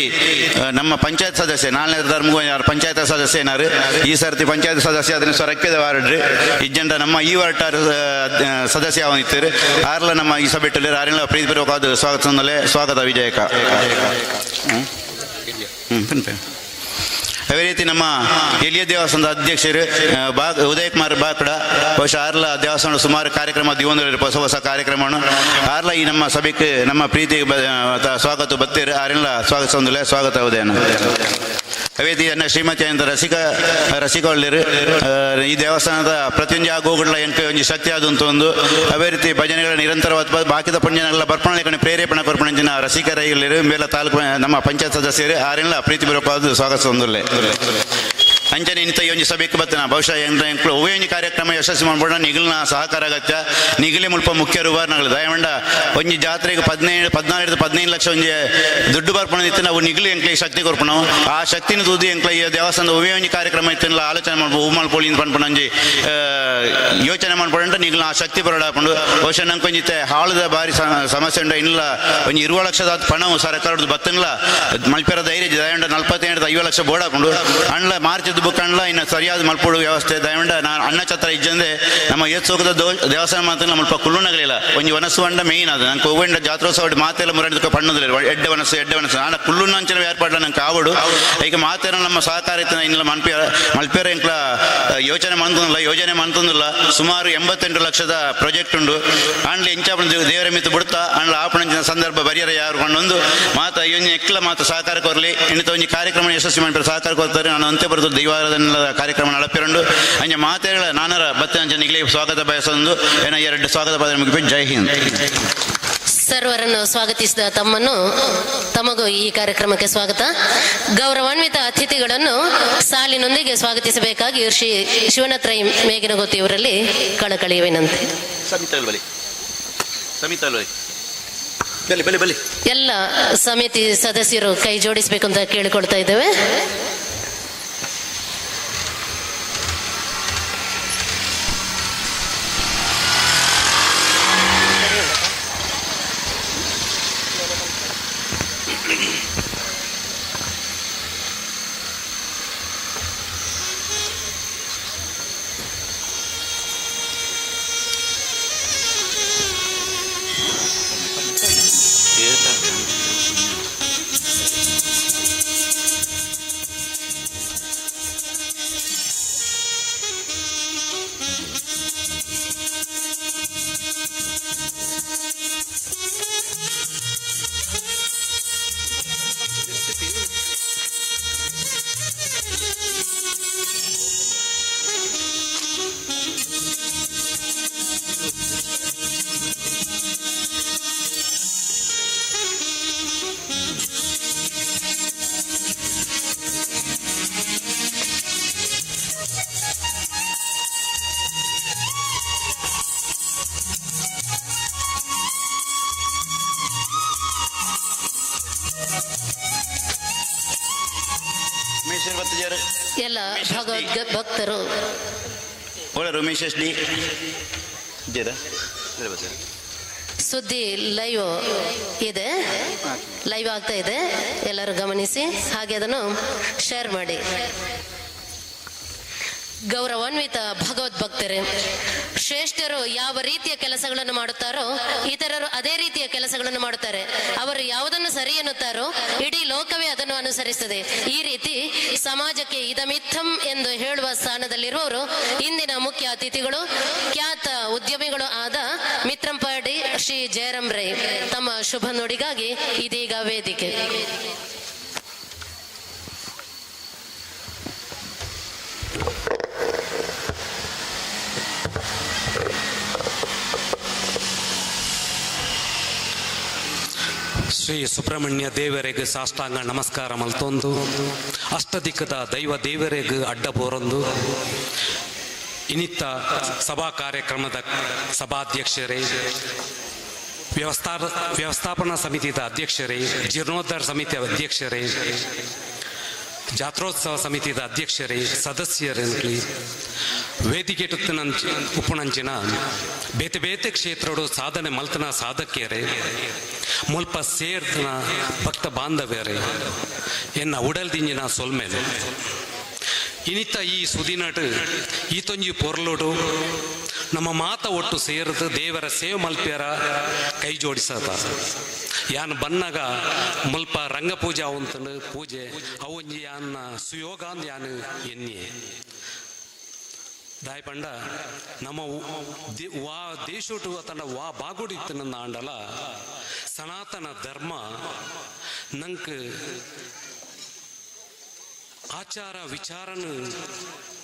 ನಮ್ಮ ಪಂಚಾಯತ್ ಸದಸ್ಯ ನಾಲ್ನೇ ಧರ್ಮ ಪಂಚಾಯತ್ ಸದಸ್ಯ ಏನಾರು ಈ ಸರ್ತಿ ಪಂಚಾಯತ್ ಸದಸ್ಯ ಅದನ್ನು ಸ್ವರಕ್ಕಿದ ವಾರ್ಡ್ರಿ ಇಜ್ಜಂಡ ನಮ್ಮ ಈ ವಾರ್ಡ್ ಸದಸ್ಯ ಅವನಿತ್ತಾರೆ. ಆರ್ಲ ನಮ್ಮ ಈ ಸಭೆಟ್ಟಲ್ಲಿ ಆರೆಲ್ಲ ಪ್ರೀತಿಪೂರ್ವಕವಾದ ಸ್ವಾಗತ ಸ್ವಾಗತ ವಿಜಯಕ್ಕ. ಅದೇ ರೀತಿ ನಮ್ಮ ಎಲಿಯ ದೇವಸ್ಥಾನದ ಅಧ್ಯಕ್ಷರು ಉದಯ್ ಕುಮಾರ್ ಬಾಕಡ ಬಹುಶಃ ಆರ್ಲ ದೇವಸ್ಥಾನ ಸುಮಾರು ಕಾರ್ಯಕ್ರಮ ದಿವಂದ್ರ ಹೊಸ ಹೊಸ ಕಾರ್ಯಕ್ರಮವನ್ನು ಆರ್ಲ ಈ ನಮ್ಮ ಸಭೆಗೆ ನಮ್ಮ ಪ್ರೀತಿ ಸ್ವಾಗತ ಬತ್ತೀರು ಆರೆಲ್ಲ ಸ್ವಾಗತಿಸೊಂದಿಲ್ಲ ಸ್ವಾಗತ ಉದಯನ. ಅದೇ ರೀತಿ ನನ್ನ ಶ್ರೀಮತಿ ಅಂತ ರಸಿಕೊಳ್ಳಿರು ಈ ದೇವಸ್ಥಾನದ ಪ್ರತಿಯೊಂದು ಆಗೋಗುಡ್ಲ ಎಂಟು ಒಂಜಿ ಶಕ್ತಿ ಆದಂತ ಒಂದು ಅದೇ ರೀತಿ ಭಜನೆಗಳ ನಿರಂತರವಾದ ಬಾಕಿದ ಪುಣ್ಯಗಳ ಬರ್ಪಣೆ ಕಣೆ ಪ್ರೇರೇಪಣೆ ಕೊರ್ಪಣೆ ರಸಿಕರ ಇಲ್ಲಿರು ಮೇಲ ತಾಲೂಕು ನಮ್ಮ ಪಂಚಾಯತ್ ಸದಸ್ಯರು ಆರೆಲ್ಲ ಪ್ರೀತಿ ಬರೋಪಾದ ಸ್ವಾಗತಿಸೊಂದಿಲ್ಲ. ಅಂಚನೆ ಇಂಥ ಈ ಒಂದು ಸಭೆಗೆ ಬತ್ತನ ಬಹುಶಃ ಎಂಕ್ಲು ಒವ್ವೇ ಒಂಜಿ ಕಾರ್ಯಕ್ರಮ ಯಶಸ್ವಿ ಮಾಡ್ಬೋಣ ನಿಗಲ್ನ ಸಹಕಾರ ಅಗತ್ಯ ನಿಗಲಿ ಮುಲ್ಪ ಮುಖ್ಯ ರೂಪಾರ ದಯಮಂಡ ಒಂಜಿ ಜಾತ್ರೆಗೆ 14 15 ಲಕ್ಷ ಒಂಜಿ ದುಡ್ಡು ಬರ್ಪಣ ಇತ್ತು ನಾವು ನಿಗಲಿ ಎಂಕ್ಲೆ ಶಕ್ತಿ ಕೊರ್ಪಣ ಆ ಶಕ್ತಿನ ತೂದು ಎಂಕ್ಲ ಈ ದೇವಸ್ಥಾನದ ಒವ್ವೇ ಒಂಜಿ ಕಾರ್ಯಕ್ರಮ ಇತ್ತಿನ ಆಲೋಚನೆ ಮಾಡ್ಬೋ ಹೂ ಮಲ್ಪೊಳಿ ಪನ್ಪಣ ಒಂಜಿ ಯೋಚನೆ ಮಾಡ್ಕೊಂಡ್ರೆ ನಿಗಲ್ನ ಆ ಶಕ್ತಿ ಬರೋಡಾಕೊಂಡು ಬಹುಶಃ ನಂಗೆ ಒಂಜಿ ಹಾಳದ ಭಾರಿ ಸಮಸ್ಯೆ ಉಂಡ ಇಲ್ಲ ಒಂಜಿ 20 ಲಕ್ಷದ ಪಣವು ಸರ್ಕಾರದ ಬತ್ತನ್ಲ ಮಲ್ಪೆರ ಧೈರ್ಯ ದಯಮಂಡ 48 50 ಲಕ್ಷ ಬೋರ್ಡ್ ಹಾಕೊಂಡು ಅಣ್ಣ ಮಾರ್ಚ್ ಬುಕ್ಕಣ್ಲ ಇನ್ನು ಸರಿಯಾದ ಮಲ್ಪೊಡು ವ್ಯವಸ್ಥೆ ದಯಮಂಡ ನಾನು ಅನ್ನ ಛತ್ರ ಇಜ್ಜಂದೆ ನಮ್ಮ ಏತ್ಸೋಗದ ದೇವಸ್ಥಾನ ಮಾತ್ರ ಮುಲ್ಪ ಕುಳ್ಳುನಗಲಿಲ್ಲ ಒಂಜಿ ವನಸ್ಸು ಅಂಡ ಮೇಯ್ನ್ ಅದು ನಂಗೆ ಒವ್ವೆಂಡ ಜಾತ್ರೋತ್ಸವ ಮಾತೆಲ್ಲ ಮುರಣಿದ ಪಣ್ಣದಿಲ್ಲ ಎಡ್ಡೆ ವನಸ್ಸು ಎಡ್ಡೆ ವನಸ್ಸು ನಾನು ಕುಳ್ಳುನಂಚಿನ ಏರ್ಪಾಡ್ಲ ನಂಗೆ ಆವಡು ಈಗ ಮಾತೆಲ್ಲ ನಮ್ಮ ಸಹಕಾರ ಇತ್ತು ಇಲ್ಲ ಮಲ್ಪೇರ ಎಂಕ್ಲ ಯೋಚನೆ ಮಂತಂದಿಲ್ಲ ಯೋಜನೆ ಮಂತಂದಿಲ್ಲ ಸುಮಾರು 88 ಲಕ್ಷದ ಪ್ರಾಜೆಕ್ಟ್ ಉಂಡು ಅಂಡ್ಲಿ ಇಂಚಾಪಣ ದೇವರ ಮಿತ್ತು ಬಿಡ್ತಾ ಅಂಡ್ಲ ಆಪಣಂಚಿನ ಸಂದರ್ಭ ಬರಿಯರ ಯಾರು ಕೊಂಡೊಂದು ಮಾತ ಒಂಜಿ ಎಕ್ಲ ಮಾತು ಸಹಕಾರ ಕೊರಲಿ ಇನ್ನಿತ ಒಂಜಿ ಕಾರ್ಯಕ್ರಮ ಯಶಸ್ವಿ ಮಾಡಿ ಸಹಕಾರ ಕೊರ್ತಾರೆ. ನಾನು ಅಂತೆ ಬರ್ತದೆ ದೈವಾರಾಧನೆ ಕಾರ್ಯಕ್ರಮ ನಡಪಿರಂಡು ಅಂಜ ಮಾತೆಗಳ ನಾನರ ಬತ್ತೆ ಅಂಚ ನಿಗಲಿ ಸ್ವಾಗತ ಬಯಸೊಂದು ಏನೋ ಎರಡು ಸ್ವಾಗತ ಪದ ಮುಗಿಪಿ. ಜೈ ಹಿಂದ್. ಸರ್ವರನ್ನು ಸ್ವಾಗತಿಸಿದ ತಮ್ಮನ್ನು ತಮಗೂ ಈ ಕಾರ್ಯಕ್ರಮಕ್ಕೆ ಸ್ವಾಗತ. ಗೌರವಾನ್ವಿತ ಅತಿಥಿಗಳನ್ನು ಸಾಲಿನೊಂದಿಗೆ ಸ್ವಾಗತಿಸಬೇಕಾಗಿ ಶ್ರೀ ಶಿವನತ್ರೈ ಮೇಗಿನಗೋತಿ ಇವರಲ್ಲಿ ಕಳಕಳಿಯ ವಿನಂತಿ. ಎಲ್ಲ ಸಮಿತಿ ಸದಸ್ಯರು ಕೈ ಜೋಡಿಸಬೇಕು ಅಂತ ಕೇಳಿಕೊಳ್ತಾ ಇದ್ದೇವೆ. ಎಲ್ಲ ಭಗವದ್ ಭಕ್ತರು ಉಮೇಶ್ ಎಸ್ ಡಿ ಸುದ್ದಿ ಲೈವ್ ಇದೆ, ಲೈವ್ ಆಗ್ತಾ ಇದೆ, ಎಲ್ಲರೂ ಗಮನಿಸಿ, ಹಾಗೆ ಅದನ್ನು ಶೇರ್ ಮಾಡಿ. ಗೌರವಾನ್ವಿತ ಭಗವದ್ ಭಕ್ತರೇ, ಶ್ರೇಷ್ಠರು ಯಾವ ರೀತಿಯ ಕೆಲಸಗಳನ್ನು ಮಾಡುತ್ತಾರೋ ಇತರರು ಅದೇ ರೀತಿಯ ಕೆಲಸಗಳನ್ನು ಮಾಡುತ್ತಾರೆ. ಅವರು ಯಾವುದನ್ನು ಸರಿ ಎನ್ನುತ್ತಾರೋ ಇಡೀ ಲೋಕವೇ ಅದನ್ನು ಅನುಸರಿಸುತ್ತದೆ. ಈ ರೀತಿ ಸಮಾಜಕ್ಕೆ ಇದಮಿತ್ತಂ ಎಂದು ಹೇಳುವ ಸ್ಥಾನದಲ್ಲಿರುವವರು ಇಂದಿನ ಮುಖ್ಯ ಅತಿಥಿಗಳು, ಖ್ಯಾತ ಉದ್ಯಮಿಗಳು ಆದ ಮಿತ್ರಂಪಾಡಿ ಶ್ರೀ ಜಯರಾಮ್ ರೈ ತಮ್ಮ ಶುಭ ನುಡಿಗಾಗಿ ಇದೀಗ ವೇದಿಕೆ. ಶ್ರೀ ಸುಬ್ರಹ್ಮಣ್ಯ ದೇವರಿಗೆ ಸಾಷ್ಟಾಂಗ ನಮಸ್ಕಾರ ಮಲ್ತೊಂದು, ಅಷ್ಟದಿಕ್ಕದ ದೈವ ದೇವರಿಗೆ ಅಡ್ಡ ಬೋರೊಂದು, ಇನ್ನಿತ್ತ ಸಭಾ ಕಾರ್ಯಕ್ರಮದ ಸಭಾಧ್ಯಕ್ಷರೇ, ವ್ಯವಸ್ಥಾಪನಾ ಸಮಿತಿಯ ಅಧ್ಯಕ್ಷರೇ, ಜೀರ್ಣೋದ್ಧಾರ ಸಮಿತಿಯ ಅಧ್ಯಕ್ಷರೇ, ಜಾತ್ರೋತ್ಸವ ಸಮಿತಿಯ ಅಧ್ಯಕ್ಷರೇ, ಸದಸ್ಯರಲ್ಲಿ, ವೇದಿಕೆ ಉಪ್ಪುನಂಚಿನ ಬೇತೆ ಬೇತೆ ಕ್ಷೇತ್ರಡು ಸಾಧನೆ ಮಲ್ತನ ಸಾಧಕಿಯರೇ, ಮುಲ್ಪ ಸೇರ್ತನ ಭಕ್ತ ಬಾಂಧವ್ಯರೇ, ಎನ್ನ ಉಡಲ್ದಿಂಜಿನ ಸೊಲ್ಮೇಲೆ ಇನಿತ ಈ ಸುದಿನಟು ಈತೊಂಜಿ ಪೊರ್ಲುಡು ನಮ್ಮ ಮಾತ ಒಟ್ಟು ಸೇರಿದು ದೇವರ ಸೇವೆ ಮಲ್ಪ್ಯರ ಕೈ ಜೋಡಿಸದ. ಯಾನ್ ಬನ್ನಗ ಮುಲ್ಪ ರಂಗಪೂಜೆ ಅವಂತನು ಪೂಜೆ ಅವೊಂಜಿ ಯಾನ್ನ ಸುಯೋಗ ಅಂದ್ ಯಾನ್ ಎನ್ನಿಯೆ. ದಾಯ್ ಪಂಡ ನಮ್ಮ ವಾ ದೇಶೋಟು ತನ್ನ ವಾ ಬಾಗುಡಿತ್ತು ನನ್ನ ಆಂಡಲ ಸನಾತನ ಧರ್ಮ ನಂಕ್ ಆಚಾರ ವಿಚಾರನು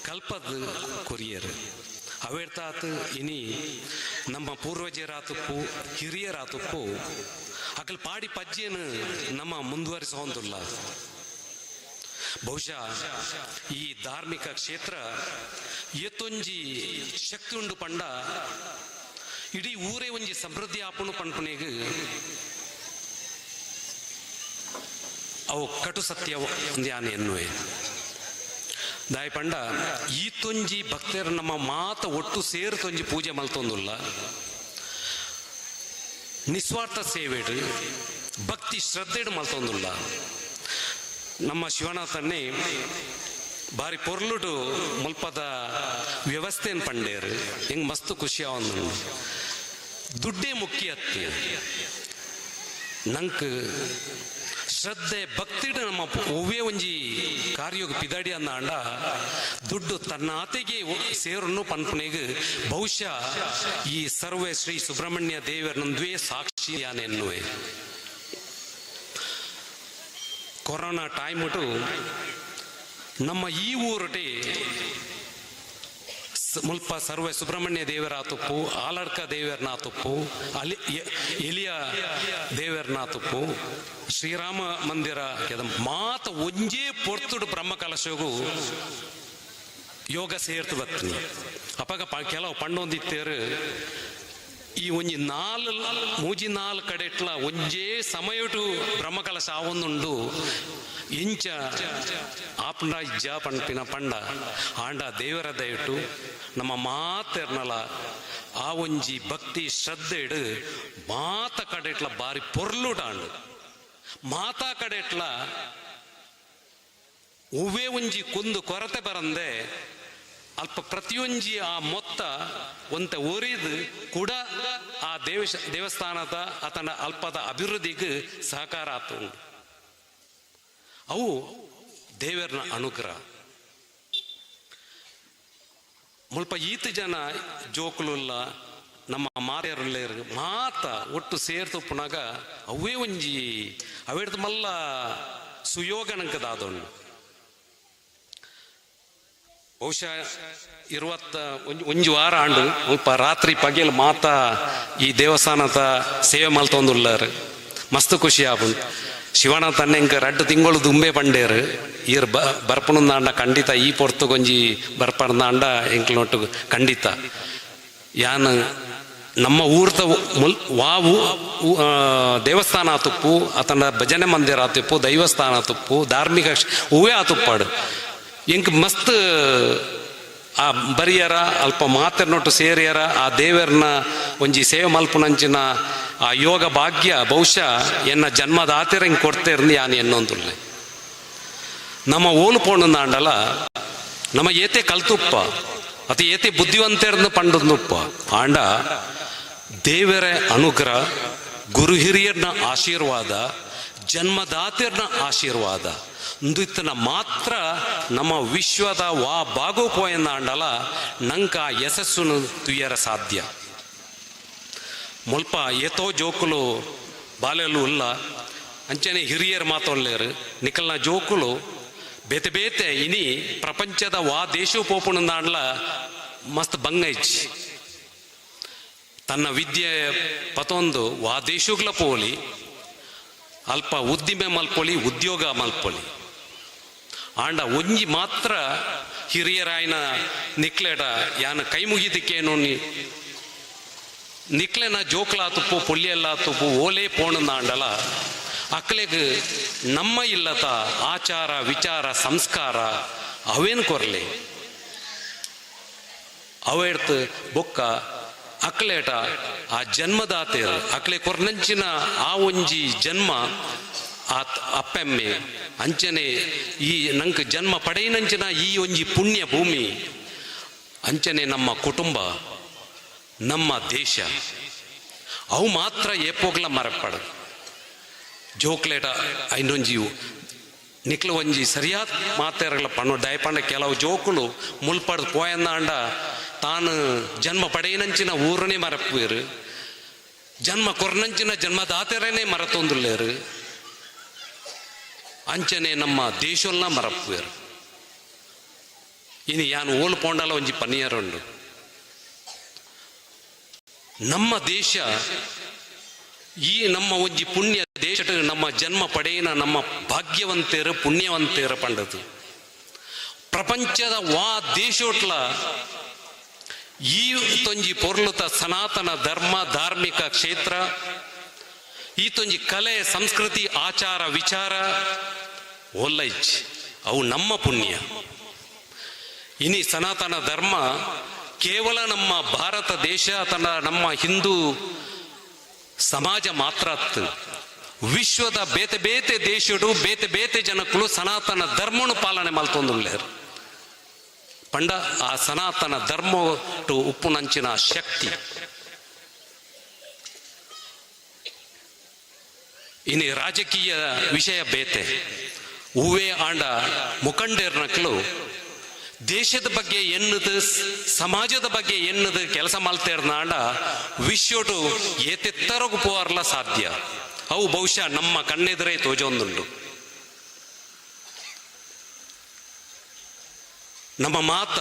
ಕಲ್ಪದ ಕೊರಿಯರು ಅವೇರ್ತಾತು. ಇನಿ ನಮ್ಮ ಪೂರ್ವಜರಾತುಪ್ಪು ಹಿರಿಯರಾತುಪ್ಪು ಅಕಲ್ ಪಾಡಿ ಪಜ್ಜೆಯನ್ನು ನಮ್ಮ ಮುಂದುವರಿಸೋಂದಿಲ್ಲ. ಬಹುಶಃ ಈ ಧಾರ್ಮಿಕ ಕ್ಷೇತ್ರ ಏತೊಂಜಿ ಶಕ್ತಿ ಉಂಡು ಪಂಡ ಇಡೀ ಊರೇ ಒಂಜಿ ಸಮೃದ್ಧಿ ಆಪುಣು ಪನ್ಪುನೆಗ್ ಅವು ಕಟು ಸತ್ಯ ಒಂದ್ಯಾನೆ ಎನ್ನುವೆ. ದಾಯ ಪಂಡ ಈ ತೊಂಜಿ ಭಕ್ತರ ನಮ್ಮ ಮಾತ ಒಟ್ಟು ಸೇರು ತೊಂಜಿ ಪೂಜೆ ಮಲ್ತೊಂದುಲ್ಲ. ನಿಸ್ವಾರ್ಥ ಸೇವೆಡು ಭಕ್ತಿ ಶ್ರದ್ಧೆಡು ಮಲ್ತೊಂದುಲ್ಲ. ನಮ್ಮ ಶಿವನಾಥನ್ನೇ ಬಾರಿ ಪೊರ್ಲುಡು ಮುಲ್ಪದ ವ್ಯವಸ್ಥೆಯನ್ನು ಪಂಡೇರು ಹೆಂಗ್ ಮಸ್ತ್ ಖುಷಿ ಅವನು. ದುಡ್ಡೇ ಮುಖ್ಯ ಅತ್ತಿ ನಂಕ್ ಶ್ರದ್ಧೆ ಭಕ್ತಿಡು ನಮ್ಮ ಒವ್ವೇ ಒಂಜಿ ಕಾರ್ಯೋಗ ಪಿದಾಡಿ ಅಂದ ಅಂಡ ದುಡ್ಡು ತನ್ನ ಆತೆಗೆ ಸೇರನ್ನು ಪನ್ಪುನೆಗ್ ಬಹುಶಃ ಈ ಸರ್ವೇ ಶ್ರೀ ಸುಬ್ರಹ್ಮಣ್ಯ ದೇವರನಂದುವೇ ಸಾಕ್ಷಿ ಯಾನೆನ್ನುವೆ. ಕೊರೋನಾ ಟೈಮ್ ಟು ನಮ್ಮ ಈ ಊರಟೆ ಮುಲ್ಪ ಸರ್ವೇ ಸುಬ್ರಹ್ಮಣ್ಯ ದೇವರ ತುಪ್ಪು, ಆಲಡ್ಕ ದೇವರನ ತುಪ್ಪು, ಅಲ್ಲಿ ಎಲಿಯ ದೇವರನ ತುಪ್ಪು, ಶ್ರೀರಾಮ ಮಂದಿರ ಮಾತ ಒಂಜೇ ಪೊರ್ತುಡು ಬ್ರಹ್ಮ ಕಲಶಗೂ ಯೋಗ ಸೇರ್ತು ಬತ್ತೀನಿ. ಅಪಗ ಕೆಲವು ಪಣ್ಣೊಂದಿತ್ತೇರು ಈ ಒಂಜಿ ನಾಲ್ ಮೂಜಿ ನಾಲ್ ಕಡೆಟ್ಲ ಒಂಜೇ ಸಮಯಟು ಬ್ರಹ್ಮಕಲಶ ಆವೊಂದುಂಡು ಇಂಚ ಆಪಂಡ ಇಜ್ಜ ಪಂಪಿನ ಪಂಡ ಆಂಡ ದೇವರ ದಯಟು ನಮ್ಮ ಮಾತೆರ್ನಲ ಆ ಒಂಜಿ ಭಕ್ತಿ ಶ್ರದ್ಧೆ ಇಡು ಮಾತ ಕಡೆಟ್ಲ ಬಾರಿ ಪೊರ್ಲುಟಾಂಡು ಮಾತಾ ಕಡೆಟ್ಲ ಒವ್ವೇ ಒಂಜಿ ಕುಂದು ಕೊರತೆ ಬರಂದೆ ಅಲ್ಪ ಪ್ರತಿಯೊಂಜಿ ಆ ಮೊತ್ತ ಒಂತೆ ಒರಿದು ಕೂಡ ಆ ದೇವಸ್ಥಾನದ ಆತನ ಅಲ್ಪದ ಅಭಿವೃದ್ಧಿಗೆ ಸಹಕಾರ ಆತು. ಅವು ದೇವರನ ಅನುಗ್ರಹ. ಮುಲ್ಪ ಈತ ಜನ ಜೋಕುಲುಲ್ಲ ನಮ್ಮ ಮಾತೆಯರುಲ್ಲೇರು ಮಾತ ಒಟ್ಟು ಸೇರ್ತುಪ್ಪುನಾಗ ಅವೇ ಒಂಜಿ ಅವೇಡ್ದು ಮಲ್ಲ ಸುಯೋಗನಂಕದಾದೊಂಡು. ಬಹುಶಃ ಇರುವತ್ತ ಒಂಜಿ ವಾರ ಆಂಡು ಮುಲ್ಪ ರಾತ್ರಿ ಪಗೆಲ್ ಮಾತ ಈ ದೇವಸ್ಥಾನದ ಸೇವೆ ಮಲ್ತೊಂದುಲ್ಲಾರು ಮಸ್ತ್ ಖುಷಿ ಆಪುಂಡು. ಶಿವನ ತನ್ನೆಂಕ ರಡ್ಡು ತಿಂಗಳು ದುಂಬೆ ಪಂಡೇರು ಈರ್ ಬರ್ಪಣಂದಾಂಡ ಖಂಡಿತ ಈ ಪೊರ್ತುಗೊಂಜಿ ಬರ್ಪಣದಾಂಡ ಎಂಕ್ಲೊಟ್ಟು ಖಂಡಿತ ಯಾನ್ ನಮ್ಮ ಊರ್ದ ಮುಲ್ ವಾವು ದೇವಸ್ಥಾನ ಆತುಪ್ಪು ಆತನ ಭಜನೆ ಮಂದಿರ ಆತುಪ್ಪು ದೈವಸ್ಥಾನ ಆತುಪ್ಪು ಧಾರ್ಮಿಕ ಹೂವೇ ಆತುಪ್ಪಾಡು. ಎಂಕ್ ಮಸ್ತ್ ಆ ಬರಿಯರ ಅಲ್ಪ ಮಾತೆರ್ನೊಟ್ಟು ಸೇರಿಯರ ಆ ದೇವರ್ನ ಒಂಜಿ ಸೇವೆ ಮಲ್ಪುನಂಚಿನ ಆ ಯೋಗ ಭಾಗ್ಯ ಬಹುಶಃ ಎನ್ನ ಜನ್ಮದಾತೆರ ಹಿಂಗೆ ಕೊಡ್ತೇರ್ಂದು ಯಾನ್ ಎನ್ನೊಂದುಲ್ಲೆ. ನಮ್ಮ ಓಲು ಪೋಣಂದಾಂಡಲ ನಮ್ಮ ಏತೆ ಕಲ್ತುಪ್ಪ ಅತಿ ಏತೆ ಬುದ್ಧಿವಂತೇರ್ಂದು ಪಂಡೊಂದುಪ್ಪ. ಆಂಡ ದೇವರ ಅನುಗ್ರಹ, ಗುರು ಹಿರಿಯರ್ನ ಆಶೀರ್ವಾದ, ಜನ್ಮದಾತೆರ್ನ ಆಶೀರ್ವಾದ ಇಂದಿತ್ತನ ಮಾತ್ರ ನಮ್ಮ ವಿಶ್ವದ ವಾ ಬಾಗೋ ಪೋಯಂದಾಂಡಲ ನಂಕ ಯಶಸ್ಸುನು ತುಯ್ಯರ ಸಾಧ್ಯ. ಮುಲ್ಪ ಏತೋ ಜೋಕುಲು ಬಾಲೆಲು ಉಲ್ಲ ಅಂಚನೆ ಹಿರಿಯರ್ ಮಾತೊಲ್ಲೇರು. ನಿಕಲ್ನ ಜೋಕುಲು ಬೇತೆ ಬೇತೆ ಇನಿ ಪ್ರಪಂಚದ ವಾ ದೇಶ ಪೋಪುಣಂದಾಂಡ್ಲ ಮಸ್ತ್ ಬಂಗ ಇಚ್ಚಿ ತನ್ನ ವಿದ್ಯೆ ಪತೊಂದು ವಾ ದೇಶಗ್ಲ ಪೋಲಿ ಅಲ್ಪ ಉದ್ದಿಮೆ ಮಲ್ಪೊಲಿ, ಉದ್ಯೋಗ ಮಲ್ಪೊಲಿ. ಆಂಡ ಒಂಜಿ ಮಾತ್ರ ಹಿರಿಯರಾಯನ ನಿಕ್ಲೆಡ ಯಾನ ಕೈ ಮುಗಿದಕ್ಕೇನು, ನಿಕ್ಲೆನ ಜೋಕ್ಲಾ ತುಪ್ಪು ಪೊಳ್ಳಿಯಲ್ಲ ತುಪ್ಪು ಓಲೇ ಪೋಣಂದಾಂಡಲ ಅಕ್ಲೆಗ್ ನಮ್ಮ ಇಲ್ಲತ ಆಚಾರ ವಿಚಾರ ಸಂಸ್ಕಾರ ಅವೇನು ಕೊರ್ಲಿ. ಅವೇಡ್ತು ಬೊಕ್ಕ ಅಕ್ಲೇಟ ಆ ಜನ್ಮದಾತೆರ್ ಅಕ್ಲೆ ಕೊರ್ನಂಚಿನ ಆ ಒಂಜಿ ಜನ್ಮ ಆ ಅಪ್ಪೆಮ್ಮೆ ಅಂಚನೆ ಈ ನಂಕ್ ಜನ್ಮ ಪಡೆಯಿನಂಚಿನ ಈ ಒಂಜಿ ಪುಣ್ಯ ಭೂಮಿ ಅಂಚನೆ ನಮ್ಮ ಕುಟುಂಬ ನಮ್ಮ ದೇಶ ಅವು ಮಾತ್ರ ಏಪೋಗ್ಲ ಮರಪಡ. ಜೋಕ್ಲೇಟ ಐನೊಂಜಿ ನಿಕ್ಲು ಒಂಜಿ ಸರಿಯಾದ ಮಾತೆರಗಳ ಪಣ್ಣು ದಯಪಂಡ. ಕೆಲವು ಜೋಕುಲು ಮುಲ್ಪಡ್ದು ಪೋಯಂದಾಂಡ ತಾನು ಜನ್ಮ ಪಡೆಯಿನಂಚಿನ ಊರನೇ ಮರಪ್ಪೇರು, ಜನ್ಮ ಕೊರ್ನಂಚಿನ ಜನ್ಮದಾತೆರನೇ ಮರತೊಂದುಲ್ಲೇರು, ಅಂಚನೆ ನಮ್ಮ ದೇಶೊಲ್ಲ ಮರಪ್ಪೇರು. ಇನಿ ಯಾನು ಓಲು ಪೋಂಡಲ ಒಂಜಿ ಪನ್ನಿಯರುಂಡು. ನಮ್ಮ ದೇಶ ಈ ನಮ್ಮ ಒಂಜಿ ಪುಣ್ಯ ದೇಶ, ನಮ್ಮ ಜನ್ಮ ಪಡೆಯಿನ ನಮ್ಮ ಭಾಗ್ಯವಂತೇರು ಪುಣ್ಯವಂತೇರು ಪಂಡದು. ಪ್ರಪಂಚದ ವಾ ದೇಶೋಟ್ಲ ಈ ತೊಂಜಿ ಪೊರ್ಲುತ ಸನಾತನ ಧರ್ಮ ಧಾರ್ಮಿಕ ಕ್ಷೇತ್ರ, ಈ ತೊಂಜಿ ಕಲೆ ಸಂಸ್ಕೃತಿ ಆಚಾರ ವಿಚಾರ ಒಲ್ಲೈಚ್ ಅವು ನಮ್ಮ ಪುಣ್ಯ. ಇನಿ ಸನಾತನ ಧರ್ಮ ಕೇವಲ ನಮ್ಮ ಭಾರತ ದೇಶ ತನ್ನ ನಮ್ಮ ಹಿಂದೂ ಸಮಾಜ ಮಾತ್ರ ಅತ್ತು, ವಿಶ್ವದ ಬೇತೆ ಬೇತೆ ದೇಶಡು ಬೇತೆ ಬೇತೆ ಜನಕ್ಕಳು ಸನಾತನ ಧರ್ಮನು ಪಾಲನೆ ಮಲ್ತೊಂದುಲ್ಲೇರು. ಪಂಡ ಆ ಸನಾತನ ಧರ್ಮ ಉಪ್ಪುನಂಚಿನ ಶಕ್ತಿ. ಇನಿ ರಾಜಕೀಯ ವಿಷಯ ಬೇತೆ ಹೂವೇ ಆಂಡ ಮುಖಂಡರ್ನಕ್ಲು ದೇಶದ ಬಗ್ಗೆ ಎನ್ನದು ಸಮಾಜದ ಬಗ್ಗೆ ಎನ್ನದು ಕೆಲಸ ಮಲ್ತೇರ್ನಾಂಡ ವಿಶ್ವಟು ಏತೆತ್ತರಗು ಪೋರ್ಲ ಸಾಧ್ಯ. ಅವು ಬಹುಶಃ ನಮ್ಮ ಕಣ್ಣೆದುರೇ ತೋಜೊಂದುಂಡು. ನಮ್ಮ ಮಾತ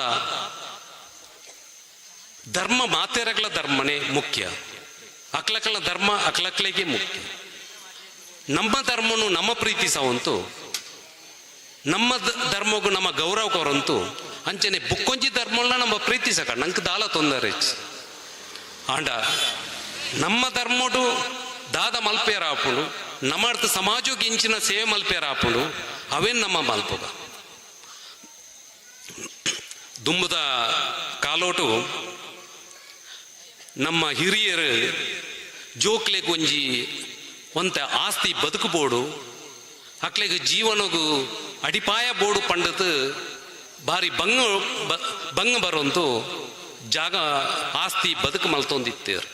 ಧರ್ಮ ಮಾತೆರಗಳ ಧರ್ಮನೇ ಮುಖ್ಯ, ಅಕ್ಲಕ್ಕಲ ಧರ್ಮ ಅಕ್ಲಕ್ಲಿಗೆ ಮುಖ್ಯ. ನಮ್ಮ ಧರ್ಮನು ನಮ್ಮ ಪ್ರೀತಿಸವಂತು, ನಮ್ಮ ಧರ್ಮಗೂ ನಮ್ಮ ಗೌರವ ಕೊರಂತು ಅಂಚನೆ ಬುಕ್ಕೊಂಜಿ ಧರ್ಮನ ನಮ್ಮ ಪ್ರೀತಿಸಕ ನಂಗೆ ದಾಲ ತೊಂದರೆ. ಆಂಡ ನಮ್ಮ ಧರ್ಮಡು ದಾದ ಮಲ್ಪೇರ ಆಪುಂಡು, ನಮ್ಮರ್ಥ ಸಮಾಜಕ್ಕೆ ಇಂಚಿನ ಸೇವೆ ಮಲ್ಪೇರ ಆಪುಂಡು, ಅವೇನು ನಮ್ಮ ಮಲ್ಪುಗ. ದುಂಬದ ಕಾಲೋಟು ನಮ್ಮ ಹಿರಿಯರು ಜೋಕ್ಲೆಗ್ ಒಂಜಿ ಒಂತ ಆಸ್ತಿ ಬದುಕಬೋಡು, ಅಕ್ಲೆಗ್ ಜೀವನಗು ಅಡಿಪಾಯ ಬೋಡು ಪಂಡತ್ ಬಾರಿ ಬಂಗ ಬಂಗ ಬರೋಂತು ಜಾಗ ಆಸ್ತಿ ಬದುಕು ಮಲ್ತೊಂದಿತ್ತೇರು.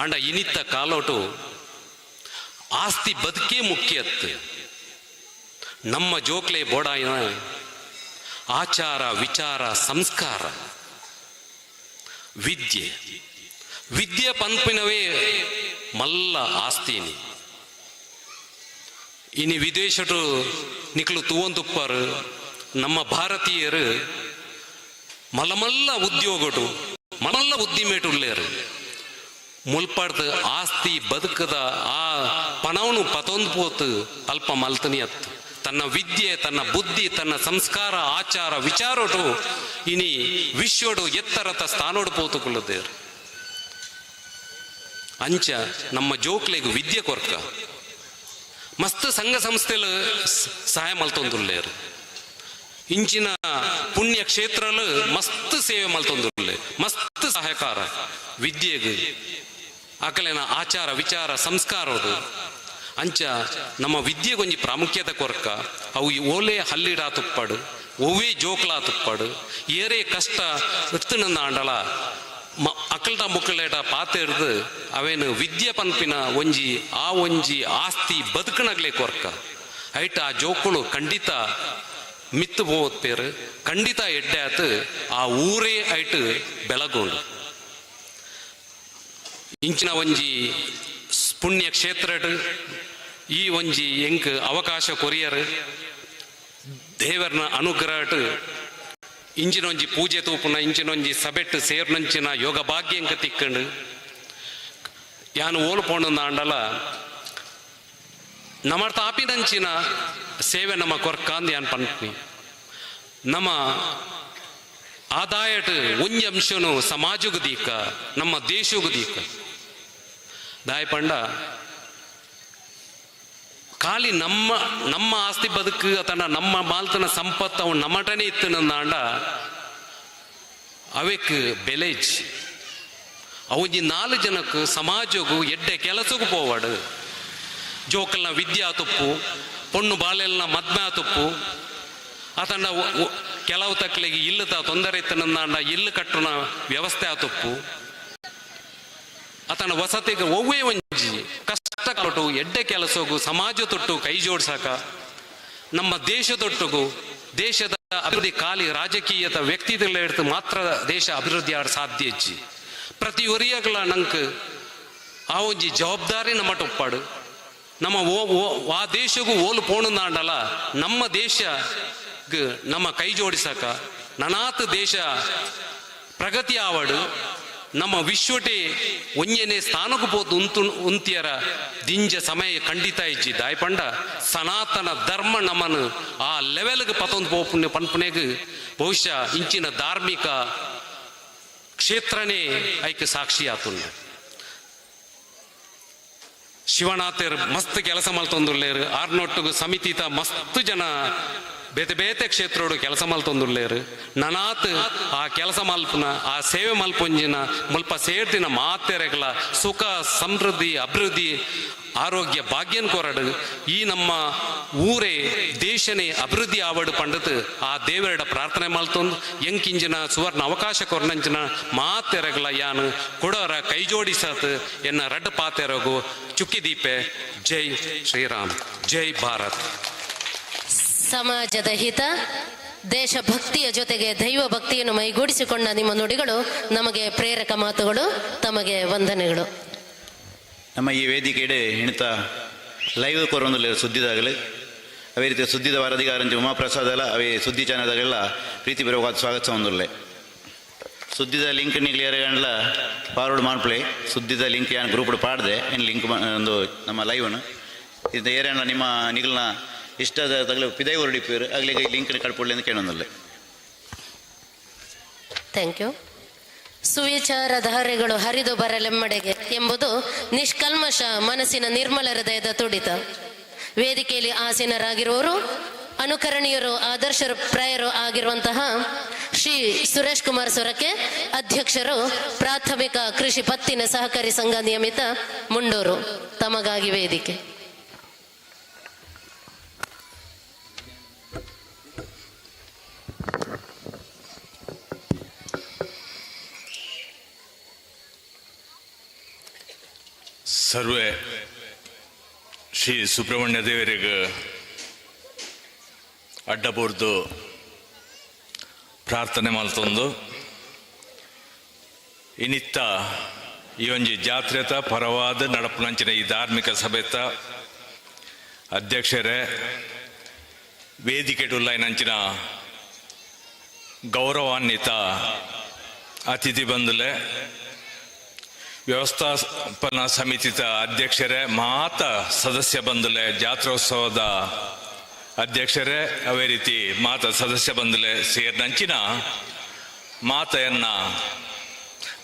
ಆಂಡ ಇನಿತ್ತ ಕಾಲೋಟು ಆಸ್ತಿ ಬದುಕೇ ಮುಖ್ಯತ್ತು. ನಮ್ಮ ಜೋಕ್ಲೆ ಬೋಡಾಯಿನ ಆಚಾರ ವಿಚಾರ ಸಂಸ್ಕಾರ ವಿದ್ಯೆ ವಿದ್ಯೆ ಪನ್ಪಿನವೇ ಮಲ್ಲ ಆಸ್ತಿನಿ. ಇನಿ ವಿದೇಶಟು ನಿಕ್ಲು ತೂವಂದುಪ್ಪಾರು ನಮ್ಮ ಭಾರತೀಯರು ಮಲಮಲ್ಲ ಉದ್ಯೋಗಟು ಮಲಮಲ್ಲ ಉದ್ದಿಮೇಟುಲ್ಲೇರು. ಮುಲ್ಪಾಡ್ದು ಆಸ್ತಿ ಬದುಕದ ಆ ಪಣವನು ಪತೊಂದು ಪೋತು ಅಲ್ಪ ಮಲ್ತನಿ ಅತ್ತು. ತನ್ನ ವಿದ್ಯೆ ತನ್ನ ಬುದ್ಧಿ ತನ್ನ ಸಂಸ್ಕಾರ ಆಚಾರ ವಿಚಾರೋಟು ಇನಿ ವಿಶ್ವಡು ಎತ್ತರತ ಸ್ಥಾನೋಡು ಪೋತುಕೊಳ್ಳುತ್ತೇರು. ಅಂಚ ನಮ್ಮ ಜೋಕ್ಲೆಗ್ ವಿದ್ಯೆ ಕೊರ್ಕ ಮಸ್ತ್ ಸಂಘ ಸಂಸ್ಥೆಲು ಸಹಾಯ ಮಲ್ತೊಂದುಲ್ಲೇರು. ಇಂಚಿನ ಪುಣ್ಯ ಕ್ಷೇತ್ರಲು ಮಸ್ತ್ ಸೇವೆ ಮಲ್ತೊಂದುಲ್ಲೆ, ಮಸ್ತ್ ಸಹಕಾರ ವಿದ್ಯೆಗ್ ಅಕಲೆನ ಆಚಾರ ವಿಚಾರ ಸಂಸ್ಕಾರೋಡು. ಅಂಚ ನಮ್ಮ ವಿದ್ಯೆಗೊಂಜಿ ಪ್ರಾಮುಖ್ಯತೆ ಕೊರ್ಕ ಅವು ಓಲೆ ಹಲ್ಲಿಡಾ ತುಪ್ಪಡು, ಒವ್ವೇ ಜೋಕ್ಲಾ ತುಪ್ಪಡು, ಏರೇ ಕಷ್ಟ ಇತ್ತನಂದಾಂಡಲ ಅಕಲ್ಟ ಮುಕ್ಕಲೇಟ ಪಾತೆರ್ದು ಅವೇನು ವಿದ್ಯೆ ಪನ್ಪಿನ ಒಂಜಿ ಆ ಒಂಜಿ ಆಸ್ತಿ ಬದುಕಣಗ್ಲೇ ಕೊರ್ಕ. ಐಟ ಆ ಜೋಕುಳು ಖಂಡಿತ ಮಿತ್ತು ಪೋಪೇರು, ಖಂಡಿತ ಎಡ್ಡೆ ಆತು ಆ ಊರೇ ಐಟ್ ಬೆಳಗೊಂಡು. ಇಂಚಿನ ಒಂಜಿ ಪುಣ್ಯ ಕ್ಷೇತ್ರಡ್ ಈ ಒಂಜಿ ಎಂಕ್ ಅವಕಾಶ ಕೊರಿಯರ್ ದೇವರ್ನ ಅನುಗ್ರಹಟ್ ಇಂಚಿನೊಂಜಿ ಪೂಜೆ ತೂಪುನ ಇಂಚಿನೊಂಜಿ ಸಬೆಟ್ ಸೇರ್ನಂಚಿನ ಯೋಗ ಭಾಗ್ಯ ಎಂಕ್ ತಿಕ್ಕಂಡು. ಯಾನು ಓಲು ಪೋಣಂದಾಂಡಲ ನಮ್ಮ ತಾಪಿನಂಚಿನ ಸೇವೆ ನಮ್ಮ ಕೊರ್ಕಾಂದ್ ಯಾನ್ ಪನ್ಪಿ. ನಮ್ಮ ಆದಾಯಟ್ ಒಂಜಿ ಅಂಶನು ಸಮಾಜಗೂ ದೀಕ, ನಮ್ಮ ದೇಶಗೂ ದೀಕ. ದಾಯ ಪಂಡ ಖಾಲಿ ನಮ್ಮ ನಮ್ಮ ಆಸ್ತಿ ಬದುಕು ಅಥವಾ ನಮ್ಮ ಮಾಲ್ತನ ಸಂಪತ್ತು ಅವು ನಮ್ಮಟನೇ ಇತ್ತು ನಂದಾಂಡ ಅವೆಕ್ ಬೆಲೆಜ್ ಅವು ನಾಲ್ಕು ಜನಕ್ಕೆ ಸಮಾಜಗೂ ಎಡ್ಡೆ ಕೆಲಸಕ್ಕೂ ಪೋವಾಡು. ಜೋಕಲ್ನ ವಿದ್ಯಾ ತುಪ್ಪು, ಪೊಣ್ಣು ಬಾಳೆಲ್ನ ಮದ್ಮೆ ತುಪ್ಪು, ಆತಂಡ ಕೆಲವು ತಕ್ಕಲಿಗೆ ಇಲ್ಲದ ತೊಂದರೆ ಇತ್ತು ನಂದಾಂಡ ಇಲ್ಲು ಕಟ್ಟುನ ವ್ಯವಸ್ಥೆ ಆತುಪ್ಪು, ಆತನ ವಸತಿಗೆ ಒವ್ವೇ ಒಂಜಿ ಕಷ್ಟ ಕೊಟ್ಟು ಎಡ್ಡೆ ಕೆಲಸಗೂ ಸಮಾಜ ತೊಟ್ಟು ಕೈ ಜೋಡ್ಸಾಕ, ನಮ್ಮ ದೇಶ ತೊಟ್ಟುಗು ದೇಶದ ಅಭಿವೃದ್ಧಿ ಖಾಲಿ ರಾಜಕೀಯದ ವ್ಯಕ್ತಿಗಳ ಹಿಡಿದು ಮಾತ್ರ ದೇಶ ಅಭಿವೃದ್ಧಿ ಆಡ ಸಾಧ್ಯ ಇಜ್ಜಿ. ಪ್ರತಿ ಒರಿಯಗಳ ನಂಕ್ ಆ ಒಂಜಿ ಜವಾಬ್ದಾರಿ ನಮ್ಮ ಟೊಪ್ಪಾಡು. ನಮ್ಮ ಆ ದೇಶಗೂ ಓಲು ಪೋಣುಂದಾಂಡಲ ನಮ್ಮ ದೇಶ ನಮ್ಮ ಕೈ ಜೋಡಿಸಾಕ ನನಾತ್ ದೇಶ ಪ್ರಗತಿ ಆವಡು ನಮ್ಮ ವಿಶ್ವಟೆ ಒಂಜನೆ ಸ್ಥಾನಕ್ಕೂ ಪೋತು ಉಂತು ಉಂತಿಯರ ದಿಂಜ ಸಮಯ ಖಂಡಿತ ಇಜ್ಜಿ. ದಾಯಪಂಡ ಸನಾತನ ಧರ್ಮ ನಮ್ಮನು ಆ ಲೆವೆಲ್ಗೆ ಪತೊಂದು ಪೋಪುನೆ ಪನ್ಪುನೆಗ್ ಬಹುಶಃ ಇಂಚಿನ ಧಾರ್ಮಿಕ ಕ್ಷೇತ್ರನೇ ಐಕ್ ಸಾಕ್ಷಿ ಆತುಂಡು. ಶಿವನಾಥರ್ ಮಸ್ತ್ ಕೆಲಸ ಮಲ್ತೊಂದುಲ್ಲೇರು, ಆರ್ನೊಟ್ಟುಗು ಸಮಿತಿತ ಮಸ್ತ್ ಜನ ಬೇತೆ ಬೇತೆ ಕ್ಷೇತ್ರೋಡು ಕೆಲಸ ಮಲ್ತೊಂದುಲ್ಲೇರು. ನನಾತ್ ಆ ಕೆಲಸ ಮಲ್ಪುನ ಆ ಸೇವೆ ಮಲ್ಪೊಂಜಿನ ಮುಲ್ಪ ಸೇರ್ದಿನ ಮಾತೆರೆಗಳ ಸುಖ ಸಮೃದ್ಧಿ ಅಭಿವೃದ್ಧಿ ಆರೋಗ್ಯ ಭಾಗ್ಯನ್ ಕೊರಡು ಈ ನಮ್ಮ ಊರೇ ದೇಶನೇ ಅಭಿವೃದ್ಧಿ ಆವಡು ಪಂಡತ್ ಆ ದೇವರಡ ಪ್ರಾರ್ಥನೆ ಮಲ್ತೊಂದು ಎಂಕಿಂಜಿನ ಸುವರ್ಣ ಅವಕಾಶ ಕೊರನಂಚಿನ ಮಾತೆರೆಗಳ ಯಾನು ಕೊಡೋರ ಕೈ ಜೋಡಿಸತ್ ಎನ್ನ ರಡ್ಡ ಪಾತೆರಗು ಚುಕ್ಕಿದೀಪೆ. ಜೈ ಶ್ರೀರಾಮ್, ಜೈ ಭಾರತ್. ಸಮಾಜದ ಹಿತ, ದೇಶಭಕ್ತಿಯ ಜೊತೆಗೆ ದೈವ ಭಕ್ತಿಯನ್ನು ಮೈಗೂಡಿಸಿಕೊಂಡ ನಿಮ್ಮ ನುಡಿಗಳು ನಮಗೆ ಪ್ರೇರಕ ಮಾತುಗಳು. ತಮಗೆ ವಂದನೆಗಳು. ನಮ್ಮ ಈ ವೇದಿಕೆಡೆ ಹಿಣಿತ ಲೈವ್ ಕೊರೊಂದುಲ್ಲೆರ್ ಸುದ್ದಿದಾಗಲಿ, ಅವೇ ರೀತಿಯ ಸುದ್ದಿದ ವರದಿಗಾರಂಚಿ ಉಮಾಪ್ರಸಾದಲ ಅವೇ ಸುದ್ದಿ ಚಾನಲ್ದಾಗೆಲ್ಲ ಪ್ರೀತಿಪೂರ್ವಕವಾದ ಸ್ವಾಗತ ಹೊಂದುಲ್ಲೆ. ಸುದ್ದಿದ ಲಿಂಕ್ ನಿಗ್ಲಿಯರ್ ಗಂಡ್ಲ ಫಾರ್ವರ್ಡ್ ಮಾನ್ಪ್ಲೆ. ಸುದ್ದಿದ ಲಿಂಕ್ ಯಾನ್ ಗ್ರೂಪ್ ಪಾಡ್ದೆ ಏನು ಲಿಂಕ್ ಒಂದು ನಮ್ಮ ಲೈವ್ನು ಇದು ಏರೇಂಡ್ಲ ನಿಮ್ಮ ನಿಗಲ್ನ ಇಷ್ಟದ ತಗಲು ಪಿದೈ ಹೊರಡಿಪೇರು ಆಗ್ಲಿಗೆ ಈ ಲಿಂಕ್ ಕಳ್ಪೊಳ್ಳಿ ಅಂತ ಕೇಳೊಂದಲ್ಲೇ. Thank you. ಸುವಿಚಾರ ಧಾರೆಗಳು ಹರಿದು ಬರಲೆಮ್ಮಡೆಗೆ ಎಂಬುದು ನಿಷ್ಕಲ್ಮಶ ಮನಸ್ಸಿನ ನಿರ್ಮಲ ಹೃದಯದ ತುಡಿತ. ವೇದಿಕೆಯಲ್ಲಿ ಆಸೀನರಾಗಿರುವವರು ಅನುಕರಣೀಯರು ಆದರ್ಶ ಪ್ರಾಯರು ಆಗಿರುವಂತಹ ಶ್ರೀ ಸುರೇಶ್ ಕುಮಾರ್ ಸೊರಕೆ, ಅಧ್ಯಕ್ಷರು, ಪ್ರಾಥಮಿಕ ಕೃಷಿ ಪತ್ತಿನ ಸಹಕಾರಿ ಸಂಘ ನಿಯಮಿತ ಮುಂಡೂರು, ತಮಗಾಗಿ ವೇದಿಕೆ. ಸರ್ವೆ ಶ್ರೀ ಸುಬ್ರಹ್ಮಣ್ಯ ದೇವರಿಗೆ ಅಡ್ಡಬೂರ್ದು ಪ್ರಾರ್ಥನೆ ಮಲ್ತೊಂದು ಇನ್ನಿತ್ತ ಈ ಒಂಜಿ ಜಾತ್ರೆತ ಪರವಾದ ನಡಪುನಂಚಿನ ಈ ಧಾರ್ಮಿಕ ಸಭೆತ ಅಧ್ಯಕ್ಷರೇ, ವೇದಿಕೆ ನಂಚಿನ ಗೌರವಾನ್ವಿತ ಅತಿಥಿ ಬಂಧುಲೆ, ವ್ಯವಸ್ಥಾಪನಾ ಸಮಿತಿತ ಅಧ್ಯಕ್ಷರೇ, ಮಾತ ಸದಸ್ಯ ಬಂಧುಲೆ, ಜಾತ್ರೋತ್ಸವದ ಅಧ್ಯಕ್ಷರೇ, ಅವೇ ರೀತಿ ಮಾತ ಸದಸ್ಯ ಬಂಧುಲೆ ಸೇರಿನಂಚಿನ ಮಾತೆಯನ್ನ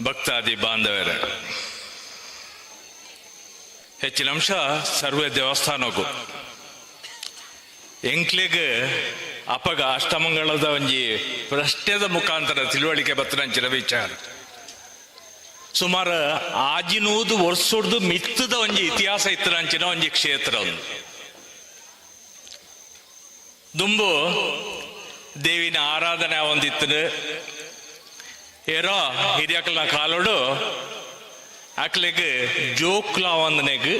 ಭಕ್ತಾದಿ ಬಾಂಧವರೇ, ಹೆಚ್ಚಿನ ಅಂಶ ಸರ್ವೇ ದೇವಸ್ಥಾನಕ್ಕೂ ಎಂಕ್ಲೆಗ್ ಅಪಗ ಅಷ್ಟಮಂಗಳದ ಒಂಜಿ ಪ್ರಶ್ನೆದ ಮುಖಾಂತರ ತಿಳುವಳಿಕೆ ಬತ್ತನಂಚಿನ ವಿಚಾರ. ಸುಮಾರು ಆಜಿನೂದು ವರ್ಷಡ್ದು ಮಿತ್ತದ ಒಂಜಿ ಇತಿಹಾಸ ಇತ್ತನಂಚಿನ ಒಂಜಿ ಕ್ಷೇತ್ರ ಒಂದು. ದುಂಬು ದೇವಿನ ಆರಾಧನೆ ಒಂದಿತ್ತು. ಏರೋ ಹಿರಿಯಕಲ್ನ ಕಾಲೋಡು ಅಕ್ಲೆಗ್ ಜೋಕ್ಲ ಒಂದನೆಗ್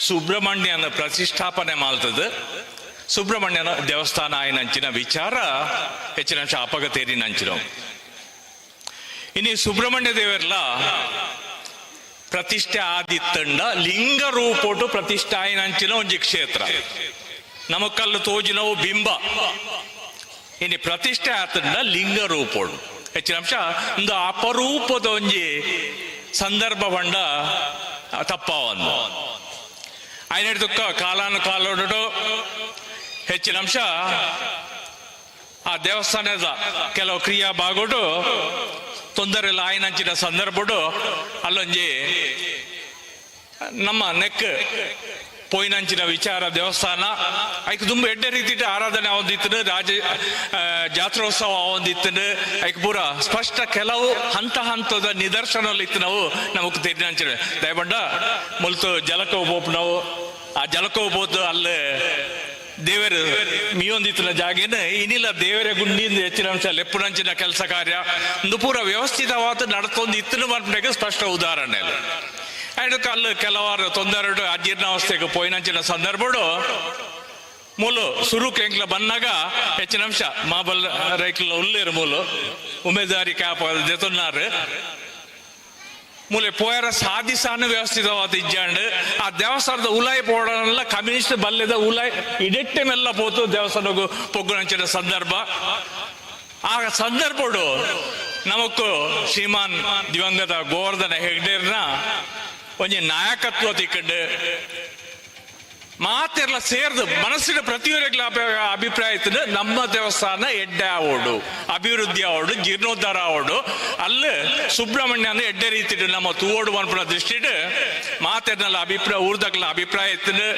ಸುಬ್ರಹ್ಮಣ್ಯನ ಪ್ರತಿಷ್ಠಾಪನೆ ಮಾಡ್ತದೆ. ಸುಬ್ರಹ್ಮಣ್ಯನ ದೇವಸ್ಥಾನ ಆಯ್ನಂಚಿನ ವಿಚಾರ ಹೆಚ್ಚಿನ ಅಪಗ ತೇರಿನಂಚಿನ. ಇನ್ನು ಸುಬ್ರಹ್ಮಣ್ಯ ದೇವರ್ಲ ಪ್ರತಿಷ್ಠೆ ಆದಿತ್ತಂಡ ಲಿಂಗ ರೂಪೋಟು ಪ್ರತಿಷ್ಠೆ ಆಯ್ನಂಚಿನ ಒಂಜಿ ಕ್ಷೇತ್ರ. ನಮಕಲ್ಲು ತೋಜಿನವು ಬಿಂಬ, ಇನ್ನು ಪ್ರತಿಷ್ಠೆ ಆತಂಡ ಲಿಂಗ ರೂಪೋಡು. ಹೆಚ್ಚಿನ ಅಂಶ ಒಂದು ಅಪರೂಪದ ಒಂಜಿ ಸಂದರ್ಭ ಬಂಡ ತಪ್ಪ ಒಂದು ಐನೆಡ್ದುಕ್ಕ ಕಾಲಾನು ಕಾಲೋಡು. ಹೆಚ್ಚಿನ ಅಂಶ ಆ ದೇವಸ್ಥಾನದ ಕೆಲವು ಕ್ರಿಯಾ ಬಾಗೋಡು ತೊಂದರೆ ಇಲ್ಲ ಆಯ್ನಂಚಿನ ಸಂದರ್ಭಡು ಅಲ್ಲೊಂಜಿ ನಮ್ಮ ನೆಕ್ ಪೋಯಿನಂಚಿನ ವಿಚಾರ ದೇವಸ್ಥಾನ ಐಕ್ ತುಂಬ ಎಡ್ಡೆ ರೀತಿ ಆರಾಧನೆ ಅವಂದಿತ್ತು. ರಾಜ ಜಾತ್ರೋತ್ಸವ ಅವಂದಿತ್ತು. ಐಕ್ ಪೂರ ಸ್ಪಷ್ಟ ಕೆಲವು ಹಂತ ಹಂತದ ನಿದರ್ಶನ ಇತ್ತು. ನಾವು ನಮಗ್ ತೆರಿನಂಚಿನ ದಯಬಂಡ ಮುಲ್ತು ಜಲಕ ಹೋಪ್ ನಾವು ಆ ಜಲಕ ಹೋಗ್ಬೋದು. ಅಲ್ಲೇ ದೇವರು ಮೀಯೊಂದಿತ್ತಿನ ಜಾಗೇನ ಇನಿಲ್ಲ ದೇವರ ಗುಂಡಿಯಿಂದ ಹೆಚ್ಚಿನ ಅಂಶ ಲೆಪ್ಪುನಂಚಿನ ಕೆಲಸ ಕಾರ್ಯ ಒಂದು ಪೂರ ವ್ಯವಸ್ಥಿತವಾದ ನಡತೊಂದು ಇತ್ತಿನ ಮನ್ಪನೆಗೆ ಸ್ಪಷ್ಟ ಉದಾಹರಣೆ. ಅದಕ್ಕೆ ಅಲ್ಲಿ ಕೆಲವಾರು ತೊಂದರೆ ಅಜೀರ್ಣಾವಸ್ಥೆಗೆ ಪೋಯಿನಂಚಿನ ಸಂದರ್ಭಡು ಮೂಲು ಸುರುಕ್ ಎಂಕ್ಲ ಬನ್ನಾಗ ಹೆಚ್ಚಿನ ಅಂಶ ಮಾಬಲ್ ರೈಕ್ಲ ಉಲ್ಲೇರು ಮೂಲು ಉಮೇದಾರಿ ಕ್ಯಾಪ್ ದೆತೊನ್ನಾರು ಮೂಲೆ ಪೋಯರ ಸಾಧಿಸಾನು ವ್ಯವಸ್ಥಿತವಾದ ಇಜ್ಜಾಂಡ್. ಆ ದೇವಸ್ಥಾನದ ಉಲಾಯಿ ಪೋಡಲ್ಲ ಕಮ್ಯುನಿಸ್ಟ್ ಬಲ್ಲೆದ ಉಲಾಯಿ ಇಡೆಟ್ಟೆ ಮೆಲ್ಲ ಪೋತು ದೇವಸ್ಥಾನಗೂ ಪೊಗ್ಗುನಂಚಿನ ಸಂದರ್ಭ. ಆ ಸಂದರ್ಭಡು ನಮಕ್ಕು ಶ್ರೀಮಾನ್ ದಿವಂಗತ ಗೋವರ್ಧನ ಹೆಗ್ಡೇರ್ನ ಒಂಜಿ ನಾಯಕತ್ವ ತಿಕ್ಕಂಡು ಮಾತೆಲ್ಲ ಸೇರ್ದು ಮನಸ್ಸಿನ ಪ್ರತಿಯೊರಿಗಳ ಅಭಿಪ್ರಾಯ ಇತ್ತು, ನಮ್ಮ ದೇವಸ್ಥಾನ ಎಡ್ಡೆ ಆವೋಡು, ಅಭಿವೃದ್ಧಿ ಆವೋಡು, ಜೀರ್ಣೋದ್ಧಾರ ಆವೋಡು, ಅಲ್ಲಿ ಸುಬ್ರಹ್ಮಣ್ಯ ಅಂದ್ರೆ ಎಡ್ಡೆ ರೀತಿ ನಮ್ಮ ತೂವೋಡು ಮನ್ಪುನ ದೃಷ್ಟಿಡ್ ಮಾತೆರ್ನಲ್ಲ ಅಭಿಪ್ರಾಯ ಊರ್ದಕ್ಲ ಅಭಿಪ್ರಾಯ ಇತ್ತು.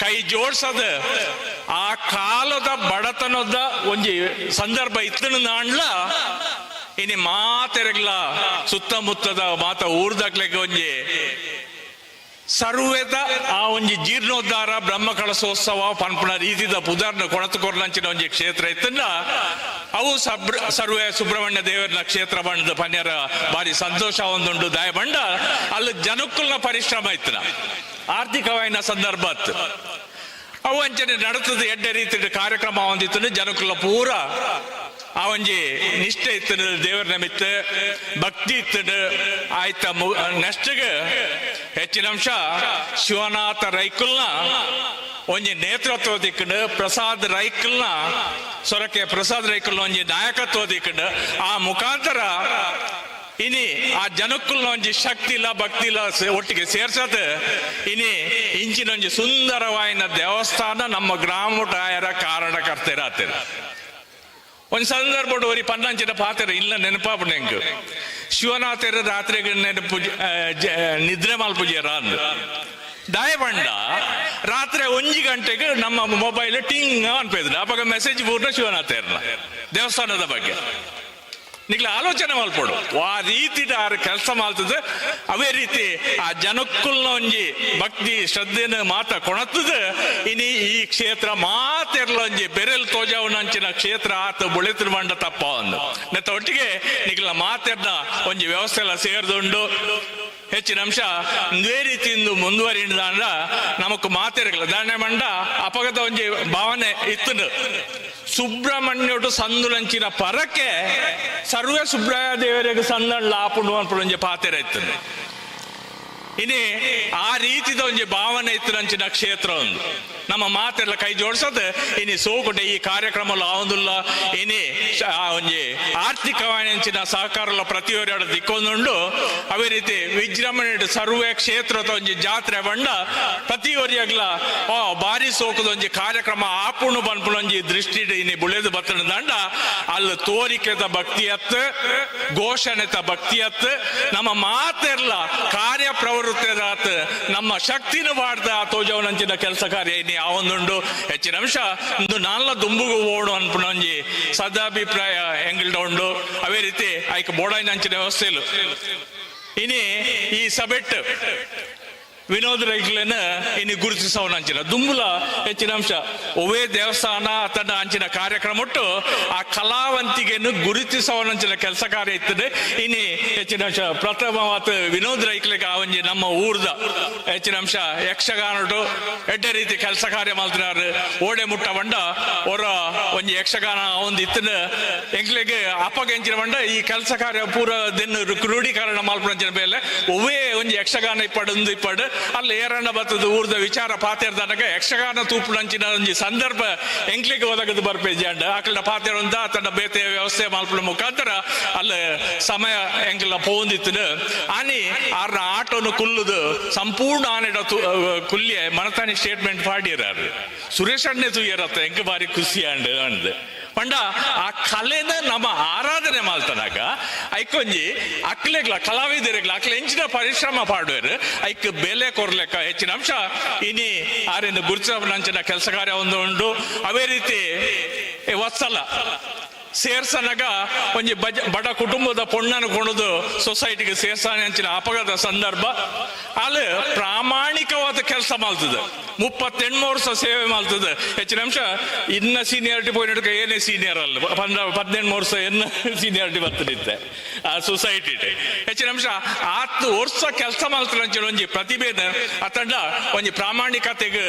ಕೈ ಜೋಡ್ಸದ ಆ ಕಾಲದ ಬಡತನದ ಒಂಜಿ ಸಂದರ್ಭ ಇತ್ತು ನಾಣ್ಲ ಇನಿ ಮಾತೆರೆಗ್ಲ ಸುತ್ತಮುತ್ತದ ಮಾತ ಊರ್ದಕ್ಲೆಗ್ ಒಂಜಿ ಸರ್ವೇದ ಆ ಒಂಜಿ ಜೀರ್ಣೋದ್ಧಾರ ಬ್ರಹ್ಮ ಕಳಸೋತ್ಸವ ಪನ್ಪುನ ರೀತಿದ ಪುದರ್ನ ಕೊಣತು ಕೊರ್ಲಂಚಿನ ಒಂಜಿ ಕ್ಷೇತ್ರ ಇತ್ತನ್ನ ಅವು ಸರ್ವೇ ಸುಬ್ರಹ್ಮಣ್ಯ ದೇವರನ ಕ್ಷೇತ್ರ ಬಂದ ಪನ್ಯರ ಬಾರಿ ಸಂತೋಷ ಒಂದುಂಡು. ದಾಯ ಬಂಡ ಅಲ್ಲಿ ಜನಕ್ಕುಲ್ನ ಪರಿಶ್ರಮ ಇತ್ತನ ಆರ್ಥಿಕವಾಯಿನ ಸಂದರ್ಭ ಅವು ಅಂಚನೆ ನಡತದ ಎಡ್ಡೆ ರೀತಿ ಕಾರ್ಯಕ್ರಮ ಒಂದಿತ್ತು. ಜನಕ್ಕುಲ ಪೂರ ಆ ಒಂಜಿ ನಿಷ್ಠೆ ಇತ್ತು, ದೇವರ ನಿಮಿತ್ತ ಭಕ್ತಿ ಇತ್ತು. ಆಯ್ತ ನೆಕ್ಸ್ಟ್ಗೆ ಹೆಚ್ಚಿನ ಅಂಶ ಶಿವನಾಥ ರೈಕುಲ್ನ ಒಂಜಿ ನೇತೃತ್ವ ದಿಕ್ಕಂಡು ಪ್ರಸಾದ್ ರೈಕುಲ್ನ ಸೊರಕೆ ಪ್ರಸಾದ್ ರೈಕುಲ್ನ ಒಂಜಿ ನಾಯಕತ್ವ ದಿಕ್ಕಂಡು ಆ ಮುಖಾಂತರ ಇನಿ ಆ ಜನಕ್ಕುಲ್ನ ಒಂಜಿ ಶಕ್ತಿ ಇಲ್ಲ ಭಕ್ತಿ ಇಲ್ಲ ಒಟ್ಟಿಗೆ ಸೇರ್ಸದ ಇನಿ ಇಂಚಿನ ಒಂಜಿ ಸುಂದರವಾಯಿನ ದೇವಸ್ಥಾನ ನಮ್ಮ ಗ್ರಾಮ ಕಾರಣಕರ್ತರಾತಿರ. ಒಂದು ಸಂದರ್ಭ ಒರಿ ಪನ್ನಂಚಿನ ಪಾತ್ರ ಇಲ್ಲ ನೆನಪಾಪು ನೆಂಕ್ ಶಿವನಾಥರ ರಾತ್ರಿಗೆ ನೆನಪು ನಿದ್ರೆ ಮಲ್ಪುಜಿಯರ ಅಂದ್ ದಾಯಬಂಡ ರಾತ್ರಿ 1 ಗಂಟೆಗೆ ನಮ್ಮ ಮೊಬೈಲ್ ಟಿಂಗ್ ಅನ್ಪಿದ್ರು. ಅವಾಗ ಮೆಸೇಜ್ ಪೂರ್ಣ ಶಿವನಾಥರ್ನ ದೇವಸ್ಥಾನದ ಬಗ್ಗೆ ನಿಗ್ಲ ಆಲೋಚನೆ ಮಲ್ಪೊಡು. ಆ ರೀತಿ ಆರು ಕೆಲಸ ಮಾಡ್ತದೆ. ಅವೇ ರೀತಿ ಆ ಜನಕ್ಕುಲ್ನ ಒಂಜಿ ಭಕ್ತಿ ಶ್ರದ್ಧೆನ ಮಾತ ಕೊಣತದ ಇನಿ ಈ ಕ್ಷೇತ್ರ ಮಾತೆರ್ಲ ಒಂಜಿ ಬೆರೆಲ್ ತೋಜಾವನಂಚಿನ ಕ್ಷೇತ್ರ ಆತ ಬುಳೆತಿನ ಮಂಡ ತಪ್ಪ ಒಂದು ನೆತ್ತ ಒಟ್ಟಿಗೆ ನಿಗ್ಲ ಮಾತೆರ್ನ ಒಂಜಿ ವ್ಯವಸ್ಥೆ ಎಲ್ಲ ಸೇರ್ದುಂಡು. ಹೆಚ್ಚಿನ ಅಂಶ ಒಂದೇ ರೀತಿಯಿಂದ ಮುಂದುವರಿದ ನಮಕ್ ಮಾತೆರ್ಗಲ ದಾಂಡೆ ಮಂಡ ಅಪಗದ ಒಂಜಿ ಭಾವನೆ ಇತ್ತು. ಸುಬ್ರಹ್ಮಣ್ಯಡು ಸಂದುಲಂಚಿನ ಪರಕೆ ಸರ್ವೇ ಸುಬ್ರಹ ದೇವರಿಗೆ ಸಂದಣ್ಣ ಆಪುಂಡು ಅನ್ಪುಂಡು ಪಾತೆರ ಇತ್ತು. ಇನಿ ಆ ರೀತಿದ ಒಂಜಿ ಭಾವನೆ ಇತ್ತು ನಂಚಿನ ಕ್ಷೇತ್ರ ಒಂದು ನಮ್ಮ ಮಾತೆಲ್ಲ ಕೈ ಜೋಡಿಸೋದು. ಇನಿ ಸೋಕುಟೆ ಈ ಕಾರ್ಯಕ್ರಮ ಆವೊಂದುಲ್ಲ. ಇನಿ ಒಂಜಿ ಆರ್ಥಿಕವಾದಂಚಿನ ಸಹಕಾರ ಪ್ರತಿಯೊಂದು ದಿಕ್ಕೊಂದುಂಡು. ಅವೇ ರೀತಿ ವಿಜೃಂಭಣೆ ಸರ್ವೇ ಕ್ಷೇತ್ರದ ಒಂಜಿ ಜಾತ್ರೆ ಬಂಡ ಪ್ರತಿಯೊರಿಯಗ್ಲ ಬಾರಿ ಸೋಕದ ಒಂಜಿ ಕಾರ್ಯಕ್ರಮ ಆಪುಣು ಬನ್ಪುಣ ಒಂಜಿ ದೃಷ್ಟಿ ಇನಿ ಬುಳೆದು ಬತ್ತಣ ದಂಡ ಅಲ್ಲಿ ತೋರಿಕೆದ ಭಕ್ತಿಯತ್ ಘೋಷಣೆತ ಭಕ್ತಿಯತ್ ನಮ್ಮ ಮಾತೆರ್ಲ ಕಾರ್ಯ ಪ್ರವೃತ್ತಿದಾತ್ ನಮ್ಮ ಶಕ್ತಿನ ಬಾಡ್ದ ತೋಜವನಂಚಿನ ಕೆಲಸ ಕಾರ್ಯ ಇನಿ ಇನಿ ಆವೊಂದುಂಡು. ಹೆಚ್ಚಿನ ಅಂಶ ಇಂದು ನಾಲ್ನ ದುಂಬುಗು ಓಡು ಅನ್ಪುನ ಒಂಜಿ ಸದಾಭಿಪ್ರಾಯ ಎಂಗಿಲ್ಡ ಉಂಡು. ಅವೇ ರೀತಿ ಐಕ್ ಬೋಡಾಯಿನ ಅಂಚಿನ ವ್ಯವಸ್ಥೆಲು ಇನಿ ಈ ಸಭೆಟ್ ವಿನೋದ್ ರೈಕ್ಲೆನ ಇನಿ ಗುರುತಿಸವನ ಅಂಚಿನ ದುಂಬುಲ ಹೆಚ್ಚಿನ ಅಂಶ ಒವೇ ದೇವಸ್ಥಾನ ತನ್ನ ಅಂಚಿನ ಕಾರ್ಯಕ್ರಮ ಒಟ್ಟು ಆ ಕಲಾವಂತಿಗೆಯನ್ನು ಗುರುತಿಸವನಂಚಿನ ಕೆಲಸ ಕಾರ್ಯ ಇತ್ತದೆ. ಇನಿ ಹೆಚ್ಚಿನ ಅಂಶ ಪ್ರಥಮವಾದ ವಿನೋದ್ ರೈಕ್ಲೆಗೆ ಆ ಒಂಜಿ ನಮ್ಮ ಊರ್ದ ಹೆಚ್ಚಿನ ಅಂಶ ಯಕ್ಷಗಾನಟು ಎಡ್ಡೆ ರೀತಿ ಕೆಲಸ ಕಾರ್ಯ ಮಾಡ್ತಿನಾರು. ಓಡೆ ಮುಟ್ಟ ಬಂಡ ಹೊರ ಒಂಜಿ ಯಕ್ಷಗಾನ ಒಂದು ಇತ್ತಿನ ಎಂಕ್ಲೆಗೆ ಅಪ್ಪಗೆ ಎಂಚಿನ ಬಂಡ ಈ ಕೆಲಸ ಕಾರ್ಯ ಪೂರ ದಿನ ಕ್ರೋಢೀಕರಣ ಮಾಲ್ಪುನಂಚಿನ ಮೇಲೆ ಒವೇ ಒಂಜಿ ಯಕ್ಷಗಾನ ಇಪ್ಪಡು ಒಂದು ಇಪ್ಪಡು ಅಲ್ಲಿ ಏರಣ್ಣ ಬತ್ತದ ಊರ್ದ ವಿಚಾರ ಪಾತೆರ್ದನಗ ಯಕ್ಷಗಾನ ತೂಪುನಂಚಿನ ಒಂಜಿ ಸಂದರ್ಭ ಎಂಕ್ಲಿಗೆ ಒದಗದು ಬರ್ಪೇಜಿ ಅಂಡ ಅಕಲ್ನ ಪಾತೆರಂದ ತನ್ನ ಬೇತೆ ವ್ಯವಸ್ಥೆ ಮಾಲ್ಪುನ ಮುಖಾಂತರ ಅಲ್ಲಿ ಸಮಯ ಎಂಕ್ಲ ಪೋಂದಿತ್ತು. ಆನಿ ಆರ್ನ ಆಟೋನು ಕುಲ್ಲುದು ಸಂಪೂರ್ಣ ಆನೆಡ ಕುಲ್ಯ ಮನತಾನಿ ಸ್ಟೇಟ್ಮೆಂಟ್ ಪಾಡಿರಾರು. ಸುರೇಶ್ ಅಣ್ಣೆ ತೂಯರತ್ತ ಎಂಕ್ ಬಾರಿ ಖುಷಿ ಅಂಡ್ ಅಂದ್ ಪಂಡ ಆ ಕಲೆನ ನಮ್ಮ ಆರಾಧನೆ ಮಾಲ್ತನಾಗ ಐಕೊಂಜಿ ಅಕ್ಲೆಗ್ಲ ಕಲಾವಿದರಿಗ್ಲ ಅಕ್ಲೆ ಎಂಚಿನ ಪರಿಶ್ರಮ ಪಾಡುವರು ಐಕ್ ಬೆಲೆ ಕೊರ್ಲೆಕ್ಕ ಹೆಚ್ಚಿನ ಅಂಶ ಇನಿ ಆರಿಂದ ಗುರುತಿಸಂಚಿನ ಕೆಲಸ ಕಾರ್ಯ ಒಂದು ಉಂಡು. ಅವೇ ರೀತಿ ವತ್ಸಲ ಸೇರ್ಸನಾಗ ಒಂಜಿ ಬಡ ಕುಟುಂಬದ ಪೊಣ್ಣನ್ನು ಕೊಣದು ಸೊಸೈಟಿಗೆ ಸೇರ್ಸಾನೆ ಅಂಚಿನ ಅಪಘಾತ ಸಂದರ್ಭ ಅಲ್ಲಿ ಪ್ರಾಮಾಣಿಕವಾದ ಕೆಲಸ ಮಾಡ್ತದೆ. 38 ವರ್ಷ ಸೇವೆ ಮಾಡ್ತದೆ. ಹೆಚ್ಚಿನ ಅಂಶ ಇನ್ನ ಸೀನಿಯಾರಿಟಿ ಪೋಯಿನ ಏನೇ ಸೀನಿಯರ್ ಅಲ್ಲ 18 ವರ್ಷ ಎನ್ನ ಸೀನಿಯಾರಿಟಿ ಬರ್ತದಿತ್ತೆ ಆ ಸೊಸೈಟಿ. ಹೆಚ್ಚಿನ ಅಂಶ 10 ವರ್ಷ ಕೆಲಸ ಮಾಡ್ತಾರೆ ಅಂಚಿನ ಒಂಜಿ ಪ್ರತಿಭೆನ ಅತಂಡ ಒಂಜಿ ಪ್ರಾಮಾಣಿಕತೆಗೆ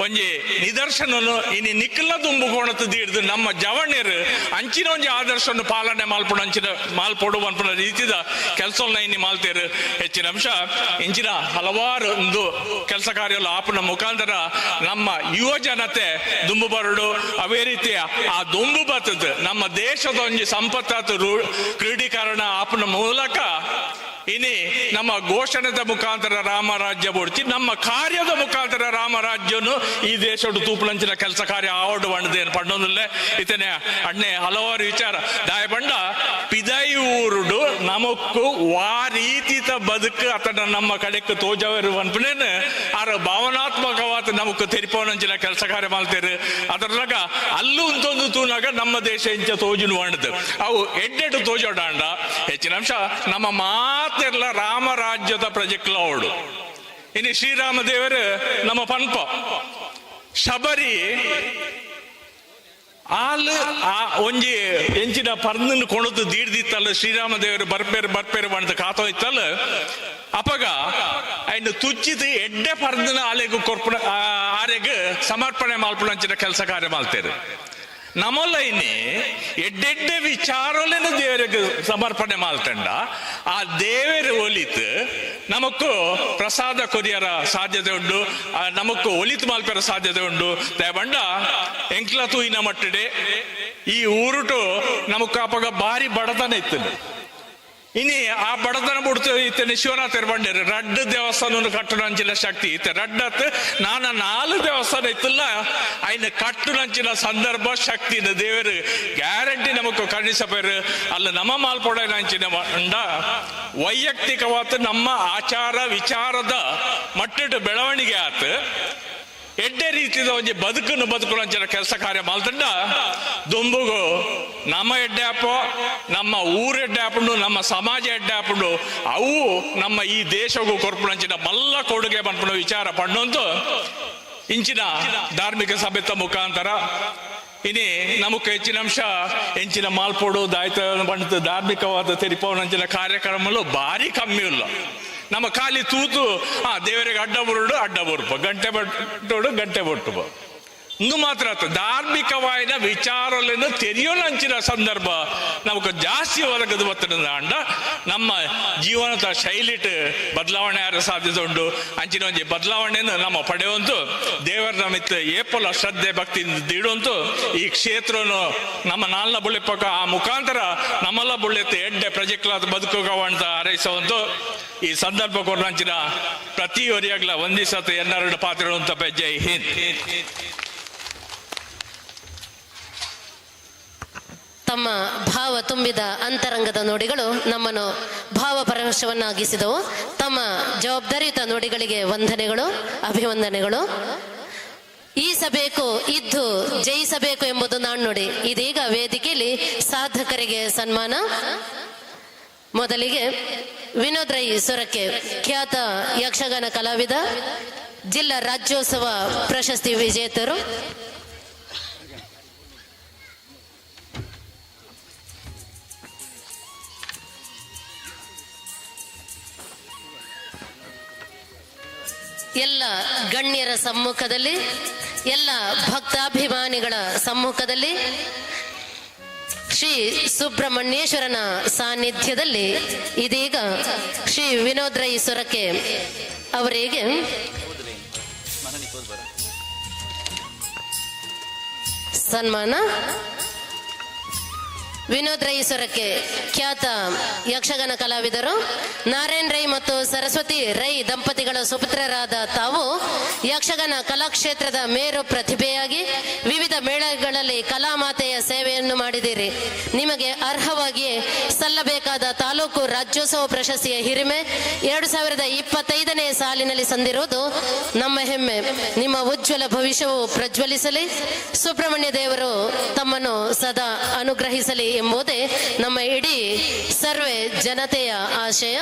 ಒಂಜಿ ನಿದರ್ಶನನು ಇನಿ ನಿಕ್ಕಲ ದುಂಬುಕೋಣത്ത് ದೀಡ್ದು ನಮ್ಮ ಜವಣ್ಯರು ಅಂಚಿನ ಒಂಜಿ ಆದರ್ಶವನ್ನು ಪಾಲನೆ ಮಾಲ್ಪುಣ ಅಂಚಿನ ಮಾಲ್ಪೊಡು ಅನ್ಪುನ ರೀತಿದ ಕೆಲಸವನ್ನ ಇನ್ನಿ ಮಾಲ್ತೇರು. ಹೆಚ್ಚಿನ ಅಂಶ ಇಂಚಿನ ಹಲವಾರು ಒಂದು ಕೆಲಸ ಕಾರ್ಯ ಆಪುನ ಮುಖಾಂತರ ನಮ್ಮ ಯುವ ಜನತೆ ದುಂಬು ಬರಡು. ಅವೇ ರೀತಿಯ ಆ ದುಂಬು ಬರ್ತದೆ ನಮ್ಮ ದೇಶದ ಒಂಜಿ ಸಂಪತ್ತಾತು ಕ್ರೀಡೀಕರಣ ಆಪುನ ಮೂಲಕ ಇನಿ ನಮ್ಮ ಘೋಷಣೆದ ಮುಖಾಂತರ ರಾಮರಾಜ್ಯ ಬೊಡ್ಚಿ ನಮ್ಮ ಕಾರ್ಯದ ಮುಖಾಂತರ ರಾಮರಾಜ್ಯನು ಈ ದೇಶಡು ತೂಪುಲಂಚಿನ ಕೆಲಸ ಕಾರ್ಯ ಆವಡು ಬಂಡದೇನು ಪಂಡೊಂದುಲ್ಲೆ ಇತನೆ ಅಣ್ಣೆ ಹಲವಾರು ವಿಚಾರ ದಾಯ ಬಂಡ ಪಿದೈ ಊರುಡು ನಮಕ್ಕು ವಾ ರೀತಿತ ಬದುಕು ಅತನ ನಮ್ಮ ಕಡೆಕ್ ತೋಜವರು ಅನ್ಪುನೇನು ಆರ ಭಾವನಾತ್ಮಕವಾದ ನಮಕ್ ತೆರಿಪವನಂಚಿನ ಕೆಲಸ ಕಾರ್ಯ ಮಾಡ್ತೇರು. ಅದರಲಾಗ ಅಲ್ಲೂ ಉಂತೊಂದು ತೂನಾಗ ನಮ್ಮ ದೇಶ ಇಂಚ ತೋಜುನು వంಡದು ಅವು ಎಡ್ಡೆಡ್ಡು ತೋಜೋಡಾಂಡ ಹೆಚ್ಚಿನ ಅಂಶ ನಮ್ಮ ಮಾತೆಲ್ಲ ರಾಮರಾಜ್ಯದ ಪ್ರಜೆಕ್ಲವಡು. ಇನ್ನು ಶ್ರೀರಾಮ ದೇವರು ನಮ್ಮ ಪನ್ಪ ಶಬರಿ ಆಲ್ ಆ ಒಂಜಿ ಎಂಚಿನ ಪರ್ನನ್ನು ಕೊಣದು ದೀಡ್ದಿತ್ತಲ್ಲ ಶ್ರೀರಾಮ ದೇವರು ಬರ್ಪೇರು ಬರ್ಪೇರು ಬಂದ ಕಾತೋ ಇತ್ತಲ್ಲ ಅಪಗ ಐನು ತುಚ್ಚಿದ ಎಡ್ಡೆ ಪರ್ದನ ಆಲೆಗು ಕೊರ್ಪುನ ಆರೆಗ್ ಸಮರ್ಪಣೆ ಮಾಲ್ಪುನಂಚಿನ ಕೆಲಸ ಕಾರ್ಯ ಮಾಡ್ತೇವೆ. ನಮ್ಮಲ್ಲ ಇನ್ನಿ ಎಡ್ಡೆಡ್ಡೆ ವಿಚಾರಲೇನು ದೇವರಿಗೆ ಸಮರ್ಪಣೆ ಮಾಡ್ತಂಡ ಆ ದೇವರು ಒಲಿತು ನಮಕ್ಕು ಪ್ರಸಾದ ಕೊರಿಯರ ಸಾಧ್ಯತೆ ಉಂಟು, ನಮಕ್ಕು ಒಲಿತು ಮಾಲ್ಪೆರ ಸಾಧ್ಯತೆ ಉಂಟು. ದಯಬಂಡ ಎಂಕ್ಲ ತೂಯಿನ ಮಟ್ಟಡೆ ಈ ಊರುಟು ನಮಕ್ ಅಪಗ ಭಾರಿ ಬಡತನ ಇತ್ತು. ಇನಿ ಆ ಬಡತನ ಬಿಡ್ತು ಇತ್ತನೆ ಶಿವನಾಥರ್ ಬಂಡೇರು ರಡ್ಡು ದೇವಸ್ಥಾನ ಕಟ್ಟುನಂಚಿನ ಶಕ್ತಿ ಇತ್ತೆ ರಡ್ಡತ್ ನಾನ 4 ದೇವಸ್ಥಾನ ಇತ್ತಲ್ಲ ಐನ ಕಟ್ಟುನಂಚಿನ ಸಂದರ್ಭ ಶಕ್ತಿ ದೇವರು ಗ್ಯಾರಂಟಿ ನಮಕ್ ಕರುಣಿಸಪೇರು. ಅಲ್ಲ ನಮ್ಮ ಮಾಲ್ಪೊಡಂಚಿನ ಅಂಡ ವೈಯಕ್ತಿಕವಾದ ನಮ್ಮ ಆಚಾರ ವಿಚಾರದ ಮಟ್ಟದ ಬೆಳವಣಿಗೆ ಆತ ಎಡ್ಡೆ ರೀತಿದ ಒಂಜಿ ಬದುಕನ್ನು ಬದುಕುನಂಚಿನ ಕೆಲಸ ಕಾರ್ಯ ಮಾಲ್ತಂಡ ದುಂಬುಗು ನಮ್ಮ ಎಡ್ಡೆ ಆಪೋ ನಮ್ಮ ಊರು ಎಡ್ಡೆ ಆಪುಂಡು ನಮ್ಮ ಸಮಾಜ ಎಡ್ಡೆ ಆಪುಂಡು ಅವು ನಮ್ಮ ಈ ದೇಶಗೂ ಕೊರ್ಪುನಂಚಿನ ಮಲ್ಲ ಕೊಡುಗೆ ಪನ್ಪುನ ವಿಚಾರ ಪಣ್ಣೊಂದು ಇಂಚಿನ ಧಾರ್ಮಿಕ ಸಭೆತ ಮುಖಾಂತರ ಇನಿ ನಮಕ್ ಹೆಚ್ಚಿನ ಅಂಶ ಎಂಚಿನ ಮಾಲ್ಪೋಡು ದಾಯ್ತ ಬಣ್ಣ ಧಾರ್ಮಿಕವಾದ ತೆರಿಪವನಂಚಿನ ಕಾರ್ಯಕ್ರಮಗಳು ಭಾರಿ ಕಮ್ಮಿ ಇಲ್ಲ. ನಮ್ಮ ಖಾಲಿ ತೂತು ಆ ದೇವರಿಗೆ ಅಡ್ಡ ಬರುಡು ಅಡ್ಡ ಬರುಪ ಗಂಟೆ ಬಟ್ಟೋಡು ಗಂಟೆ ಬೊಟ್ಟು ಇಂದು ಮಾತ್ರ ಧಾರ್ಮಿಕವಾದ ವಿಚಾರಗಳನ್ನು ತೆರೆಯೋಣಂಚಿನ ಸಂದರ್ಭ ನಮಕ್ ಜಾಸ್ತಿ ಒದಗದು ಬರ್ತದೆ ಅಂಡ ನಮ್ಮ ಜೀವನದ ಶೈಲಿಟ್ ಬದಲಾವಣೆ ಆದ ಸಾಧ್ಯತೆ ಉಂಟು. ಅಂಚಿನ ಒಂಜಿ ಬದಲಾವಣೆಯನ್ನು ನಮ್ಮ ಪಡೆಯುವಂತು ದೇವರ ನಮಿತ್ ಏಪಲ ಶ್ರದ್ಧೆ ಭಕ್ತಿ ದಿಡುವಂತು ಈ ಕ್ಷೇತ್ರನು ನಮ್ಮ ನಾಲ್ನ ಬುಳ್ಳೆಪಕ್ಕ ಆ ಮುಖಾಂತರ ನಮ್ಮೆಲ್ಲ ಬುಳ್ಳೆತ್ತು ಎಡ್ಡೆ ಪ್ರಜೆಕ್ಲಾದ ಬದುಕುಗವಂತ ಹಾರೈಸುವಂತು ಈ ಸಂದರ್ಭ ಕೊರಂಚಿನ ಪ್ರತಿಯೊರಿಯಾಗ್ಲ ವಂದಿಸತ್ ಎನ್ನೆರಡು ಪಾತ್ರಗಳು ತಪ್ಪೆ. ಜೈ ಹಿಂದ್. ತಮ್ಮ ಭಾವ ತುಂಬಿದ ಅಂತರಂಗದ ನುಡಿಗಳು ನಮ್ಮನ್ನು ಭಾವ ಪರವಶವನ್ನಾಗಿಸಿದವು. ತಮ್ಮ ಜವಾಬ್ದಾರಿಯುತ ನುಡಿಗಳಿಗೆ ವಂದನೆಗಳು, ಅಭಿವಂದನೆಗಳು. ಈಸಬೇಕು, ಇದ್ದು ಜಯಿಸಬೇಕು ಎಂಬುದು ನಾಣ್ಣುಡಿ. ಇದೀಗ ವೇದಿಕೆಯಲ್ಲಿ ಸಾಧಕರಿಗೆ ಸನ್ಮಾನ. ಮೊದಲಿಗೆ ವಿನೋದ್ ರೈ ಸೊರಕೆ, ಖ್ಯಾತ ಯಕ್ಷಗಾನ ಕಲಾವಿದ, ಜಿಲ್ಲಾ ರಾಜ್ಯೋತ್ಸವ ಪ್ರಶಸ್ತಿ ವಿಜೇತರು. ಎಲ್ಲ ಗಣ್ಯರ ಸಮ್ಮುಖದಲ್ಲಿ, ಎಲ್ಲ ಭಕ್ತಾಭಿಮಾನಿಗಳ ಸಮ್ಮುಖದಲ್ಲಿ, ಶ್ರೀ ಸುಬ್ರಹ್ಮಣ್ಯೇಶ್ವರನ ಸಾನ್ನಿಧ್ಯದಲ್ಲಿ ಇದೀಗ ಶ್ರೀ ವಿನೋದ್ ರೈ ಸೊರಕೆ ಅವರಿಗೆ ಸನ್ಮಾನ. ವಿನೋದ್ ರೈ ಸೊರಕೆ ಖ್ಯಾತ ಯಕ್ಷಗಾನ ಕಲಾವಿದರು, ನಾರಾಯಣ್ ರೈ ಮತ್ತು ಸರಸ್ವತಿ ರೈ ದಂಪತಿಗಳ ಸುಪುತ್ರರಾದ ತಾವು ಯಕ್ಷಗಾನ ಕಲಾಕ್ಷೇತ್ರದ ಮೇರು ಪ್ರತಿಭೆಯಾಗಿ ವಿವಿಧ ಮೇಳಗಳಲ್ಲಿ ಕಲಾಮಾತೆಯ ಸೇವೆಯನ್ನು ಮಾಡಿದಿರಿ. ನಿಮಗೆ ಅರ್ಹವಾಗಿ ಸಲ್ಲಬೇಕಾದ ತಾಲೂಕು ರಾಜ್ಯೋತ್ಸವ ಪ್ರಶಸ್ತಿಯ ಹಿರಿಮೆ 2025ನೇ ಸಾಲಿನಲ್ಲಿ ಸಂದಿರುವುದು ನಮ್ಮ ಹೆಮ್ಮೆ. ನಿಮ್ಮ ಉಜ್ವಲ ಭವಿಷ್ಯವು ಪ್ರಜ್ವಲಿಸಲಿ, ಸುಬ್ರಹ್ಮಣ್ಯ ದೇವರು ತಮ್ಮನ್ನು ಸದಾ ಅನುಗ್ರಹಿಸಲಿ ಎಂಬುದೇ ನಮ್ಮ ಇಡೀ ಸರ್ವೆ ಜನತೆಯ ಆಶಯ.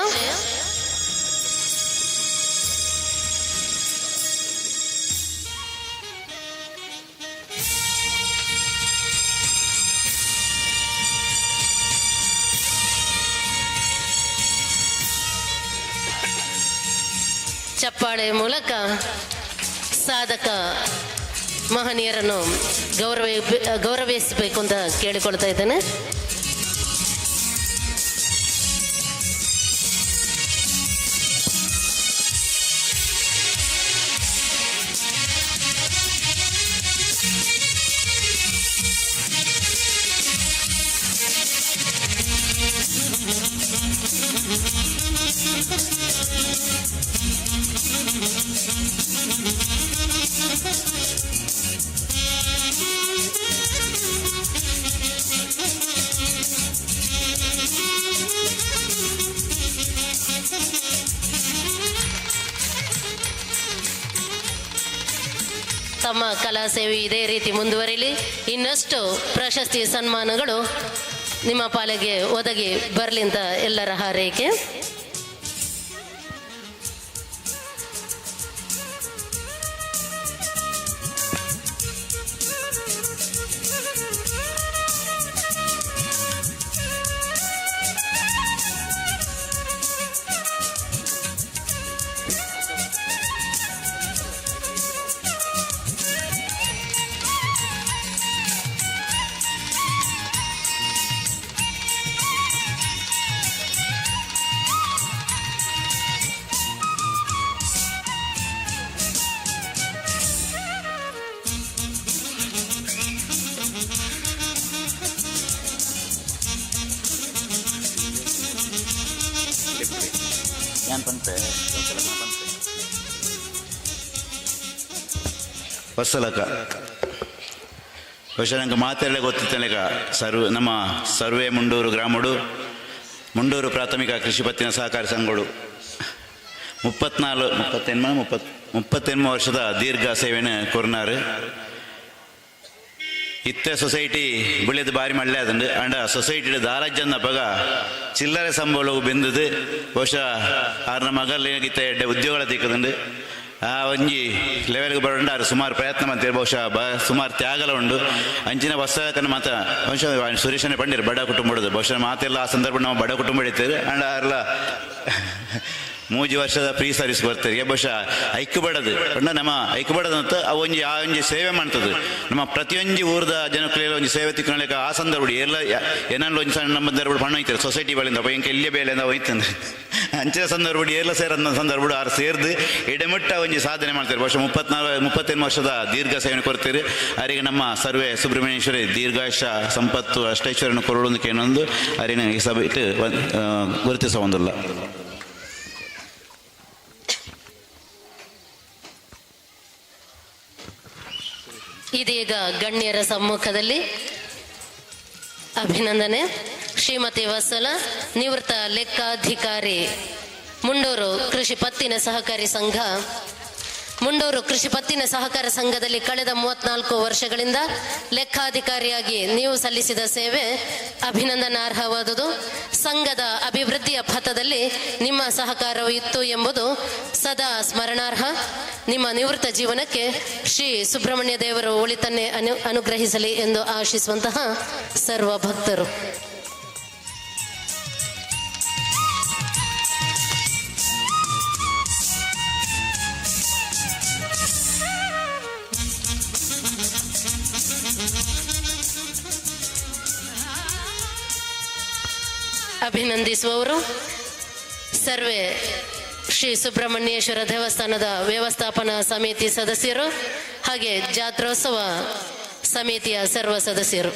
ಚಪ್ಪಾಳೆ ಮೂಲಕ ಸಾಧಕ ಮಹನೀಯರನ್ನು ಗೌರವಿಸಬೇಕು ಅಂತ ಕೇಳಿಕೊಳ್ತಾ ಇದ್ದೇನೆ. ತಮ್ಮ ಕಲಾ ಸೇವೆ ಇದೇ ರೀತಿ ಮುಂದುವರಿಲಿ. ಇನ್ನಷ್ಟು ಪ್ರಶಸ್ತಿ ಸನ್ಮಾನಗಳು ನಿಮ್ಮ ಪಾಲಿಗೆ ಒದಗಿ ಬರಲಿ ಅಂತ ಎಲ್ಲರ ಹಾರೈಕೆ. ವತ್ಸಲಕ ಬಹುಶಃ ನಂಗೆ ಮಾತೆಲ್ಲ ಗೊತ್ತಿತ್ತಲೇಕ ನಮ್ಮ ಸರ್ವೆ ಮುಂಡೂರು ಗ್ರಾಮಡು ಮುಂಡೂರು ಪ್ರಾಥಮಿಕ ಕೃಷಿ ಪತ್ತಿನ ಸಹಕಾರಿ ಸಂಘಗಳು 34 38 ವರ್ಷದ ದೀರ್ಘ ಸೇವೆಯನ್ನು ಕೊರ್ನಾರು. ಇತ್ತೆ ಸೊಸೈಟಿ ಬೆಳೆದು ಬಾರಿ ಮಳ್ಳೆ ಅದಂಡು ಅಂಡ ಸೊಸೈಟಿ ದಾರಾಜನ್ನ ಪಗ ಚಿಲ್ಲರೆ ಸಂಬಳವು ಬೆಂದದು. ಬಹುಶಃ ಆರ್ನ ಮಗಲಿಗಿತ್ತ ಎಡ್ಡೆ ಉದ್ಯೋಗಗಳ ತಿಕ್ಕದಂಡು ಆ ಒಂಜಿ ಲೆವೆಲ್ಗೆ ಬರೋಂಡ ಆರು ಸುಮಾರು ಪ್ರಯತ್ನ ಮಾಡ್ತೀರಿ. ಬಹುಶಃ ಸುಮಾರು ತ್ಯಾಗಲ ಉಂಡು ಅಂಚಿನ ವಸ್ತ್ರಕನ ಮಾತ ಬಹುಶಃ ಸುರೇಶನೇ ಪಂಡಿರು ಬಡ ಕುಟುಂಬ ಬಹುಶಃ ಮಾತೆಲ್ಲ ಆ ಸಂದರ್ಭ ನಾವು ಬಡ ಕುಟುಂಬ ಹಿಡಿತೇವೆ. ಅಂಡ್ ಆರ್ಲ 3 ವರ್ಷದ ಫ್ರೀ ಸರ್ವಿಸ್ ಬರ್ತಾರೆ. ಬಹುಶಃ ಐಕ್ಯಬಡದು ಪಂಡ ನಮ್ಮ ಐಕ್ಯಬಡದು ಅಂತ ಅವು ಒಂಜಿ ಆ ಒಂಜಿ ಸೇವೆ ಮಾಡ್ತದೆ. ನಮ್ಮ ಪ್ರತಿಯೊಂಜಿ ಊರದ ಜನಕ್ಕಲೆಲ್ಲ ಒಂಜಿ ಸೇವೆ ತಿಕ್ಕನಲೆಕ್ಕ ಆ ಸಂದರ್ಭ ಎಲ್ಲ ಏನಾದ್ರು ಒಂಜಿ ಸಣ್ಣ ನಮ್ಮ ಸಂದರ್ಭ ಪಣ್ಣ ಹೋಯ್ತಾರೆ ಸೊಸೈಟಿ ಬಳಿಂದ ಎಂಕ ಎಲ್ಲಿಯ ಬೇಲೆ ಅಂತ ಹೋಯ್ತಂದ್ರೆ ಅಂಚಿನ ಸಂದರ್ಭ ಎಲ್ಲ ಸೇರಂತ ಸಂದರ್ಭ ಆರು ಸೇರ್ದು ಎಡೆಮಟ್ಟ ಒಂಜಿ ಸಾಧನೆ ಮಾಡ್ತಾರೆ. ಬಹುಶಃ 34 38 ವರ್ಷದ ದೀರ್ಘ ಸೇವೆ ಕೊಡ್ತೀರಿ. ಅವರಿಗೆ ನಮ್ಮ ಸರ್ವೆ ಸುಬ್ರಹ್ಮಣ್ಯೇಶ್ವರಿ ದೀರ್ಘಾಯುಷ ಸಂಪತ್ತು ಅಷ್ಟೈಶ್ವರ್ಯನ ಕೊರಳುಂದಕ್ಕೆ ಏನೊಂದು ಅರಿನ ಈ ಸಭೆ ಇಟ್ಟು ಗುರುತಿಸ ಒಂದಿಲ್ಲ. ಇದೀಗ ಗಣ್ಯರ ಸಮ್ಮುಖದಲ್ಲಿ ಅಭಿನಂದನೆ. ಶ್ರೀಮತಿ ವತ್ಸಲ, ನಿವೃತ್ತ ಲೆಕ್ಕಾಧಿಕಾರಿ, ಮುಂಡೂರು ಕೃಷಿ ಪತ್ತಿನ ಸಹಕಾರಿ ಸಂಘ. ಮುಂಡೂರು ಕೃಷಿ ಪತ್ತಿನ ಸಹಕಾರ ಸಂಘದಲ್ಲಿ ಕಳೆದ 34 ವರ್ಷಗಳಿಂದ ಲೆಕ್ಕಾಧಿಕಾರಿಯಾಗಿ ನೀವು ಸಲ್ಲಿಸಿದ ಸೇವೆ ಅಭಿನಂದನಾರ್ಹವಾದುದು. ಸಂಘದ ಅಭಿವೃದ್ಧಿಯ ಪಥದಲ್ಲಿ ನಿಮ್ಮ ಸಹಕಾರವು ಇತ್ತು ಎಂಬುದು ಸದಾ ಸ್ಮರಣಾರ್ಹ. ನಿಮ್ಮ ನಿವೃತ್ತ ಜೀವನಕ್ಕೆ ಶ್ರೀ ಸುಬ್ರಹ್ಮಣ್ಯ ದೇವರು ಒಳಿತನ್ನೇ ಅನುಗ್ರಹಿಸಲಿ ಎಂದು ಆಶಿಸುವಂತಹ ಸರ್ವ ಭಕ್ತರು. ಅಭಿನಂದಿಸುವವರು ಸರ್ವೇ ಶ್ರೀ ಸುಬ್ರಹ್ಮಣ್ಯೇಶ್ವರ ದೇವಸ್ಥಾನದ ವ್ಯವಸ್ಥಾಪನಾ ಸಮಿತಿ ಸದಸ್ಯರು ಹಾಗೆ ಜಾತ್ರೋತ್ಸವ ಸಮಿತಿಯ ಸರ್ವ ಸದಸ್ಯರು.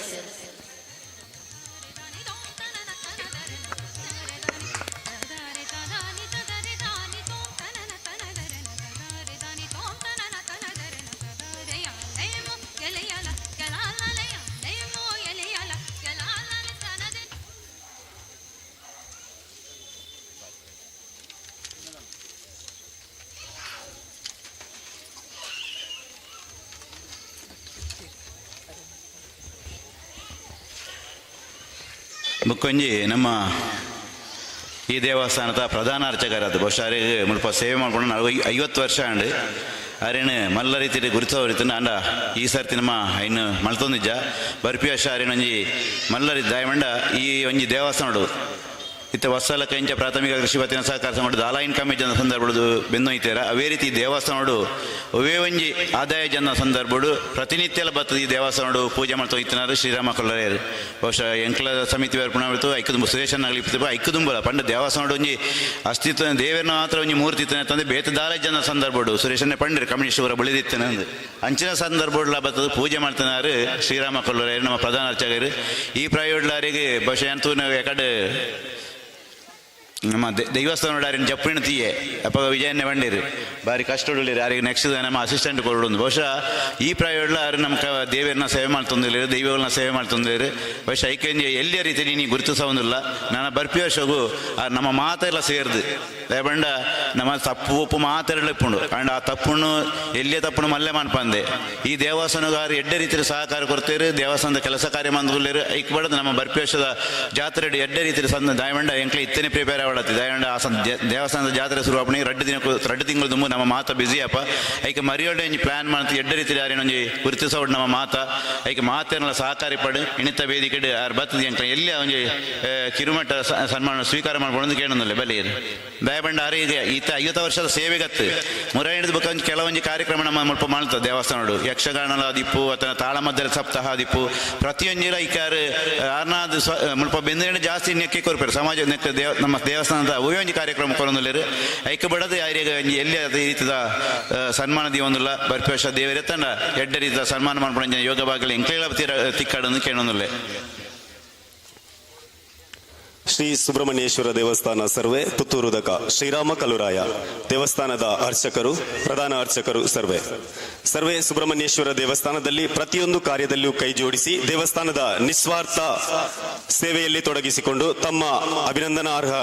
ಬುಕ್ಕೊಂಜಿ ನಮ್ಮ ಈ ದೇವಸ್ಥಾನದ ಪ್ರಧಾನ ಅರ್ಚಕರಾದ ಬಹುಶಃ ಅರೆಗ್ ಮುಲ್ಪ ಸೇವೆ ಮಾಡ್ಕೊಂಡು 50 ವರ್ಷ ಆಂಡ್ ಅರೇನು ಮಲ್ಲ ರೀತಿಯಲ್ಲಿ ಗುರುತವರಿತು ಅಂಡ ಈ ಸರ್ತಿ ನಮ್ಮ ಇನ್ನು ಮಲ್ತೊಂದಿಜ್ಜ ಬರ್ಪಿ ವರ್ಷ ಅರೇನೊಂಜಿ ಮಲ್ಲ ರೀತಿ ದಾಯಮಂಡ ಈ ಒಂಜಿ ದೇವಸ್ಥಾನ ಇತ್ತ ವಸ್ಸಲ ಕಂಚ ಪ್ರಾಥಮಿಕ ಕೃಷಿ ಪತ್ತಿನ ಸಹಕಾರ ಸಂಘ ದಾಲ ಇನ್ಕಮ್ ಜನ ಸಂದರ್ಭಡು ಬೆನ್ನೊಯ್ತಾರ. ಅವೇ ರೀತಿ ದೇವಸ್ಥಾನಡು ಅವೇ ಒಂಜಿ ಆದಾಯ ಜನ ಸಂದರ್ಭಡು ಪ್ರತಿನಿತ್ಯ ಬರ್ತದೆ ಈ ದೇವಸ್ಥಾನಡು ಪೂಜೆ ಮಾಡ್ತಾ ಹೋಯ್ತಿನಾರು ಶ್ರೀರಾಮ ಕೊಲ್ಲರೇರು. ಬಹುಶಃ ಎಂಕ್ಲ ಸಮಿತಿ ಪುನಃ ಐಕದುಂಬ ಸುರೇಶನ್ ಆಗಲಿ ಐಕದುಂಬಲ ಪಂಡ ದೇವಸ್ಥಾನಡು ಒಂಜಿ ಅಸ್ತಿತ್ವ ದೇವರನ್ನ ಮಾತ್ರ ಒಂಜಿ ಮೂರ್ತಿ ಇತ್ತನೆ ತಂದೆ ಬೇತ ದಾಲ ಜನ ಸಂದರ್ಭಡು ಸುರೇಶನ್ನೇ ಪಂಡ್ರಿ ಕಮ್ಯುನಿಸ್ಟ್ ಬೆಳೆದಿತ್ತನೆ ಅಂದು ಅಂಚಿನ ಸಂದರ್ಭಡ್ಲ ಬರ್ತದೆ ಪೂಜೆ ಮಾಡ್ತಿನಾರು ಶ್ರೀರಾಮ ಕೊಲ್ಲರೇರು ನಮ್ಮ ಪ್ರಧಾನ ಅರ್ಚಕರು. ಈ ಪ್ರಾಯೋಡ್ಲಾರಿಗೆ ಬಹುಶಃ ಅಂತೂ ನಾವು ಯಾಕಡೆ ನಮ್ಮ ದೈವಸ್ಥಾನ ಯಾರಿನ ಜಪ್ಪಿನ ತೀಯೆ ಅಪ್ಪ ವಿಜಯನ್ನೇ ಬಂಡಿರು ಬಾರಿ ಕಷ್ಟ ಉಳ್ಳಿರು ಯಾರಿಗೆ ನೆಕ್ಸ್ಟ್ ನಮ್ಮ ಅಸಿಸ್ಟೆಂಟ್ ಕೊಡೋದು. ಬಹುಶಃ ಈ ಪ್ರಾಯೋಡ್ಲ ಯಾರು ನಮ್ಮ ದೇವರನ್ನ ಸೇವೆ ಮಾಡ್ತಂದಿಲ್ಲ, ದೈವಗಳನ್ನ ಸೇವೆ ಮಾಡ್ತಂದಿರು. ಬಹುಶಃ ಐಕೆಂಜಿ ಎಲ್ಲಿಯ ರೀತಿ ನೀನು ಗುರುತಿಸೋದಿಲ್ಲ. ನಾನು ಬರ್ಪಿ ವರ್ಷಗೂ ನಮ್ಮ ಮಾತೆಲ್ಲ ಸೇರಿದು ದಯಬಂಡ ನಮ್ಮ ತಪ್ಪು ಒಪ್ಪು ಮಾತೆರಳು ಇಪ್ಪುಂಡು ಅಂಡ್ ಆ ತಪ್ಪುಣ್ಣು ಎಲ್ಲಿಯ ತಪ್ಪುಣ್ಣು ಮಲ್ಲೆ ಮನ್ಪಂದೆ ಈ ದೇವಸ್ಥಾನಗಾರು ಎಡ್ಡೆ ರೀತಿಯ ಸಹಕಾರ ಕೊಡ್ತೀರಿ. ದೇವಸ್ಥಾನದ ಕೆಲಸ ಕಾರ್ಯ ಮಂದುಲ್ಲೇರು ಐಕ್ ಬಡದು ನಮ್ಮ ಬರ್ಪಿ ವರ್ಷದ ಜಾತ್ರೆ ಎಡ್ಡೆ ರೀತಿಯ ಸಂದ ದಯಮಂಡ ಎಂಕ್ಲೆ ಇತ್ತನೇ ಪ್ರಿಪೇರ್ ಅವಳತ್ತಿ ದಯಮಂಡ ಆ ದೇವಸ್ಥಾನದ ಜಾತ್ರೆ ಶುರು ಆಪಣಿ 2 ತಿಂಗಳು ತುಂಬ ನಮ್ಮ ಮಾತ ಬ್ಯುಸಿ ಅಪ್ಪ ಐಕೆ ಮರಿಯೋಡೆ ಒಂಜಿ ಪ್ಲಾನ್ ಮಾಡ್ತೀವಿ ಎಡ್ಡೆ ರೀತಿಯ ಯಾರೇನೊಂಜಿ ಗುರುತಿಸೋಡು ನಮ್ಮ ಮಾತ ಐಕೆ ಮಾತೇನಲ್ಲ ಸಹಕಾರಿ ಪಡು ಇಣಿತ ವೇದಿಕೆ ಯಾರು ಬರ್ತದೆ ಎಂಕ್ಲೆ ಎಲ್ಲಿ ಒಂಜಿ ಕಿರುಮಟ್ಟ ಸನ್ಮಾನ ಸ್ವೀಕಾರ ಮಾಡ್ಕೊಂಡು ಕೇಳೋದಿಲ್ಲ ಬಲಿ ದಯಬಂಡ ಈಗ ಈತ 50 ವರ್ಷದ ಸೇವೆಗತ್ತು ಮುರ ಹಿಡಿದು ಬೇಕು ಕೆಲವೊಂದು ಕಾರ್ಯಕ್ರಮ ನಮ್ಮ ಮುಲ್ಪ ಮಾಡ್ತದೆ ದೇವಸ್ಥಾನಡು ಯಕ್ಷಗಾನ ಆದಿಪ್ಪು ಅಥವಾ ತಾಳಮದ್ದಲ ಸಪ್ತಾಹ ಆದಿಪ್ಪು ಪ್ರತಿಯೊಂದಿರ ಈಕಾರು ಆರ್ನಾದ ಮುಲ್ಪ ಬೆಂದೇಣು ಜಾಸ್ತಿ ನೆಕ್ಕೆ ಕೊರ್ಪೇರು ಸಮಾಜ ನೆಕ್ಕ ದೇವ ನಮ್ಮ ದೇವಸ್ಥಾನದ ಒಂಜಿ ಕಾರ್ಯಕ್ರಮ ಕೊರೊಂದುಲ್ಲೇರು ಐಕೆ ಬಡದು ಯಾರಿಗೆ ಎಲ್ಲಿ ಅದೇ ರೀತಿದ ಸನ್ಮಾನ ದೀವೊಂದಿಲ್ಲ ಬರ್ಪಿ ವರ್ಷ ದೇವರೇ ತಂಡ ಎಡ್ಡೆ ರೀತಿಯ ಸನ್ಮಾನ ಮಾಡ್ಕೊಂಡು ಯೋಗ ಬಾಗಿಲು ಎಂಕ್ಲೇಳ ತಿಕ್ಕಾಡನ್ನು ಕೇಳೊಂದಿಲ್ಲ. ಶ್ರೀ ಸುಬ್ರಹ್ಮಣ್ಯೇಶ್ವರ ದೇವಸ್ಥಾನ ಸರ್ವೆ ಪುತ್ತೂರುದಕ ಶ್ರೀರಾಮ ಕಲುರಾಯ ದೇವಸ್ಥಾನದ ಅರ್ಚಕರು ಪ್ರಧಾನ ಅರ್ಚಕರು ಸರ್ವೆ ಸರ್ವೆ ಸುಬ್ರಹ್ಮಣ್ಯೇಶ್ವರ ದೇವಸ್ಥಾನದಲ್ಲಿ ಪ್ರತಿಯೊಂದು ಕಾರ್ಯದಲ್ಲಿಯೂ ಕೈ ಜೋಡಿಸಿ ದೇವಸ್ಥಾನದ ನಿಸ್ವಾರ್ಥ ಸೇವೆಯಲ್ಲಿ ತೊಡಗಿಸಿಕೊಂಡು ತಮ್ಮ ಅಭಿನಂದನಾರ್ಹ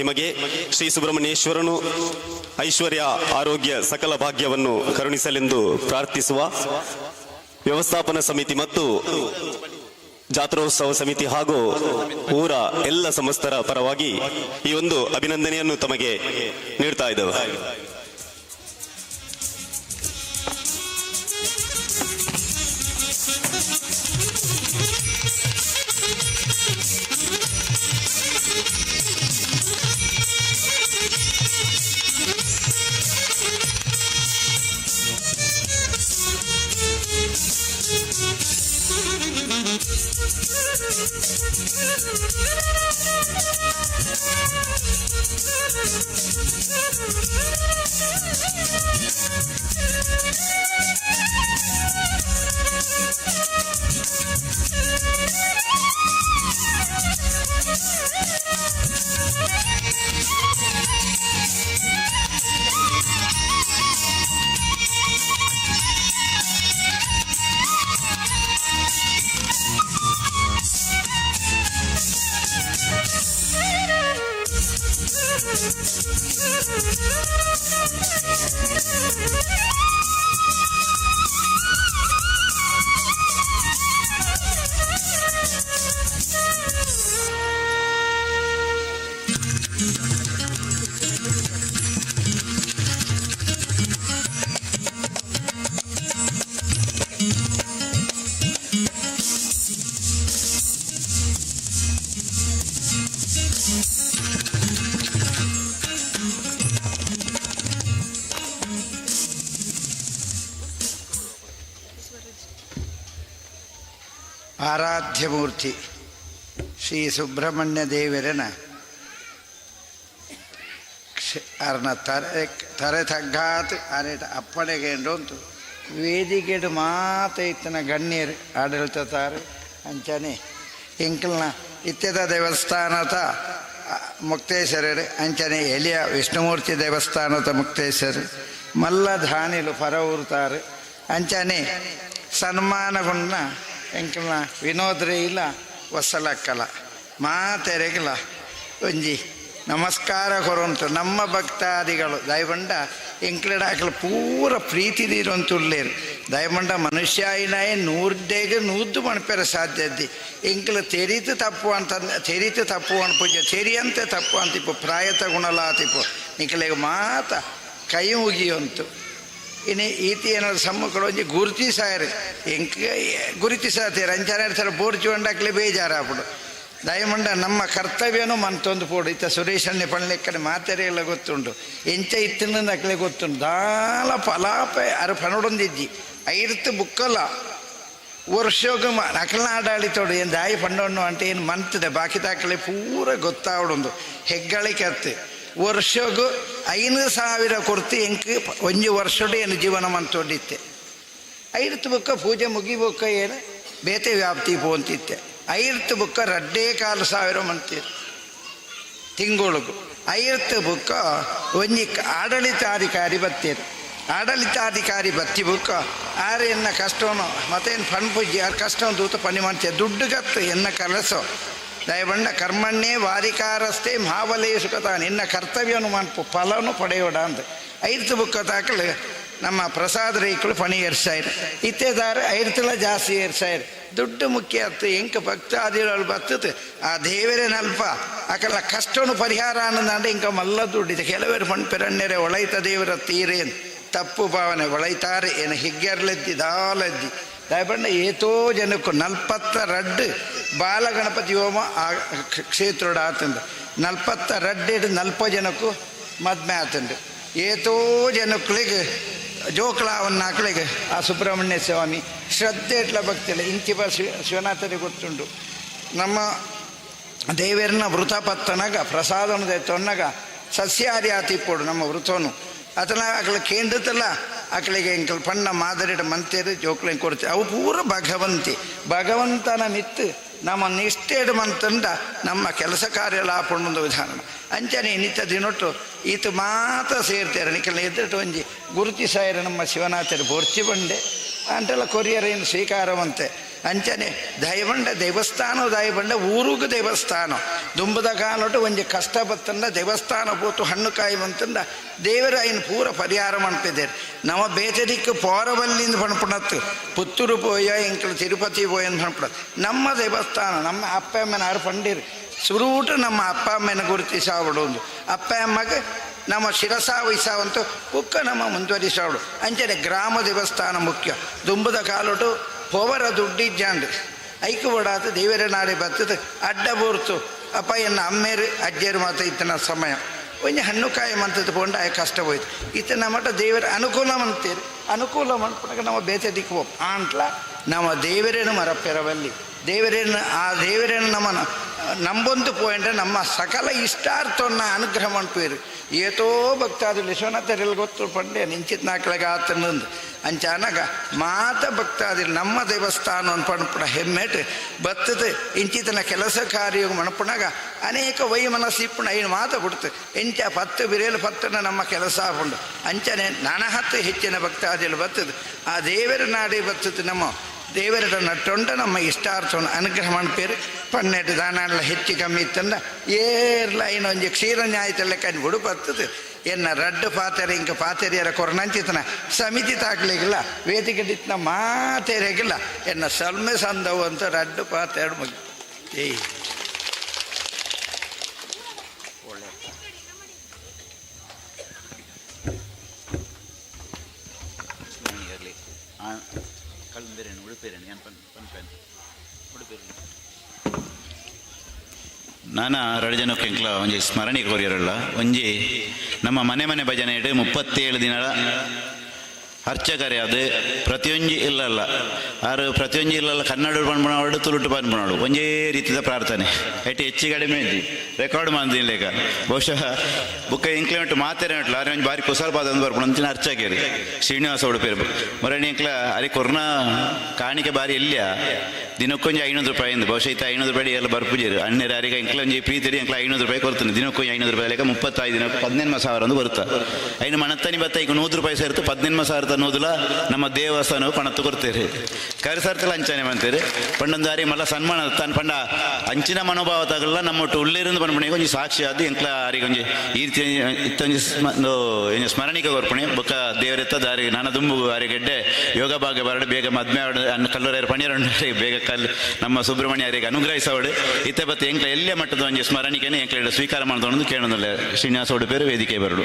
ನಿಮಗೆ ಶ್ರೀ ಸುಬ್ರಹ್ಮಣ್ಯೇಶ್ವರನು ಐಶ್ವರ್ಯ ಆರೋಗ್ಯ ಸಕಲ ಭಾಗ್ಯವನ್ನು ಕರುಣಿಸಲೆಂದು ಪ್ರಾರ್ಥಿಸುವ ವ್ಯವಸ್ಥಾಪನಾ ಸಮಿತಿ ಮತ್ತು ಜಾತ್ರೋತ್ಸವ ಸಮಿತಿ ಹಾಗೂ ಊರ ಎಲ್ಲ ಸಮಸ್ತರ ಪರವಾಗಿ ಈ ಒಂದು ಅಭಿನಂದನೆಯನ್ನು ತಮಗೆ ನೀಡ್ತಾ ಇದ್ದೇವೆ. ಆರಾಧ್ಯಮೂರ್ತಿ ಶ್ರೀ ಸುಬ್ರಹ್ಮಣ್ಯ ದೇವರನ ಅರ್ನ ತರೆ ತರೆ ತಗ್ಗಾತ್ ಅರೇಟ ಅಪ್ಪಣೆಗೆ ಉಂಟು ವೇದಿಕೆಡು ಮಾತ ಇತ್ತನ ಗಣ್ಯರು ಆಡಳಿತತಾರು ಅಂಚನೆ ಎಂಕಲ್ನ ಇತ್ಯದ ದೇವಸ್ಥಾನದ ಮುಕ್ತೇಶ್ವರರು ಅಂಚನೆ ಎಲಿಯ ವಿಷ್ಣುಮೂರ್ತಿ ದೇವಸ್ಥಾನದ ಮುಕ್ತೇಶ್ವರ ಮಲ್ಲ ಧಾನಿಲು ಪರವೂರ್ತಾರೆ ಅಂಚನೆ ಸನ್ಮಾನಗೊಂಡ ಎಂಕಲ್ನ ವಿನೋದ್ರೇ ಇಲ್ಲ ವಸಲಕ್ಕಲ ಮಾತೆರೆಗಿಲ್ಲ ಒಂಜಿ ನಮಸ್ಕಾರ ಕೊರುಂಟು ನಮ್ಮ ಭಕ್ತಾದಿಗಳು. ದಯಬಂಡ ಎಂಕ್ಲೆಡಾಕಲು ಪೂರ ಪ್ರೀತಿ ದೀರೊಂತುಲ್ಲೇರು ದಯಬಂಡ ಮನುಷ್ಯಾಯಿನಾಯ ನೂರ್ದೇಗ ನೂದ್ದು ಮಣಪೆರ ಸಾಧ್ಯದ್ದಿ ಎಂಕ್ಲ ತೆರಿತು ತಪ್ಪು ಅಂತ ತೆರಿತು ತಪ್ಪು ಅನ್ಪುಜ ತೆರಿಯಂತೆ ತಪ್ಪು ಅಂತಿಪ್ಪು ಪ್ರಾಯತ ಗುಣಲಾತಿಪ್ಪು ನಿಕ್ಲೆಗ್ ಮಾತ ಕೈ ಮುಗಿಯುಂತು. ಇನ್ನು ಈತಿ ಏನಾದ್ರು ಸಮ್ಮುಖಡು ಒಂಜಿ ಗುರುತಿಸಾಯರು ಎಂಕ್ ಗುರುತಿಸಾತೀರ ಅಂಚಾನೆ ಇರ್ತಾರೆ ಬೋರ್ಚು ಒಂಡಾಕ್ಲೆ ಬೇಜಾರಾಪುಡು. ದಯಮಂಡ ನಮ್ಮ ಕರ್ತವ್ಯನೂ ಮಂತೊಂದು ಪೋಡು. ಇತ್ತ ಸುರೇಶಣ್ಣೆ ಪಣ್ಲೆಕ್ಕಡೆ ಮಾತೆರೆ ಎಲ್ಲ ಗೊತ್ತುಂಟು ಎಂಚ ಇತ್ತಿನ ಅಕ್ಲೆ ಗೊತ್ತುಂಟು. ದಾಲ ಪಲಾಪೆ ಅರು ಪಣೊಡೊಂದಿಜ್ಜಿ ಐರ್ತು ಬುಕ್ಕಲ ವರ್ಷೋಗ ಅಕಲ್ನ ಆಡಾಳಿತೋಡು ಏನು ದಾಯಿ ಪಂಡೊಣ್ಣು ಅಂತ ಏನು ಮಂತದೆ ಬಾಕಿ ತಾಕಲೆ ಪೂರ ಗೊತ್ತಾವಡೊಂದು ಹೆಗ್ಗಳಿಕೆ ಅತ್ತೆ. ವರ್ಷಗು 5000 ಕೊಡ್ತು ಎಂಕ್ ಒಂಜಿ ವರ್ಷಡು ಏನು ಜೀವನ ಮಂತೊಂಡಿತ್ತೆ. ಐರ್ತು ಬುಕ್ಕ ಪೂಜೆ ಮುಗಿಬೊಕ್ಕ ಏನು ಬೇತೆ ವ್ಯಾಪ್ತಿ ಪೋಂತಿತ್ತೆ. ಐರ್ತು ಬುಕ್ಕ ರಡ್ಡೇ ಕಾಲು ಸಾವಿರ ಮಂತೀರು ತಿಂಗಳಿಗು. ಐರ್ತು ಬುಕ್ಕ ಒಂಜಿ ಆಡಳಿತಾಧಿಕಾರಿ ಬತ್ತೀರು. ಆಡಳಿತಾಧಿಕಾರಿ ಬತ್ತಿ ಬುಕ್ಕ ಆರು ಎನ್ನ ಕಷ್ಟವನು ಮತ್ತೇನು ಫಣ್ ಪೂಜೆ ಆರು ಕಷ್ಟವನ್ನು ತೂತ ಪನಿ ಮಾಡ್ತೀಯ ದುಡ್ಡು ಕತ್ತು ಎನ್ನ ಕಲಸೋ. ದಯಬಂಡ ಕರ್ಮಣ್ಣೇ ವಾರಿಕಾರಸ್ತೆ ಮಹಾಬಲೇ ಸುಖತ ನಿನ್ನ ಕರ್ತವ್ಯವನ್ನು ಮನ್ಪು ಫಲವನ್ನು ಪಡೆಯೋಡ ಅಂತ. ಐರ್ತು ಬುಕ್ಕ ತಾಕಲು ನಮ್ಮ ಪ್ರಸಾದ ರೈಕಳು ಪಣಿ ಏರ್ಸಾಯಿರು ಇತ್ತೆದಾರ ಐರ್ತಲ ಜಾಸ್ತಿ ಏರ್ಸಾಯಿರು. ದುಡ್ಡು ಮುಖ್ಯ ಅತ್ತು ಎಂಕ ಭಕ್ತಾದಿಗಳು ಬತ್ತದು ಆ ದೇವರೇ ನಲ್ಪ ಅಕಲ ಕಷ್ಟನು ಪರಿಹಾರ ಅನ್ನಂದ್ರೆ ಇಂಕ ಮಲ್ಲ ದುಡ್ಡಿದೆ. ಕೆಲವರು ಪಣ್ಪೆರಣ್ಣೆರೆ ಒಳೈತ ದೇವರ ತೀರೇನು ತಪ್ಪು ಭಾವನೆ ಒಳೈತಾರೆ ಏನು ಹಿಗ್ಗರ್ಲೆದ್ದಿ ದಾಲದ್ದಿ. ದಯಬಂಡ ಏತೋ ಜನಕ್ಕೂ 42 ಬಾಲಗಣಪತಿ ಹೋಮ ಆ ಕ್ಷೇತ್ರೋಡ ಆತಂದು 42 ನಲ್ಪ ಜನಕ್ಕೂ ಮದ್ಮೆ ಆತಂಡು. ಏತೋ ಜನಕ್ಕಳಿಗೆ ಜೋಕುಲಾವನ್ನ ಆಕಳಿಗೆ ಆ ಸುಬ್ರಹ್ಮಣ್ಯ ಸ್ವಾಮಿ ಶ್ರದ್ಧೆ ಇಟ್ಲ ಭಕ್ತಿಲ್ಲ ಇಂಚಿಪ ಶಿವನಾಥರಿಗೆ ಗೊತ್ತುಂಟು. ನಮ್ಮ ದೇವರನ್ನ ವೃತ ಪತ್ತನಾಗ ಪ್ರಸಾದನ ತೊನ್ನಗ ಸಸ್ಯಾಹಾರಿ ಆತಿಪ್ಪೋಡು ನಮ್ಮ ವೃತನು ಅದನ್ನ ಆಕಳ ಕೇಂದ್ರತಲ್ಲ ಆಕಳಿಗೆ ಎಂಕಲ್ ಪಣ್ಣ ಮಾದರಿಡ ಮಂತೇರು ಜೋಕ್ಲೆಂಗ್ ಕೊಡ್ತೇವೆ. ಅವು ಪೂರ ಭಗವಂತಿ ಭಗವಂತನ ಮಿತ್ತು ನಮ್ಮ ನಿಷ್ಠೆಡು ಮಂತಂಡ ನಮ್ಮ ಕೆಲಸ ಕಾರ್ಯ ಲಾಪುಂಡು ವಿಧಾನ ಅಂಚನೆ ನಿತ್ಯ ದಿನೊಟ್ಟು ಈತ ಮಾತ ಸೇರ್ತಾರೆ. ನಿಕಲ್ನ ಎದುರು ಒಂಜಿ ಗುರುತಿ ಸಾಯರ ನಮ್ಮ ಶಿವನಾಥರು ಬೋರ್ಚಿ ಬಂಡೆ ಅಂಟೆಲ್ಲ ಕೊರಿಯರ್ ಏನು ಸ್ವೀಕಾರವಂತೆ. ಅಂಚನೆ ದಯಬಂಡ ದೇವಸ್ಥಾನ ದಯಬಂಡ ಊರುಗು ದೇವಸ್ಥಾನ ದುಂಬದ ಕಾಲೊಟ್ಟು ಒಂಜಿ ಕಷ್ಟ ಬತ್ತಂಡ ದೇವಸ್ಥಾನ ಪೋತು ಹಣ್ಣು ಕಾಯಿ ಬಂತಂಡ ದೇವರ ಐನ್ ಪೂರ ಪರಿಹಾರ ಮನ್ಪಿದ್ದೇರು. ನಮ್ಮ ಬೇತದಿಕ್ಕು ಪೋರವಲ್ಲಿಂದ ಪಣಪುಣತ್ತು ಪುತ್ತೂರು ಪೋಯ ಎಂಕಲು ತಿರುಪತಿ ಪೋಯ ಅಂತ ಪಣಪುಣತ್ತು. ನಮ್ಮ ದೇವಸ್ಥಾನ ನಮ್ಮ ಅಪ್ಪ ಅಮ್ಮನ ಆರು ಪಂಡಿರು ಸುರೂಟ ನಮ್ಮ ಅಪ್ಪ ಅಮ್ಮನ ಗುರುತಿಸಾವಡು ಅಪ್ಪ ಅಮ್ಮಗೆ ನಮ್ಮ ಶಿರಸಾ ವಹಿಸಾವಂತೂ ಬುಕ್ಕ ನಮ್ಮ ಮುಂದುವರಿಸಾವಡು. ಅಂಚನೆ ಗ್ರಾಮ ದೇವಸ್ಥಾನ ಮುಖ್ಯ ದುಂಬದ ಕಾಲೊಟ್ಟು ಪೋವರ ದುಡ್ಡಿಜ್ಜಾಂಡ್ ಐಕು ಬೋಡಾತ ದೇವರ ನಾಡೆ ಬತ್ತದ ಅಡ್ಡ ಬೋರ್ತು ಅಪ್ಪ ಎನ್ನ ಅಮ್ಮೇರು ಅಜ್ಜೇರು ಮಾತ ಇತ್ತನ ಸಮಯ ಒಂಜಿ ಹಣ್ಣು ಕಾಯಿ ಮಂತದ್ದು ಪೋಂಡ ಆಯ ಕಷ್ಟ ಹೋಯ್ತು. ಇತ್ತನ ಮಟ್ಟ ದೇವರ ಅನುಕೂಲ ಮಂತೀರಿ ಅನುಕೂಲ ಮನ್ಪುನಗ ನಮ್ಮ ಬೇತೆ ದಿಕ್ಕು ಆಂಟ್ಲ ನಮ್ಮ ದೇವರೇನು ಮರಪೆರವಲ್ಲಿ ದೇವರೇನು ಆ ದೇವರೇನು ನಮ್ಮನ ನಂಬೊಂದು ಪೋಯಿಂಟ್ ನಮ್ಮ ಸಕಲ ಇಷ್ಟಾರ್ಥವನ್ನು ಅನುಗ್ರಹ ಮನ್ಪುವೇರು. ಏತೋ ಭಕ್ತಾದಿಲು ವಿಶ್ವನಾಥರಲ್ಲಿ ಗೊತ್ತು ಪಂಡೆ ನಿಂಚಿತ್ ನಾಕ್ಲೆಗ ಆತನಂದು ಅಂಚಾನಗ ಮಾತ ಭಕ್ತಾದಿಲು ನಮ್ಮ ದೇವಸ್ಥಾನ ಪಣಪುಣ ಹೆಮ್ಮೆಟ್ ಬತ್ತದ ಇಂಚಿತನ ಕೆಲಸ ಕಾರ್ಯ ಮಣಪುಣಗ ಅನೇಕ ವೈಮನಸ್ಸಿಪ್ಪುಣ ಐನು ಮಾತ ಬಿಡ್ತು ಎಂಚ ಪತ್ತು ಬಿರೇಲು ಪತ್ತನ ನಮ್ಮ ಕೆಲಸ ಆಪುಂಡು. ಅಂಚನೆ ನನಹತ್ತು ಹೆಚ್ಚಿನ ಭಕ್ತಾದಿಲು ಬತ್ತದ ಆ ದೇವರ ನಾಡಿ ಬತ್ತದ ನಮ್ಮ ದೇವರ ನಟ್ಟೊಂಡ ನಮ್ಮ ಇಷ್ಟಾರ್ಥವನ್ನು ಅನುಗ್ರಹ ಮನ್ಪೇರು. ಪನ್ನೆಟ್ಟು ದಾನಾಡ್ಲ ಹೆಚ್ಚು ಕಮ್ಮಿ ಇತ್ತಂದ ಏರ್ಲ ಇನ್ನೊಂಜಿ ಕ್ಷೀರ ನ್ಯಾಯತಲ್ಲ ಕಣ್ ಬಿಡು ಬರ್ತದೆ. ಎನ್ನ ರಡ್ಡು ಪಾತೆರೆ ಇಂಕ ಪಾತೆರಿಯರ ಕೊರನಂಚಿತನ ಸಮಿತಿ ತಾಕ್ಲಿಗಿಲ್ಲ ವೇದಿಕೆ ಡಿತ್ನ ಮಾತೆರೆಗಿಲ್ಲ ಎನ್ನ ಸಲ್ಮೆ ಸಂದವು ಅಂತ ರಡ್ಡು ಪಾತೆರಡು ಮುಗಿ ಏಯ್. ನಾನಾ ರಡಜನಕ್ಕೆ ಎಂಕ್ಲ ಒಂಜಿ ಸ್ಮರಣೆ ಕೊರಿಯರಲ್ಲ ಒಂಜಿ ನಮ್ಮ ಮನೆ ಮನೆ ಭಜನೆ ಇಡು 37 ದಿನಗಳ ಅರ್ಚಕರೇ ಅದು ಪ್ರತಿಯೊಂಜಿ ಇಲ್ಲಲ್ಲ ಆರು ಪ್ರತಿಯೊಂಜಿ ಇಲ್ಲಲ್ಲ ಕನ್ನಡ ಪನ್ಪುನವಡು ತುಳುಟು ಪನ್ಪುನವಡು ಒಂಜೇ ರೀತಿದ ಪ್ರಾರ್ಥನೆ ಐಟ್ ಹೆಚ್ಚು ಕಡಿಮೆ ಇಜ್ಜಿ ರೆಕಾರ್ಡ್ ಮಂದಿನ ಲೇಕ ಬಹುಶಃ ಬುಕ್ಕ ಇಂಕ್ಲೆಂಟ್ ಮಾತೆರೆ ಉಂಟು ಆರೆ ಒಂಜಿ ಬಾರಿ ಕುಸಲ್ಪಾದ ಬರ್ಪುಣ ಅಂಚಿನ ಅರ್ಚಕೇರಿ ಶ್ರೀನಿವಾಸ ಉಡುಪೇರು ಮೊರಣಿ ಇಂಕ್ಲ ಅರಿ ಕೊರ್ನ ಕಾಣಿಕೆ ಬಾರಿ ಎಲ್ಲಿಯ ದಿನಕ್ಕೊಂಜಿ 500 ರೂಪಾಯಿ ಇಂದು ಬಹುಶಃ ಇತ್ತ 500 ರೂಪಾಯಿ ಎಲ್ಲ ಬರ್ಪುಜೇರು ಅಣ್ಣರ ಅರಿಗ ಇಂಕ್ಲ ಒಂಜಿ ಪ್ರೀತಿರಿ ಇಂಕ್ಲ 500 ರೂಪಾಯಿ ಕೊಡ್ತಾನೆ ದಿನಕ್ಕೊಂಜಿ 500 ರೂಪಾಯಿ ಲೆಕ್ಕ 35 ದಿನಕ್ಕೆ 18,000 ಒಂದು ಬರುತ್ತಾ ಐನು ಮಣತ್ತನಿ ಬತ್ತ ಈಗ 100 ರೂಪಾಯಿ ಸೇರ್ತು 18,000 ನೂದುಲ ನಮ್ಮ ದೇವಸ್ಥಾನವು ಪಣತ್ತು ಕೊಡ್ತೇವೆ ಕರಿಸರ್ತಲ ಅಂಚನೆ ಮಂತೇರಿ ಪಂಡೊಂದು ಅರಿ ಮಲ್ಲ ಸನ್ಮಾನ ತಾನು ಪಂಡ ಅಂಚಿನ ಮನೋಭಾವ ತಗಲ್ಲ ನಮ್ಮ ಒಟ್ಟು ಉಳ್ಳೇರಿಂದ ಪನ್ಪುಣೆ ಒಂಜಿ ಸಾಕ್ಷಿ ಅದು ಎಂಕ್ಲ ಆರಿಗೆ ಒಂಜಿ ಈ ರೀತಿ ಇತ್ತೊಂಜಿ ಒಂದು ಸ್ಮರಣಿಕ ಕೊರ್ಪಣೆ ಬೊಕ್ಕ ದೇವರೆತ್ತ ದಾರಿ ನಾನ ದುಂಬು ಆರಿ ಗೆಡ್ಡೆ ಯೋಗ ಭಾಗ್ಯ ಬರಡು ಬೇಗ ಮದ್ಮೆ ಆಡು ಅನ್ನ ಕಲ್ಲೂರ ಪಣಿಯರಂಡು ಬೇಗ ಕಲ್ ನಮ್ಮ ಸುಬ್ರಹ್ಮಣ್ಯ ಅವರಿಗೆ ಅನುಗ್ರಹಿಸವಡು ಇತ್ತೆ ಬತ್ತ ಎಂಕ್ಲ ಎಲ್ಲೇ ಮಟ್ಟದ ಒಂಜಿ ಸ್ಮರಣಿಕೆನೆ ಎಂಕ್ಲ ಸ್ವೀಕಾರ ಮಾಡ್ದೊಂದು ಕೇಳೋದಿಲ್ಲ ಶ್ರೀನಿವಾಸ ಉಡುಪೇರು ವೇದಿಕೆ ಬರಡು.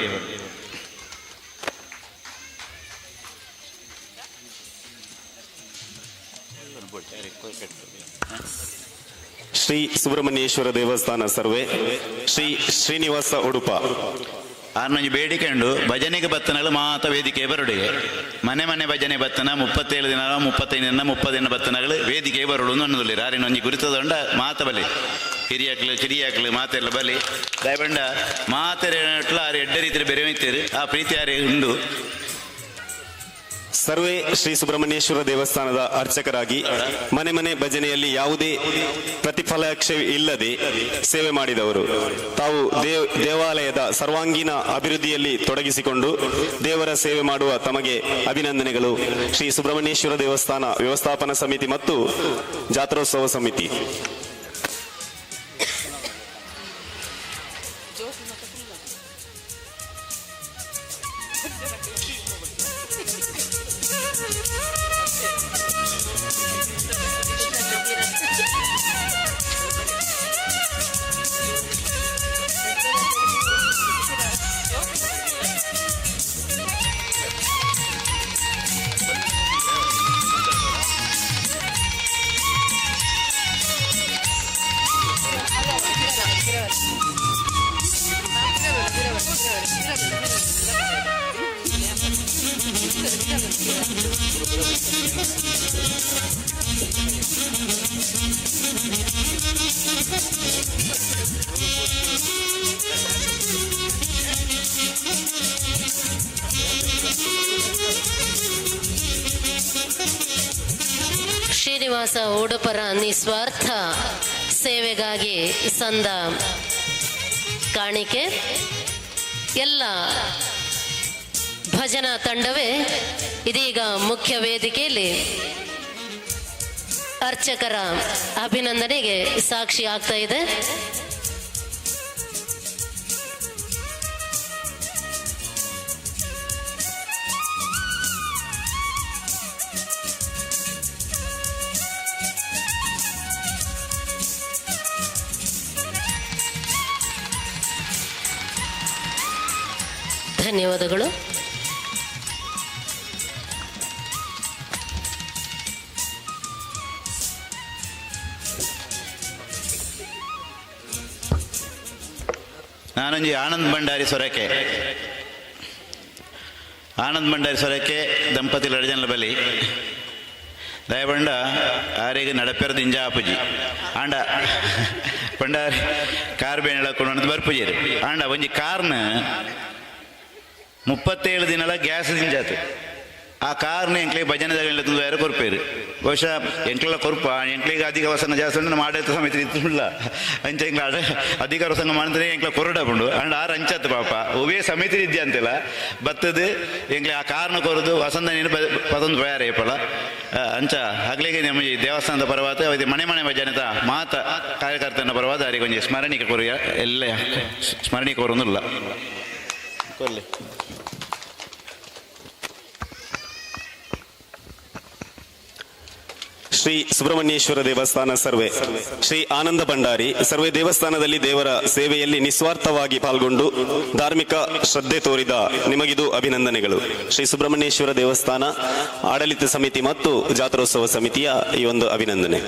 ಶ್ರೀ ಸುಬ್ರಹ್ಮಣ್ಯೇಶ್ವರ ದೇವಸ್ಥಾನ ಸರ್ವೆ ಶ್ರೀ ಶ್ರೀನಿವಾಸ ಉಡುಪ. ಆರ್ನೊಂಜಿ ಬೇಡಿಕೆ ಉಂಡು ಭಜನೆಗೆ ಬತ್ತನಲ್ಲ ಮಾತ ವೇದಿಕೆ ಬರುಡಿಗೆ ಮನೆ ಮನೆ ಭಜನೆ ಬತ್ತನ 37 ದಿನ 35 ದಿನ 30 ದಿನ ಬತ್ತನಗಳು ವೇದಿಕೆ ಬರುಡು ಅನ್ನೋದಿಲ್ಲ ಆರಿನೊಂಜಿ ಗುರುತದೊಂಡ ಮಾತ ಬಲಿ ಹಿರಿಯಾಕ್ಲು ಕಿರಿಯಾಕ್ಲು ಮಾತೆಲ್ಲ ಬಲಿ ದಯಬಂಡ ಮಾತೆರೆ ಆರು ಎಡ್ಡ ರೀತಿಯ ಬೇರೆ ಆ ಪ್ರೀತಿ ಆರಿ ಉಂಡು. ಸರ್ವೇ ಶ್ರೀ ಸುಬ್ರಹ್ಮಣ್ಯೇಶ್ವರ ದೇವಸ್ಥಾನದ ಅರ್ಚಕರಾಗಿ ಮನೆ ಮನೆ ಭಜನೆಯಲ್ಲಿ ಯಾವುದೇ ಪ್ರತಿಫಲಾಕ್ಷೆ ಇಲ್ಲದೆ ಸೇವೆ ಮಾಡಿದವರು. ತಾವು ದೇವಾಲಯದ ಸರ್ವಾಂಗೀಣ ಅಭಿವೃದ್ಧಿಯಲ್ಲಿ ತೊಡಗಿಸಿಕೊಂಡು ದೇವರ ಸೇವೆ ಮಾಡುವ ತಮಗೆ ಅಭಿನಂದನೆಗಳು. ಶ್ರೀ ಸುಬ್ರಹ್ಮಣ್ಯೇಶ್ವರ ದೇವಸ್ಥಾನ ವ್ಯವಸ್ಥಾಪನಾ ಸಮಿತಿ ಮತ್ತು ಜಾತ್ರೋತ್ಸವ ಸಮಿತಿ. ಶ್ರೀನಿವಾಸ ಉಡುಪರ ನಿಸ್ವಾರ್ಥ ಸೇವೆಗಾಗಿ ಸಂದ ಕಾಣಿಕೆ ಎಲ್ಲ ಭಜನಾ ತಂಡವೇ ಇದೀಗ ಮುಖ್ಯ ವೇದಿಕೆಯಲ್ಲಿ ಅರ್ಚಕರ ಅಭಿನಂದನೆಗೆ ಸಾಕ್ಷಿ ಆಗ್ತಾ ಇದೆ. ಧನ್ಯವಾದಗಳು. ನಾನೊಂಜಿ ಆನಂದ್ ಭಂಡಾರಿ ಸೊರಕೆ, ಆನಂದ್ ಭಂಡಾರಿ ಸೊರಕೆ ದಂಪತಿ ಲಡಜನ ಬಲಿ ದಯಬಂಡ ಆರಿಗೆ ನಡಪೆರದ ಇಂಜ ಆಪುಜಿ ಆಂಡ ಭಂಡಾರಿ ಕಾರ್ ಬೇಣೆ ಕೊಂಡು ಬರ್ಪುಜೇರು ಆಂಡ ಒಂಜಿ ಕಾರ್ನ 37 ದಿನಲ ಗ್ಯಾಸ್ ದಿಂಜಾತು ಆ ಕಾರ್ನ ಎಂಕ್ಲೆ ಭಜನೆ ತುಂದು ಯಾರು ಕೊರ್ಪೇರು ಬಹುಶಃ ಎಂಕ್ಲೆಲ್ಲ ಕೊರ್ಪ ಎಂಕ್ಲಿಗೆ ಅಧಿಕ ವಸಂಗ ಜಾಸ್ತಿ ಉಂಟು ನಮ್ಮ ಆಡಳಿತ ಸಮಿತಿ ಇತ್ತುಲ್ಲ ಅಂಚ ಎಂಕ್ಲ ಆಡ ಅಧಿಕಾರ ಸಂಘ ಮಾಡಿದ್ರೆ ಎಂಕ್ಲ ಕೊರಡ ಉಂಡು ಅಂಡ್ ಆರು ಅಂಚತ್ತು ಪಾಪ ಒವೇ ಸಮಿತಿ ಇದ್ದೆ ಅಂತೆಲ್ಲ ಬತ್ತದು ಎಂಕ್ಲೆ ಆ ಕಾರ್ನ ಕೊರದು ವಸಂತ ನೀನು ಪದೊಂದು ಬಯಾರ ಏಪಲ ಅಂಚ ಹಗ್ಲಿಗೆ ನಮ್ಮ ಈ ದೇವಸ್ಥಾನದ ಪರವಾದ ಇದು ಮನೆ ಮನೆ ಭಜನೆತ ಮಾತ ಕಾರ್ಯಕರ್ತನ ಪರವಾದ ಅವರಿಗೆ ಒಂಜಿ ಸ್ಮರಣಿಕೆ ಕೊರಿಯ ಎಲ್ಲ ಸ್ಮರಣಿಕೆ ಕೊರೊಂದಿಲ್ಲ ಕೊರ್ಲಿ. ಶ್ರೀ ಸುಬ್ರಹ್ಮಣ್ಯೇಶ್ವರ ದೇವಸ್ಥಾನ ಸರ್ವೆ ಶ್ರೀ ಆನಂದ ಭಂಡಾರಿ ಸರ್ವೆ ದೇವಸ್ಥಾನದಲ್ಲಿ ದೇವರ ಸೇವೆಯಲ್ಲಿ ನಿಸ್ವಾರ್ಥವಾಗಿ ಪಾಲ್ಗೊಂಡು ಧಾರ್ಮಿಕ ಶ್ರದ್ಧೆ ತೋರಿದ ನಿಮಗಿದು ಅಭಿನಂದನೆಗಳು. ಶ್ರೀ ಸುಬ್ರಹ್ಮಣ್ಯೇಶ್ವರ ದೇವಸ್ಥಾನ ಆಡಳಿತ ಸಮಿತಿ ಮತ್ತು ಜಾತ್ರೋತ್ಸವ ಸಮಿತಿಯ ಈ ಒಂದು ಅಭಿನಂದನೆ.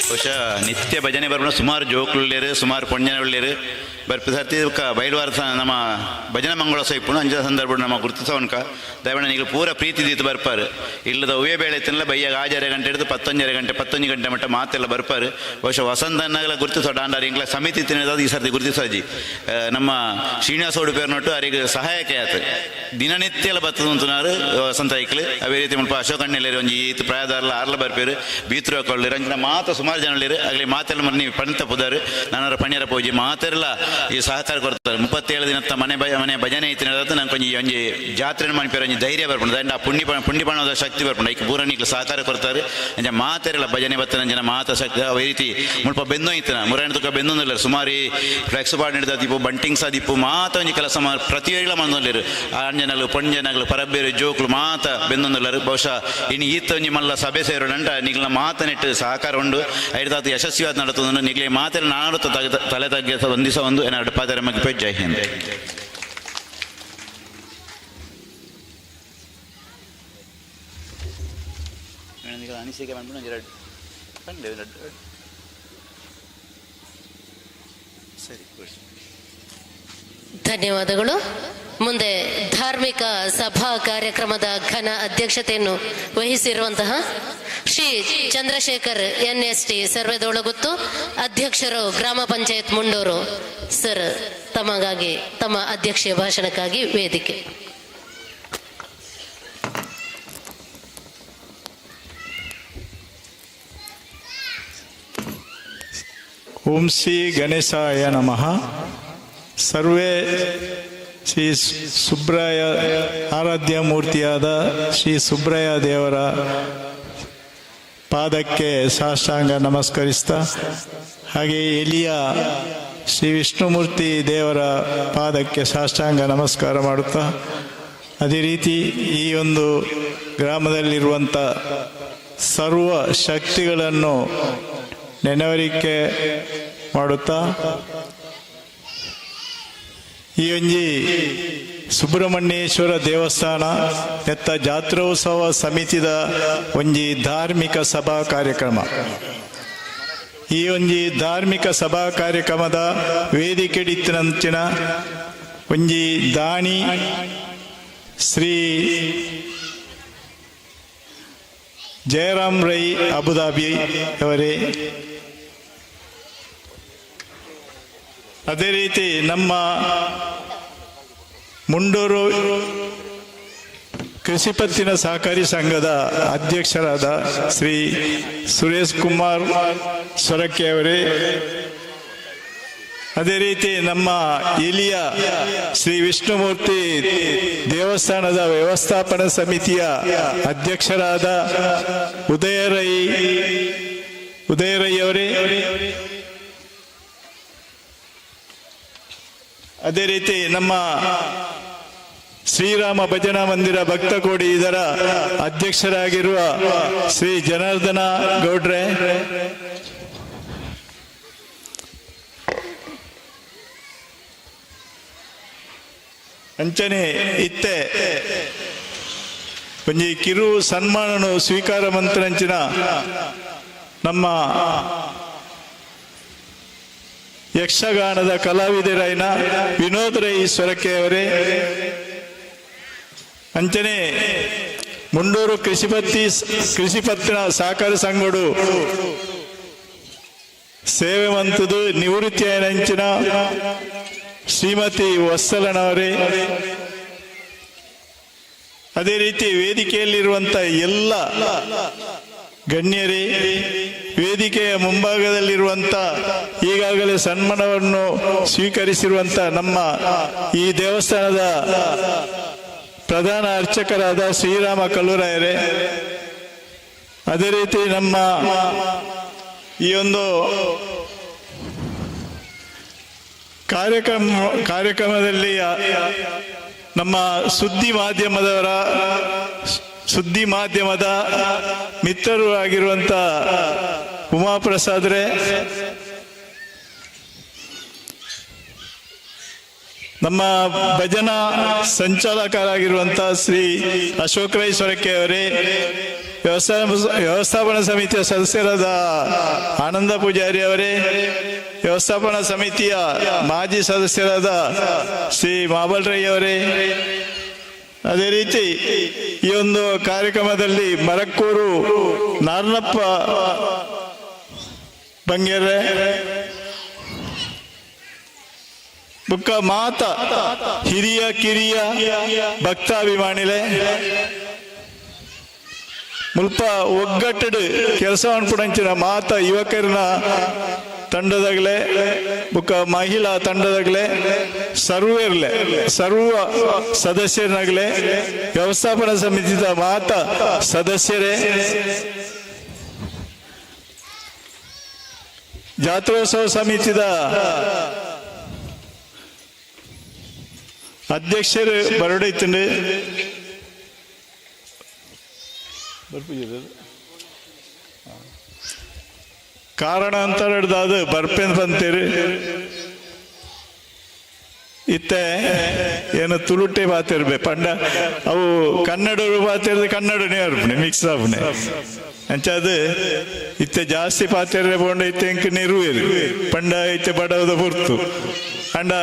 ಬಹುಶಃ ನಿತ್ಯ ಭಜನೆ ಬರ್ಪುನ ಸುಮಾರು ಜೋಕುಲ್ಲೇರು ಸುಮಾರು ಪೊಂಜನವುಳ್ಳೇರು ಬರ್ಪು ಸರ್ತಿ ಬೈಲ್ವಾರ ನಮ್ಮ ಭಜನಾ ಮಂಗಳೋತ್ಸವ ಇಪ್ಪುಂಡು ಅಂಚ ಸಂದರ್ಭ ನಮ್ಮ ಗುರುತಿಸವನ್ಕ ದಯವಣ್ಣ ನೀವು ಪೂರ ಪ್ರೀತಿ ದೀತು ಬರ್ಪಾರು ಇಲ್ಲದ ಉವೇ ಬೇಳೆ ತಿನ್ನಲ ಬಯ್ಯಾಗ ಆಜಾರೆ ಗಂಟೆ ಹಿಡಿದು ಪತ್ತೊಂಜರೆ ಗಂಟೆ 11 ಗಂಟೆ ಮಟ್ಟ ಮಾತೆಲ್ಲ ಬರ್ಪಾರು. ಬಹುಶಃ ವಸಂತನಾಗಲ ಗುರುತಿಸೋ ಡಾಂಡಾರ್ ಇಂಗ್ಲ ಸಮಿತಿ ತಿನ್ನೋದು ಈ ಸರ್ತಿ ಗುರುತಿಸೋಜಿ ನಮ್ಮ ಶ್ರೀನಿವಾಸ ಉಡುಪಿಯವ್ರನ್ನೊಟ್ಟು ಅವರಿಗೆ ಸಹಾಯಕ ಆಯ್ತು ದಿನನಿತ್ಯ ಎಲ್ಲ ಬರ್ತದೆ ಅಂತಾರು ವಸಂತ ಐಕ್ಲು. ಅದೇ ರೀತಿ ಮುಲ್ಪ ಅಶೋಕ್ ಅಣ್ಣಲೇರು ಒಂಜಿ ಈತ ಪ್ರಾಯದಾರಲ ಆರ್ಲ ಬರ್ಪೇರು ಬೀತ್ರು ಹಾಕೊಳ್ಳಿರು ಅಂಚಿನ ಮಾತ ಸುಮಾರು ಜನ ಆಗಲಿ ಮಾತೆಲ್ಲ ಮನೆ ನೀವು ಪಣತ ಪುದಾರು ನಾನವರ ಪಣ್ಯರ ಪೂಜೆ ಮಾತೆಲ್ಲ ಈ ಸಹಕಾರ ಕೊಡ್ತಾರೆ. 37 ದಿನತ್ತ ಮನೆ ಮನೆ ಭಜನೆ ಐತಿ ನಂಗೆ ಒಂಜಿ ಒಂಜಿ ಜಾತ್ರೆ ಮನ್ಪೇರು ಒಂಜಿ ಧೈರ್ಯ ಬರ್ಪುಂಡು ದಂಡ ಪುಣ್ಯ ಪುಣ್ಯಪಣದ ಶಕ್ತಿ ಬರ್ಪುಂಡು ಐಕ್ ಪೂರ ನೀಕ್ಲು ಸಹಕಾರ ಕೊಡ್ತಾರೆ. ಅಂಚ ಮಾತೆಲ್ಲ ಭಜನೆ ಬತ್ತನ ಅಂಚಿನ ಮಾತ ಶಕ್ತಿ ಅದೇ ರೀತಿ ಮುಲ್ಪ ಬೆಂದೋ ಐತನ ಮುರಾಯಣ ತುಕ ಬೆಂದೊಂದಿಲ್ಲ ಸುಮಾರು ಫ್ಲೆಕ್ಸ್ ಬಾರ್ಡ್ ಹಿಡಿದ ದೀಪು ಬಂಟಿಂಗ್ಸ್ ದೀಪು ಮಾತ ಒಂಜಿ ಕೆಲಸ ಪ್ರತಿಯೊಂದಿಲ್ಲ ಮಂದೊಂದಿರು ಆಂಜನಗಳು ಪೊಂಜನಗಳು ಪರಬೇರು ಜೋಕ್ಲು ಮಾತ ಬೆಂದೊಂದಿಲ್ಲರು. ಬಹುಶಃ ಇನ್ನು ಈತ ಒಂಜಿ ಮಲ್ಲ ಸಭೆ ಸೇರೋಣಂಟ ನಿಗ್ಲ ಮಾತನೆಟ್ಟು ಸಹಕಾರ ಉಂಡು ಐದಾತು ಯಶಸ್ವಿಯಾದ ನಡತದನ್ನು ನಿಗ್ಲೆ ಮಾತೆಲ್ಲ ನಾನು ತಲೆ ತಗ್ಗಿ ವಂದಿಸ ಒಂದು ಏನಾದ್ರು ಪಾದರ ಮಗಿಪೆ. ಜೈ ಹಿಂದ್. ಅನಿಸಿಕೆ ಸರಿ. ಧನ್ಯವಾದಗಳು. ಮುಂದೆ ಧಾರ್ಮಿಕ ಸಭಾ ಕಾರ್ಯಕ್ರಮದ ಘನ ಅಧ್ಯಕ್ಷತೆಯನ್ನು ವಹಿಸಿರುವಂತಹ ಶ್ರೀ ಚಂದ್ರಶೇಖರ್ ಎನ್ಎಸ್ಟಿ ಸರ್ವೆದೋಳಗುತ್ತು, ಅಧ್ಯಕ್ಷರು ಗ್ರಾಮ ಪಂಚಾಯತ್ ಮುಂಡೂರು ಸರ್, ತಮಗಾಗಿ ತಮ್ಮ ಅಧ್ಯಕ್ಷೀಯ ಭಾಷಣಕ್ಕಾಗಿ ವೇದಿಕೆ. ಓಂ ಶ್ರೀ ಗಣೇಶಾಯ ನಮಃ. ಸರ್ವೇ ಶ್ರೀ ಸುಬ್ರಾಯ ಆರಾಧ್ಯ ಮೂರ್ತಿಯಾದ ಶ್ರೀ ಸುಬ್ರಾಯ ದೇವರ ಪಾದಕ್ಕೆ ಸಾಷ್ಟಾಂಗ ನಮಸ್ಕರಿಸ್ತಾ, ಹಾಗೆ ಎಲಿಯ ಶ್ರೀ ವಿಷ್ಣುಮೂರ್ತಿ ದೇವರ ಪಾದಕ್ಕೆ ಸಾಷ್ಟಾಂಗ ನಮಸ್ಕಾರ ಮಾಡುತ್ತಾ, ಅದೇ ರೀತಿ ಈ ಒಂದು ಗ್ರಾಮದಲ್ಲಿರುವಂಥ ಸರ್ವ ಶಕ್ತಿಗಳನ್ನು ನೆನವರಿಕೆ ಮಾಡುತ್ತಾ, ಈ ಒಂಜಿ ಸುಬ್ರಹ್ಮಣ್ಯೇಶ್ವರ ದೇವಸ್ಥಾನ ನೆತ್ತ ಜಾತ್ರೋತ್ಸವ ಸಮಿತಿದ ಒಂಜಿ ಧಾರ್ಮಿಕ ಸಭಾ ಕಾರ್ಯಕ್ರಮ. ಈ ಒಂಜಿ ಧಾರ್ಮಿಕ ಸಭಾ ಕಾರ್ಯಕ್ರಮದ ವೇದಿಕೆಡಿತ್ತಿನಂಚಿನ ಒಂಜಿ ದಾನಿ ಶ್ರೀ ಜಯರಾಮ್ ರೈ ಅಬುದಾಬಿ ಅವರೇ, ಅದೇ ರೀತಿ ನಮ್ಮ ಮುಂಡೂರು ಕೃಷಿ ಪತ್ತಿನ ಸಹಕಾರಿ ಸಂಘದ ಅಧ್ಯಕ್ಷರಾದ ಶ್ರೀ ಸುರೇಶ್ ಕುಮಾರ್ ಸೊರಕೆ ಅವರೇ, ಅದೇ ರೀತಿ ನಮ್ಮ ಇಲಿಯ ಶ್ರೀ ವಿಷ್ಣುಮೂರ್ತಿ ದೇವಸ್ಥಾನದ ವ್ಯವಸ್ಥಾಪನಾ ಸಮಿತಿಯ ಅಧ್ಯಕ್ಷರಾದ ಉದಯರೈ ಅವರೇ, ಅದೇ ರೀತಿ ನಮ್ಮ ಶ್ರೀರಾಮ ಭಜನಾ ಮಂದಿರ ಭಕ್ತಕೋಡಿ ಇದರ ಅಧ್ಯಕ್ಷರಾಗಿರುವ ಶ್ರೀ ಜನಾರ್ದನ ಗೌಡ್ರೆ, ಅಂಚನೆ ಇತ್ತೆ ಒಂಜಿ ಕಿರು ಸನ್ಮಾನನು ಸ್ವೀಕಾರ ಮಂತ್ರಂಚಿನ ನಮ್ಮ ಯಕ್ಷಗಾನದ ಕಲಾವಿದರಾಯಿನ ವಿನೋದ್ ರೈ ಸೊರಕೆ ಅವರೇ, ಅಂಚನೆ ಮುಂಡೂರು ಕೃಷಿಪತ್ತಿನ ಸಹಕಾರ ಸಂಘಡು ಸೇವೆ ಮಂತದು ನಿವೃತ್ತಿಯಂಚಿನ ಶ್ರೀಮತಿ ವತ್ಸಲನವರೇ, ಅದೇ ರೀತಿ ವೇದಿಕೆಯಲ್ಲಿರುವಂಥ ಎಲ್ಲ ಗಣ್ಯರೇ, ವೇದಿಕೆಯ ಮುಂಭಾಗದಲ್ಲಿರುವಂಥ ಈಗಾಗಲೇ ಸನ್ಮಾನವನ್ನು ಸ್ವೀಕರಿಸಿರುವಂಥ ನಮ್ಮ ಈ ದೇವಸ್ಥಾನದ ಪ್ರಧಾನ ಅರ್ಚಕರಾದ ಶ್ರೀರಾಮ ಕಲ್ಲೂರಾಯರೇ, ಅದೇ ರೀತಿ ನಮ್ಮ ಈ ಒಂದು ಕಾರ್ಯಕ್ರಮದಲ್ಲಿ ನಮ್ಮ ಸುದ್ದಿ ಮಾಧ್ಯಮದ ಮಿತ್ರರು ಆಗಿರುವಂಥ ಉಮಾಪ್ರಸಾದ್ರೆ, ನಮ್ಮ ಭಜನಾ ಸಂಚಾಲಕರಾಗಿರುವಂಥ ಶ್ರೀ ಅಶೋಕ್ ರೈ ಸೊರಕೆ ಅವರೇ, ವ್ಯವಸ್ಥಾಪನಾ ಸಮಿತಿಯ ಸದಸ್ಯರಾದ ಆನಂದ ಪೂಜಾರಿ ಅವರೇ, ವ್ಯವಸ್ಥಾಪನಾ ಸಮಿತಿಯ ಮಾಜಿ ಸದಸ್ಯರಾದ ಶ್ರೀ ಮಾಬಲ್ ರೈ ಅವರೇ, ಅದೇ ರೀತಿ ಈ ಒಂದು ಕಾರ್ಯಕ್ರಮದಲ್ಲಿ ಮರಕ್ಕೂರು ನಾರನಪ್ಪ ಬಂಗೇರೆ ಬುಕ್ಕ ಮಾತ ಹಿರಿಯ ಕಿರಿಯ ಭಕ್ತಾಭಿಮಾನಿಲೆ ಮುಲ್ಪ ಒಗ್ಗಟ್ಟಡು ಕೆಲಸ ಅನ್ಪುಣಂಚಿನ ಮಾತ ಯುವಕರನ ತಂಡದಾಗಲೇ ಬುಕ್ಕ ಮಹಿಳಾ ತಂಡದಾಗಲೇ ಸರ್ವೇರ್ಲೆ ಸರ್ವ ಸದಸ್ಯರನಾಗಲೇ ವ್ಯವಸ್ಥಾಪನಾ ಸಮಿತಿದ ಮಾತ ಸದಸ್ಯರೇ, ಜಾತ್ರೋತ್ಸವ ಸಮಿತಿದ ಅಧ್ಯಕ್ಷರು ಬರಡೈತಂಡು ಕಾರಣ ಅಂತ ಅದು ಬರ್ಪೆನ್ ಬಂತೀರಿ. ಇತ್ತೆ ಏನು ತುಳುಟೆ ಬಾತಿರ್ಬೆ ಪಂಡ ಅವು ಕನ್ನಡ ಬಾತಿರ್ದು ಕನ್ನಡನೇ ಅರ್ಪಣೆ ಮಿಕ್ಸ್ ಆಪಣೆ ಅಂಚ ಅದು ಇತ್ತೆ ಜಾಸ್ತಿ ಪಾತಿರ್ರೆ ಪೋಂಡ ಇತ್ತೆ ಎಂಕ್ ನಿರುವೇರು ಪಂಡ ಇತ್ತೆ ಬಡವದ ಪೊರ್ತು ಅಂಡ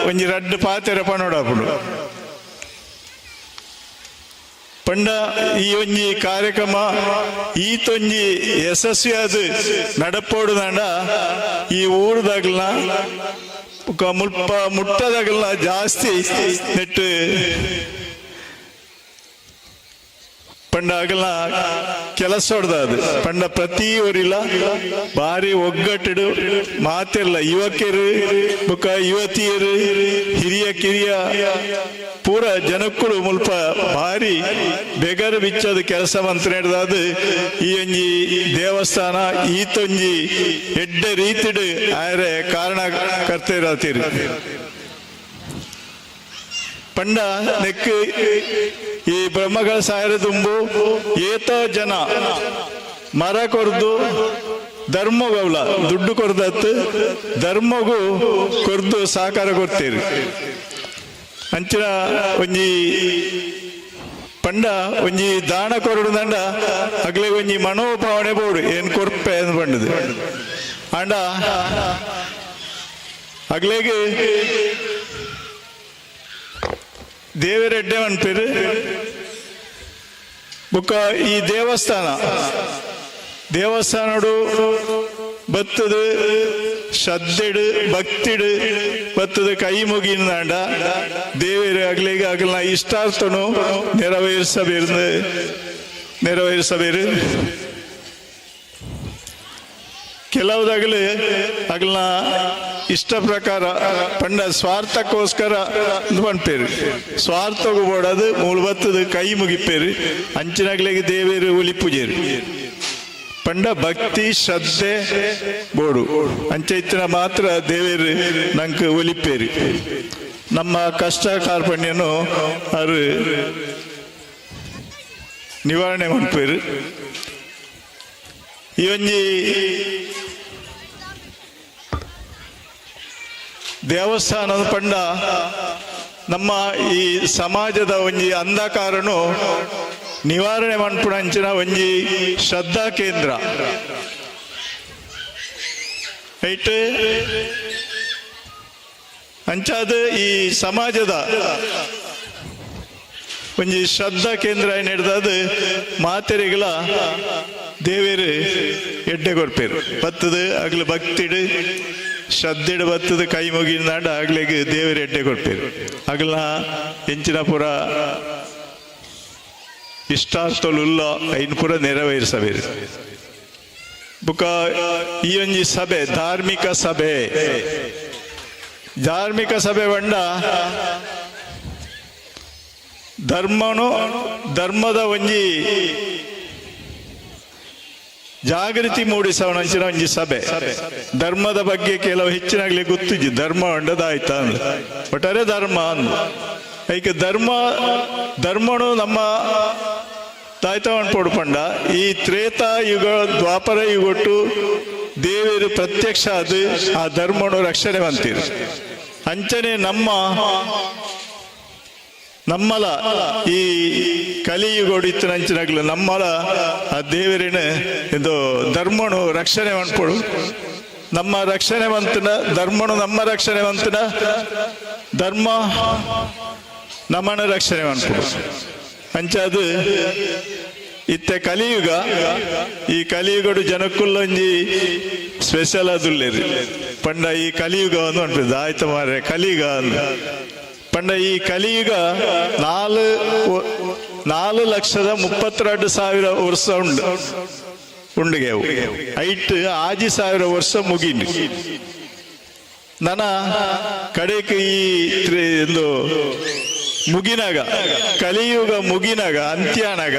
ಒಂಜಿ ರಡ್ಡ್ ಪಾತೆರ ಪನೋಡಾಪುಂಡು. ಪಂಡ ಈ ಒಂಜಿ ಕಾರ್ಯಕ್ರಮ ಈತೊಂಜಿ ಯಶಸ್ವಿಯಾದ ನಡಪೋಡುದಂಡ ಈ ಊರುದಾಗಲ್ನ ಮುಲ್ಪ ಮುಟ್ಟದಾಗಲ್ನ ಜಾಸ್ತಿ ನೆಟ್ಟು ಪಂಡ ಆಗಲ್ನ ಕೆಲಸ ಹೊಡ್ದ ಅದು ಪಂಡ ಪ್ರತಿ ಊರಿಲ್ಲ ಭಾರಿ ಒಗ್ಗಟ್ಟಿಡು ಮಾತಿರ್ಲ ಯುವಕರು ಬುಕ್ಕ ಯುವತಿಯರು ಹಿರಿಯ ಕಿರಿಯ ಪೂರ ಜನಕ್ಕಳು ಮುಲ್ಪ ಭಾರಿ ಬೆಗರು ಬಿಚ್ಚದ ಕೆಲಸ ಮಂತ್ರ ಹಿಡ್ದಾದು ಈ ಒಂಜಿ ದೇವಸ್ಥಾನ ಈತೊಂಜಿ ಎಡ್ಡೆ ರೀತಿಡು ಆರೆ ಕಾರಣ ಕರ್ತಿರತ್ತೀರಿ. ಪಂಡ ನೆಕ್ ಈ ಬ್ರಹ್ಮಗಳ ಸಾಯರ ತುಂಬು ಏತೋ ಜನ ಮರ ಕೊರ್ದು ಧರ್ಮಗೌಲ ದುಡ್ಡು ಕೊರ್ದತ್ತು ಧರ್ಮಗೂ ಕೊರ್ದು ಸಹಕಾರ ಕೊಡ್ತೀರಿ. ಅಂಚಿನ ಒಂಜಿ ಪಂಡ ಒಂಜಿ ದಾನ ಕೊರಡು ದಂಡ ಅಗ್ಲೆ ಒಂಜಿ ಮನೋಭಾವನೆ ಬೋಡು ಏನ್ ಕೊರ್ಪೆ ಅಂದ್ ಪಂಡದು ಅಂಡ ಅಗ್ಲೆಗೆ ದೇವರೆಡ್ಡೆ ಮನ್ಪೇರು ಬುಕ್ಕ ಈ ದೇವಸ್ಥಾನ ದೇವಸ್ಥಾನಡು ಬತ್ತದು ಶ್ರದ್ಧೆಡು ಭಕ್ತಿಡು ಬತ್ತದ ಕೈ ಮುಗಿಂದಾಂಡ ದೇವರು ಅಗ್ಲಿಗೆ ಅಗಲ್ನ ಇಷ್ಟಾರ್ಥನು ನೆರವೇರಿಸಬೇರು ನೆರವೇರಿಸಬೇರು. ಕೆಲವುದಾಗಲಿ ಅಗಲ್ನ ಇಷ್ಟ ಪ್ರಕಾರ ಪಂಡ ಸ್ವಾರ್ಥಕ್ಕೋಸ್ಕರ ಪನ್ಪೇರು ಸ್ವಾರ್ಥಗೂ ಬೋಡದು ಮೂಳು ಬತ್ತದು ಕೈ ಮುಗಿಪೇರು ಅಂಚಿನಗ್ಲಿಗೆ ದೇವೇರು ಒಲಿಪುಜೇರು ಪಂಡ ಭಕ್ತಿ ಶ್ರದ್ಧೆ ಬೋಡು ಅಂಚೈತಿನ ಮಾತ್ರ ದೇವೇರು ನಂಗೆ ಒಲಿಪೇರು. ನಮ್ಮ ಕಷ್ಟ ಕಾರ್ಪಣ್ಯನು ಅವರು ನಿವಾರಣೆ ಮಾಡ್ಪೇರು. ಈ ಒಂಜಿ ದೇವಸ್ಥಾನದ ಪಂಡ ನಮ್ಮ ಈ ಸಮಾಜದ ಒಂಜಿ ಅಂಧಕಾರನು ನಿವಾರಣೆ ಮನ್ಪುಣಂಚಿನ ಒಂಜಿ ಶ್ರದ್ಧಾ ಕೇಂದ್ರ ರೈಟ್. ಅಂಚಾದ ಈ ಸಮಾಜದ ಒಂಜಿ ಶ್ರದ್ಧಾ ಕೇಂದ್ರ ಏನ್ ಹಿಡ್ದದು ಮಾತೆರೆಗಳ ದೇವೇರು ಎಡ್ಡೆ ಕೊರ್ಪೇರು ಬತ್ತದು ಅಗ್ಲು ಭಕ್ತಿಡು ಶ್ರದ್ಧೆಡು ಬತ್ತದ ಕೈ ಮುಗಿನಾಡ ಆಗ್ಲಿಗೆ ದೇವರು ಎಡ್ಡೆ ಕೊಡ್ಪೇರು ಅಗಲ ಎಂಚಿನ ಪುರ ಇಷ್ಟಾರ್ಥಲುಲ್ಲ ಐನ್ ಪುರ ನೆರವೇರಿಸಬೇರು. ಬುಕ್ಕ ಈ ಒಂಜಿ ಸಭೆ ಧಾರ್ಮಿಕ ಸಭೆ ಧಾರ್ಮಿಕ ಸಭೆ ಬಂಡ ಧರ್ಮನು ಧರ್ಮದ ಒಂಜಿ ಜಾಗೃತಿ ಮೂಡಿಸವನಂಚಿನ ಒಂಜಿ ಸಭೆ. ಧರ್ಮದ ಬಗ್ಗೆ ಕೆಲವು ಹೆಚ್ಚಿನಾಗ್ಲಿ ಗೊತ್ತಿಜ್ಜಿ ಧರ್ಮ ಅಂಡದಾಯ್ತ ಅಂದ್ ಒಟ್ಟಾರೆ ಧರ್ಮ ಅಂದ್ ಐಕೆ ಧರ್ಮ ಧರ್ಮನು ನಮ್ಮ ತಾಯ್ತವನ್ ಪೊಡು ಪಂಡ ಈ ತ್ರೇತಾಯುಗ ದ್ವಾಪರ ಯುಗೊಟ್ಟು ದೇವರು ಪ್ರತ್ಯಕ್ಷ ಅದು ಆ ಧರ್ಮನು ರಕ್ಷಣೆ ಬಂತೀರು. ಅಂಚನೆ ನಮ್ಮ ನಮ್ಮಲ ಈ ಕಲಿಯುಗೋಡು ಇತ್ತಿನಂಚಿನಗ್ಲು ನಮ್ಮಲ ಆ ದೇವರಿನ ಇದು ಧರ್ಮನು ರಕ್ಷಣೆ ಮನ್ಪೊಡು. ನಮ್ಮ ರಕ್ಷಣೆ ಮಂತನ ಧರ್ಮನು ನಮ್ಮ ರಕ್ಷಣೆ ಮಂತನ ಧರ್ಮ ನಮ್ಮನ ರಕ್ಷಣೆ ಮನ್ಪೊಡು. ಅಂಚಾದು ಇತ್ತೆ ಕಲಿಯುಗ, ಈ ಕಲಿಯುಗಡು ಜನಕ್ಕುಲ್ಲೊಂಜಿ ಸ್ಪೆಷಲ್ ಅದುಲ್ಲೇರಿ ಪಂಡ ಈ ಕಲಿಯುಗ ಒಂದು ಉಂಟು ಆಯ್ತು ಮಾರ್ರೆ ಕಲಿಯುಗ ಅಂದು ಪಂಡ ಈ ಕಲಿಯುಗ 4,32,000 ವರ್ಷ ಉಂಡು ಉಂಡುಗೆ ಐಟ್ 6,000 ವರ್ಷ ಮುಗಿಂಡು. ನನ್ನ ಕಡೆಗೆ ಈ ಒಂದು ಮುಗಿನಾಗ ಕಲಿಯುಗ ಮುಗಿನಾಗ ಅಂತ್ಯಾನಾಗ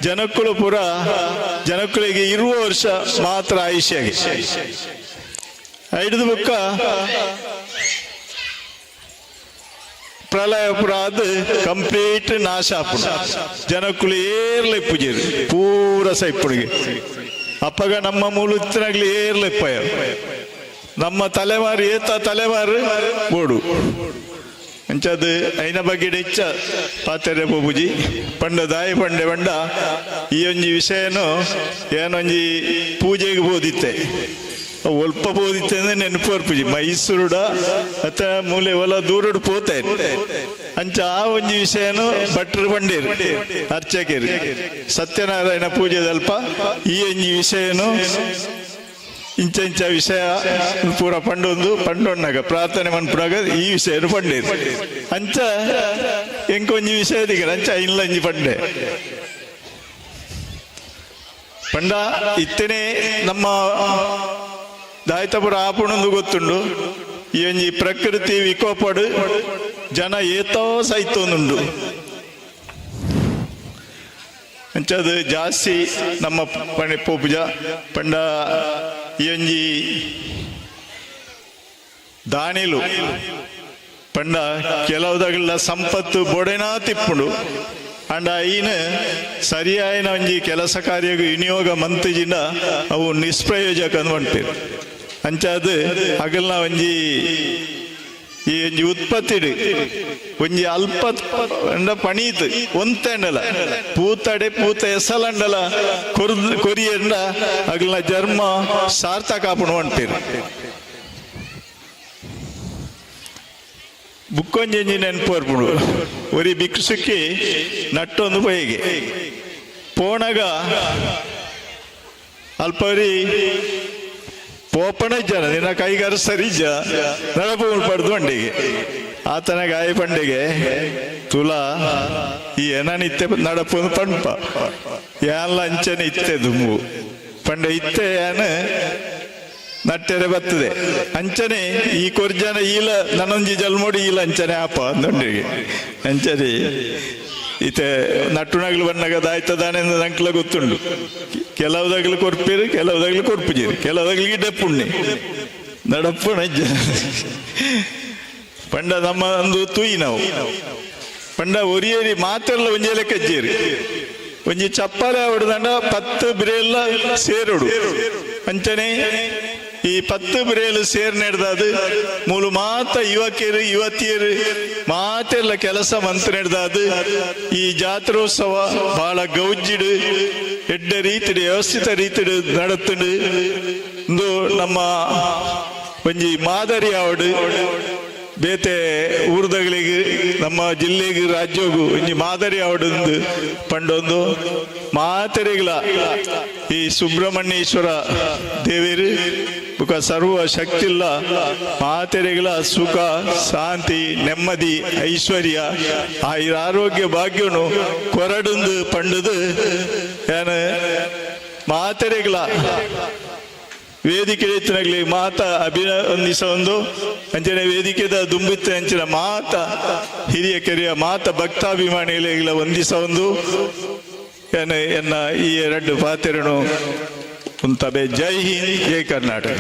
ಜನಕ್ಕಳು ಪುರ ಜನಕ್ಕಳಿಗೆ ಇರುವ ವರ್ಷ ಮಾತ್ರ ಆಯುಷ್ಯಾಗಿ ಐದು ಬುಕ್ಕ ಪ್ರಳಯ ಪುರ ಅದು ಕಂಪ್ಲೀಟ್ ನಾಶ ಆಪುಂಡು. ಜನಕ್ಕಳು ಏರ್ಲೆ ಪೂಜೆರು ಪೂರ ಸೈಪುಡಿಗೆ ಅಪ್ಪಗ ನಮ್ಮ ಮೂಲುತ್ತನಾಗ್ಲಿ ಏರ್ಲೆಪ್ಪಯ ನಮ್ಮ ತಲೆಮಾರು ಏತ ತಲೆಮಾರು ಬೋಡು. ಅಂಚದು ಐನ ಬಗ್ಗೆ ಹೆಚ್ಚ ಪಾತೆರೆ ಪೂಜಿ ಪಂಡ ದಾಯಿ ಪಂಡೆ ಪಂಡ ಈ ಒಂಜಿ ವಿಷಯನು ಏನೊಂಜಿ ಪೂಜೆಗೆ ಬೋದಿತ್ತೆ ಒಲ್ಪ ಬೋದಿತ್ತೆ ಅಂದ್ರೆ ನೆನಪು ಪೂಜಿ ಮೈಸೂರುಡ ಅತ್ತ ಮೂಲೆ ಒಲ ದೂರಡು ಪೋತೆ ಅಂಚ ಆ ಒಂಜಿ ವಿಷಯನು ಭಟ್ರು ಪಂಡೇರು ಅರ್ಚಕೇರು ಸತ್ಯನಾರಾಯಣ ಪೂಜೆದಲ್ಪ ಈ ಒಂಜಿ ವಿಷಯನು ಇಂಚ ಇಂಚ ವಿಷಯ ಪೂರ ಪಂಡೊಂದು ಪಂಡೊಣ್ಣಾಗ ಪ್ರಾರ್ಥನೆ ಮನ್ಪುನಾಗ ಈ ವಿಷಯ ಪಂಡೇರು. ಅಂಚ ಎಂಕೊಂಜಿ ವಿಷಯ ದಿಕ್ಕ ಅಂಚ ಇಲ್ಲಂಜಿ ಪಂಡೆ ಪಂಡ ಇತ್ತನೇ ನಮ್ಮ ದಾಯ್ತಪುರ ಆಪುಣಂದು ಗೊತ್ತುಂಡು ಈ ಒಂಜಿ ಪ್ರಕೃತಿ ವಿಕೋಪಡು ಜನ ಏತೋ ಸೈತೊಂದುಂಡು. ಅಂಚದು ಜಾಸ್ತಿ ನಮ್ಮ ಪಣೆ ಪೋಪುಜ ಪಂಡ ಈ ಒಂಜಿ ದಾನಿಲು ಪಂಡ ಕೆಲವುದಗಲ ಸಂಪತ್ತು ಬೊಡೆನಾ ತಿಪ್ಪುಂಡು. ಅಂಡ ಈನ ಸರಿಯಾಯಿನ ಒಂಜಿ ಕೆಲಸ ಕಾರ್ಯಗ್ ವಿನಿಯೋಗ ಮಂತಿಜಿಂದ ಅವು ನಿಷ್ಪ್ರಯೋಜಕ ಅಂದ್ ಪನ್ಪೆರ್. ಅಂಚಾದ್ ಅಗಲ್ನ ಒಂಜಿ ಈ ಒಂಜಿ ಉತ್ಪತ್ತಿಡ್ ಒಂಜಿ ಅಲ್ಪ ಅಂಡ ಪಣೀತ್ ಒಂತೆಂಡಲ ಪೂತಡೆ ಪೂತ ಎಸಲಂಡಲ ಕೊರ್ದು ಕೊರಿಯಂಡ ಅಗಲ್ನ ಜರ್ಮ ಸಾರ್ಥಕ ಆಪುಂಡು ಪನ್ಪೆರ್. ಬುಕ್ಕೊಂಜಿ ನೆನಪು ಬರ್ಪುಂಡು. ಒರಿ ಭಿಕ್ಷುಕಿ ನಟ್ಟೊಂದು ಪೋಯಿಗೆ ಪೋಣಗ ಅಲ್ಪರಿ ಪೋಪಣ ಜನ ನಿನ್ನ ಕೈಗಾರ ಸರಿ ಜ ನಡಪು ಪಡೆದು ಬಂಡಿಗೆ ಆತನ ಗಾಯ ಪಂಡಿಗೆ ತುಲಾ ಈ ಏನನಿತ್ತೆ ನಡಪು ಪಂಪ ಯಾನ್ಲ ಅಂಚನೆ ಇತ್ತೆ ದುಂಬು ಪಂಡ ಇತ್ತೆ ಯಾನ್ ನಟ್ಟೆರೆ ಬರ್ತದೆ ಅಂಚನೆ ಈ ಕೊರ್ಜನ ಈಲ ನನ್ನೊಂಜಿ ಜಲ್ಮೋಡಿ ಈಲ ಅಂಚನೆ ಆಪ ಅಂದೊಂಡಿಗೆ ಅಂಚನೆ ಇತ್ತೆ ನಟ್ಟುನಗಲು ಬಣ್ಣಗ ದಾಯ್ತದಾನೆ ನಂಕ್ಲ ಗೊತ್ತುಂಡು. ಕೆಲವುದಾಗಲು ಕೊರ್ಪೇರು ಕೆಲವುದಾಗಲು ಕೊರ್ಪುಜೇರು ಕೆಲವುದಾಗಲಿಗೆ ಡೆಪ್ಪುಣ್ಣೆ ನಡಪ್ಪುಣ ಪಂಡ ನಮ್ಮ ಒಂದು ತುಯಿ ನಾವು ಪಂಡ ಒರಿಯೇರಿ ಮಾತೆಲ್ಲ ಒಂಜಿ ಲೆಕ್ಕಜ್ಜೇರಿ ಒಂಜಿ ಚಪ್ಪಾಲೆ ಹೊಡೆದಂಡ 10 ಬಿರೆಲ್ಲ ಸೇರೋಡು. ಅಂಚನೆ ಈ 10 ಬಿರೇಲು ಸೇರ್ ನೆಡ್ದಾದು ಮೂಲು ಮಾತ ಯುವಕಿಯರು ಯುವತಿಯರು ಮಾತೆಲ್ಲ ಕೆಲಸ ಮಂತ್ ನೆಡ್ದಾದು ಈ ಜಾತ್ರೋತ್ಸವ ಬಹಳ ಗೌಜಿಡು ಎಡ್ಡ ರೀತಿಡು ವ್ಯವಸ್ಥಿತ ರೀತಿಡು ನಡತ್ತುಂಡು. ಇಂದು ನಮ್ಮ ಒಂಜಿ ಮಾದರಿ ಆವಡು ಬೇತೆ ಊರ್ದಗಳಿಗೆ ನಮ್ಮ ಜಿಲ್ಲೆಗೆ ರಾಜ್ಯಗೂ ಒಂಜಿ ಮಾದರಿ ಆವಡು ಪಂಡೊಂದು ಮಾತೆರೆಗಳ ಈ ಸುಬ್ರಹ್ಮಣ್ಯೇಶ್ವರ ದೇವೇರು ಬುಕ ಸರ್ವ ಶಕ್ತಿ ಇಲ್ಲ ಮಾತೆರೆಗಳ ಸುಖ ಶಾಂತಿ ನೆಮ್ಮದಿ ಐಶ್ವರ್ಯ ಆಯುರ ಆರೋಗ್ಯ ಭಾಗ್ಯನು ಕೊರಡುಂದು ಪಂಡದು ಏನ ಮಾತೆರೆಗಳ ವೇದಿಕೆ ಇತ್ತಿನಗ್ಲಿ ಮಾತ ಅಭಿನಂದಿಸ ಒಂದು ಅಂಚನೆ ವೇದಿಕೆದ ದುಂಬಿತ್ತ ಅಂಚಿನ ಮಾತ ಹಿರಿಯ ಕೆರಿಯ ಮಾತ ಭಕ್ತಾಭಿಮಾನಿಗಳ ವಂದಿಸ ಒಂದು ಎನ್ನ ಈ ಎರಡು ಪಾತೆರನು ಉಂತಬೆ. ಜೈ ಹಿಂದ್, ಜೈ ಕರ್ನಾಟಕ.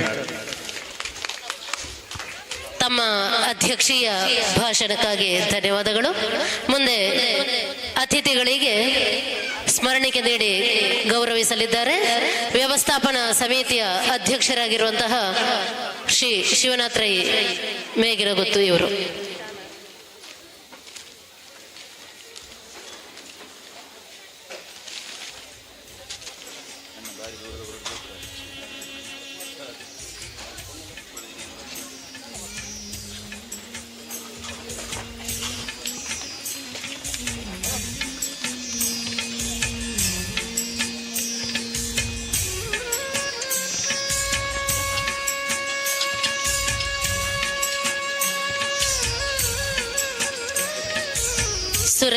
ತಮ್ಮ ಅಧ್ಯಕ್ಷೀಯ ಭಾಷಣಕ್ಕಾಗಿ ಧನ್ಯವಾದಗಳು. ಮುಂದೆ ಅತಿಥಿಗಳಿಗೆ ಸ್ಮರಣಿಕೆ ನೀಡಿ ಗೌರವಿಸಲಿದ್ದಾರೆ ವ್ಯವಸ್ಥಾಪನಾ ಸಮಿತಿಯ ಅಧ್ಯಕ್ಷರಾಗಿರುವಂತಹ ಶ್ರೀ ಶಿವನಾಥ್ ರೈ ಮೇಗಿರಗುತ್ತು ಇವರು.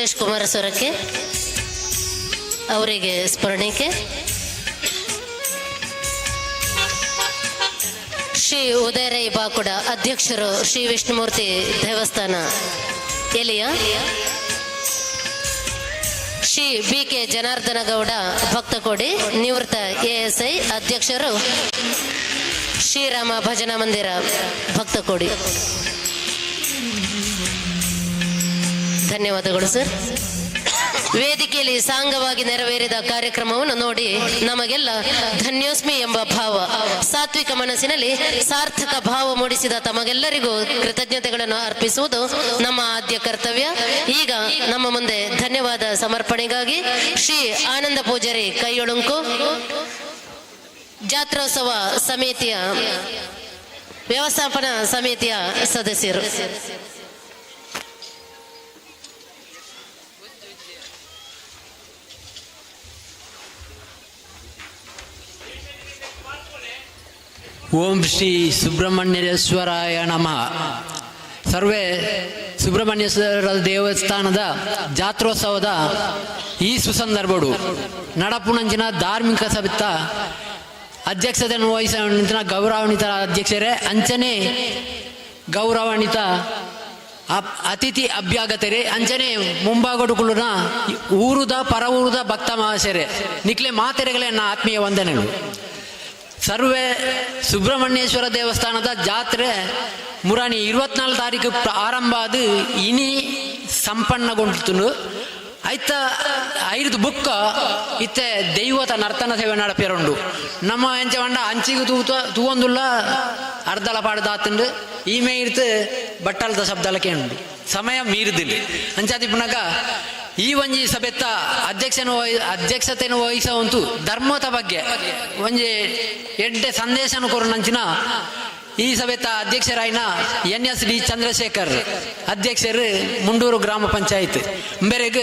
ಸುರೇಶ್ ಕುಮಾರ್ ಸೊರಕೆ ಅವರಿಗೆ ಸ್ಮರಣಿಕೆ. ಶ್ರೀ ಉದಯರೈ ಬಾಕುಡ ಅಧ್ಯಕ್ಷರು ಶ್ರೀ ವಿಷ್ಣುಮೂರ್ತಿ ದೇವಸ್ಥಾನ ಎಲಿಯ. ಶ್ರೀ ಬಿ ಕೆ ಜನಾರ್ದನಗೌಡ ಭಕ್ತಕೋಡಿ ನಿವೃತ್ತ ಎಎಸ್ಐ ಅಧ್ಯಕ್ಷರು ಶ್ರೀರಾಮ ಭಜನಾ ಮಂದಿರ ಭಕ್ತಕೋಡಿ. ಧನ್ಯವಾದಗಳು ಸರ್. ವೇದಿಕೆಯಲ್ಲಿ ಸಾಂಗವಾಗಿ ನೆರವೇರಿದ ಕಾರ್ಯಕ್ರಮವನ್ನು ನೋಡಿ ನಮಗೆಲ್ಲ ಧನ್ಯೋಸ್ಮಿ ಎಂಬ ಭಾವ, ಸಾತ್ವಿಕ ಮನಸ್ಸಿನಲ್ಲಿ ಸಾರ್ಥಕ ಭಾವ ಮೂಡಿಸಿದ ತಮಗೆಲ್ಲರಿಗೂ ಕೃತಜ್ಞತೆಗಳನ್ನು ಅರ್ಪಿಸುವುದು ನಮ್ಮ ಆದ್ಯ ಕರ್ತವ್ಯ. ಈಗ ನಮ್ಮ ಮುಂದೆ ಧನ್ಯವಾದ ಸಮರ್ಪಣೆಗಾಗಿ ಶ್ರೀ ಆನಂದ ಪೂಜಾರಿ ಕೈಯೊಳುಂಕು, ಜಾತ್ರೋತ್ಸವ ಸಮಿತಿಯ ವ್ಯವಸ್ಥಾಪನಾ ಸಮಿತಿಯ ಸದಸ್ಯರು. ಓಂ ಶ್ರೀ ಸುಬ್ರಹ್ಮಣ್ಯೇಶ್ವರಾಯ ನಮಃ. ಸರ್ವೇ ಸುಬ್ರಹ್ಮಣ್ಯೇಶ್ವರ ದೇವಸ್ಥಾನದ ಜಾತ್ರೋತ್ಸವದ ಈ ಸುಸಂದರ್ಭಡು ನಡಪುಣಂಚಿನ ಧಾರ್ಮಿಕ ಸಭೆತ ಅಧ್ಯಕ್ಷತೆಯನ್ನು ವಹಿಸಿದ ಗೌರವಾನ್ವಿತ ಅಧ್ಯಕ್ಷರೇ, ಅಂಚನೆ ಗೌರವಾನ್ವಿತ ಅತಿಥಿ ಅಭ್ಯಾಗತರೆ, ಅಂಚನೆ ಮುಂಭಾಗಡುಕುಲುನ ಊರುದ ಪರ ಊರುದ ಭಕ್ತ ಮಹಾಶಯರೇ, ನಿಕ್ಲೆ ಮಾತೆರೆಗಳೇ ನನ್ನ ಆತ್ಮೀಯ ವಂದನೆಗಳು. ಸರ್ವೇ ಸುಬ್ರಹ್ಮಣ್ಯೇಶ್ವರ ದೇವಸ್ಥಾನದ ಜಾತ್ರೆ ಮುರಾಣಿ 24 ತಾರೀಕು ಆರಂಭ ಅದು ಇನಿ ಸಂಪನ್ನಗೊಂಡು ಐತ ಐದು ಬುಕ್ಕ ಇತ್ತೆ ದೈವತ ನರ್ತನ ಸೇವೆ ನಡಪೇರುಂಡು. ನಮ್ಮ ಎಂಚ ಪಂಡ ಅಂಚಿಗೆ ತೂತ ತೂವೊಂದುಲ್ಲ ಅರ್ಧಲ ಪಾಡ್ದಾತುಂಡು, ಈ ಮೇಯ್ತು ಬಟ್ಟಲ್ದ ಶಬ್ದಲ ಕೇಂಡು ಸಮಯ ಮೀರಿದಿಲ್ಲ. ಅಂಚಾದಿ ಪುನಗ ಈ ಒಂಜಿ ಸಭೆತ್ತ ಅಧ್ಯಕ್ಷತೆಯನ್ನು ವಹಿಸುವಂತು ಧರ್ಮದ ಬಗ್ಗೆ ಒಂಜಿ ಎಡ್ಡೆ ಸಂದೇಶನ ಕೊರನಂಚಿನ ಈ ಸಭೆತ ಅಧ್ಯಕ್ಷರಾಯಿನ ಎನ್ ಎಸ್ ಡಿ ಚಂದ್ರಶೇಖರ್ ಅಧ್ಯಕ್ಷರು ಮುಂಡೂರು ಗ್ರಾಮ ಪಂಚಾಯತ್ ಬೇರೆಗ್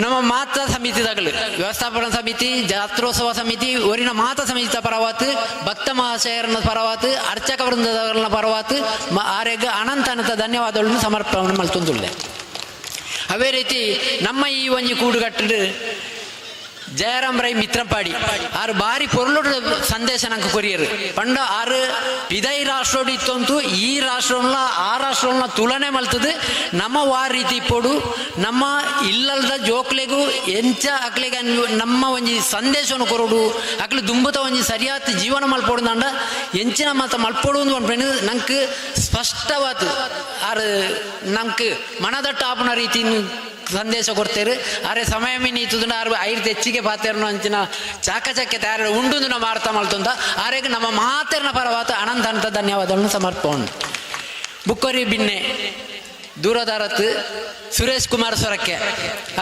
ನಮ್ಮ ಮಾತಾ ಸಮಿತಿದಾಗಲು ವ್ಯವಸ್ಥಾಪನಾ ಸಮಿತಿ, ಜಾತ್ರೋತ್ಸವ ಸಮಿತಿ, ಒರಿನ ಮಾತಾ ಸಮಿತಿಯ ಪರವಾತ್, ಭಕ್ತ ಮಹಾಶಯರನ ಪರವಾತ್, ಅರ್ಚಕ ವೃಂದದವರನ್ನ ಪರವಾತ್ ಆರೆಗ್ ಅನಂತ ಅನಂತ ಧನ್ಯವಾದಗಳನ್ನು ಸಮರ್ಪಣೆ ಮಲ್ತೊಂದುಲ್ಲೆ. ಅದೇ ರೀತಿ ನಮ್ಮ ಈ ಒಂಜಿ ಕೂಡುಗಟ್ಟು ಜಯರಾಮ್ ರೈ ಮಿತ್ರಪಾಡಿ ಆರು ಬಾರಿ ಪೊರ್ಲುಡು ಸಂದೇಶ ನಂಗೆ ಕೊರಿಯರು ಪಂಡ ಆರು ಪಿದೈ ರಾಷ್ಟ್ರೋಡು ಇತ್ತೊಂತು ಈ ರಾಷ್ಟ್ರವನ್ನ ಆ ರಾಷ್ಟ್ರವನ್ನ ತುಲನೆ ಮಲ್ತದೆ. ನಮ್ಮ ವಾ ರೀತಿ ಪೊಡು ನಮ್ಮ ಇಲ್ಲಲ್ದ ಜೋಕ್ಲೆಗೂ ಎಂಚ ಅಕ್ಲೆಗೆ ನಮ್ಮ ಒಂಜಿ ಸಂದೇಶವನ್ನು ಕೊರಡು ಅಕ್ಲೆ ದುಂಬುತ ಒಂಜಿ ಸರಿಯಾದ ಜೀವನ ಮಲ್ಪೊಡು ಅಂಡ ಎಂಚಿನ ಮತ ಮಲ್ಪೊಡು ಅಂದ್ ನಂಗೆ ಸ್ಪಷ್ಟವಾತು ಆರು ನಂಗೆ ಮನದಟ್ಟ ಆಪುನ ರೀತಿ ಸಂದೇಶ ಕೊಡ್ತೇರು. ಅರೆ ಸಮಯ ಮೀನಿ ಆರು ಐದು ಹೆಚ್ಚಿಗೆ ಪಾತೇರ್ನ ಅಂಚಿನ ಚಾಕಚಕ್ಯ ತಯಾರು ಉಂಡು ನಮ್ಮ ಅರ್ಥ ಮಲ್ತುಂದ ಆರೆಗೆ ನಮ್ಮ ಮಾತೇರ್ನ ಪರವಾತ ಅನಂತ ಅನಂತ ಧನ್ಯವಾದಗಳನ್ನು ಸಮರ್ಪಣೆ. ಬುಕ್ಕೋರಿ ಬಿನ್ನೆ ದೂರದಾರತ್ ಸುರೇಶ್ ಕುಮಾರ್ ಸೊರಕೆ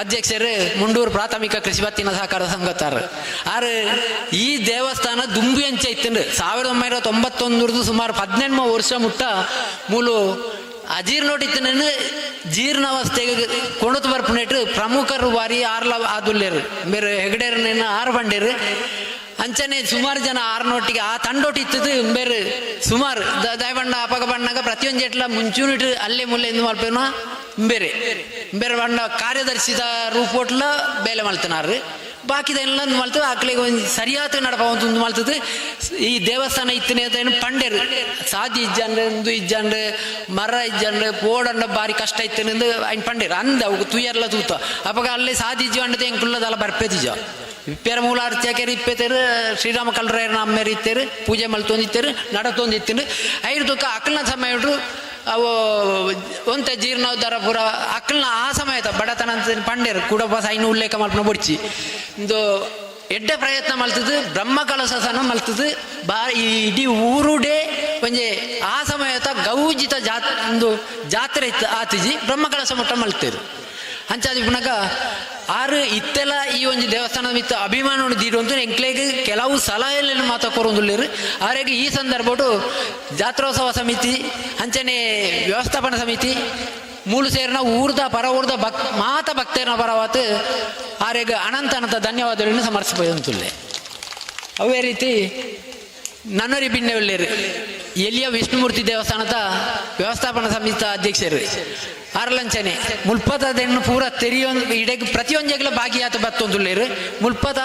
ಅಧ್ಯಕ್ಷರು ಮುಂಡೂರು ಪ್ರಾಥಮಿಕ ಕೃಷಿ ಪತ್ತಿನ ಸಹಕಾರ ಸಂಘತಾರ. ಆರು ಈ ದೇವಸ್ಥಾನ ದುಂಬಿ ಅಂಚೆ ಇತ್ತಂಡು 1991 ಸುಮಾರು 18 ವರ್ಷ ಮುಟ್ಟ ಮೂಲು ಅಜೀರ್ಣೋಟಿತ್ತನನ್ನು ಜೀರ್ಣಾವಸ್ಥೆಗೆ ಕೊಂಡತು ಬರ್ಪುನೆಟ್ ಪ್ರಮುಖರು ಬಾರಿ ಆರ್ಲ ಆದುಲ್ಲೇರು ಬೇರೆ ಹೆಗಡೇರನ್ನ ಆರು ಬಂಡೇರು ಅಂಚನೆ ಸುಮಾರು ಜನ ಆರ್ನೊಟ್ಟಿಗೆ ಆ ತಂಡೊಟ್ಟು ಇತ್ತದು ಬೇರೆ ಸುಮಾರು ದಯಬಂಡ ಅಪಗ ಬಣ್ಣಗ ಪ್ರತಿಯೊಂದು ಎಟ್ಲ ಮುಂಚೂನಿಟ್ಟು ಅಲ್ಲೇ ಮುಲ್ಲೆ ಎಂದು ಮಲ್ಪೇನ ಬೇರೆ ಬೇರೆ ಬಣ್ಣ ಕಾರ್ಯದರ್ಶಿದ ರೂಪೋಟ್ಲ ಬೇಲೆ ಮಲ್ತನಾರು ಬಾಕಿದೆಲ್ಲ ಮಲ್ತು ಆಕಳಿಗೆ ಒಂದು ಸರಿಯಾದ ನಡಪ ಒಂದು ಮಲ್ತದ್ದು. ಈ ದೇವಸ್ಥಾನ ಇತ್ತನೆ ಅಂತ ಪಂಡೇರು ಸಾದಿ ಇಜ್ಜಂಡ್ರೆ ಇಂದು ಇಜ್ಜಂಡ್ರೆ ಮರ ಇಜ್ಜಂಡ್ರೆ ಪೋಡಂಡ ಬಾರಿ ಕಷ್ಟ ಇತ್ತನೆ ಐನ್ ಪಂಡೇರು ಅಂದ ಅವು ತುಯರ್ಲ ತೂತ ಅಪ್ಪಗ ಅಲ್ಲಿ ಸಾದಿ ಇಜ್ಜಂಡತೆ ಎಂಕುಲ್ಲದಲ್ಲ ಬರ್ಪೇತಿಜ ಇಪ್ಪೇರ ಮೂಲ ಅರ್ಚಕರು ಇಪ್ಪೇತೇರು ಶ್ರೀರಾಮ ಕಲ್ರಾಯರ ಅಮ್ಮೇರು ಇತ್ತೇರು ಪೂಜೆ ಮಲ್ತೊಂದಿತ್ತೇರು ನಡತೊಂದಿತ್ತೇನು ಐದು ತುಕ್ಕ ಅಕ್ಕಲ್ನ ಸಮಯ ಅವು ಒಂತೆ ಜೀರ್ಣೋದ್ಧಾರ ಪೂರ ಅಕ್ಕಲ್ನ ಆ ಸಮಯದ ಬಡತನ ಅಂತ ಪಂಡೇರು ಕೂಡ ಸೈನ್ ಉಲ್ಲೇಖ ಮಲ್ಪನ ಬುಡ್ಚಿ ಇಂದು ಎಡ್ಡೆ ಪ್ರಯತ್ನ ಮಲ್ತದ್ದು ಬ್ರಹ್ಮ ಕಲಸನ ಮಲ್ತದ್ದು ಬಾ ಇಡೀ ಊರುಡೇ ಒಂಜಿ ಆ ಸಮಯದ ಗೌಜಿತ ಜಾತ್ ಒಂದು ಜಾತ್ರೆ ಇತ್ತು ಆತಿಜಿ ಬ್ರಹ್ಮ ಕಲಸ ಮುಟ್ಟ ಮಲ್ತೇರು. ಅಂಚಾದಿ ಪುನಗ ಆರು ಇತ್ತೆಲ್ಲ ಈ ಒಂಜಿ ದೇವಸ್ಥಾನದ ಮಿತ್ತ ಅಭಿಮಾನ ದೀರುವಂತ ಎಂಕ್ಲೆಗ್ ಕೆಲವು ಸಲಹೆಗಳನ್ನು ಮಾತಾ ಕೊರೊಂದುಲ್ಲೆರ್. ಆರೆಗ್ ಈ ಸಂದರ್ಭಡು ಜಾತ್ರೋತ್ಸವ ಸಮಿತಿ ಅಂಚನೆ ವ್ಯವಸ್ಥಾಪನಾ ಸಮಿತಿ ಮೂಲು ಸೇರಿನ ಊರ್ದ ಪರ ಊರ್ದ ಭಕ್ ಮಾತ ಭಕ್ತರನ ಪರವಾತ್ ಆರೆಗ್ ಅನಂತ ಅನಂತ ಧನ್ಯವಾದಗಳನ್ನು ಸಮರ್ಪಿಸುತ್ತುಲ್ಲೆ. ಅವೇ ರೀತಿ ನನ್ನೊರಿ ಬಿನ್ನೆವಲ್ಲೇರು ಎಲಿಯ ವಿಷ್ಣುಮೂರ್ತಿ ದೇವಸ್ಥಾನದ ವ್ಯವಸ್ಥಾಪನಾ ಸಮಿತಿ ಅಧ್ಯಕ್ಷರು ಆರ್ಲಂಚನೆ ಮುಲ್ಪತದೆನ್ನು ಪೂರ ತೆರಿಯೊಂದು ಇಡೆಗ್ ಪ್ರತಿಯೊಂಜೆಗ್ಲ ಭಾಗಿಯಾತ ಬತ್ತೊಂದುಲ್ಲೇರು ಮುಲ್ಪದ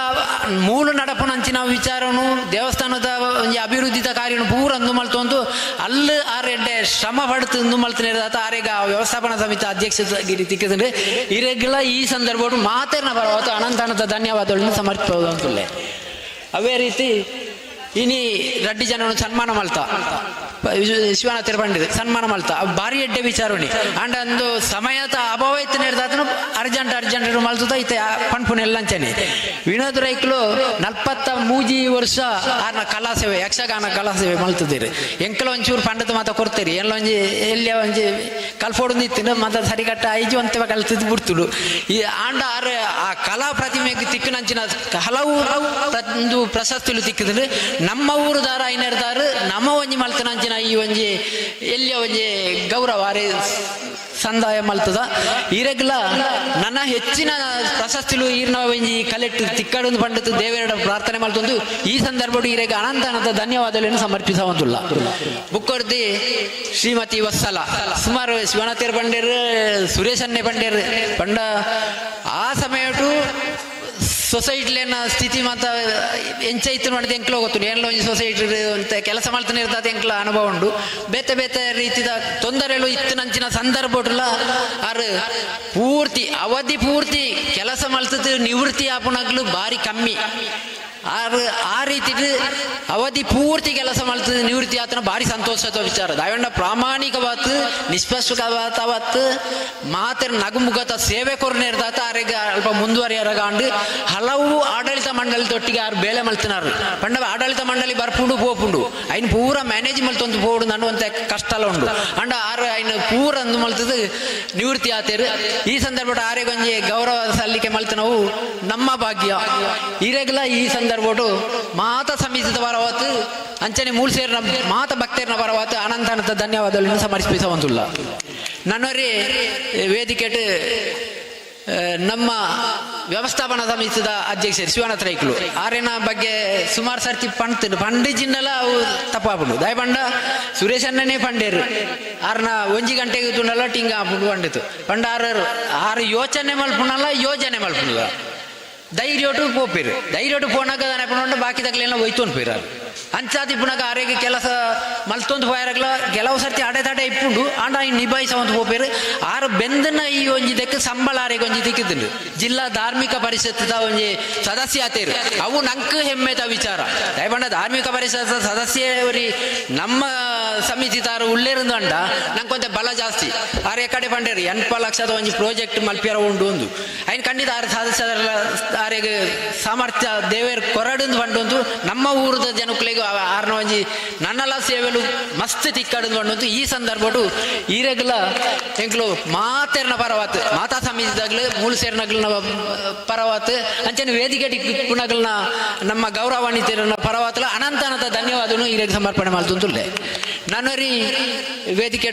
ಮೂಲ ನಡಪುನಂಚಿನ ವಿಚಾರನು ದೇವಸ್ಥಾನದ ಒಂಜಿ ಅಭಿವೃದ್ಧಿದ ಕಾರ್ಯನು ಪೂರ ಅಂದು ಮಲ್ತೊಂದು ಅಲ್ಲು ಆರ್ ಎಡ್ಡೆ ಶ್ರಮ ಪಡ್ತು ಅಂದು ಮಲ್ತನೇದಾತ ಆರೆಗ ವ್ಯವಸ್ಥಾಪನಾ ಸಮಿತಿ ಅಧ್ಯಕ್ಷ ಗಿರಿ ತಿಕ್ಕದಂದ್ರೆ ಇರೆಗ್ಲ ಈ ಸಂದರ್ಭ ಮಾತೇರ್ನ ಪರವಾತ ಅನಂತ ಅನಂತ ಧನ್ಯವಾದಗಳನ್ನು ಸಮರ್ಪಿಸಬಹುದು ಅಂತುಲ್ಲೆ. ಅವೇ ರೀತಿ ಇನಿ ರಡ್ಡಿ ಜನನು ಸನ್ಮಾನ ಮಲ್ತ ಶಿವನಾಥರ ಪಂಡಿತ ಸನ್ಮಾನ ಮಲ್ತ ಭಾರಿ ಎಡ್ಡೆ ವಿಚಾರಣೆ ಅಂಡ ಅಂದು ಸಮಯದ ಅಭಾವ ಇತ್ತು ನೇರ್ದಾತನು ಅರ್ಜೆಂಟ್ ಅರ್ಜೆಂಟ್ ಮಲ್ತದ ಇತ್ತೆ ಪನ್ಪುನೆಲ್ಲ ಅಂಚನೆ. ವಿನೋದ್ ರೈಕ್ಲು 43 ವರ್ಷ ಆರ್ನ ಕಲಾ ಸೇವೆ ಯಕ್ಷಗಾನ ಕಲಾ ಸೇವೆ ಮಲ್ತದಿರು. ಎಂಕಲ ಒಂಚೂರು ಪಂಡದ ಮಾತ ಕೊಡ್ತೀರಿ ಎಲ್ಲ ಒಂಜಿ ಎಲ್ಲಿಯ ಒಂಜಿ ಕಲ್ಫೋಡು ಇತ್ತು ಮಾತ ಸರಿಕಟ್ಟ ಐಜು ಅಂತವ ಕಲ್ತಿದ್ದು ಬಿಡ್ತುಡು. ಈ ಆಂಡ ಆರ್ ಆ ಕಲಾ ಪ್ರತಿಮೆಗೆ ತಿಕ್ಕನಂಚಿನ ಹಲವು ಒಂದು ಪ್ರಶಸ್ತಿಲು ತಿಕ್ಕಿದ್ರೆ ನಮ್ಮ ಊರುದಾರ ಐನರ್ದಾರು ನಮ್ಮ ಒಂಜಿ ಮಲ್ತನಂಚಿನ ಈ ಒಂಜಿ ಎಲ್ಲಿಯ ಒಂಜಿ ಗೌರವ ಅರೆ ಸಂದಾಯ ಮಲ್ತದ. ಈರೆಗ್ಲ ನನ್ನ ಹೆಚ್ಚಿನ ಪ್ರಶಸ್ತಿಲು ಈರ್ನ ಒಂಜಿ ಕಲೆಕ್ಟ್ ತಿಕ್ಕಡೊಂದು ಪಂಡಿತ ದೇವರ ಪ್ರಾರ್ಥನೆ ಮಲ್ತೊಂದು ಈ ಸಂದರ್ಭಡು ಈರೆಗ್ ಅನಂತ ಅನಂತ ಧನ್ಯವಾದಗಳನ್ನು ಸಮರ್ಪಿಸವಂದುಲ್ಲ. ಬುಕ್ಕೊರ್ದಿ ಶ್ರೀಮತಿ ವತ್ಸಲ ಸುಮಾರು ಶಿವನಾಥೇರ್ ಪಂಡೇರ್ ಸುರೇಶನ್ನೇ ಪಂಡೇರ್ ಪಂಡ ಆ ಸಮಯಟು ಸೊಸೈಟಿಲೇನ ಸ್ಥಿತಿ ಮಾತ ಎಂಚೈತು ಮಾಡಿದ ಎಂಕ್ಲ ಗೊತ್ತು ಏನ್ಲ ಒಂಜಿ ಸೊಸೈಟಿ ಅಂತ ಕೆಲಸ ಮಾಡ್ತಾನೆ ಇರ್ತದೆ ಎಂಕ್ಲ ಅನುಭವ ಉಂಡು. ಬೇತೆ ಬೇತೆ ರೀತಿದ ತೊಂದರೆಗಳು ಇತ್ತಿನಂಚಿನ ಸಂದರ್ಭ ಆರು ಪೂರ್ತಿ ಅವಧಿ ಪೂರ್ತಿ ಕೆಲಸ ಮಲ್ತದ್ದು ನಿವೃತ್ತಿ ಆಪುನಗ್ಲು ಭಾರಿ ಕಮ್ಮಿ. ಆರು ಆ ರೀತಿ ಅವಧಿ ಪೂರ್ತಿ ಕೆಲಸ ಮಲ್ತದ ನಿವೃತ್ತಿ ಆತನ ಭಾರಿ ಸಂತೋಷದ ವಿಚಾರ. ದಾಯಣ್ಣ ಪ್ರಾಮಾಣಿಕವಾತ್ ನಿಷ್ಪಕ್ಷವಾತ್ ಮಾತ್ರ ನಗುಮುಖತ ಸೇವೆ ಕೊರ್ನೇರ್ದಾತ ಆರೆಗ ಅಲ್ಪ ಮುಂದುವರಿಯರಗಾಂಡು ಹಲವು ಆಡಳಿತ ಮಂಡಳಿ ತೊಟ್ಟಿಗೆ ಆರು ಬೇಲೆ ಮಲ್ತನಾರು. ಪಂಡ ಆಡಳಿತ ಮಂಡಳಿ ಬರ್ಪುಂಡು ಪೋಪುಂಡು ಐನ್ ಪೂರ ಮ್ಯಾನೇಜ್ ಮಲ್ತೊಂದು ಪೋಡು ಅನ್ನುವಂಥ ಕಷ್ಟಲ ಉಂಡು. ಅಂಡ ಆರು ಐನ್ ಪೂರ ಅಂದು ಮಲ್ತದ ನಿವೃತ್ತಿ ಆತೇರು. ಈ ಸಂದರ್ಭ ಆರೆಗೊಂಜಿ ಗೌರವ ಸಲ್ಲಿಕೆ ಮಲ್ತನವು ನಮ್ಮ ಭಾಗ್ಯ. ಈರೆಗ್ಲ ಈ ಸಂದರ್ಭ ಮಾತ ಸಮಿತಿದ ಪರವಾತು ಅಂಚನೆ ಮೂಲ ಸೇರಿನ ಮಾತ ಭಕ್ತರನ ಪರವಾತು ಅನಂತ ಅನಂತ ಧನ್ಯವಾದಗಳನ್ನು ಸಮರ್ಪಿಸುವಂತಿಲ್ಲ. ನನ್ನೊರಿ ವೇದಿಕೆಟ್ ನಮ್ಮ ವ್ಯವಸ್ಥಾಪನಾ ಸಮಿತಿದ ಅಧ್ಯಕ್ಷರು ಶಿವನಾಥ ರೈಕ್ಲು ಆರೇನ ಬಗ್ಗೆ ಸುಮಾರು ಸರ್ತಿ ಪಂಡ್ತಿಂಡು ಪಂಡಿಜಿನ್ನೆಲ್ಲ ಅವು ತಪ್ಪಾಪುಂಡು. ದಯಪಂಡ ಸುರೇಶಣ್ಣನೇ ಪಂಡೇರು ಆರ್ನ ಒಂಜಿ ಗಂಟೆಗೆ ತುಂಡಲ್ಲ ಟಿಂಗ ಆಪುಂಡು ಪಂಡಿತು ಪಂಡ ಆರು ಆರು ಯೋಚನೆ ಮಲ್ಪುಣಲ್ಲ ಯೋಜನೆ ಮಲ್ಪುಂಡು ಧೈರ್ಯೋಟು ಪೋಪಿರು ಧೈರ್ಯೋಟು ಪೋನಾಗ ಪೋಣ ಬಾಕಿ ತಗ್ಲೆಲ್ಲ ಒಯ್ತೊಂದು ಪೋಯಿರು ಅಂಚಾದಿ ಪುನಗ ಆರೆಗೆ ಕೆಲಸ ಮಲ್ತೊಂದು ಪೋಯರಗ್ಲ ಕೆಲವು ಸರ್ತಿ ಅಡೆ ತಡೆ ಇಪ್ಪುಂಡು ಆಂಡ ಈ ನಿಭಾಯಿಸವಂತ ಪೋಪೇರು ಆರು ಬೆಂದನ ಈ ಒಂಜಿ ದಕ್ಕೆ ಸಂಬಳ ಆರೆಗೆ ಒಂಜಿ ತಿಕ್ಕಿದ್ದುಂಡು. ಜಿಲ್ಲಾ ಧಾರ್ಮಿಕ ಪರಿಷತ್ದ ಒಂಜಿ ಸದಸ್ಯ ಆತೇರು ಅವು ನಂಕ್ ಹೆಮ್ಮೆದ ವಿಚಾರ. ದಯಪಂಡ ಧಾರ್ಮಿಕ ಪರಿಷತ್ ಸದಸ್ಯವರಿ ನಮ್ಮ ಸಮಿತಿ ತಾರು ಉಳ್ಳೇರಂದು ಅಂಡ ನಂಕೊಂತೆ ಬಲ ಜಾಸ್ತಿ. ಆರೆ ಕಡೆ ಪಂಡೇರು 80 ಲಕ್ಷದ ಒಂಜಿ ಪ್ರಾಜೆಕ್ಟ್ ಮಲ್ಪಿಯರ ಉಂಡು ಒಂದು ಐನ್ ಖಂಡಿತ ಆರು ಸದಸ್ಯರ ಆರೆಗೆ ಸಾಮರ್ಥ್ಯ ದೇವೇರ್ ಕೊರಡುಂದು ಪಂಡೊಂದು ನಮ್ಮ ಊರದ ಜನಕ್ಕಳಿಗೆ ಆರ್ನ ಒಂಜಿ ನನ್ನಲ ಸೇವೆಲು ಮಸ್ತ್ ತಿಕ್ಕಡುಂದು ಪಂಡೊಂದು ಈ ಸಂದರ್ಭಡು ಈರೆಗ್ಲ ಎಂಕ್ಲು ಮಾತೆರ್ನ ಪರವಾತ್ ಮಾತಾ ಸಮಿತಿದಾಗ್ಲು ಮೂಲ ಸೇರ್ನಗ್ಲನ ಪರವಾತ್ ಅಂಚನೆ ವೇದಿಕೆ ಪುನಗಲ್ನ ನಮ್ಮ ಗೌರವಾನ್ವಿತರನ್ನ ಪರವಾತ್ಲ ಅನಂತ ಅನಂತ ಧನ್ಯವಾದನು ಈರೆಗ್ ಸಮರ್ಪಣೆ ಮಾಡ್ತುಂದುಲ್ಲೆ. ನನ್ನೊರಿ ವೇದಿಕೆ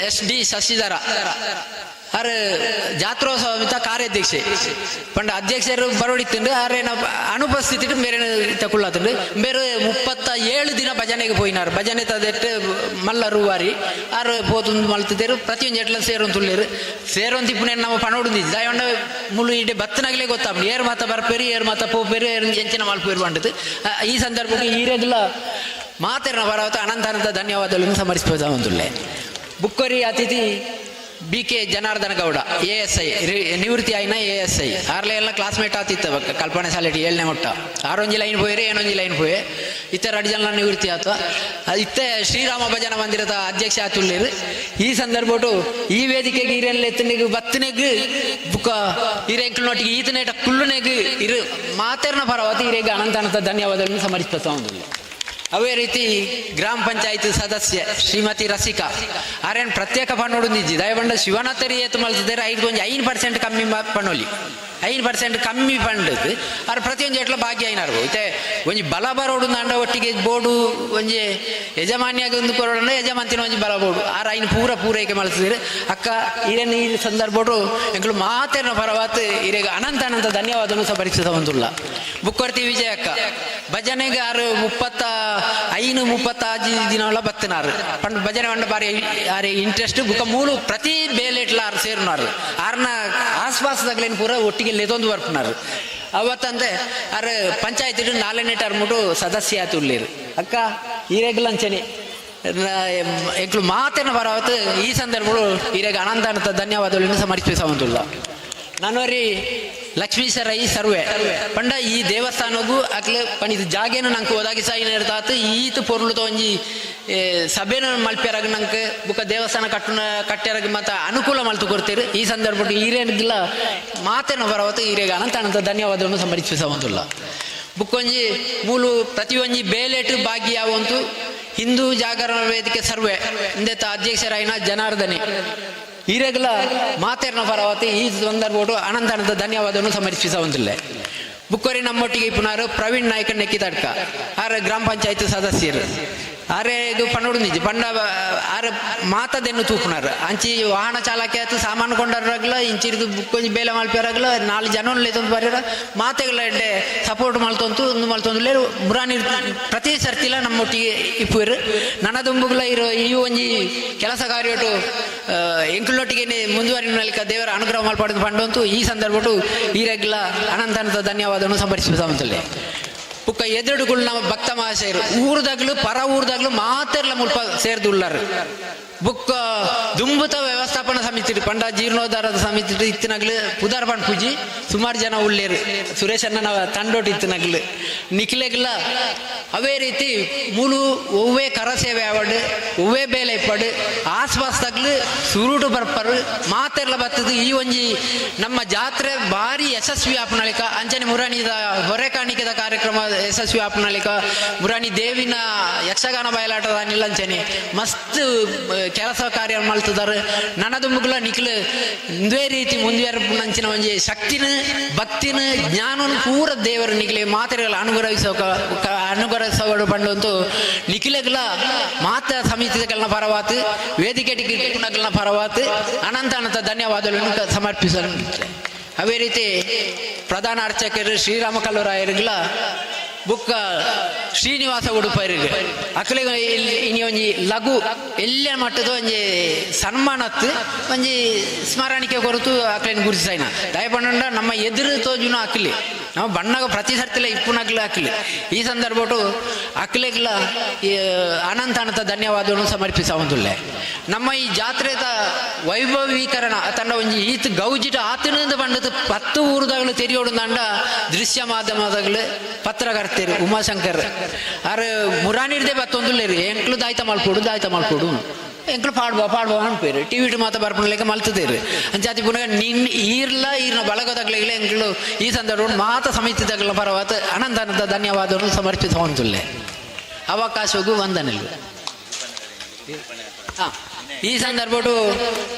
ಎಸ್ ಡಿ ಶಶಿಧರ ಆರ್ ಜಾತ್ರೋತ್ಸವ ಕಾರ್ಯಾಧ್ಯಕ್ಷೆ ಪಂಡ ಅಧ್ಯಕ್ಷರು ಬರೋಡಿತ್ತುಂಡು ಆರೇನ ಅನುಪಸ್ಥಿತಿ ಬೇರೆ ತಕೊಳ್ಳಾತುಂಡು ಬೇರೆ 37 ದಿನ ಭಜನೆಗೆ ಪೋಯಿನಾರು ಭಜನೆ ತದೆಟ್ಟು ಮಲ್ಲ ರೂವಾರಿ ಆರು ಪೋತುಂದು ಮಲ್ತಿದ್ದೇರು ಪ್ರತಿಯೊಂದು ಎಟ್ಲ ಸೇರೊಂದು ತುಳ್ಳೇರು ಸೇರೊಂದು ತಿಪ್ಪುನೆ ನಮ್ಮ ಪಣೋಡುಂದಿದ್ದು ದಯವಂಡ ಮುಳು ಇಡೀ ಬತ್ತನಾಗಲೇ ಗೊತ್ತಾಪುಂಡು ಏರು ಮಾತ ಬರ್ಪೇರು ಏರು ಮಾತ ಪೋಪೇರು ಏರು ಎಂಚಿನ ಮಲ್ಪೇರು ಪಂಡದು. ಈ ಸಂದರ್ಭಕ್ಕೆ ಈರೆಗ್ಲ ಮಾತೆರ್ನ ಪರವತ ಅನಂತ ಅನಂತ ಧನ್ಯವಾದಗಳನ್ನು ಸಮರ್ಪಿಸುವಂದುಲ್ಲೆ. ಬುಕ್ಕೊರಿ ಅತಿಥಿ B K Janardhana Gowda A S I ನಿವೃತ್ತಿ ಆಯ್ನ ಎ ಎಸ್ I ಆರ್ಲೆ ಎಲ್ಲ ಕ್ಲಾಸ್ಮೇಟ್ ಆತಿತ್ತು ಕಲ್ಪನೆ ಸಾಲೆಟ್ 7ನೇ ಮೊಟ್ಟ ಆರೊಂಜಿ ಲೈನ್ ಪೋಯರೆ ಏನೊಂಜಿ ಲೈನ್ ಪೋಯೆ ಇತ್ತ ರಡ್ ಜನ ನಿವೃತ್ತಿ ಆತ ಇತ್ತೆ ಶ್ರೀರಾಮ ಭಜನಾ ಮಂದಿರದ ಅಧ್ಯಕ್ಷ ಆತುಲ್ಲೇರು. ಈ ಸಂದರ್ಭಟು ಈ ವೇದಿಕೆಗೆ ಈರೆಲ್ಲ ಎತ್ತನೆಗ್ ಬತ್ತನೆಗ್ ಬುಕ್ಕ ಈರೆಂಕ್ಲನೊಟ್ಟಿಗೆ ಈತನೇಟ ಕುಳ್ಳುನೆಗ್ ಇರು ಮಾತೆರ್ನ ಪರವಾತಿ ಈರೆಗ್ ಅನಂತ ಅನಂತ ಧನ್ಯವಾದಗಳನ್ನು ಸಮರ್ಪಿಸ್ತಾ ಉಂಟು. ಅವೇ ರೀತಿ ಗ್ರಾಮ ಪಂಚಾಯತ್ ಸದಸ್ಯ ಶ್ರೀಮತಿ ರಸಿಕಾ ಆರೇನ್ ಪ್ರತ್ಯೇಕ ಪಣ್ಣೋಡು ದಯಬಂಡ ಶಿವನಾಥರಿ ಏತು ಮಲ್ತಿದ್ದಾರೆ ಐದು ಒಂಜಿ 5% ಕಮ್ಮಿ ಪಣ್ಣೋಲಿ 5% ಕಮ್ಮಿ ಪಂಡದು ಆರ್ ಪ್ರತಿಯೊಂದು ಎಟ್ಲ ಭಾಗ್ಯ ಐನಾರು ಇತ್ತೆ ಒಂಜಿ ಬಲ ಬರೋಡು ನಾಂಡ ಒಟ್ಟಿಗೆ ಬೋರ್ಡು ಒಂಜಿ ಯಜಮಾನಿಯಾಗಿ ಒಂದು ಕೊರೋಡ ಯಜಮಾಂತಿನ ಒಂಜಿ ಬಲ ಬೋರ್ಡು ಆರ್ ಐನ್ ಪೂರ ಪೂರೈಕೆ ಮಲ್ತಿದ್ದಾರೆ. ಅಕ್ಕ ಈರೇನು ಈ ಸಂದರ್ಭಡು ಎಂಕ್ಲು ಮಾತೇನ ಪರವಾತ್ ಈರೆಗ್ ಅನಂತ ಅನಂತ ಧನ್ಯವಾದನು ಸಮರ್ಪಿಸುವಂದುಲ್ಲ. ಬುಕ್ಕೊರ್ತಿ ವಿಜಯಕ್ಕ ಭಜನೆಗೆ ಆರು 35 36 ದಿನವಲ್ಲ ಬತ್ತಿನಾರು ಪಂಡ ಭಜನೆ ಪಂಡ ಬಾರಿ ಆರು ಇಂಟ್ರೆಸ್ಟ್ ಬುಕ್ಕ ಮೂಲು ಪ್ರತಿ ಬೇಲೆಟ್ಲ ಆರು ಸೇರುನಾರು ಆರ್ನ ಆಸ್ಪಾಸ್ದಾಗ್ಲೇನು ಪೂರ ಒಟ್ಟಿಗೆ ಲೆದೊಂದು ಬರ್ಪುನಾರು ಅವತ್ತಂದೆ ಆರು ಪಂಚಾಯತ್ 4ನೇ ಟರ್ಮುಟು ಸದಸ್ಯ ಆತುಳ್ಳೇರು ಅಕ್ಕ ಈರೆಗ್ಲಂಚನೆ ಎಂಕ್ಲು ಮಾತೇನ ಬರಾವತ್ತು ಈ ಸಂದರ್ಭಗಳು ಈರೆಗೆ ಅನಂತ ಅನಂತ ಧನ್ಯವಾದಗಳನ್ನು ಸಮರ್ಪಿಸುವಂತಿಲ್ಲ. ನಾನೋರಿ ಲಕ್ಷ್ಮೀಶ ರೈ ಸರ್ವೆ ಪಂಡ ಈ ದೇವಸ್ಥಾನಗೂ ಅಕ್ಲೆ ಪಂಡ ಜಾಗೇನು ನಂಗೆ ಒದಗಿಸ ಇರ್ತಾತು ಈತ ಪೊರ್ಲು ಒಂಜಿ ಸಭೆನ ಮಲ್ಪ್ಯಾರಾಗ ನಂಗೆ ಬುಕ್ಕ ದೇವಸ್ಥಾನ ಕಟ್ಟುನ ಕಟ್ಟ್ಯಾರಾಗ ಮತ್ತೆ ಅನುಕೂಲ ಮಲ್ತು ಕೊಡ್ತೀರಿ. ಈ ಸಂದರ್ಭ ಈರೇನಿಲ್ಲ ಮಾತೇನ ಬರಾವತ್ತು ಈರೆಗೆ ಅನಂತ ಅನಂತ ಧನ್ಯವಾದವನ್ನು ಸಮರ್ಪಿಸುವಂತಿಲ್ಲ. ಬುಕ್ಕೊಂಜಿ ಮೂಲು ಪ್ರತಿಯೊಂಜಿ ಬೇಲೇಟು ಭಾಗಿಯಾವಂತು ಹಿಂದೂ ಜಾಗರಣ ವೇದಿಕೆ ಸರ್ವೆ ಇಂದೆತ್ತ ಅಧ್ಯಕ್ಷರಾಯಿನ ಜನಾರ್ದನೆ ಈರೆಗ್ಲ ಮಾತೇರ್ನ ಪರವತಿ ಈ ಸಂದರ್ಭ ಅನಂತ ಅನಂತ ಧನ್ಯವಾದವನ್ನು ಸಮರ್ಪಿಸುವಂತಿಲ್ಲ. ಬುಕ್ಕೋರಿ ನಮ್ಮೊಟ್ಟಿಗೆ ಇಪ್ಪುನಾರು ಪ್ರವೀಣ್ ನಾಯ್ಕ ನೆಕ್ಕಿತಡ್ಕ ಆರ್ ಗ್ರಾಮ ಪಂಚಾಯತ್ ಸದಸ್ಯರು ಆರೆ ಇದು ಪನ್ನೊಡು ಪಂಡ ಆರ್ ಮಾತದೆನ್ನು ತೂಪುನಾರು ಅಂಚಿ ವಾಹನ ಚಾಲಕ ಆಯ್ತು ಸಾಮಾನು ಕೊಂಡಾರಗ್ಲ ಇಂಚಿರಿದು ಬುಕ್ಕೊಂಜಿ ಬೇಲೆ ಮಲ್ಪಿಯರಾಗ್ಲ 4 ಜನ ಲೇತೊಂದು ಬರ್ಯಾರ ಮಾತೆಗಳ ಎಡ್ಡೆ ಸಪೋರ್ಟ್ ಮಲ್ತೊಂತು ಒಂದು ಮಲ್ತೊಂದು ಮುರಾನಿ ಪ್ರತಿ ಸರ್ತಿಲ ನಮ್ಮೊಟ್ಟಿಗೆ ಇಪ್ಪುರು ನನದುಂಬುಗ್ಲ ಇರೋ ಈ ಒಂಜಿ ಕೆಲಸ ಕಾರ್ಯಟು ಎಂಕುಲೊಟ್ಟಿಗೆ ಮುಂದುವರಿನಲಿಕ ದೇವರ ಅನುಗ್ರಹ ಮಲ್ಪಾಡಿದ ಪಂಡಂತು ಈ ಸಂದರ್ಭಟು ಈರೆಗ್ಲ ಅನಂತ ಅನಂತ ಧನ್ಯವಾದವನ್ನು ಸಮರ್ಪಿಸುತ್ತಲೇ. ಬುಕ್ಕ ಎದುರುಗಳು ನಮ್ಮ ಭಕ್ತ ಮಹಾಶಯರು ಊರ್ದಾಗ್ಲು ಪರ ಊರ್ದಾಗ್ಲು ಮಾತೆರ್ಲ ಮುಲ್ಪ ಸೇರ್ದುಳ್ಳಾರು. ಬುಕ್ಕ ದುಂಬುತ ವ್ಯವಸ್ಥಾಪನಾ ಸಮಿತಿ ಪಂಡ ಜೀರ್ಣೋದ್ಧಾರದ ಸಮಿತಿ ಇತ್ತಿನಗ್ಲು ಪುದಾರ್ ಪಂಡ್ ಪೂಜಿ ಸುಮಾರು ಜನ ಉಳ್ಳೇರು ಸುರೇಶಣ್ಣ ತಂಡೋಟು ಇತ್ತಿನಗ್ಲು ನಿಖಿಲೆಗ್ಲ ಅವೇ ರೀತಿ ಮೂಲು ಒವ್ವೇ ಕರ ಸೇವೆ ಆವಡ್ ಒವ್ವೇ ಬೇಲೆ ಇಪ್ಪಡು ಆಸ್ಪಾಸ್ದಾಗ್ಲು ಸುರುಟು ಬರ್ಪರು ಮಾತೆರ್ಲ ಬತ್ತದು. ಈ ಒಂಜಿ ನಮ್ಮ ಜಾತ್ರೆ ಭಾರಿ ಯಶಸ್ವಿ ಆಪನಳಿಕ ಅಂಚನೆ ಮುರಾಣಿದ ಹೊರೆ ಕಾಣಿಕೆದ ಕಾರ್ಯಕ್ರಮ ಯಶಸ್ವಿ ಆಪನಳಿಕ ಮುರಾಣಿ ದೇವಿನ ಯಕ್ಷಗಾನ ಬಯಲಾಟದ ಅಂಚನೆ ಮಸ್ತ್ ಕೆಲಸ ಕಾರ್ಯ ಮಲ್ತದಾರೆ. ನನದು ಮುಗ್ಲ ನಿಖಿಲ್ ಇಂದೇ ರೀತಿ ಮುಂದುವರೆಂಚಿನ ಒಂಜಿ ಶಕ್ತಿನ ಭಕ್ತಿನ ಜ್ಞಾನನ ಪೂರ ದೇವರು ನಿಖಿಲೆ ಮಾತೆಗಳ ಅನುಗ್ರಹಿಸೋಡು ಪಂಡಂತು ನಿಖಿಲೆಗ್ಲ ಮಾತ ಸಮಿತಿಗಳನ್ನ ಪರವಾತು ವೇದಿಕೆ ಟಿಕೆಟ್ಗಳನ್ನ ಪರವಾತು ಅನಂತ ಅನಂತ ಧನ್ಯವಾದಗಳನ್ನು ಸಮರ್ಪಿಸ. ಅದೇ ರೀತಿ ಪ್ರಧಾನ ಅರ್ಚಕರು ಶ್ರೀರಾಮ ಕಲ್ಲೂರಾಯರಿಗ್ಲ ಬುಕ್ಕ ಶ್ರೀನಿವಾಸ ಉಡುಪರಿಗೆ ಅಕಲಿಗೆ ಇನಿ ಒಂಜಿ ಲಘು ಎಲ್ಲ ಮಟ್ಟದ ಒಂಜಿ ಸನ್ಮಾನತ್ತು ಒಂಜಿ ಸ್ಮರಣಿಕೆ ಕೊರತು ಅಕ್ಲೇನು ಗುರುತಿಸಾಯಿನ ದಯಪಂಡ ನಮ್ಮ ಎದುರು ತೋಜುನ ಅಕ್ಲಿ ನಾವು ಬಣ್ಣಗ ಪ್ರತಿ ಸರ್ತಿಲ ಇಪ್ಪುನಕ್ಲೆ ಅಕ್ಲಿ ಈ ಸಂದರ್ಭಟು ಅಕ್ಲೆಗ್ಲ ಅನಂತ ಅನಂತ ಧನ್ಯವಾದವನ್ನು ಸಮರ್ಪಿಸುವಂತಿಲ್ಲ. ನಮ್ಮ ಈ ಜಾತ್ರೆದ ವೈಭವೀಕರಣ ತಂಡ ಒಂಜಿ ಈತ ಗೌಜಿಟ ಆತನಿಂದ ಬಂಡದ 10 ಊರುದಾಗಲು ತೆರಿಯೋಡು ದಂಡ ದೃಶ್ಯ ಮಾಧ್ಯಮದಾಗಲು ಪತ್ರಕರ್ತರು ಉಮಾಶಂಕರ್ ಆರು ಮುರಾನಿರ್ದೆ ಬತ್ತೊಂದುಲ್ಲೇರಿ ಎಂಕ್ಲು ದಾಯ್ತ ಮಲ್ಪೋಡು ದಾಯ್ತ ಮಲ್ಪೋಡು ಎಂಕ್ಲು ಪಾಡ್ಬಾ ಪಾಡ್ಬಾ ಅನ್ಪೇರು ಟಿ ವಿ ಮಾತ ಬರ್ಪಣಲೇಕ ಮಲ್ತದೇರು ಅಂಚಾತಿ ಪುನಃ ನಿನ್ ಈರ್ಲ ಈರ್ನ ಬಳಗದಾಗ್ಲಿಲ್ಲ ಎಂಕ್ಲು ಈ ಸಂದರ್ಭ ಮಾತ ಸಮಿತಿದಾಗಲ ಪರವಾತ ಅನಂತ ಅನಂತ ಧನ್ಯವಾದವನ್ನು ಸಮರ್ಪಿಸುವಂತಿಲ್ಲ. ಅವಕಾಶಕ್ಕೂ ವಂದನೆಗಳು. ಈ ಸಂದರ್ಭಡು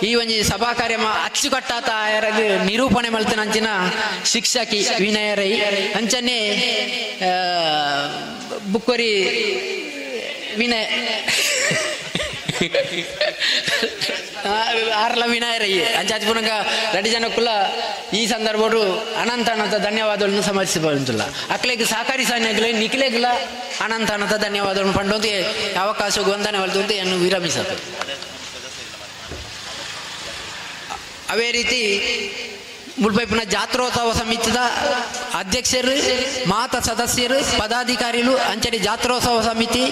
ಈ ಒಂಜಿ ಸಭಾ ಕಾರ್ಯ ಅಚ್ಚುಕಟ್ಟಾತ ಆಯರಗ್ ನಿರೂಪಣೆ ಮಲ್ತಿನ ಅಂಚಿನ ಶಿಕ್ಷಕಿ ವಿನಯ ರೈ ಅಂಚನೆ ಬುಕ್ಕೊರಿ ವಿನಯ್ ಆರ್ಲ ವಿನಯ ರೈ ಅಂಚಾತಿ ಪುನಗ ರೆಡ್ಡಿ ಜನಕ್ಕುಲ ಈ ಸಂದರ್ಭಡು ಅನಂತ ಅನಂತ ಧನ್ಯವಾದಗಳನ್ನು ಸಮರ್ಪಿಸಬಂತಿಲ್ಲ. ಅಕ್ಲೆಗ್ ಸಹಕಾರಿ ಸಾನ್ಯಗ್ಲೆ ನಿಖಿಲೆಗ್ಲ ಅನಂತ ಅನಂತ ಧನ್ಯವಾದಗಳನ್ನು ಪಂಡೊಂದು ಅವಕಾಶಕ್ಕೆ ವಂದನೆ ಹೊಲ್ತು ಅನ್ನು ವಿರಮಿಸದು. ಅದೇ ರೀತಿ ಮುಲ್ಪೈಪುನ ಜಾತ್ರೋತ್ಸವ ಸಮಿತಿದ ಅಧ್ಯಕ್ಷರು ಮಾತ ಸದಸ್ಯರು ಪದಾಧಿಕಾರಿಗಳು ಅಂಚನೆ ಜಾತ್ರೋತ್ಸವ ಸಮಿತಿ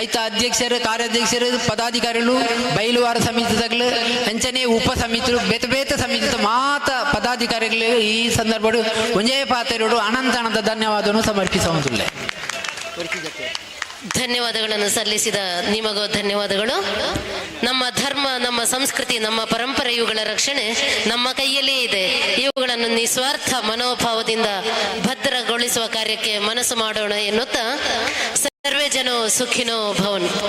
ಐತ ಅಧ್ಯಕ್ಷರು ಕಾರ್ಯಾಧ್ಯಕ್ಷರು ಪದಾಧಿಕಾರಿಗಳು ಬಯಲುವಾರ ಸಮಿತಿದಾಗಲು ಅಂಚನೆ ಉಪ ಸಮಿತಿ ಬೇತೆ ಬೇತೆ ಸಮಿತಿದ ಮಾತ ಪದಾಧಿಕಾರಿಗಳು ಈ ಸಂದರ್ಭ ಒಂಜೇ ಪಾತೆರಡು ಅನಂತ ಅನಂತ ಧನ್ಯವಾದವನ್ನು ಸಮರ್ಪಿಸುವಂತಿಲ್ಲ. ಧನ್ಯವಾದಗಳನ್ನು ಸಲ್ಲಿಸಿದ ನಿಮಗೂ ಧನ್ಯವಾದಗಳು. ನಮ್ಮ ಧರ್ಮ, ನಮ್ಮ ಸಂಸ್ಕೃತಿ, ನಮ್ಮ ಪರಂಪರೆ ಇವುಗಳ ರಕ್ಷಣೆ ನಮ್ಮ ಕೈಯಲ್ಲೇ ಇದೆ. ಇವುಗಳನ್ನು ನಿಸ್ವಾರ್ಥ ಮನೋಭಾವದಿಂದ ಭದ್ರಗೊಳಿಸುವ ಕಾರ್ಯಕ್ಕೆ ಮನಸ್ಸು ಮಾಡೋಣ ಎನ್ನುತ್ತಾ ಸರ್ವೇ ಜನೋ ಸುಖಿನೋ ಭವಂತು.